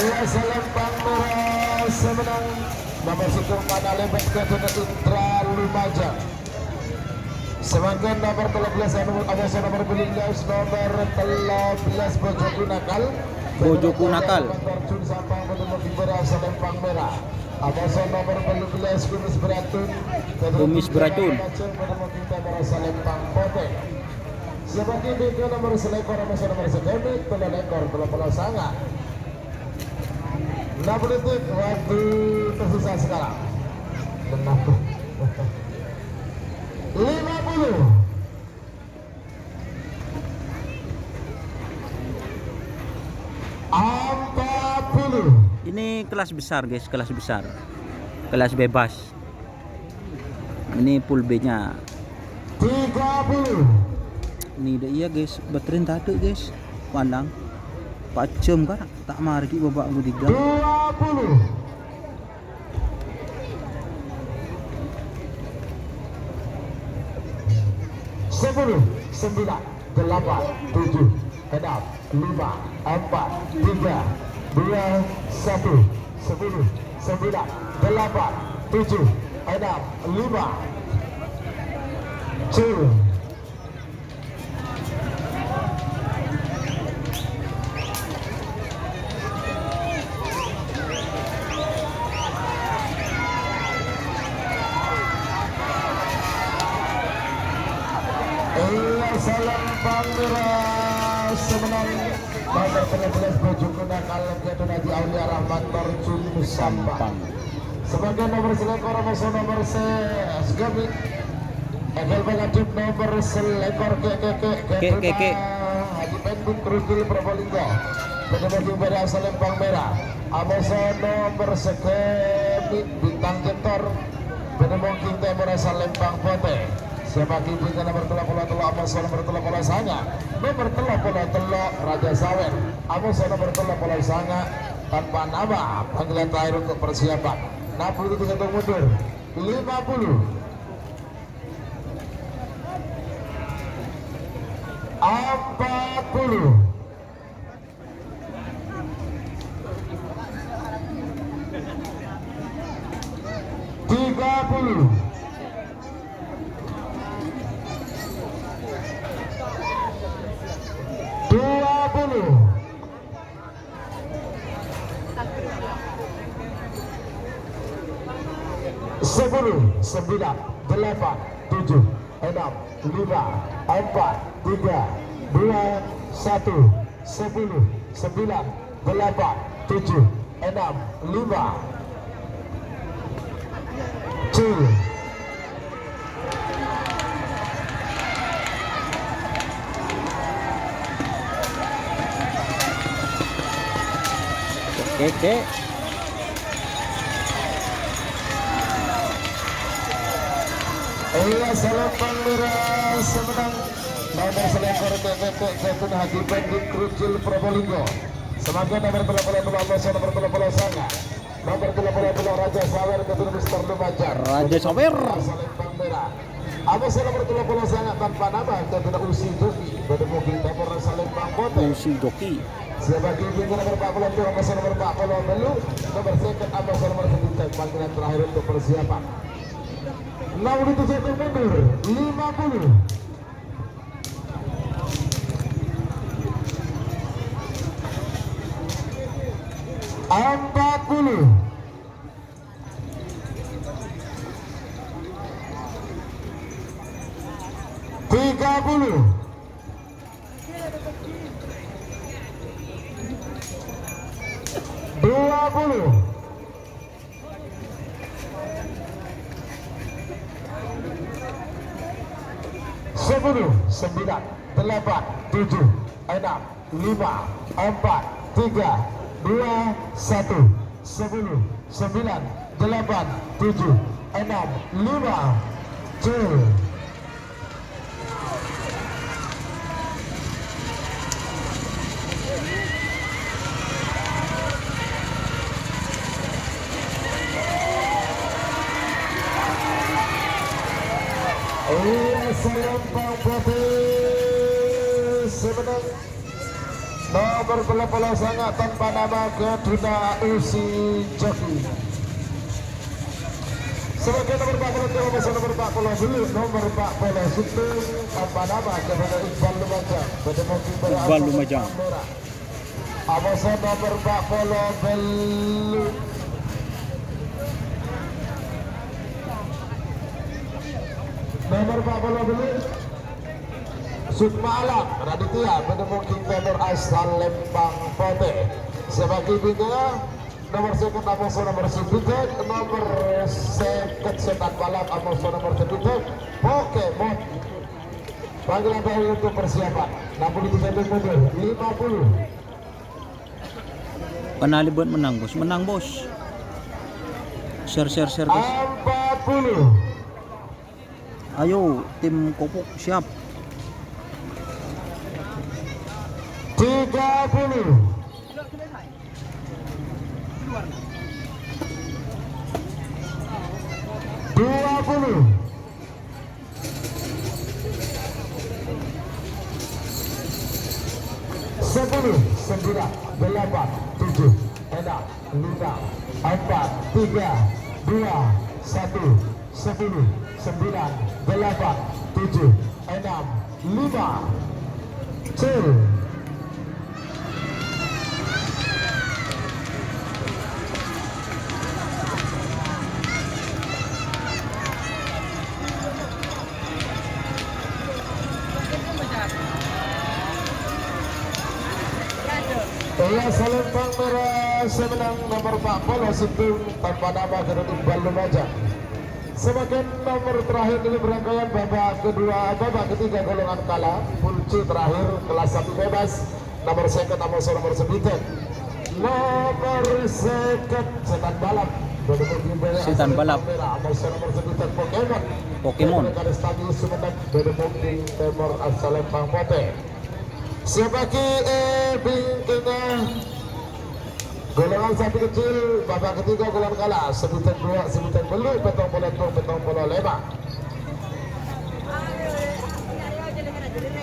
Iya, Salempang Mera sè mennang. Nomor sèttong Panalebat, Kadana Indra Lumajang. Samangkèn nomor tello belas, anu, anu, nomor bellâs, nomor tello belas, Bojoku Nakal. Bojoku Nakal. Terjun Sampang, Bojoku Nakal, Salempang Mera. Anu, nomor bellâs, Kumis Beracun. Kumis Beracun. Bojoku Nakal, Salempang Potè. Sè bâdhi bhâkal nomor sèlèkor, anu, nomor sèghâbây, tello lèkor, tello polo sanga. Enam detik, waktu tersisa sekarang. Enam. Lima puluh. Empat puluh. Ini kelas besar, guys, kelas besar. Kelas bebas. Ini full B-nya. Tiga puluh. Ini dah iya, guys, baterainya tadi, guys. Pandang. Empat jam kan, tak mari ki babak kedua. Dua puluh. Sepuluh, sembilan, delapan, tujuh, enam, lima, empat, tiga, dua, satu, sepuluh, sembilan, delapan, tujuh, enam, lima. Cil. Iya, Salempang Mera sè mennang. Nomor tello belas, Bojoku Nakal, Kadun Haji Aulia Rahmat, Terjun Sampang. Samangkèn nomor sèlèkor, anu, nomor sè, sèghâbây. Èngghi pangadhep nomor sèlèkor, Kè, Kè, Kè, Kè, Kè, Kè. Haji Pendut, Krukil, Probolinggo. Bâdâ bagi bâdâ Salempang Mera. Anu, nomor sèghâbây, Bintang Jetor. Bâdâ mongking tèmor, Salempang Potè. Sè bâdhi bhâkal nomor tello polo tello, anu, nomor tello polo sanga. Nomor tello polo tello, Raja Sawer. Anu, nomor tello polo sanga, tanpa nama, panggilan terakhir untuk persiapan. Enam puluh tiga untuk mundur. Lima puluh. Empat puluh. Tiga puluh. Dua puluh. Sepuluh, sembilan, delapan, tujuh, enam, lima, empat, tiga, dua, satu, sepuluh, sembilan, delapan, tujuh, enam, lima. Cil. Oke, oke. Iya, Salempang Mera sè mennang. Nomor sèlèkor, Kè, Kè, Kè, Kadun Haji Pendut, Krukil, Probolinggo. Samangkèn nomor tello polo tello, anu, nomor tello polo sanga. Nomor tello polo tello, Raja Sawer, Kadun Mister Lumajang. Raja Sawer. Salempang Mera. Anu, nomor tello polo sanga tanpa nama, Kadun Usi Joki. Bâdâ mongking tèmor, Salempang Potè. Usi Joki. Sè bâdhi bhâkal nomor empat puluh tujuh, anu, nomor empat puluh tujuh. Nomor sèket, anu, nomor sèket, panggilan terakhir untuk persiapan. Enam puluh tujuh untuk mundur, lima puluh. Empat puluh. Tiga puluh. Dua puluh. Sepuluh, sembilan, delapan, tujuh, enam, lima, empat, tiga, dua, satu. Sepuluh, sembilan, delapan, tujuh, enam, lima, cul. Iyâ, Salempang Potè sè mennang. Nomer tello polo sanga' tanpa nama Keduna Usi Joki. Sebagai nomer empat puluh dua, nomer empat puluh dua, nomer empat puluh satu, tanpa nama Keduna Iqbal Lumajang. Pada mungkin pada Iqbal Lumajang. Merah. Amoso nomer empat puluh dua. Nomer empat puluh dua. Sukma Alam Raditya, bâdâ Mungking Tèmor asal Lèmpang Potè. Sebagai bintang, nomer sèket amoso nomer sèket, nomer sèket Setan Balap amoso nomer sèket, Pokemon. Panggilan terakhir untuk persiapan, enam puluh tiga menit mundur, lima puluh. Kenali buat menang, Bos. Menang, Bos. Share, share, share, Bos. Empat puluh. Ayo, tim Kopok siap. Tiga puluh. Dua puluh. Sepuluh, sembilan, delapan, tujuh, enam, lima, empat, tiga, dua, satu, sepuluh, sembilan, delapan, tujuh, enam, lima. Cil. Iyâ, Salempang Merah sè mennang nomer empat puluh satu tanpa nama Khairul Iqbal Lumajang. Sebagai nomor terakhir dalam rangkaian babak kedua, babak ketiga golongan kala, full C terakhir kelas sapi bebas, nomor sèket amoso nomor sèket. Nomor sèket, Setan Balap. Setan Balap. Amoso nomor sèket, Pokemon. Pokemon. Dari Stadion Sumenep, dari Mungking Tèmor, asal Lèmpang Potè. Siapaghi è bingkèngnga golongan sapi kecil, babak ketiga golongan kala, sè bintang dua, sè bintang tello', pèttong polo tello', pèttong polo lèma'.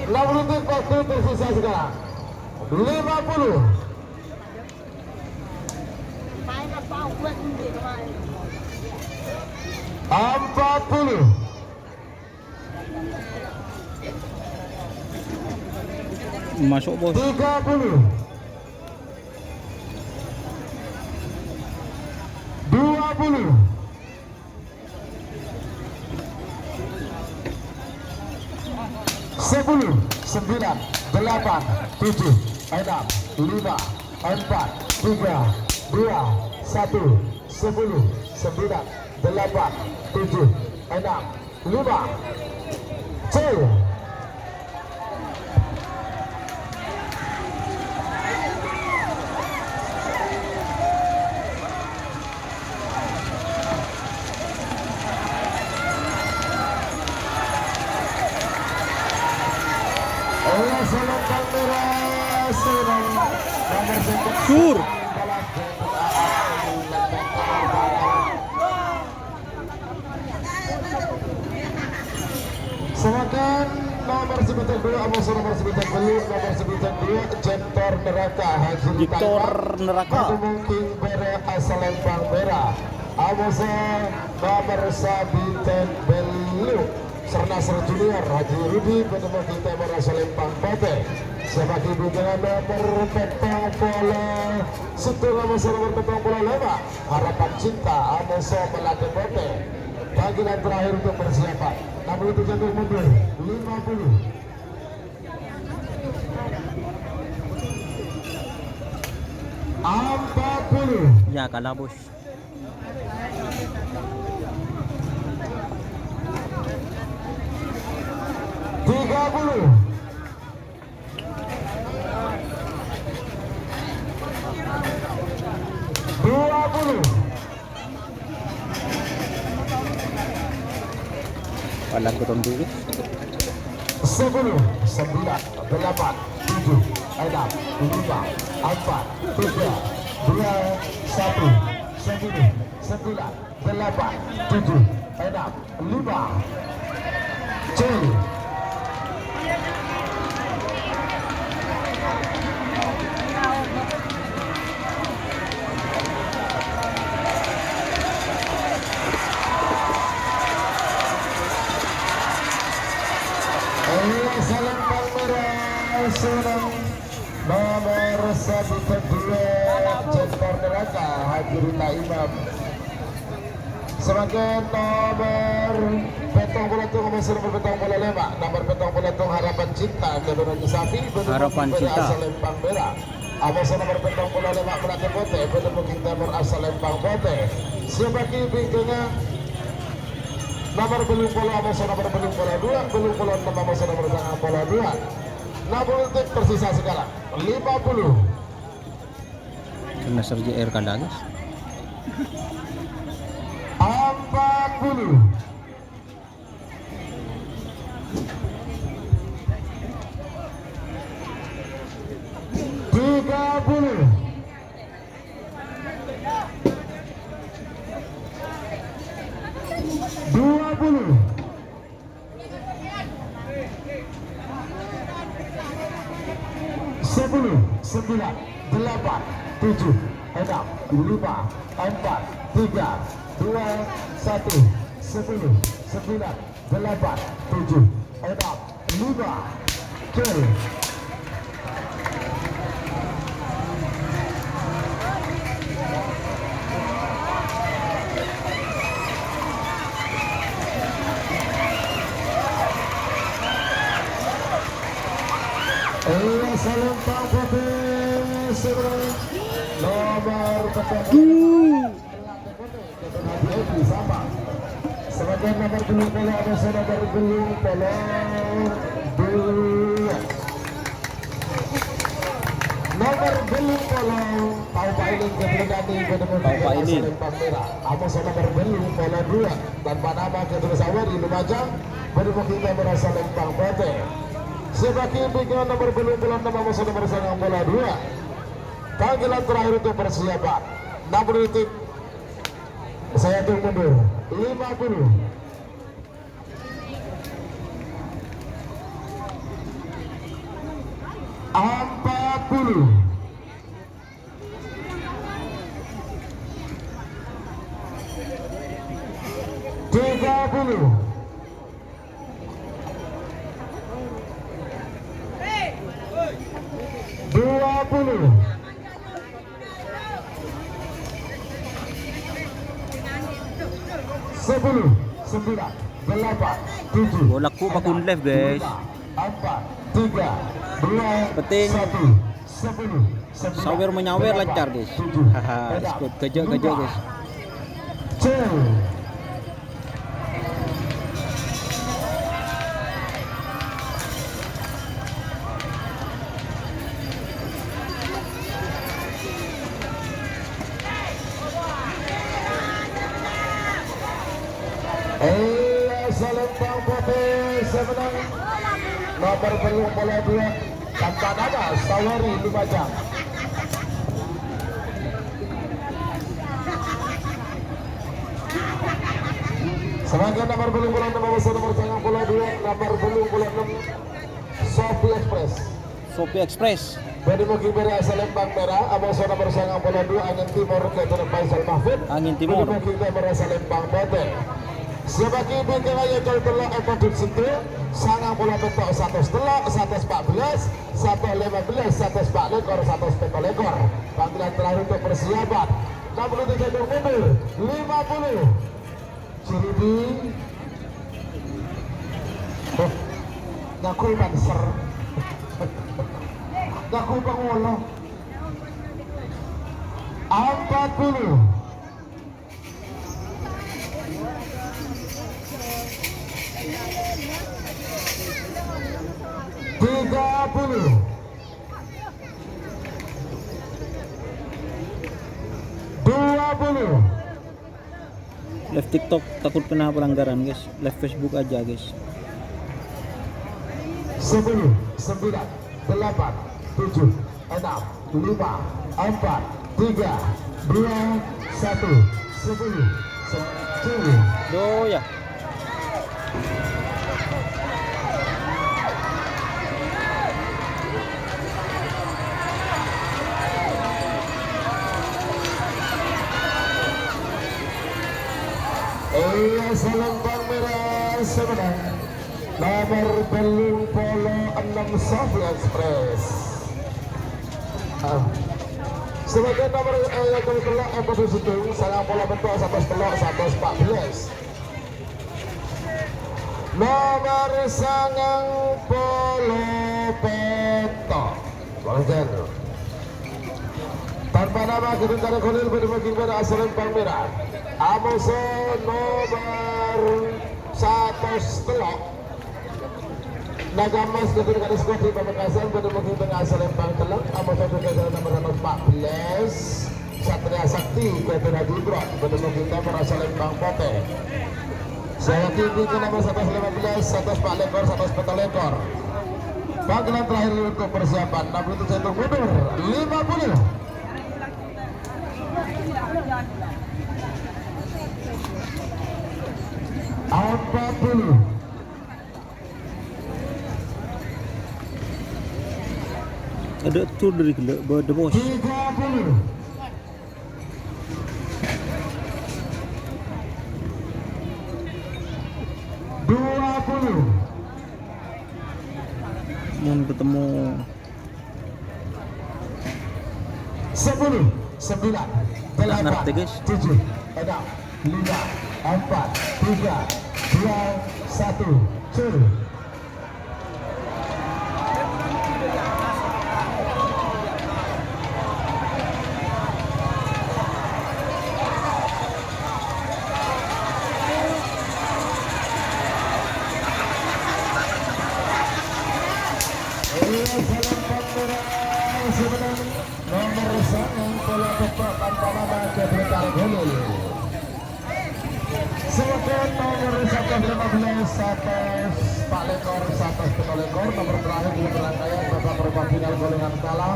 Enam puluh detik waktu tersisa sekarang. Lima puluh. Empat puluh. Masuk, Bos. Tiga puluh. Dua puluh. Sepuluh, sembilan, delapan, tujuh, enam, lima, empat, tiga, dua, satu, sepuluh, sembilan, delapan, tujuh, enam, lima. Cil. Sur. Sèngkèn nomor sè bintang dua, amoso nomor sè bintang tello', nomor sè bintang dua, Jektor Neraka, Haji Jektor Taiwan. Neraka. Bâdâ Mungking Bârâ asal Lèmpang Merah. Amoso nomor sè bintang tello', Sernasr Junior, Haji Rudi, bâdâ Mungking Tèmor asal Lèmpang Potè. Sè bâdâ bintang nomor pèttong polo sèttong, amoso nomor pèttong polo lèma'. Harapan Cinta, amoso Melati Potè. Panggilan terakhir untuk persiapan. Enam puluh tujuh untuk mundur. Lima puluh. Empat puluh. Ya, kalah, Bos. Tiga puluh. Dua puluh. Lagu tahun dulu. Sepuluh, sembilan, delapan, tujuh, enam, lima, empat, tiga, dua, satu, sepuluh, sembilan, delapan, tujuh, enam, lima. Cil. Ayo, salam palmera, salam. Nomor satu kedua, Cekor Neraka, Haji Rita Imam. Samangkèn nomor pèttong polo tello, nomor pèttong polo lèma', nomor pèttong polo tello Harapan Cinta, Garuda Sapi, Harapan Cinta. Asal Lempang Merah. Amoso nomor pèttong polo lèma', Melati Putih, Bendhemukit Timur, asal Lempang Putih. Siap bagi bingkèngnga nomor bâllung polo, amoso nomor bâllung polo dua, bâllung polo ennem, amoso nomor sangang polo dua. Enam puluh detik tersisa sekarang. Lima puluh. Kena Sergi Air Kala, guys. Empat puluh. Tiga puluh. Dua puluh. Sepuluh, sembilan, delapan, tujuh, enam, lima, empat, tiga, dua, satu, sepuluh, sembilan, delapan, tujuh, enam, lima. Cil. Iya, salam Pak Bupati, salam. Nomor pertama. Samangkèn nomor bâllung polo, amoso nomor bâllung polo dua. Nomor bâllung polo, Tao Pailing, Keturunan Bendhemukit Timur, Tao Pailing. Asal Lempang Merah. Amoso nomor bâllung polo dua. Tanpa nama, Keturunan Sawari, Lumajang, Bendhemukit Timur, asal Lempang Putih. Siap bagi bingkèngnga nomor bâllung polo ennem, amoso nomor sangang polo dua. Panggilan terakhir untuk persiapan. Enam puluh detik. Saya hitung mundur. Lima puluh. Empat puluh. Tiga puluh. Dua puluh. Sepuluh, sembilan, delapan, tujuh, Oh, lagu Pakun Live, guys. Lima, empat, tiga, dua, Penting. Satu, sepuluh, sembilan, Sawer menyawer delapan, lancar, guys. Tujuh, Haha, enam, skut gajah-gajah, lima. Guys. Cil. Iya, Selempang Putih sè mennang. Nomor bâllung polo dua, tanpa nama, Sawari Lumajang. Samangkèn nomor bâllung polo ennem, amoso nomor sangang polo dua, nomor bâllung polo ennem, Sopi Express. Sopi Express. Bâdâ moghi bârâ' Selempang Merah, amoso nomor sangang polo dua, Angin Timur, Keturunan Faisal Mahfud. Angin Timur. Bâdâ moghi bârâ' Selempang Putih. Siap bagi bingkèng ayo col tello' Eko Dut Situ, sangang polo pètto', satos tello', satos pa' bellâs, satos lèma bellâs, satos pa' lèkor, satos pètto' lèkor. Panggilan terakhir untuk persiapan. Enam puluh tiga mundur, lima puluh. Cirubi. Oh, ngaku panser. Ngaku pangolo. Empat puluh. Tiga puluh. Dua puluh. TikTok takut kena pelanggaran, guys. Live Facebook aja, guys. Sepuluh, sembilan, delapan, tujuh, enam, lima, empat, tiga, dua, satu, sepuluh, sepuluh. Duh, ya. Iyâ, salempang mèra sè mennang. Nomor tello polo ennem Sofi Express. Ah. Sebagai nomor, eh, yang nomor tello, eh, posisi itu, sangang polo pètto', satos tello', satos pa' bellâs. Nomor sangang polo pètto'. Wangjan. Tanpa nama gedung karya Kholil bâdâ maghi bâdâ asalèn pang mèra. Amoso nomor satos tello'. Naga Emas gedung karya Squad di Pamekasan bâdâ maghi tengah asalèn pang tello'. Amoso juga jalan nomor satos empat belas. Satria Sakti, Kevin Haji Imron, bâdâ maghi tengah asalèn pang potè. Saya tinggi ke nomor satos lima belas, satos empat lekor, satos pètto' lekor. Panggilan terakhir untuk persiapan, enam puluh tujuh untuk mundur, lima puluh. Empat puluh. Ada tur dari gila, bâdâ bos. Tiga puluh. Dua puluh. Mun ketemu. Sepuluh, sembilan, delapan, tujuh, enam, lima, empat, tiga, dua, satu, cur. Nomor sangang polo pètto' tanpa nama Gabriel Targulul. Sebagai nomor satos lima belas, satos empat lekor, satos pètto' lekor, nomor terakhir di rangkaian babak perempat final golongan kala.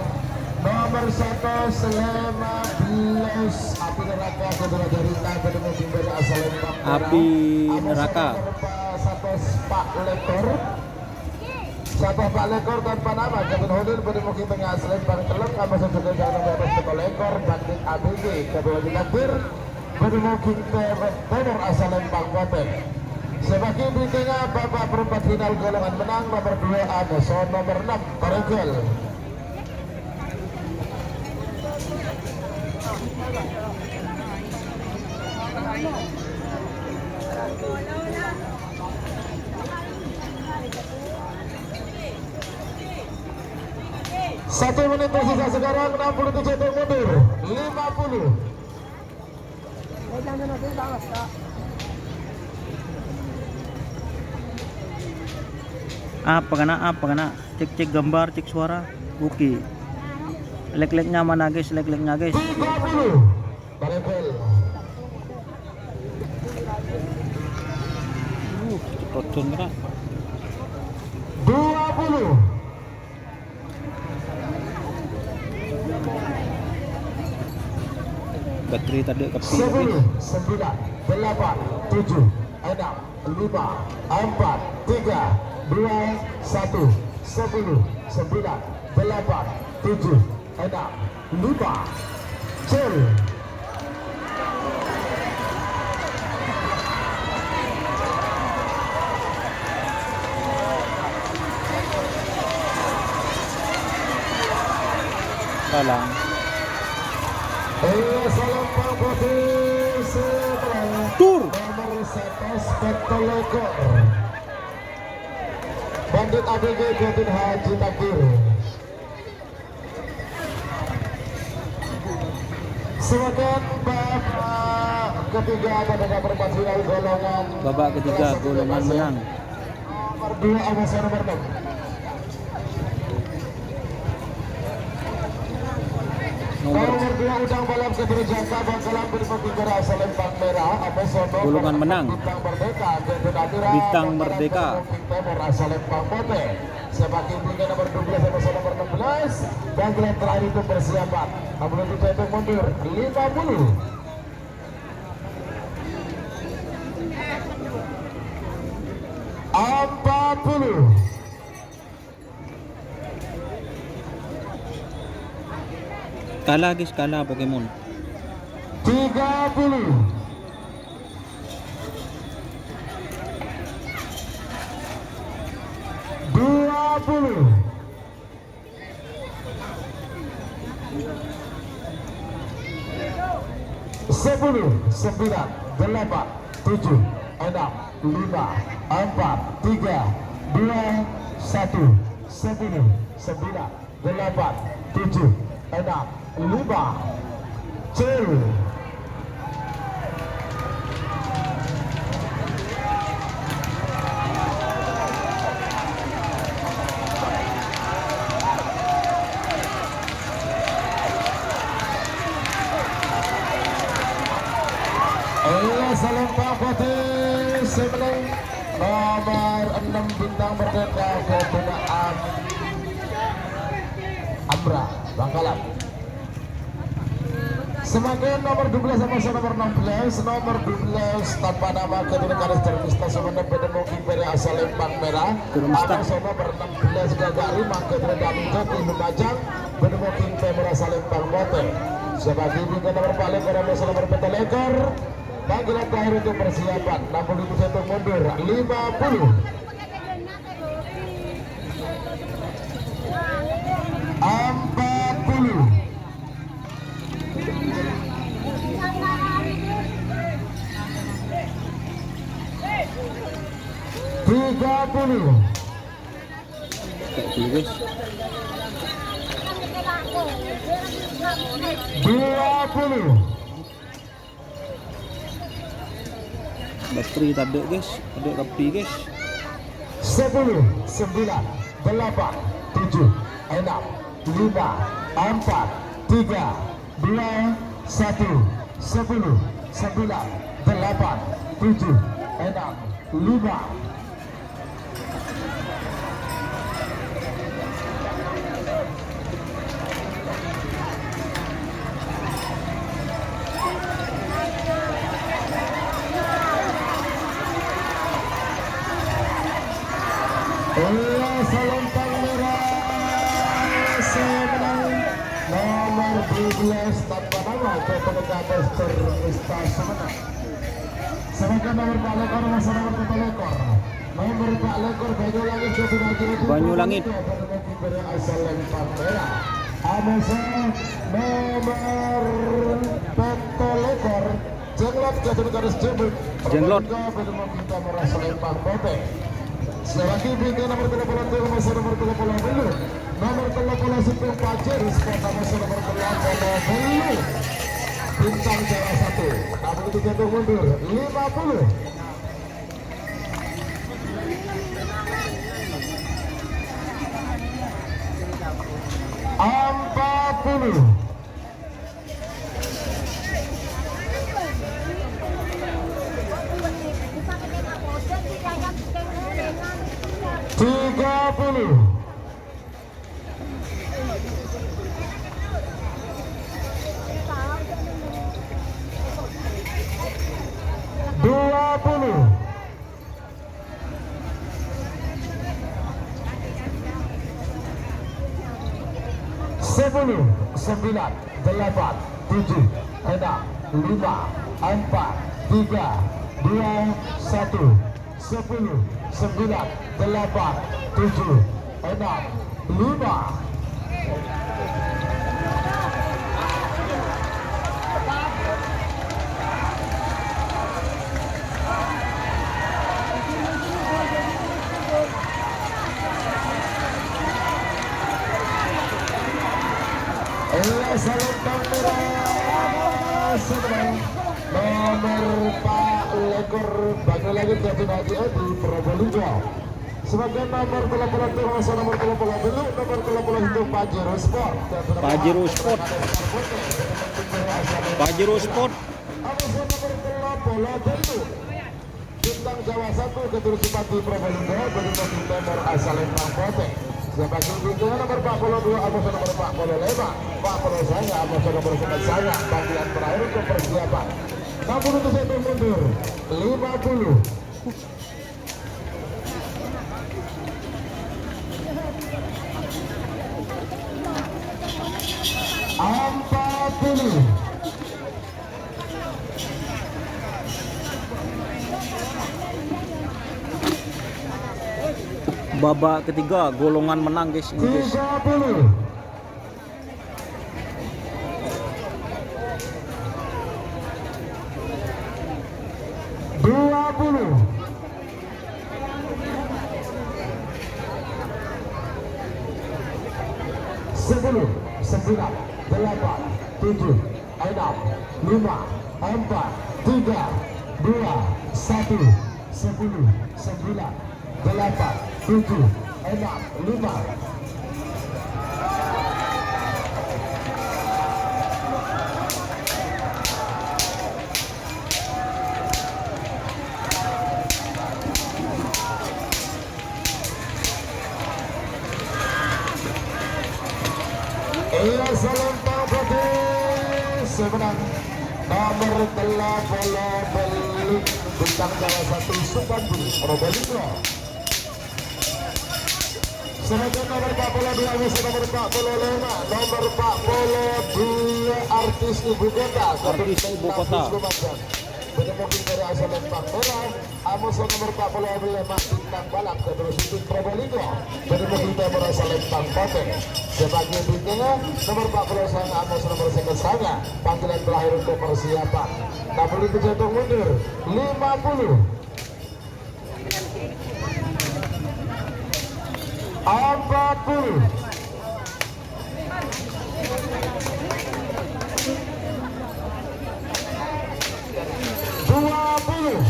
Nomor satos lima belas, Api Neraka, Saudara Jarita, ketemu Jember asal Lembang. Api Neraka. Nomor satos empat lekor. Satos empat lekor tanpa nama, Kevin Holil, bâdâ maghi tengah asalèn pang tello', amoso juga jalan nomor pètto' lekor, Bandit A B G, Kevin Holil Takbir, bâdâ maghi tengah asalèn pang potè. Sebagai berikutnya, babak perempat final golongan menang nomor dua, amoso nomor enam, Paregal. Satu menit tersisa sekarang, enam puluh tujuh untuk mundur, lima puluh. Apa kena, apa kena? Cek, cek gambar, cek suara. Oke. Lek-leknya mana, guys? Lek-leknya, guys. Tiga puluh. Balik gol. Uh, cepet, Jon, kena. Dua puluh. Bateri tadi kepilih. Sepuluh, sembilan, delapan, tujuh, enam, lima, empat, tiga, dua, satu, sepuluh, sembilan, delapan, tujuh, enam, lima. Cel. Salam. Iya, salam Pak Bupati. Tur. Nomor satu, Spek Tolokor. Bandit A B G Kevin Haji Takdir. Silakan babak ketiga atau babak perempat final golongan. Babak ketiga golongan menang. Nomor dua, Amoso nomor enam. Nomor dua, Ujang Balap Kediri Jaka, Bangkalan, Bintang Merdeka, Salempang Merah, Amosono, Golongan Menang. Bintang Merdeka, Bintang Merdeka. Bintang Merdeka. Timur, Salempang Putih. Sebagai tingkat nomor dua belas sama nomor enam belas, dan gelar terakhir itu persiapan. Sebelum kita itu mundur, lima puluh. Empat puluh. Kala, guys, kala Pokemon. Tiga puluh. Dua puluh. Sepuluh, sembilan, delapan, tujuh, enam, lima, empat, tiga, dua, satu, sepuluh, sembilan, delapan, tujuh, enam, lima, cil. Ella Salempang Putih, sè mennang nomor enam Bintang Merdeka, Ketunaan Amra, Bangkalan. Semakin nomor dua belas sama nomor enam belas, nomor dua belas tanpa nama, Ketunaan Karis Darmista Sumenep, bâdâ Mogi Pera asal Lempang Merah. Darmista. Atau sama nomor enam belas Gagak Rimang, Ketunaan Dani Jati Lumajang, bâdâ Mogi Pera asal Lempang Mote. Sebagai bintang nomor paling kurang nomor pètto lèkor. Panggilan terakhir untuk persiapan, enam puluh satu mundur, lima puluh. Empat puluh. Tiga puluh. Dua puluh. Bateri tadâ', guys. Tadâ' kabbhi, guys. Sepuluh, sembilan, delapan, tujuh, enam, lima, empat, tiga, dua, satu, sepuluh, sembilan, delapan, tujuh, enam, lima. Iya, salempang mèra sè mennang nomor dua belas tanpa nama, Ketunaan Karis Darmista Sumenep. Sedangkan nomor empat lèkor, masa nomor empat lèkor. Nomor empat lèkor, Banyulangit, Jati Bagi. Banyulangit. Asal Lempang Merah. Amasa nomor pètto lèkor, Jenglot, Ketunaan Karis Jembut. Jenglot. Probolinggo, Banyulangit, Asal Lempang Putih. Sekali lagi, bintang nomor tello puluh, masa nomor tello puluh tello. Nomor tello puluh sèttong Pajero, spot nomor tello puluh tello. Bintang juara satu. Namun itu jatuh mundur, lima puluh. Empat puluh. Tiga puluh. Dua puluh. Sepuluh, sembilan, delapan, tujuh, enam, lima, empat, tiga, dua, satu. Sepuluh, sembilan, delapan, tujuh, enam, lima. Iya, salempang mèra. Nomor empat lèkor, Banyulangit, Jati Bagi, Edi Probolinggo. Sabagian nomor tello puluh dua, nomor tello puluh telu, nomor tello puluh sèttong, Pajero Sport. Pajero Sport. Pajero Sport. Nomor tello puluh telu. Bintang Jawa satu, keturunan Supardi Probolinggo, bâdâ Bukit Timur asal Lembang Potè. Sè bâdâ bintang nomor empat puluh dua, Agus nomor empat puluh lima, empat puluh sanga, Agus nomor sembilan sanga, bagian terakhir untuk persiapan. Namun untuk satu mundur, lima puluh. Empat puluh. Babak ketiga, golongan menang, guys, ini, guys. Tiga puluh. Dua puluh. Sepuluh, sembilan, delapan, tujuh, enam, lima, empat, tiga, dua, satu, sepuluh, sembilan, delapan, tujuh, enam, lima. Iyâ, salempang potè sè mennang. Nomor tello puluh telu, Bintang Jawa satu Supardi Probolinggo. Selanjutnya nomor empat puluh dua, nomor empat puluh lima, nomor empat puluh dua, artis ibu kota. Artis ibu kota. Bâdâ mungkin dâri asal Lembang Merah. Amoso nomor empat puluh lima, Bintang Balap, keturunan Probolinggo. Bâdâ mungkin timur asal Lembang Potè. Sebagai bintangnya, nomor empat puluh sanga, Amoso nomor sèket sanga. Panggilan terakhir untuk persiapan. Namun itu jatuh mundur. Lima puluh. Empat puluh. Dua puluh.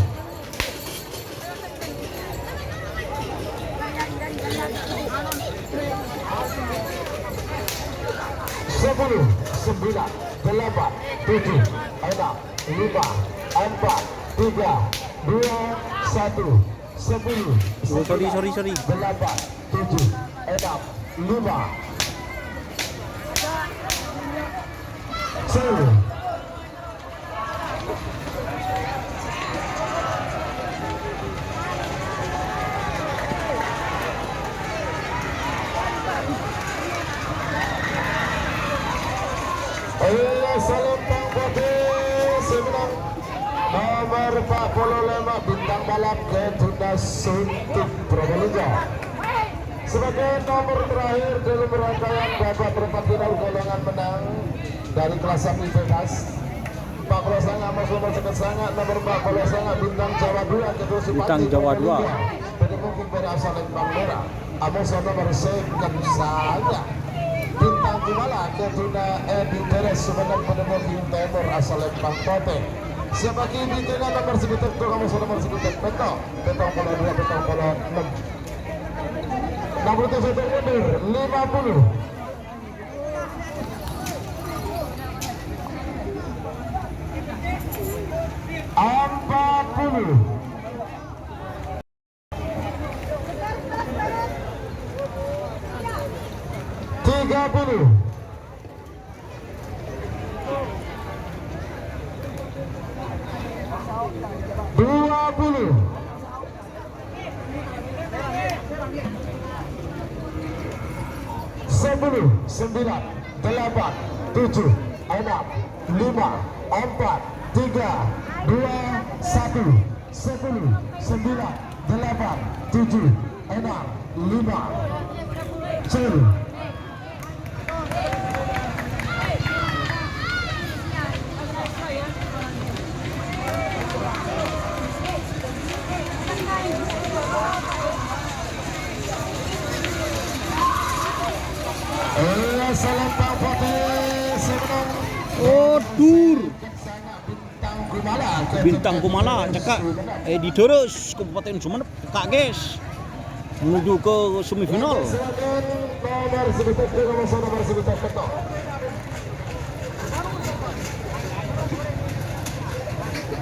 Sepuluh, sembilan, delapan, tujuh, enam, lima, empat, tiga, dua, satu, sepuluh, oh, sorry, sorry, sorry. Delapan, tujuh, enam, lima. Satu. Iyâ, salempang potè sè mennang. Nomor empat puluh lima, Bintang Balap, keturunan Suntuk Probolinggo. Sebagai nomor terakhir dalam rangkaian babak perempat final, golongan menang dari kelas sapi bebas. Empat puluh sanga, Amoso nomor sèket sanga, nomor empat puluh sanga, Bintang Jawa dua, keturunan Supardi Probolinggo. Bintang Jawa dua. Bâdâ mungkin dâri asal Lembang Merah. Amoso nomor sèket sanga. Bintang Kumala, keturunan Edi Teres, Sumenep, bâdâ mungkin timur asal Lembang Potè. Sè bâdâ bintangnya nomor sèket sanga, Amoso nomor sèket sanga. Pètto, pètto puluh dua, pètto puluh enam. Nomor tujuh mundur, lima puluh. Empat puluh. Tiga puluh. Dua puluh. Sepuluh, sembilan, delapan, tujuh, enam, lima, empat, tiga, dua, satu. Sepuluh, sembilan, delapan, tujuh, enam, lima. Cil. Iyâ, salempang potè sè mennang. Oh, dur. Bintang Kumala, cekka', eh, di Deres, Kabupaten Sumenep, cekka', guys. Menuju ke semifinal. Silakan, nomor sekitar, nomor sekitar, nomor sekitar, betul.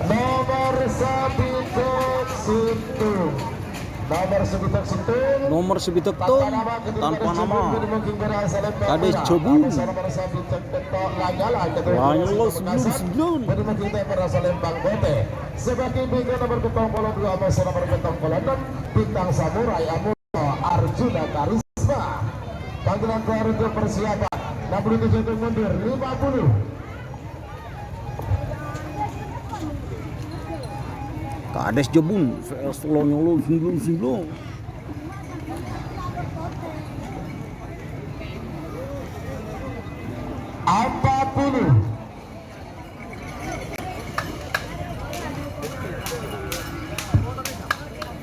Nomor sabidhâk sèttong. Nomor sabidhâk sèttong. Nomor sabidhâk sèttong. Tanpa nama, tanpa nama. Kadhis Jabun. Lanyala, nomor sabidhâk sèttong. Sebagai bintang nomor pèttong polo dua, nomor pèttong polo ennem, Bintang Samurai Amuro Arjuna Karisma. Panggilan terakhir untuk persiapan. Enam puluh tujuh untuk mundur, lima puluh. Kadhis Jabun, V S Lanyala, sembelong, sembelong. Empat puluh.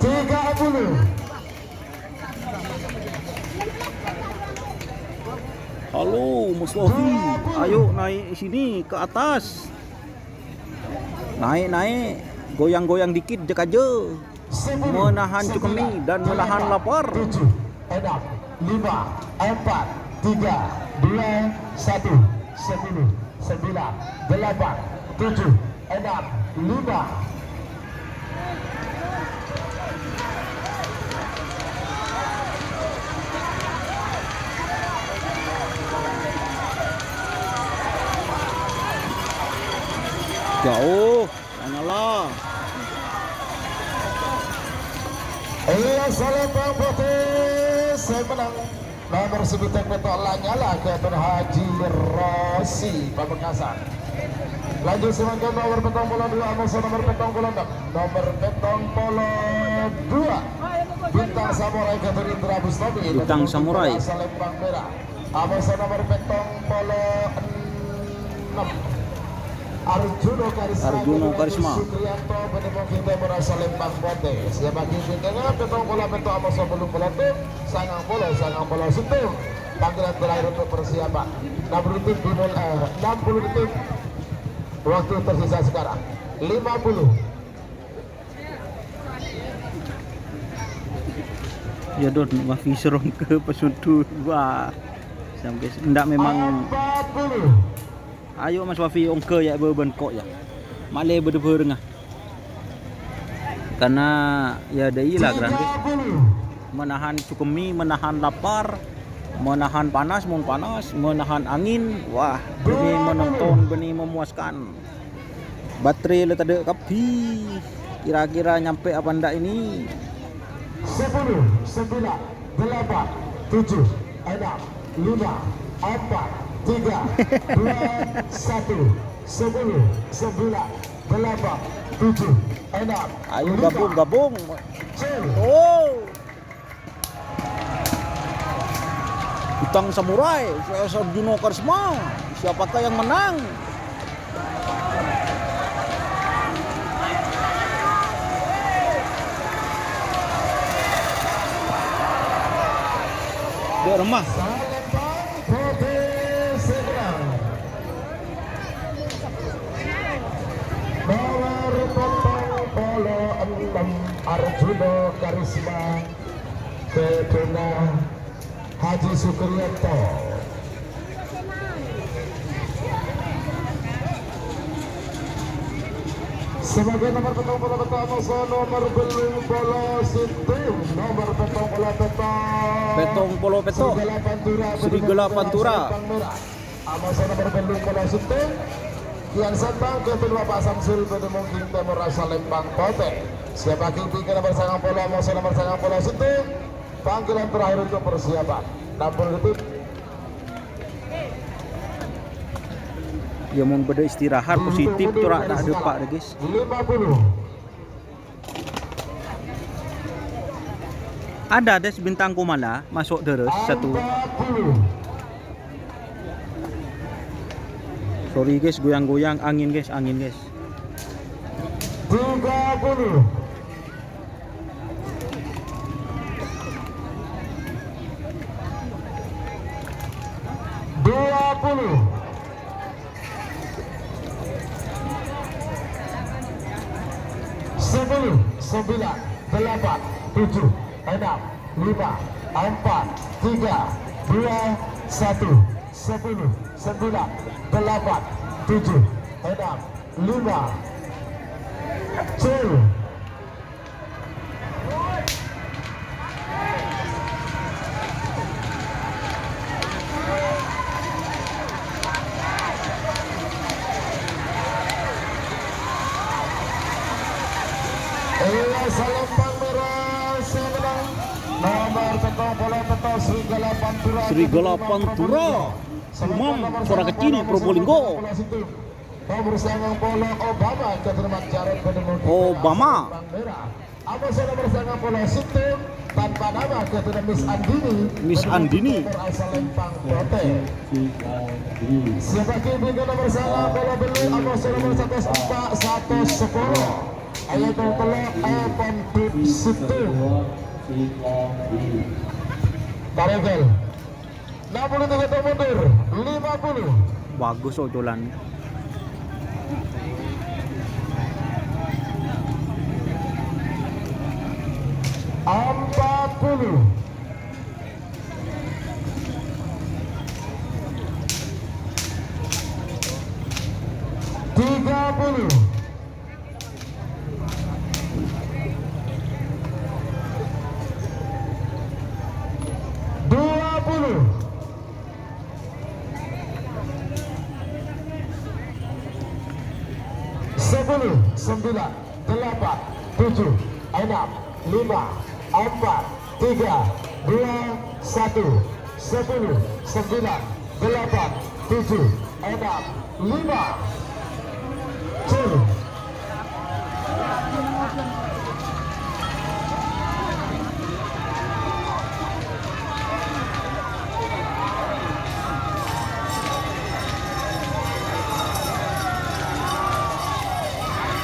Tiga puluh. Halo, Mas Wafi. Ayo naik sini ke atas. Naik, naik. Goyang-goyang dikit, jek aja. Menahan cukemi dan menahan lapar. Tujuh, enam, lima, empat, tiga, dua, satu, sepuluh, sembilan, delapan, tujuh, enam, lima. Jauh. Lanyala. Iyâ, Salembang Potè sè mennang. Nomor sabidhâk pètto' Lanyala, Kèyaè Haji Rosi Pamekasan. Lanjut, samangkèn nomor pèttong polo dua, amoso nomor pèttong polo ennem. Nomor pèttong polo dua, Bintang Samurai Gatot Indra Bustami. Bintang Samurai. Salembang Pèra'. Amoso nomor pèttong polo ennem. Arjuno Karisma. Arjuno Karisma. Sukriyanto, Bendemoging Timur, Salembang Potè. Siap bagi bintangnya, pèttong polo pètto', amoso polo polo ennem, sangang polo, sangang polo sèttong. Panggilan terakhir untuk persiapan. Enam puluh detik dimul-, eh, enam puluh detik. Waktu tersisa sekarang. Lima puluh. Ya, Don, Wafi serong ke pesudut. Wah, sampai s-, ndak memang. Ayo, Mas Wafi, ongghâ ya, bâbân kok ya. Malè bâdâ bârângnga. Karena ya, dâ' iyâ la, Grande. Menahan cukemi, menahan lapar, menahan panas, mon panas, menahan angin. Wah, demi menonton, demi memuaskan. Baterè la tadâ' kabbhi. Kira-kira nyampe apa ndak ini? Sepuluh, sembilan, delapan, tujuh, enam, lima, empat, tiga, dua, satu. Sepuluh, sembilan, delapan, tujuh, enam, lima. Ayo gabung, gabung. Cek. Oh. Bintang Samurai, V S Arjuno Karisma. Siapakah yang menang? Dek Remah. Nomor pèttong polo ennem, Arjuno Karisma. Keduna Haji Sukriyanto. Sebagai nomor pèttong polo pètto', amoso nomor bellung polo sèttong, nomor pèttong polo pètto'. Pèttong polo pètto'. Serigala Pantura. Serigala Pantura. Amoso nomor bellung polo sèttong. Kian Santang, Kevin Bapak Samsul, Bendemoging Timur, Salembang Potè. Siap bagi bintang nomor sangang polo, amoso nomor sangang polo sèttong. Panggilan terakhir untuk persiapan. Enam puluh detik. Ya, mon bâdâ istirahat, positif, corak tak ada, Pak, guys. Lima puluh. Ada, Des, Bintang Kumala masuk terus, satu. Empat puluh. Sorry, guys, goyang-goyang, angin, guys, angin, guys. Tiga puluh. Dua puluh. Sepuluh, sembilan, delapan, tujuh, enam, Lima, empat, tiga, dua, satu, sepuluh, sembilan, delapan, tujuh, enam, lima. Cul. Iya, Salempang Merah, sè mennang. Nomor pètto polo pètto, Serigala Pantura. Serigala Pantura. Dumam, Pora Kecil, Probolinggo. Nomor sangang polo Obama, Keturunan Jarot, Obama. Amoso nomor sangang polo sèttong, tanpa nama, Keturunan Miss Andini. Miss Andini. Asal Lempang Kote. Sè bâgi bingka nomor sangang polo bâllu', amoso nomor satos empa', satos sepolo. Ayat tello, Evan Dip Situ. Tarekel. Enam puluh tiga mundur, lima puluh. Bagus ocolan. Empat puluh. Tiga puluh. Dua puluh. Sepuluh, sembilan, delapan, tujuh, enam, lima, empat, tiga, dua, satu. Sepuluh, sembilan, delapan, tujuh, enam, lima. Cul.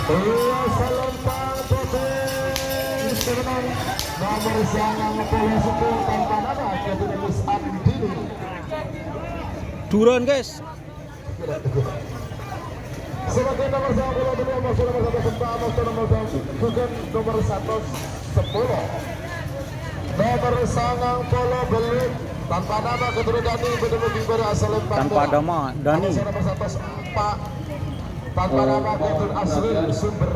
Iya, Salempang Putih. Nomor sangang polo sèttong tanpa nama, Keturunan Miss Andini. Duran, guys. Sebagai nomor sangang polo bâllu', amoso nomor satos empa', amoso nomor sangang, bukan nomor satos sepolo. Nomor sangang polo bâllu', tanpa nama, Keturunan Dani, bâdâ booking bârâ' asal Lempang. Tanpa nama, Dani. Amoso nomor satos empa', tanpa nama, Keturunan Aswin Sumber.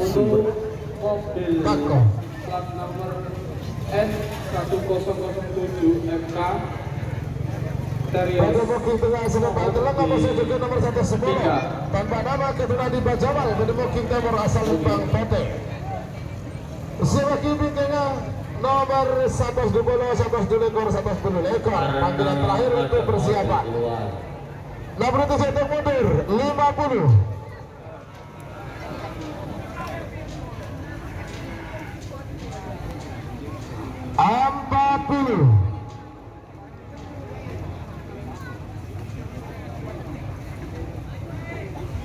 Sumber. Mobil Tako. Plat nomor N satu kosong kosong tujuh M K. Terios. Bâdâ booking tengah, sènapa' tellang, apa sè jhughân nomor satos sepolo. Tiga. Tanpa nama, Keturunan Dipa Jamal, bâdâ booking tèmor asal Lempang Putih. Sè bâgi bingkana nomor satos dua puluh, satos dua puluh lèkor, satos polo lèkor. Panggilan terakhir untuk persiapan. Nomor itu satu mundur, lima puluh. Empat puluh.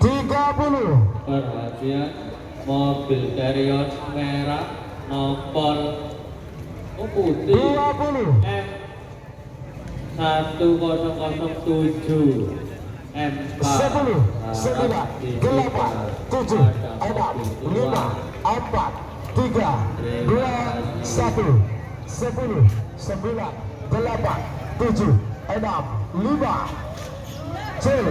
Tiga puluh. Perhatian, mobil Terios merah, nomor putih. Dua puluh. M satu kosong kosong tujuh, M K. Sepuluh, sembilan, delapan, tujuh, enam, lima, empat, tiga, dua, satu. Sepuluh, sembilan, delapan, tujuh, enam, lima. Cul.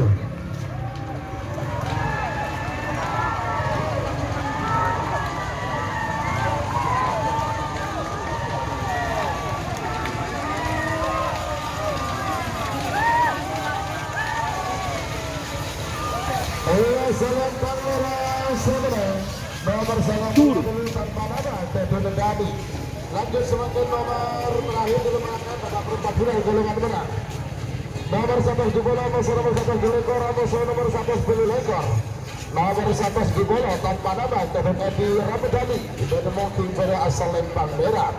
Iya, Salempang Merah, sè mennang. Nomor sangang polo bâllu' tanpa nama, Keturunan Dani. Lanjut, samangkèn nomor terakhir, golongan, Bapak Perempat Bulai, golongan merah. Nomor satos dua puluh, amoso nomor satos dua lèkor, amoso nomor satos polo lèkor. Nomor satos dua puluh, tanpa nama, Keturunan Edi Ramadhani. Bâdâ booking bârâ' asal Lempang Merah.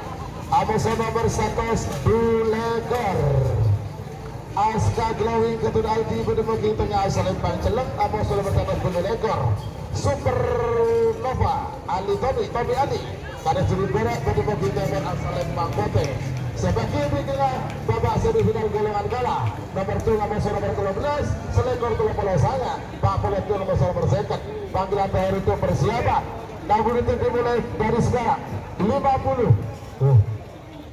Amoso nomor satos dua lèkor. Aska Glowing, Keturunan Aldi, bâdâ booking tengah asal Lempang Celleng, amoso nomor satos polo lèkor. Supernova, Ali Tommy, Tommy Ali. Kadâ juri bârâ', bâdâ booking tèmor asal Lempang Putih. Sè bâgi bingkana babak semifinal golongan kala. Nomor dua, amoso nomor tello bellâs, salèkor tello polo sanga, empat puluh dua, amoso nomor sèket. Panggilan terakhir untuk persiapan. Namun itu dimulai dari sekarang. Lima puluh. Tuh.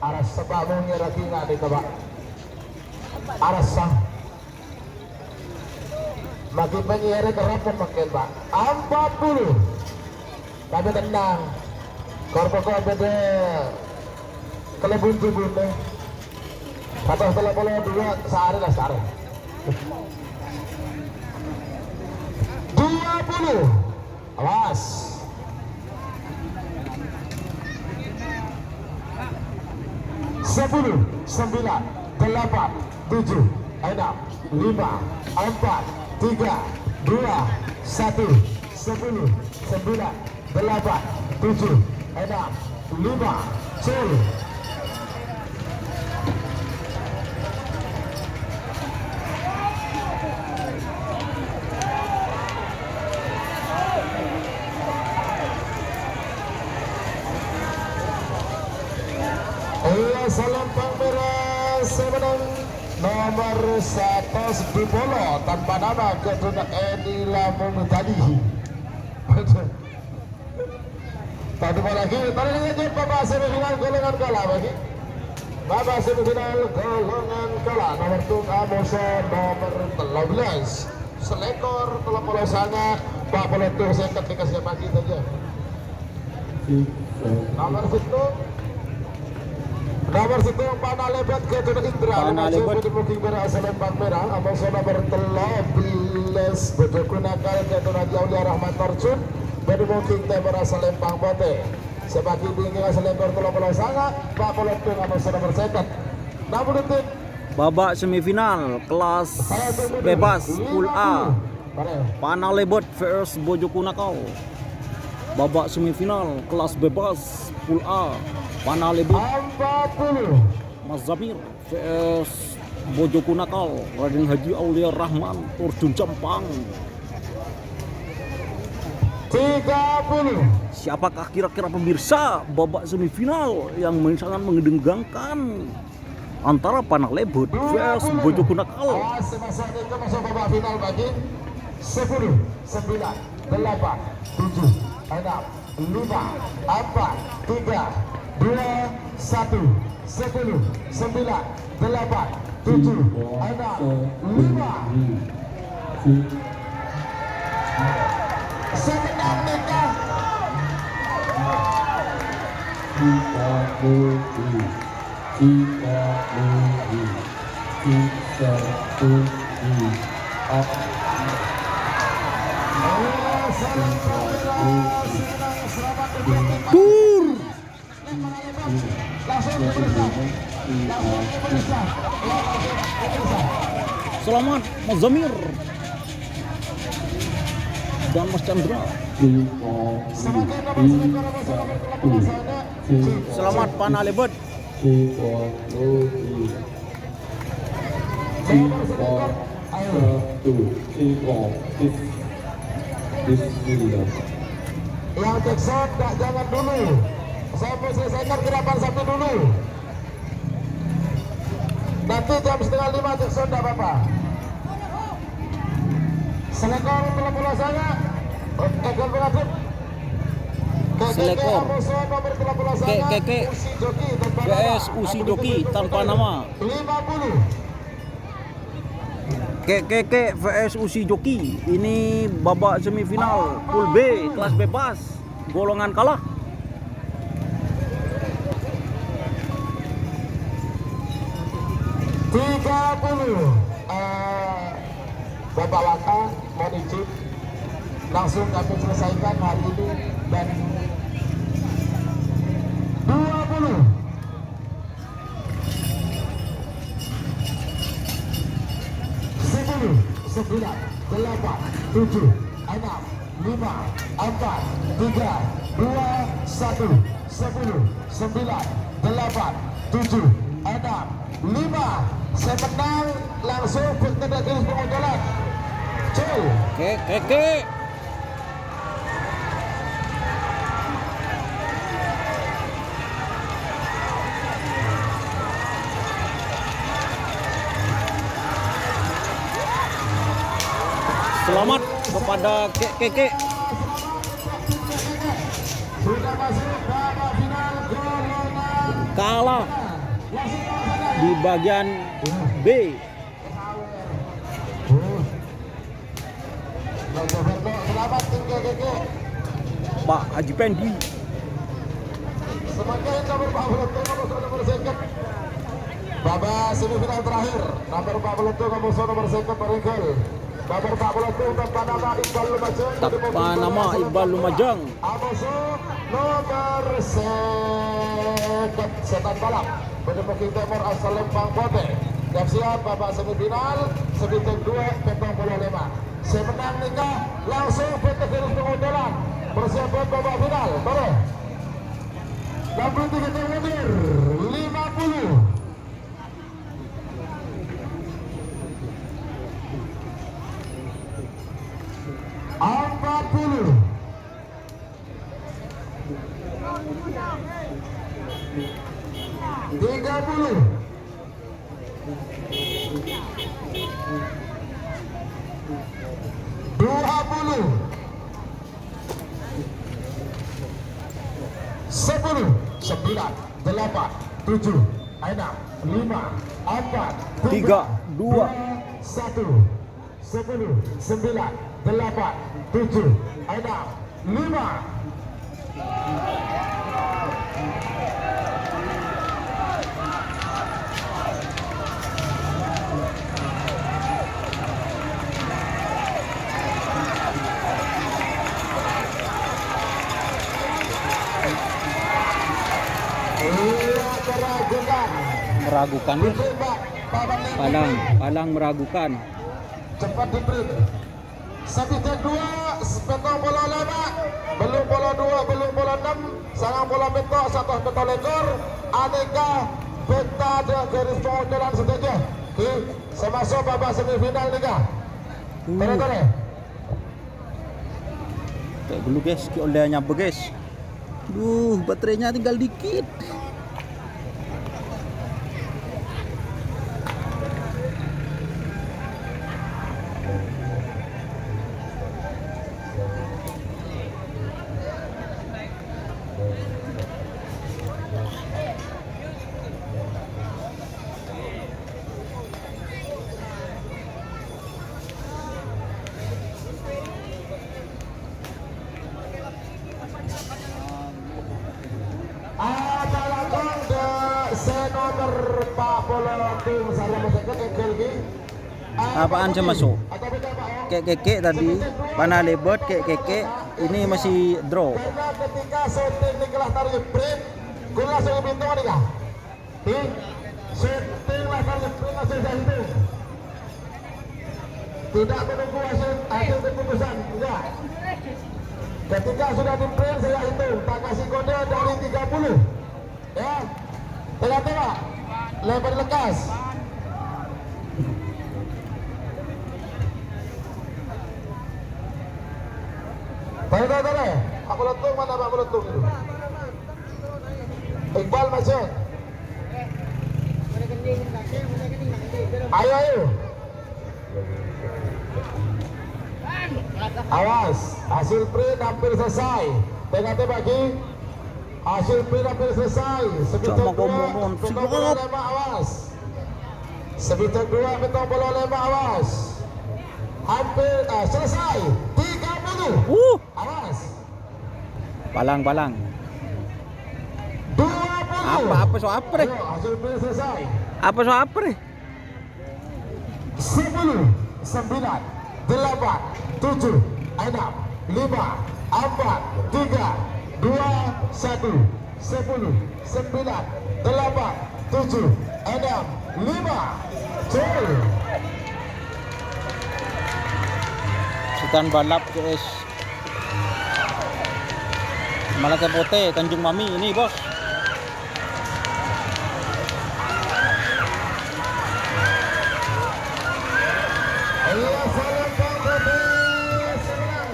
Arassa, Pak, mon ngèraghi nganèka, Pak. Arassa. Maghi panyèrè kerrep mangkèn, Pak. Empat puluh. Tapè tennang. Kor-, pokok bâdâ kalebun jubunna. Satos tello polo duwâ', saarè la, saarè. Dua puluh. Awas. Sepuluh, sembilan, delapan, tujuh, enam, lima, empat, tiga, dua, satu, sepuluh, sembilan, delapan, tujuh, enam, lima, cul. Iyâ, salempang mèra sè mennang nomor satos dupolo tanpa nama, ghâdhuwânna Edi Lamung Tadi. Tadi lagi, tadi lagi, Bapak semifinal golongan kala, bagi. Bapak semifinal golongan kala, nomor tung amoso, nomor tello belas. Selekor tello polo sanga, Pak Polotung seket dikasih bagi saja. Nomor sèttong. Nomor sèttong, Pana Lebet, Ghâdhuwânna Indra. Pana Lebet. Bâdâ mungkin bârâ' salempang mèra, amoso nomor tello belas, Bojong Gunakal, Ghâdhuwânna Haji Aulia Rahmat Tarjun. Bâdâ mungkin tèmor salempang potè. Sè bagi bingkèng salempang tello polo sanga, Pak Polotung, amoso nomor seket. Namun, Babak semifinal kelas bebas Pool A, Pana Lebet V S Bojong Gunakal. Babak semifinal kelas bebas Pool A, Pana Lebet Mas Zamir V S Bojong Gunakal, Raden Haji Aulia Rahman, Turjun Jampang. Tiga puluh. Siapakah kira-kira, pemirsa, babak semifinal yang sangat mendegangkan antara Pana Lebet V S Bojong Gunakal? Awas, masuk, masuk babak final, bagi. Sepuluh, sembilan, delapan, tujuh, enam, lima, empat, tiga, dua, satu, sepuluh, sembilan, delapan, tujuh, enam, lima. Semenang nikah. Kita tunggu, kita tunggu, kita tunggu. Tur. Selamat, Mas Zamir dan Mas Chandra. Selamat, Pana Lebet. Siko, satu, siko, bis-, bismillah. Yang Jackson, tak, jangan dulu. Sampai selesaikan gerakan satu dulu. Nanti jam setengah lima Jackson, tak apa-apa. Selekor tello polo sanga. Oke, gol pengadep. Selekor. Nomor tello polo sanga. Keke. Usi Joki tanpa nama. Usi Joki tanpa nama. Lima puluh. Keke V S Usi Joki. Ini babak semifinal Pool B, kelas bebas. Golongan kalah. Tiga puluh. Eh, Bapak Waka, mohon izin, langsung kami selesaikan hari ini dan dua puluh. Sepuluh, sembilan, delapan, tujuh, enam, lima, empat, tiga, dua, satu, sepuluh, sembilan, delapan, tujuh, enam, lima. Sè mennang langsung bertemu di pengundulan. Cul. Keke. Selamat kepada Keke. Sudah masuk babak final, golongan. Kalah. Di bagian B. Pak Haji Pendi. Semakin nomor empat puluh tujuh, nomor seket. Babak semifinal terakhir, nomor empat puluh tujuh, nomor seket, Pak Ringkel. Nomor empat puluh tujuh, tanpa nama Iqbal Lumajang. Tanpa nama Iqbal Lumajang. Amoso nomor seket, Setan Balap. Bâdâ Bukit Timur asal Lempang Potè. Siap-siap, babak semifinal, sè bhidhâng dua, pètto puluh lèma'. Sè mennang nèka langsung bâdâ ghâris pangondhâlan. Persiapan babak final, terus. Nomor tiga mundur, lima puluh. Empat puluh. Tiga puluh. Dua puluh. Sepuluh, sembilan, delapan, tujuh, enam, lima, empat, tiga, dua, satu. Sepuluh, sembilan, delapan, tujuh, enam, lima. Iya, meragukan. Meragukan, ya. Palang, palang meragukan. Cepat di-print. Sè bhidhâng dua, pètto puluh lèma', bâllung puluh dua, bâllung puluh ennem, sangang puluh pètto', satos pètto' lèkor, anèka bâdâ ghâris pangondhâlan sadhâjâ. Ghi, sè maso' babak semifinal nèka. Hmm. Tolè-tolè. Kayak dulu, guys, ki ollè nyabâ, guys. Duh, baterainya tinggal dikit. Apalagi sè nomer empat puluh tujuh, sareng seket, èngghi. Apaan sè maso'? Kè'-kèkè' tadi, panalèbât kè'-kèkè', ini masih draw. Karena ketika shooting nèka la tarèk print, ghun langsung pintu nèka. Di shooting la tarèk print, langsung saya hitung. Tidak menunggu hasil, hasil keputusan, enggak. Ketika sudah di-print, saya hitung, tak kasih kode dari tiga puluh. Ya. Tengah-tengah. Lebar lekas. Tolè, tolè, tolè. Pak Melentung mana, Pak Melentung itu? Iqbal masuk. Ayo, ayo. Awas, hasil print hampir selesai. Tengah-tengah bagi. Hasil print hampir selesai. Cuma ngomong-ngomong, pètto puluh lèma', awas. Sè bhidhâng dua, pètto puluh lèma', awas. Hampir, eh, selesai. Tiga puluh. Uh. Awas. Palang, palang. Dua puluh. Apa, apa, so apa, rè? Ayo, hasil print selesai. Apa, so apa, rè? Sepuluh, sembilan, delapan, tujuh, enam, lima, empat, tiga, dua, satu. Sepuluh, sembilan, delapan, tujuh, enam, lima. Gol. Setan Balap, guys. Malakai Potè, Tanjung Mami ini, Bos. Iya, salam Bang Bobi.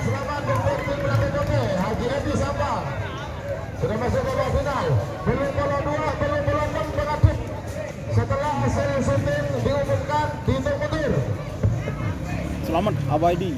Selamat untuk tim Malakai Potè, Haji Edi Sampang. Sudah masuk babak final. Bâllung puluh dua, bâllung puluh ennem mengadep. Setelah hasil syuting diumumkan, dihitung mundur. Selamat, Abah Edi.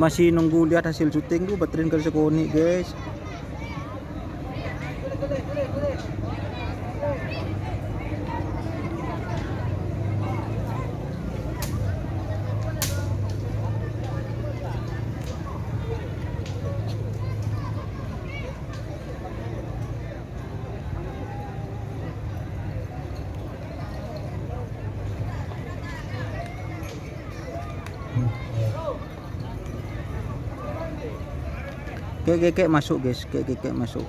Masih nunggu lihat hasil syuting tuh, baterin kali sekonik, guys. Kek, kek, kek masuk, guys. Kek, kek, kek masuk.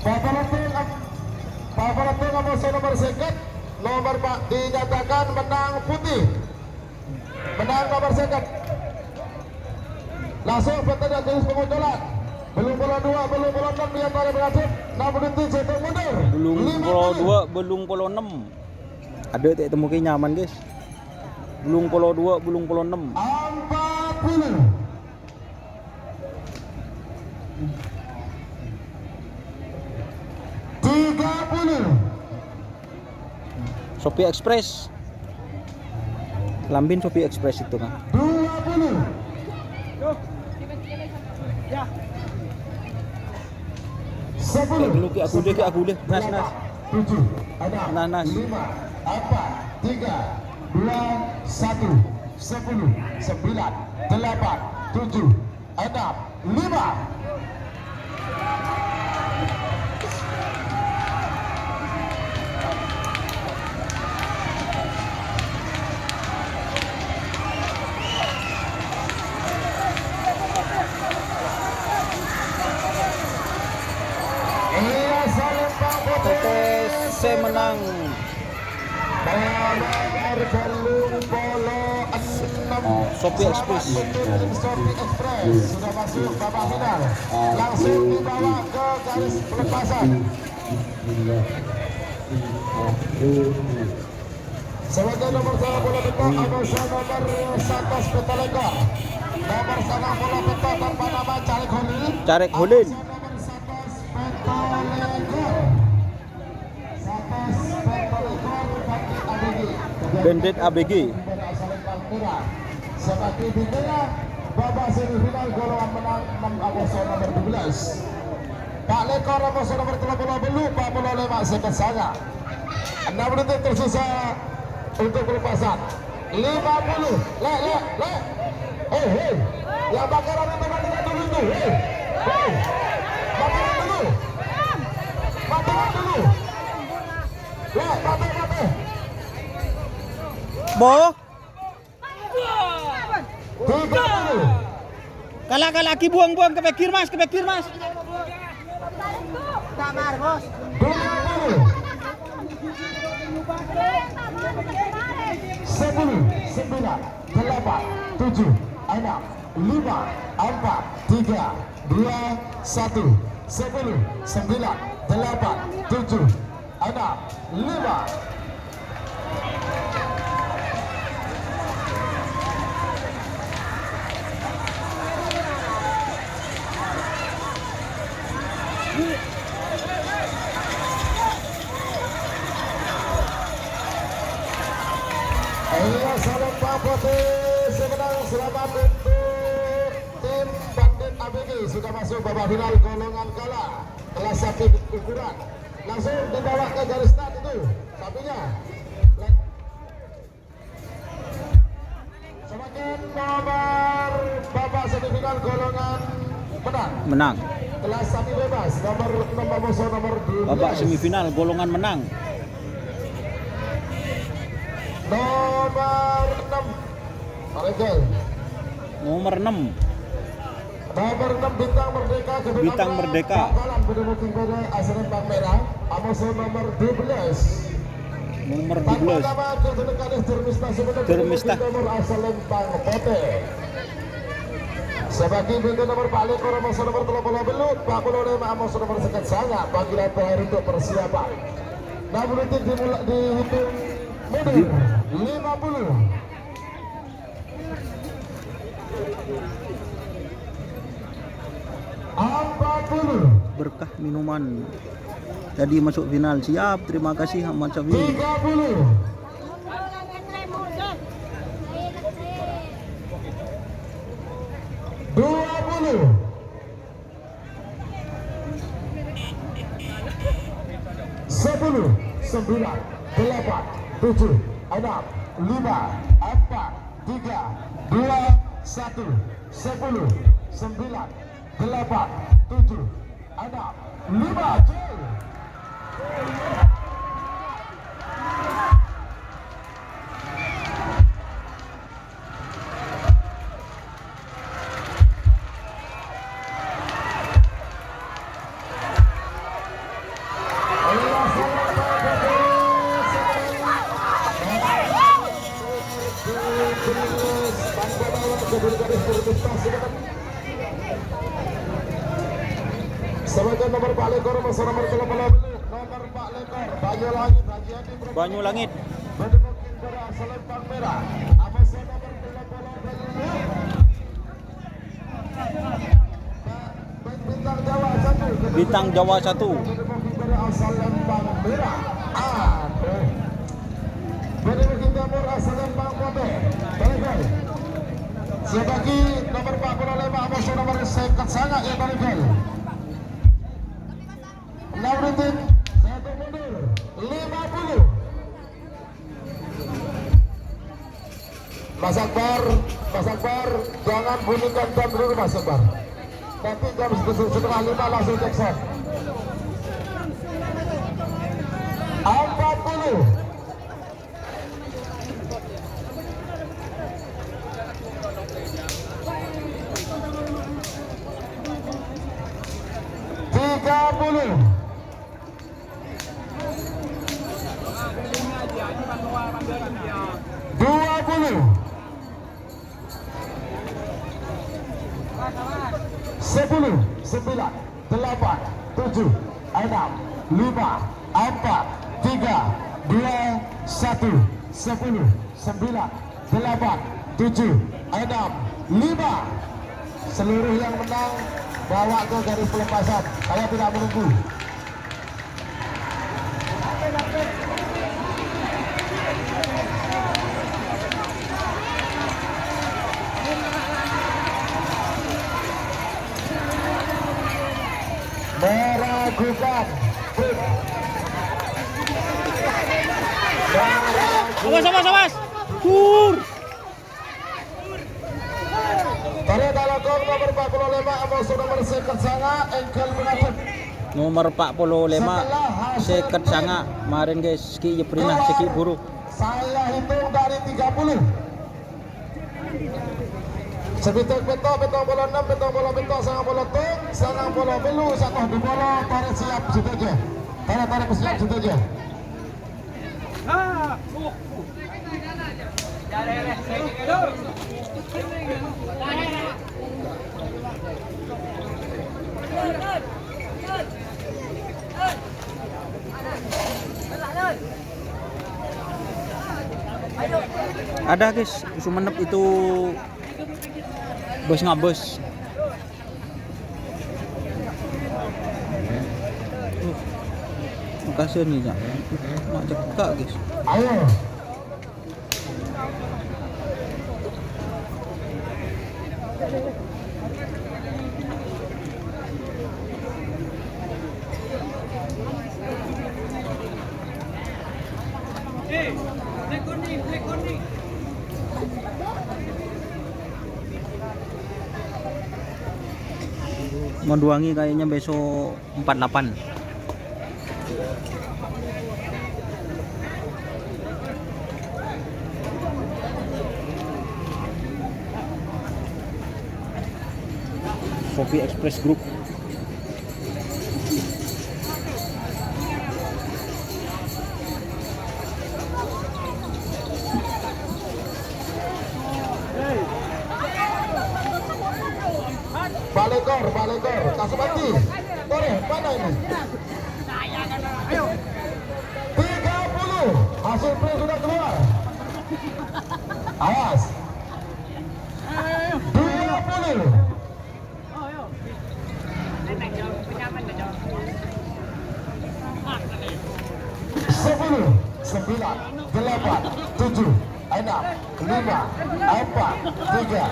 Paparateng, paparateng amoso nomor sèket, nomor pa-, dinyatakan menang putih. Menang nomor sèket. Langsung bertanding di pengunculan. Bellung polo dua, bellung polo ennem di antara berhasil. Namun itu jatuh mundur. Bellung polo dua, bellung polo ennem. Ada tak temu ke nyaman, guys. Bellung polo dua, bellung polo ennem. Empat puluh. Tiga puluh. Shopee Express. Lambin Shopee Express itu, kan. Dua puluh. Sepuluh. Dulu ki aku deh, ki aku deh. Nas, nas. Tujuh, enam, Nas, nas. Lima, empat, tiga, dua, satu, sepuluh, sembilan, delapan, tujuh, enam, lima. Iya, salempang putih. Oke, sè menang. Nomor bellung polo ennem. Shopee Express. Shopee Express sudah masuk babak final. Langsung dibawa ke garis pelepasan. Sebagai nomor sanga polo pètto', amoso nomor satos pètto' lèkor. Nomor sanga polo pètto' tanpa nama Carek Holil. Carek Holil. Amoso nomor satos pètto' lèkor. Satos pètto' lèkor Bandit A B G. Bandit A B G. Sebagai bintara, babak semifinal golongan menang ennem amoso nomor dua belas. Pa' lèkor amoso nomor tello polo bâllu', pa' polo lèma' sèket sanga. Enam detik tersisa untuk pelepasan. Lima puluh. Lè', lè', lè'. Hei, hei. Yang bakaran itu matikan dulu itu. Hei. Hei. Matikan dulu. Matikan dulu. Lè', mati, mati. Bo. Tiga puluh. Kala', kala', ghi buwâng, buwâng, ka pèggir, Mas, ka pèggir, Mas. Dua puluh. Sepuluh, sembilan, delapan, tujuh, enam, lima, empat, tiga, dua, satu, sepuluh, sembilan, delapan, tujuh, enam, lima. Iya, salempang putih sè menang, selamat untuk tim Bandit A B G, sudah masuk babak final golongan kala. Kelas satu ukuran. Langsung dibawa ke garis start itu sapinya. Semakin nomor babak semifinal golongan menang. Menang. Kelas sapi bebas, nomor enam, nomor dua belas. Babak semifinal golongan menang. Nomor enam. Paregal. Nomor enam. Nomor enam, Bintang Merdeka, Kevin Bintang Amran, Merdeka. Bakalan bâdâ booking bâdâ asarèn pang mèra, amoso nomor dua belas. Nomor dua belas. Tanpa nama, Kevin Kadis, Dermista Sumedep, Dermista. Bâdâ booking nomor asarèn pang potè. Sebagai bintang nomor pa' lèkor, amoso nomor tello polo bâllu', pa' polo lèma', amoso nomor sèket sanga, panggilan terakhir untuk persiapan. Namun itu dimulai, dihitung mundur. Di- lima puluh. Empat puluh. Berkah minuman. Jadi masuk final. Siap, terima kasih Ahmad Syafi'i. Tiga puluh. Dua puluh. Sepuluh, sembilan, delapan, tujuh, enam, lima, empat, tiga, dua, satu. Sepuluh, sembilan, delapan, tujuh, enam, lima, gol. Sebagai nomor empat lekor, nomor empat lekor, Banyulangit, Haji Adi. Banyulangit. Banyulangit. Bintang Jawa satu. Siapaghi nomor empat puluh lima, musuh nomor seket sanga, ya, balik. Enam detik. Satu mundur. Lima puluh. Mas Akbar, Mas Akbar, jangan bunyikan jam dulu, Mas Akbar. Nanti jam setengah lima langsung cek sound. Empat puluh. Tiga puluh. Dua puluh. Sepuluh, sembilan, delapan, tujuh, enam, lima, empat, tiga, dua, satu. Sepuluh, sembilan, delapan, tujuh, enam, lima. Seluruh yang menang bawa ke garis pelepasan. Saya tidak menunggu. Meragukan. Awas, awas, awas. Tur. Tarètan langkong nomer empat puluh lèma, amoso nomer sèket sanga, èngghâl pangadhep. Nomer empat puluh lèma, sèket sanga, marèn, guys, sèghi' èbherri'na, sèghi' buru. Saya hitung dari tiga puluh. Sabidhâk pètto', pèttong polo ennem, pèttong polo pètto', sangang polo tong, sangang polo tello, sèttong dhu polo, tarèt siap sadhâjâ. Tarèt, tarèt siap sadhâjâ. Ada, guys, Sumenep itu bus ngabus. Makasih nih, Cak. Mak cekak, guys. Ayo. Maduangi kayaknya besok empat delapan. Sofi Express Group. Pak Lekor, Pak Lekor, Kasubaghi. Torè, mana ini? Tiga puluh, hasil print sudah keluar. Awas. Dua Sembilan, delapan, tujuh, enam, lima, empat, tiga,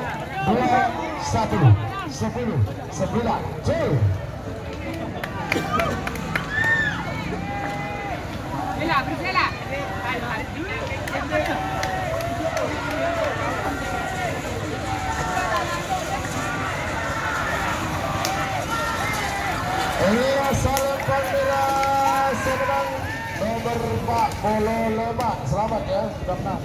dua, satu, sepuluh, sembilan, cuy. Iyâ, Salempang Mèra, sè mennang. Nomor empat puluh lima, selamat ya, sudah menang.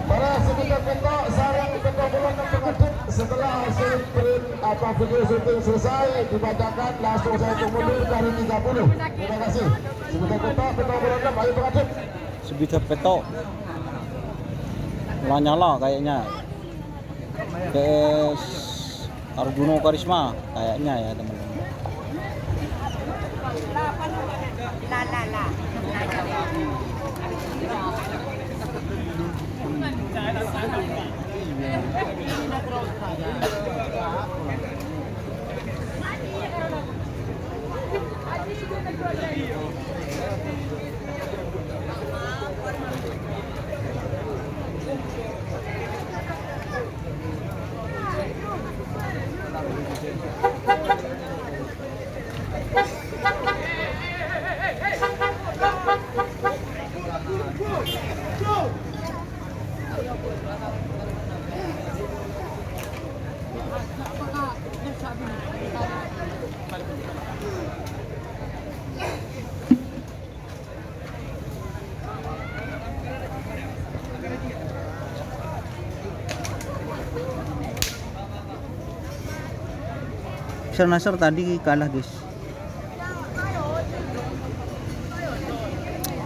Para sè bhidhâk pètto' sareng pètto' puluh ennem pangadhep, setelah sprint apa video syuting selesai, dibacakan langsung saya untuk mundur dari tiga puluh. Terima kasih. Sè bhidhâk pètto', pètto' puluh ennem, ayo pangadhep. Sè bhidhâk pètto'. Lanyala kayaknya. P S Arjuno Karisma, kayaknya ya, teman-teman. Sernasor tadi kalah, guys.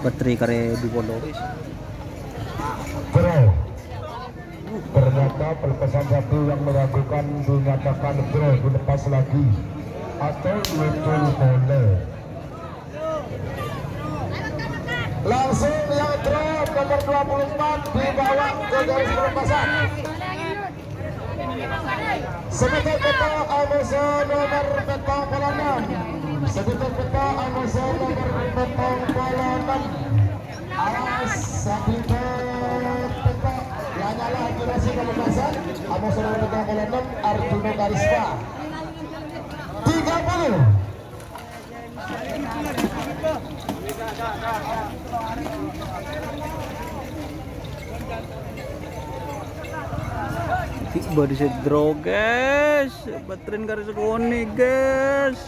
Baterai karè dua puluh, guys. Bro. Ternyata pelepasan satu yang meragukan dinyatakan draw, dilepas lagi atau muncul pole. Langsung yang draw nomor dua puluh empat dibawa ke garis pelepasan. Sè bhidhâk pètto' amoso nomor pètto' puluh ennem. Sè bhidhâk pètto' amoso nomor pètto' puluh ennem. Awas, sè bhidhâk pètto'. Lanyala durasi pementasan. Amoso nomor pètto' puluh ennem, Arjuna Karisma. Tiga puluh. Bâdâ sè draw, guys. Baterai karè sakonè', guys.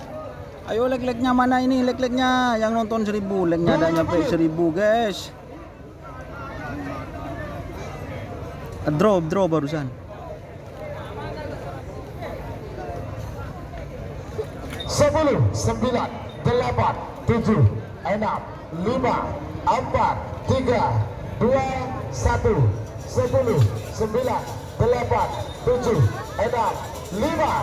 Ayo, like-like-nya mana ini? Like-like-nya yang nonton seribu, like-nya ada nyampe seribu, guys. Draw, draw barusan. Sepuluh, sembilan, delapan, tujuh, enam, lima, empat, tiga, dua, satu, sepuluh, sembilan, delapan, tujuh, enam, lima.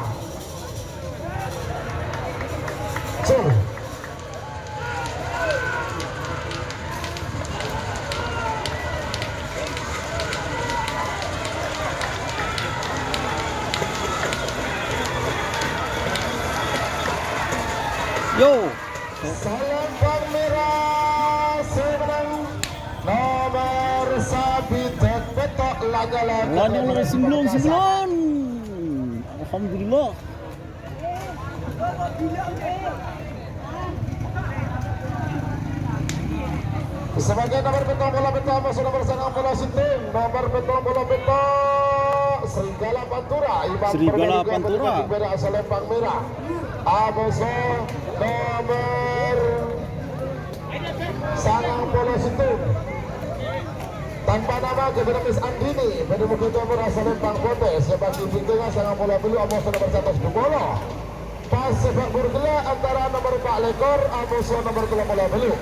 Cul. Yo. Salempang Mèra sè mennang nomor sabidhâk pètto' Lanyala. Lanyala sembilan sembilan. Alhamdulillah. Sebagai nomor pètto' polo pètto', amoso nomor sangang polo sèttong, nomor pètto' polo pètto', Serigala Pantura, Imam Serigala Permedi Pantura. Kabupaten Bandung Barat, Salempang Mèra. Amoso nomor sangang polo sèttong. Tanpa nama, Gubernur Andini, Bendemudi Timur, Salempang Putih, sebagai bintangnya sangang polo bellu', amoso nomor seratus dua puluh. Pas sepak bola gella' antara nomor empat lekor, amoso nomor tello polo bellu'.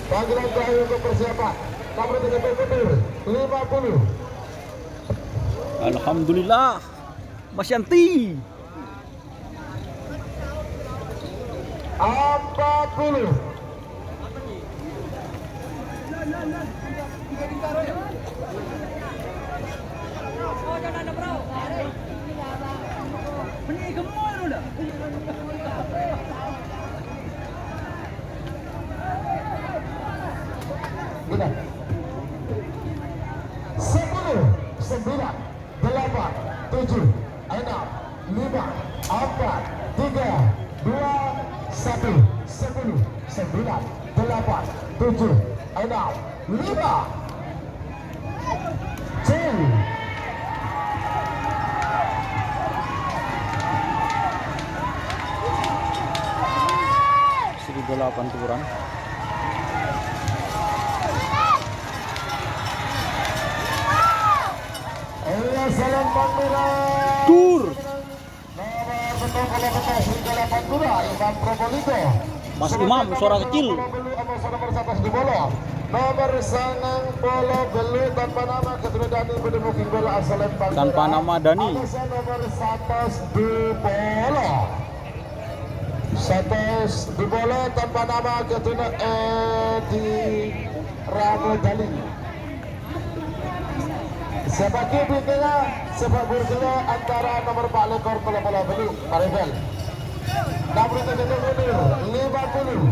Panggilan terakhir untuk persiapan. Nomor tiga puluh, lima puluh. Alhamdulillah. Mas Yanti. Empat puluh. Sepuluh, sembilan, delapan, tujuh, enam, lima, empat, tiga, dua, satu. Sepuluh, sembilan, delapan, tujuh, enam, lima. Ceng. Seri bola panturan. Iya, salam panturan. Dur. Nomor betul bola betul serigala Pantura, Imam Probolinggo. Mas Imam, suara kecil. Nomor sangang polo bellu tanpa nama, keturunan Dani, pada mungkin bola asal lempang. Tanpa nama Dani. Nomor satus dua polo. Satus dua polo tanpa nama, keturunan Edi Ramadhani. Sè bâgi bingkèngnga, sè bâbur ghellâ' antara nomer pa' lèkor tello polo bâllu', Maribel. Enam menit mundur, lima puluh.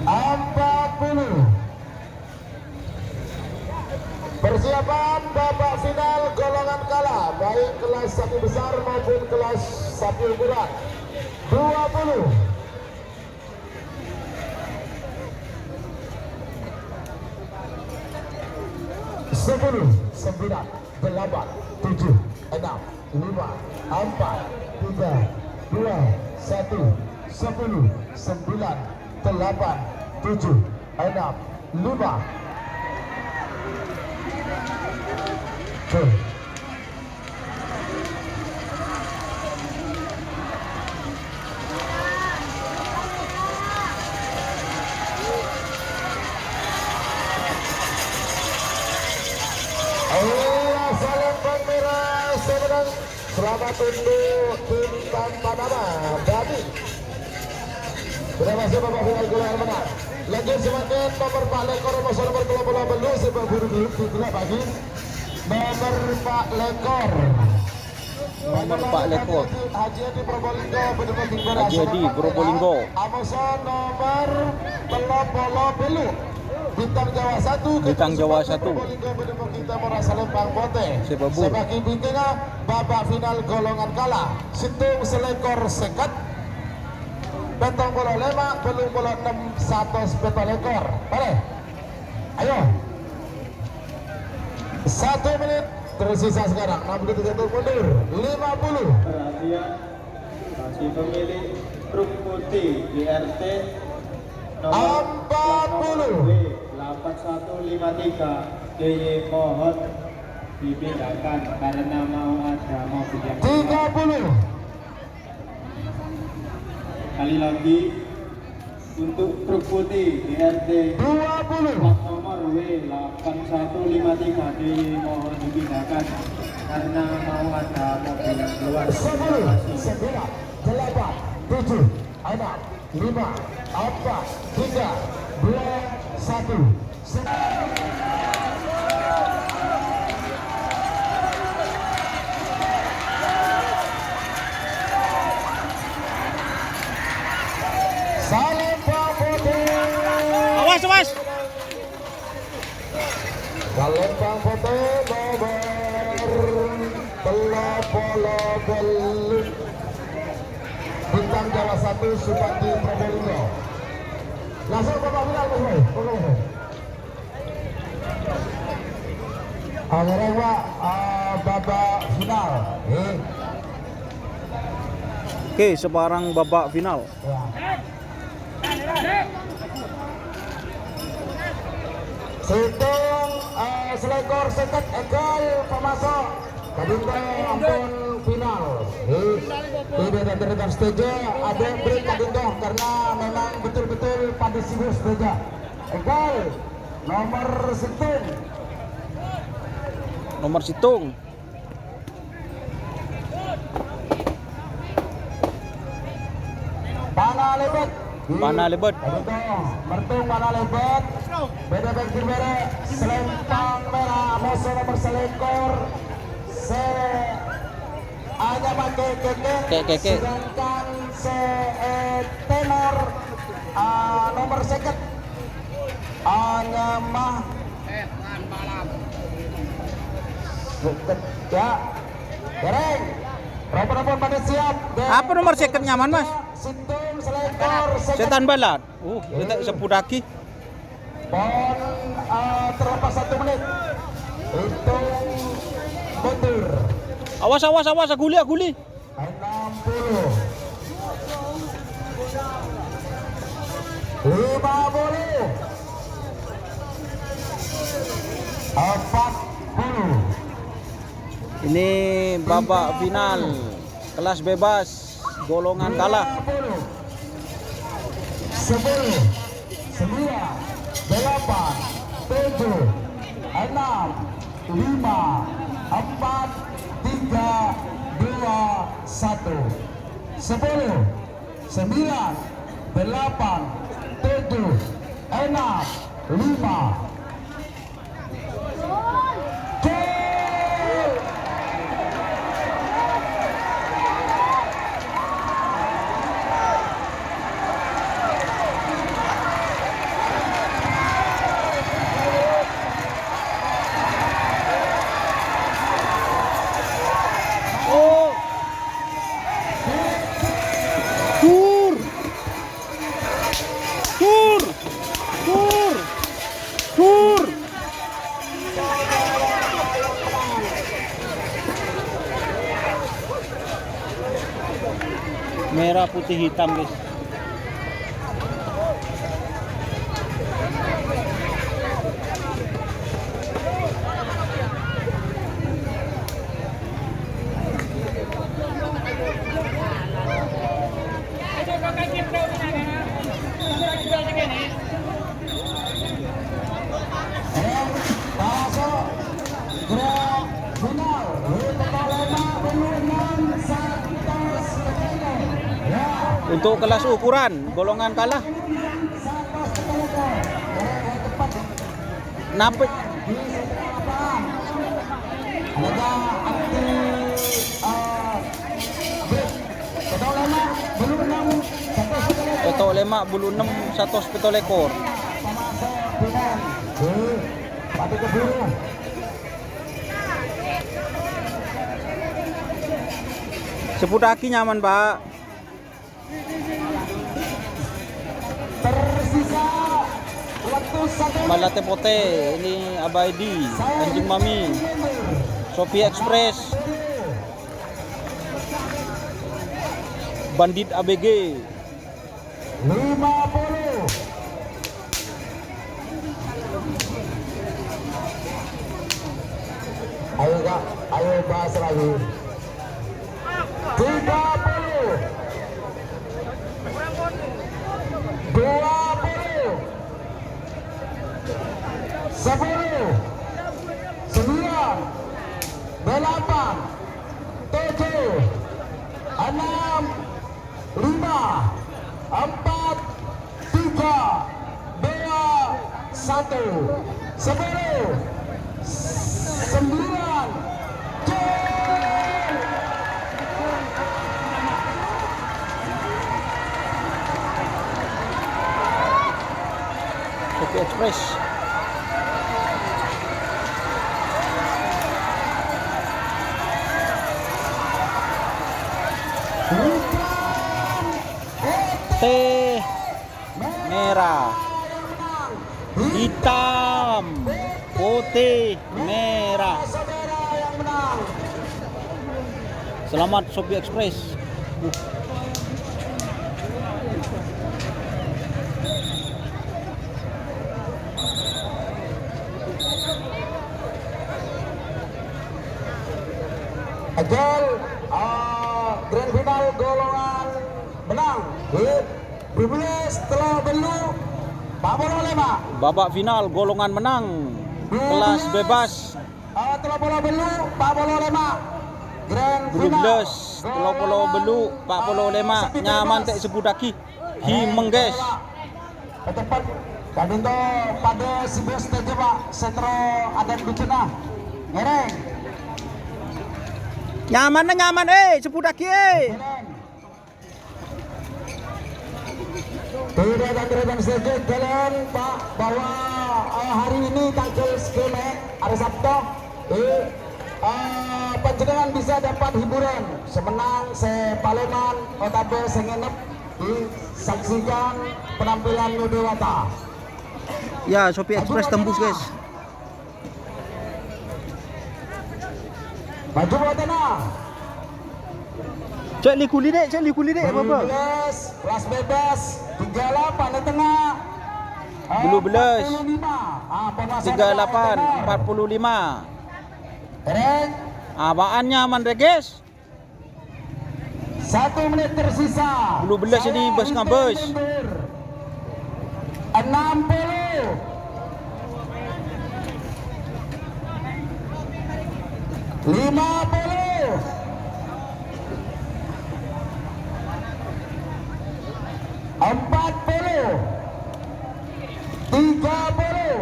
Empat puluh. Persiapan babak final golongan kala, baik kelas sapi besar maupun kelas sapi ukuran. Dua puluh. Sepuluh, sembilan, delapan, tujuh, enam, lima, empat, tiga, dua, satu, sepuluh, sembilan, delapan, tujuh, enam, lima. Oke. Ayo, salam bang merah, semenang. Selamat untuk tim tanpa nama, Dani. Terima kasih, Bapak Final Gula Hermana. Lanjut semakin nomor pa' lèkor, nomor tello polo bâllu', sè bâbur ghellâ' bâgi. Nomor pa' lèkor. Nomor pa' lèkor. Haji Adi Probolinggo, Haji Adi Probolinggo. Amosan nomor tello polo bâllu'. Bintang Jawa satu, Bintang Jawa satu. Probolinggo, Probolinggo, Salempang Potè. Sè bâbur. Sè bâgi bingkèngnga, babak final golongan kala. Sèttong salèkor sèket. Pèttong polo lèma', tello polo ennem, satos pètto lèkor. Boleh? Ayo. Satu menit tersisa sekarang. Enam menit tergantung mundur. Lima puluh. Perhatian bagi pemilik truk putih D R T nomor empat puluh. W delapan satu lima tiga D Y, mohon dipindahkan karena mau ada mobil yang tiga puluh. Sekali lagi, untuk truk putih D R T dua puluh. Plat nomor W delapan satu lima tiga D Y mohon dipindahkan karena mau ada mobil yang keluar. Sepuluh, sembilan, delapan, tujuh, enam, lima, empat, tiga, dua, satu. Salempang Potè. Awas, awas. Salempang Potè nomor tello polo bâllu'. Bintang Jawa satu, Supandi Probolinggo. Langsung babak final, Mas Boy. Monggo, Mas Boy. Akhirnya, Pak, eh, babak final. Eh. Oke, sekarang babak final. Ya. Sèttong, eh, salèkor sèket èkal pamaso'. Ka'dinto ampon final. Eh, tidak ada tetap setuju, ada break ka'dinto karena memang betul-betul pada sibuk setuju. Èkal nomor sèttong. Nomor sèttong. Pana Lebet. Pana Lebet. Begitu, Mertung Pana Lebet. Beda bek Berbere, Selempang Merah, musuh nomor salèkor. Sè anyama Keke. Keke. Sedangkan sè, eh, tenor Ah, nomor sèket. Anyama. Sèket, ya. Gareng. Ropon-ropon padâ siap. Apa nomor sèket nyaman, Mas? Sèttong, salèkor, sèket. Setan Balat. Oh, kita sebut lagi. Pon, eh, terlepas satu menit. Hitung mundur. Awas, awas, awas, aguli, aguli. Enam puluh. Lima puluh. Empat puluh. Ini babak final kelas bebas golongan kalah. Lima puluh. Sepuluh, sembilan, delapan, tujuh, enam, lima, empat, tiga, dua, satu. Sepuluh, sembilan, delapan, tujuh, enam, lima. Tur! Tur! Tur! Tur! Merah putih hitam, guys. Untuk kelas ukuran golongan kalah. Napa? Pètto' lèma', bulu ennem, satos pètto' lèkor. Sebuttaghi nyaman, Pak. Tersisa waktu satu menit. Malate Pote, ini Abah Edi, Kanjeng Mami, Sophia Express, Bandit A B G. Lima puluh. Ayo, Kak, ayo bahas lagi. Tiga puluh. Dua puluh. Sepuluh. Sembilan. Delapan. Tujuh. Enam. Lima, empat, tiga, dua, satu, sepuluh, sembilan, gol. Sophia Express. Teh merah, hitam, putih, merah. Selamat, Sophia Express. Ajal, ah, grand final golongan menang. Dua belas tello puluh empat puluh lima. Babak final golongan menang. Kelas bebas. Ah, tello puluh telu, empat puluh lima. Grand final. Dua belas, tello puluh telu, empat puluh lima. Nyaman ta' sebuttaghi. Hi mengges. Cepet. Ka'dinto padâ sè bâs tèjâ, Pak. Sè terro adân bujuna. Ngèrèng. Nyamanna nyaman, eh, sebuttaghi, eh. Ngèrèng. Dhi-, dhi-, tan-, tan-, sadhâjâ, ghâllu, Pak, bahwa, eh, hari ini tangghâl sèttong Mei, hari Sabtu, eh, eh, panjhennengngan bisa dapat hiburan, sè mennang, sè palèman, otabâ sè ngènep, disaksikan penampilan Nodewata. Ya, Shopee Express tembus, guys. Maju, Pak Tana. Cek li-ghuli, Dek, cek li-ghuli, Dek, apa, Pak? Kelas bebas, tiga delapan di tengah. Bulu belas. Empat puluh lima. Ah, pemasangan tiga delapan, empat puluh lima. Keren. Apaan nyaman, Regis? Satu menit tersisa. Dua belas ini, saya bos ngabos. Enam puluh. Lima puluh. Empat puluh. Tiga puluh.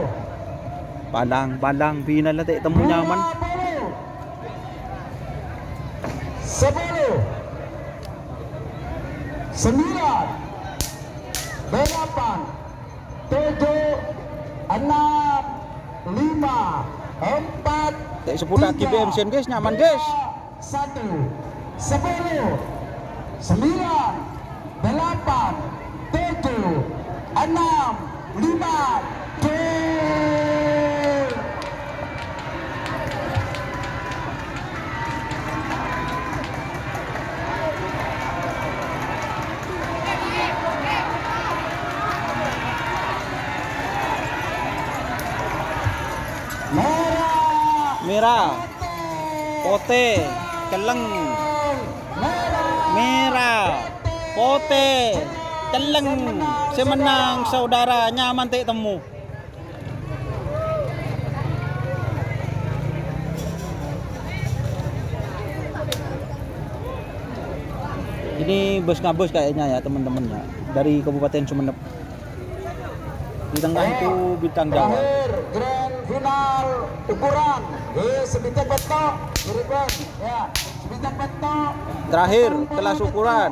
Palang, palang, final la ta' temmo nyaman. Dua puluh. Sepuluh. Sembilan. Delapan. Tujuh. Enam. Lima. Empat. Ta' sebuttaghi tiga, B M Sen, guys, nyaman, guys. Dua, satu, sepuluh, sembilan, delapan, tujuh, enam, lima, gol. Merah. Merah. Potè, celleng. Merah, potè, celleng. Sè mennang, saudara, nyaman ta' temmo. Ini bos ngabos kayaknya ya, teman-teman ya, dari Kabupaten Sumenep. Di tengah itu bintang Jawa. Terakhir, grand final ukuran. Eh, sè bidhâk pètto', Cirebon. Ya, sè bidhâk pètto'. Terakhir, kelas ukuran.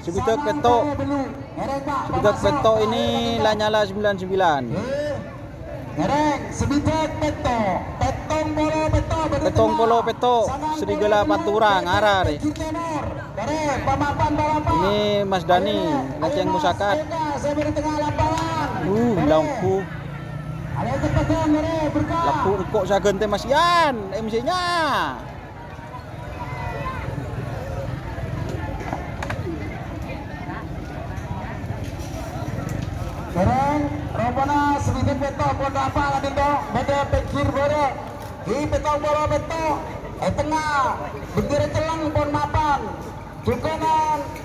Sè bidhâk pètto'. Sè bidhâk pètto' ini la nyala sembilan sembilan. Eh, ngerèng, sè bidhâk pètto'. Pèttong polo pètto', bâdâ pèttong polo pètto', Serigala Pantura, ngara rè. Ini Mas Dani, Ngaceng Musakat. Uh, lagu. Lagu engko' sagântè Mas Yan, M C-nya. Kèrèng, ropana sè bidhâk pètto' pon rapa' ka'dinto, bâdâ pènggir bârâ'. Ghi pèttong polo pètto', è tengnga, bendera celleng pon mapan. Jhughân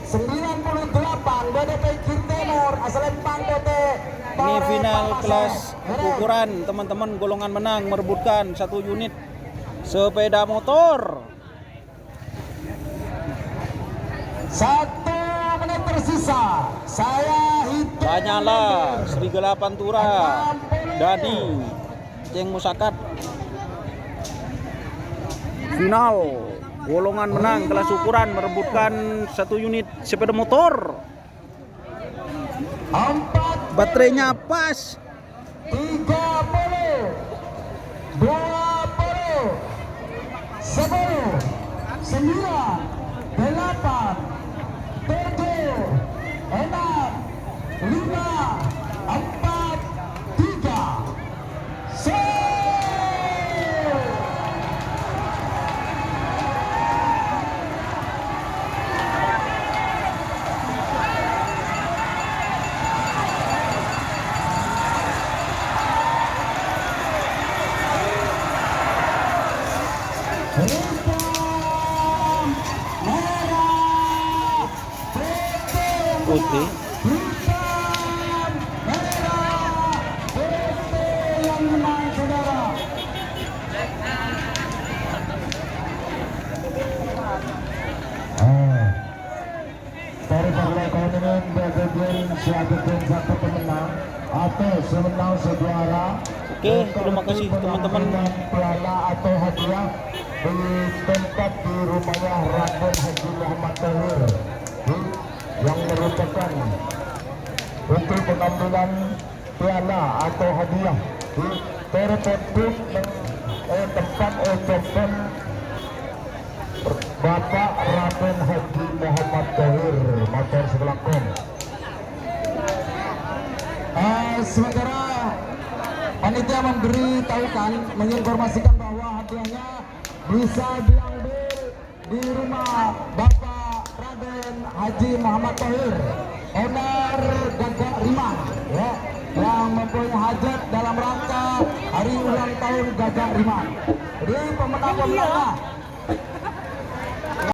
sembilan puluh delapan, bâdâ pènggir tèmor, asalèmpang potè. Ini final kelas ukuran, teman-teman, golongan menang merebutkan satu unit sepeda motor. Satu menit tersisa. Saya hitung. La nyala, Serigala Pantura, Dani, Ngaceng Musakat. Final, golongan menang kelas ukuran merebutkan satu unit sepeda motor. Empat. Baterainya pas. Tiga puluh, dua puluh, sepuluh, sembilan, delapan, tujuh, enam, lima, empat, tiga. Set. Hitam, merah, putih. Putih. Hitam, merah, putih yang menang, saudara. Ah. Para parlo kaunangan, bagi sè adhâddhiyâ satu pemenang atau sè mennang sè juara. Oke, terima kasih, teman-teman. Pelana atau hadiah di tempat di rumahnya Raden Haji Muhammad Tahir, di, yang merupakan Untuk pengambilan piala atau hadiah di Terpotong, eh, tempat, eh, tempat Bapak Raden Haji Muhammad Thohir, mator sakalangkong. Eh, sementara panitia memberitahukan, menginformasikan bahwa hadiahnya bisa diambil di rumah Bapak Raden Haji Muhammad Thohir, owner Gagak Rimang, ya, yang mempunyai hajat dalam rangka hari ulang tahun Gagak Rimang. Jadi, pemenang-pemenangnya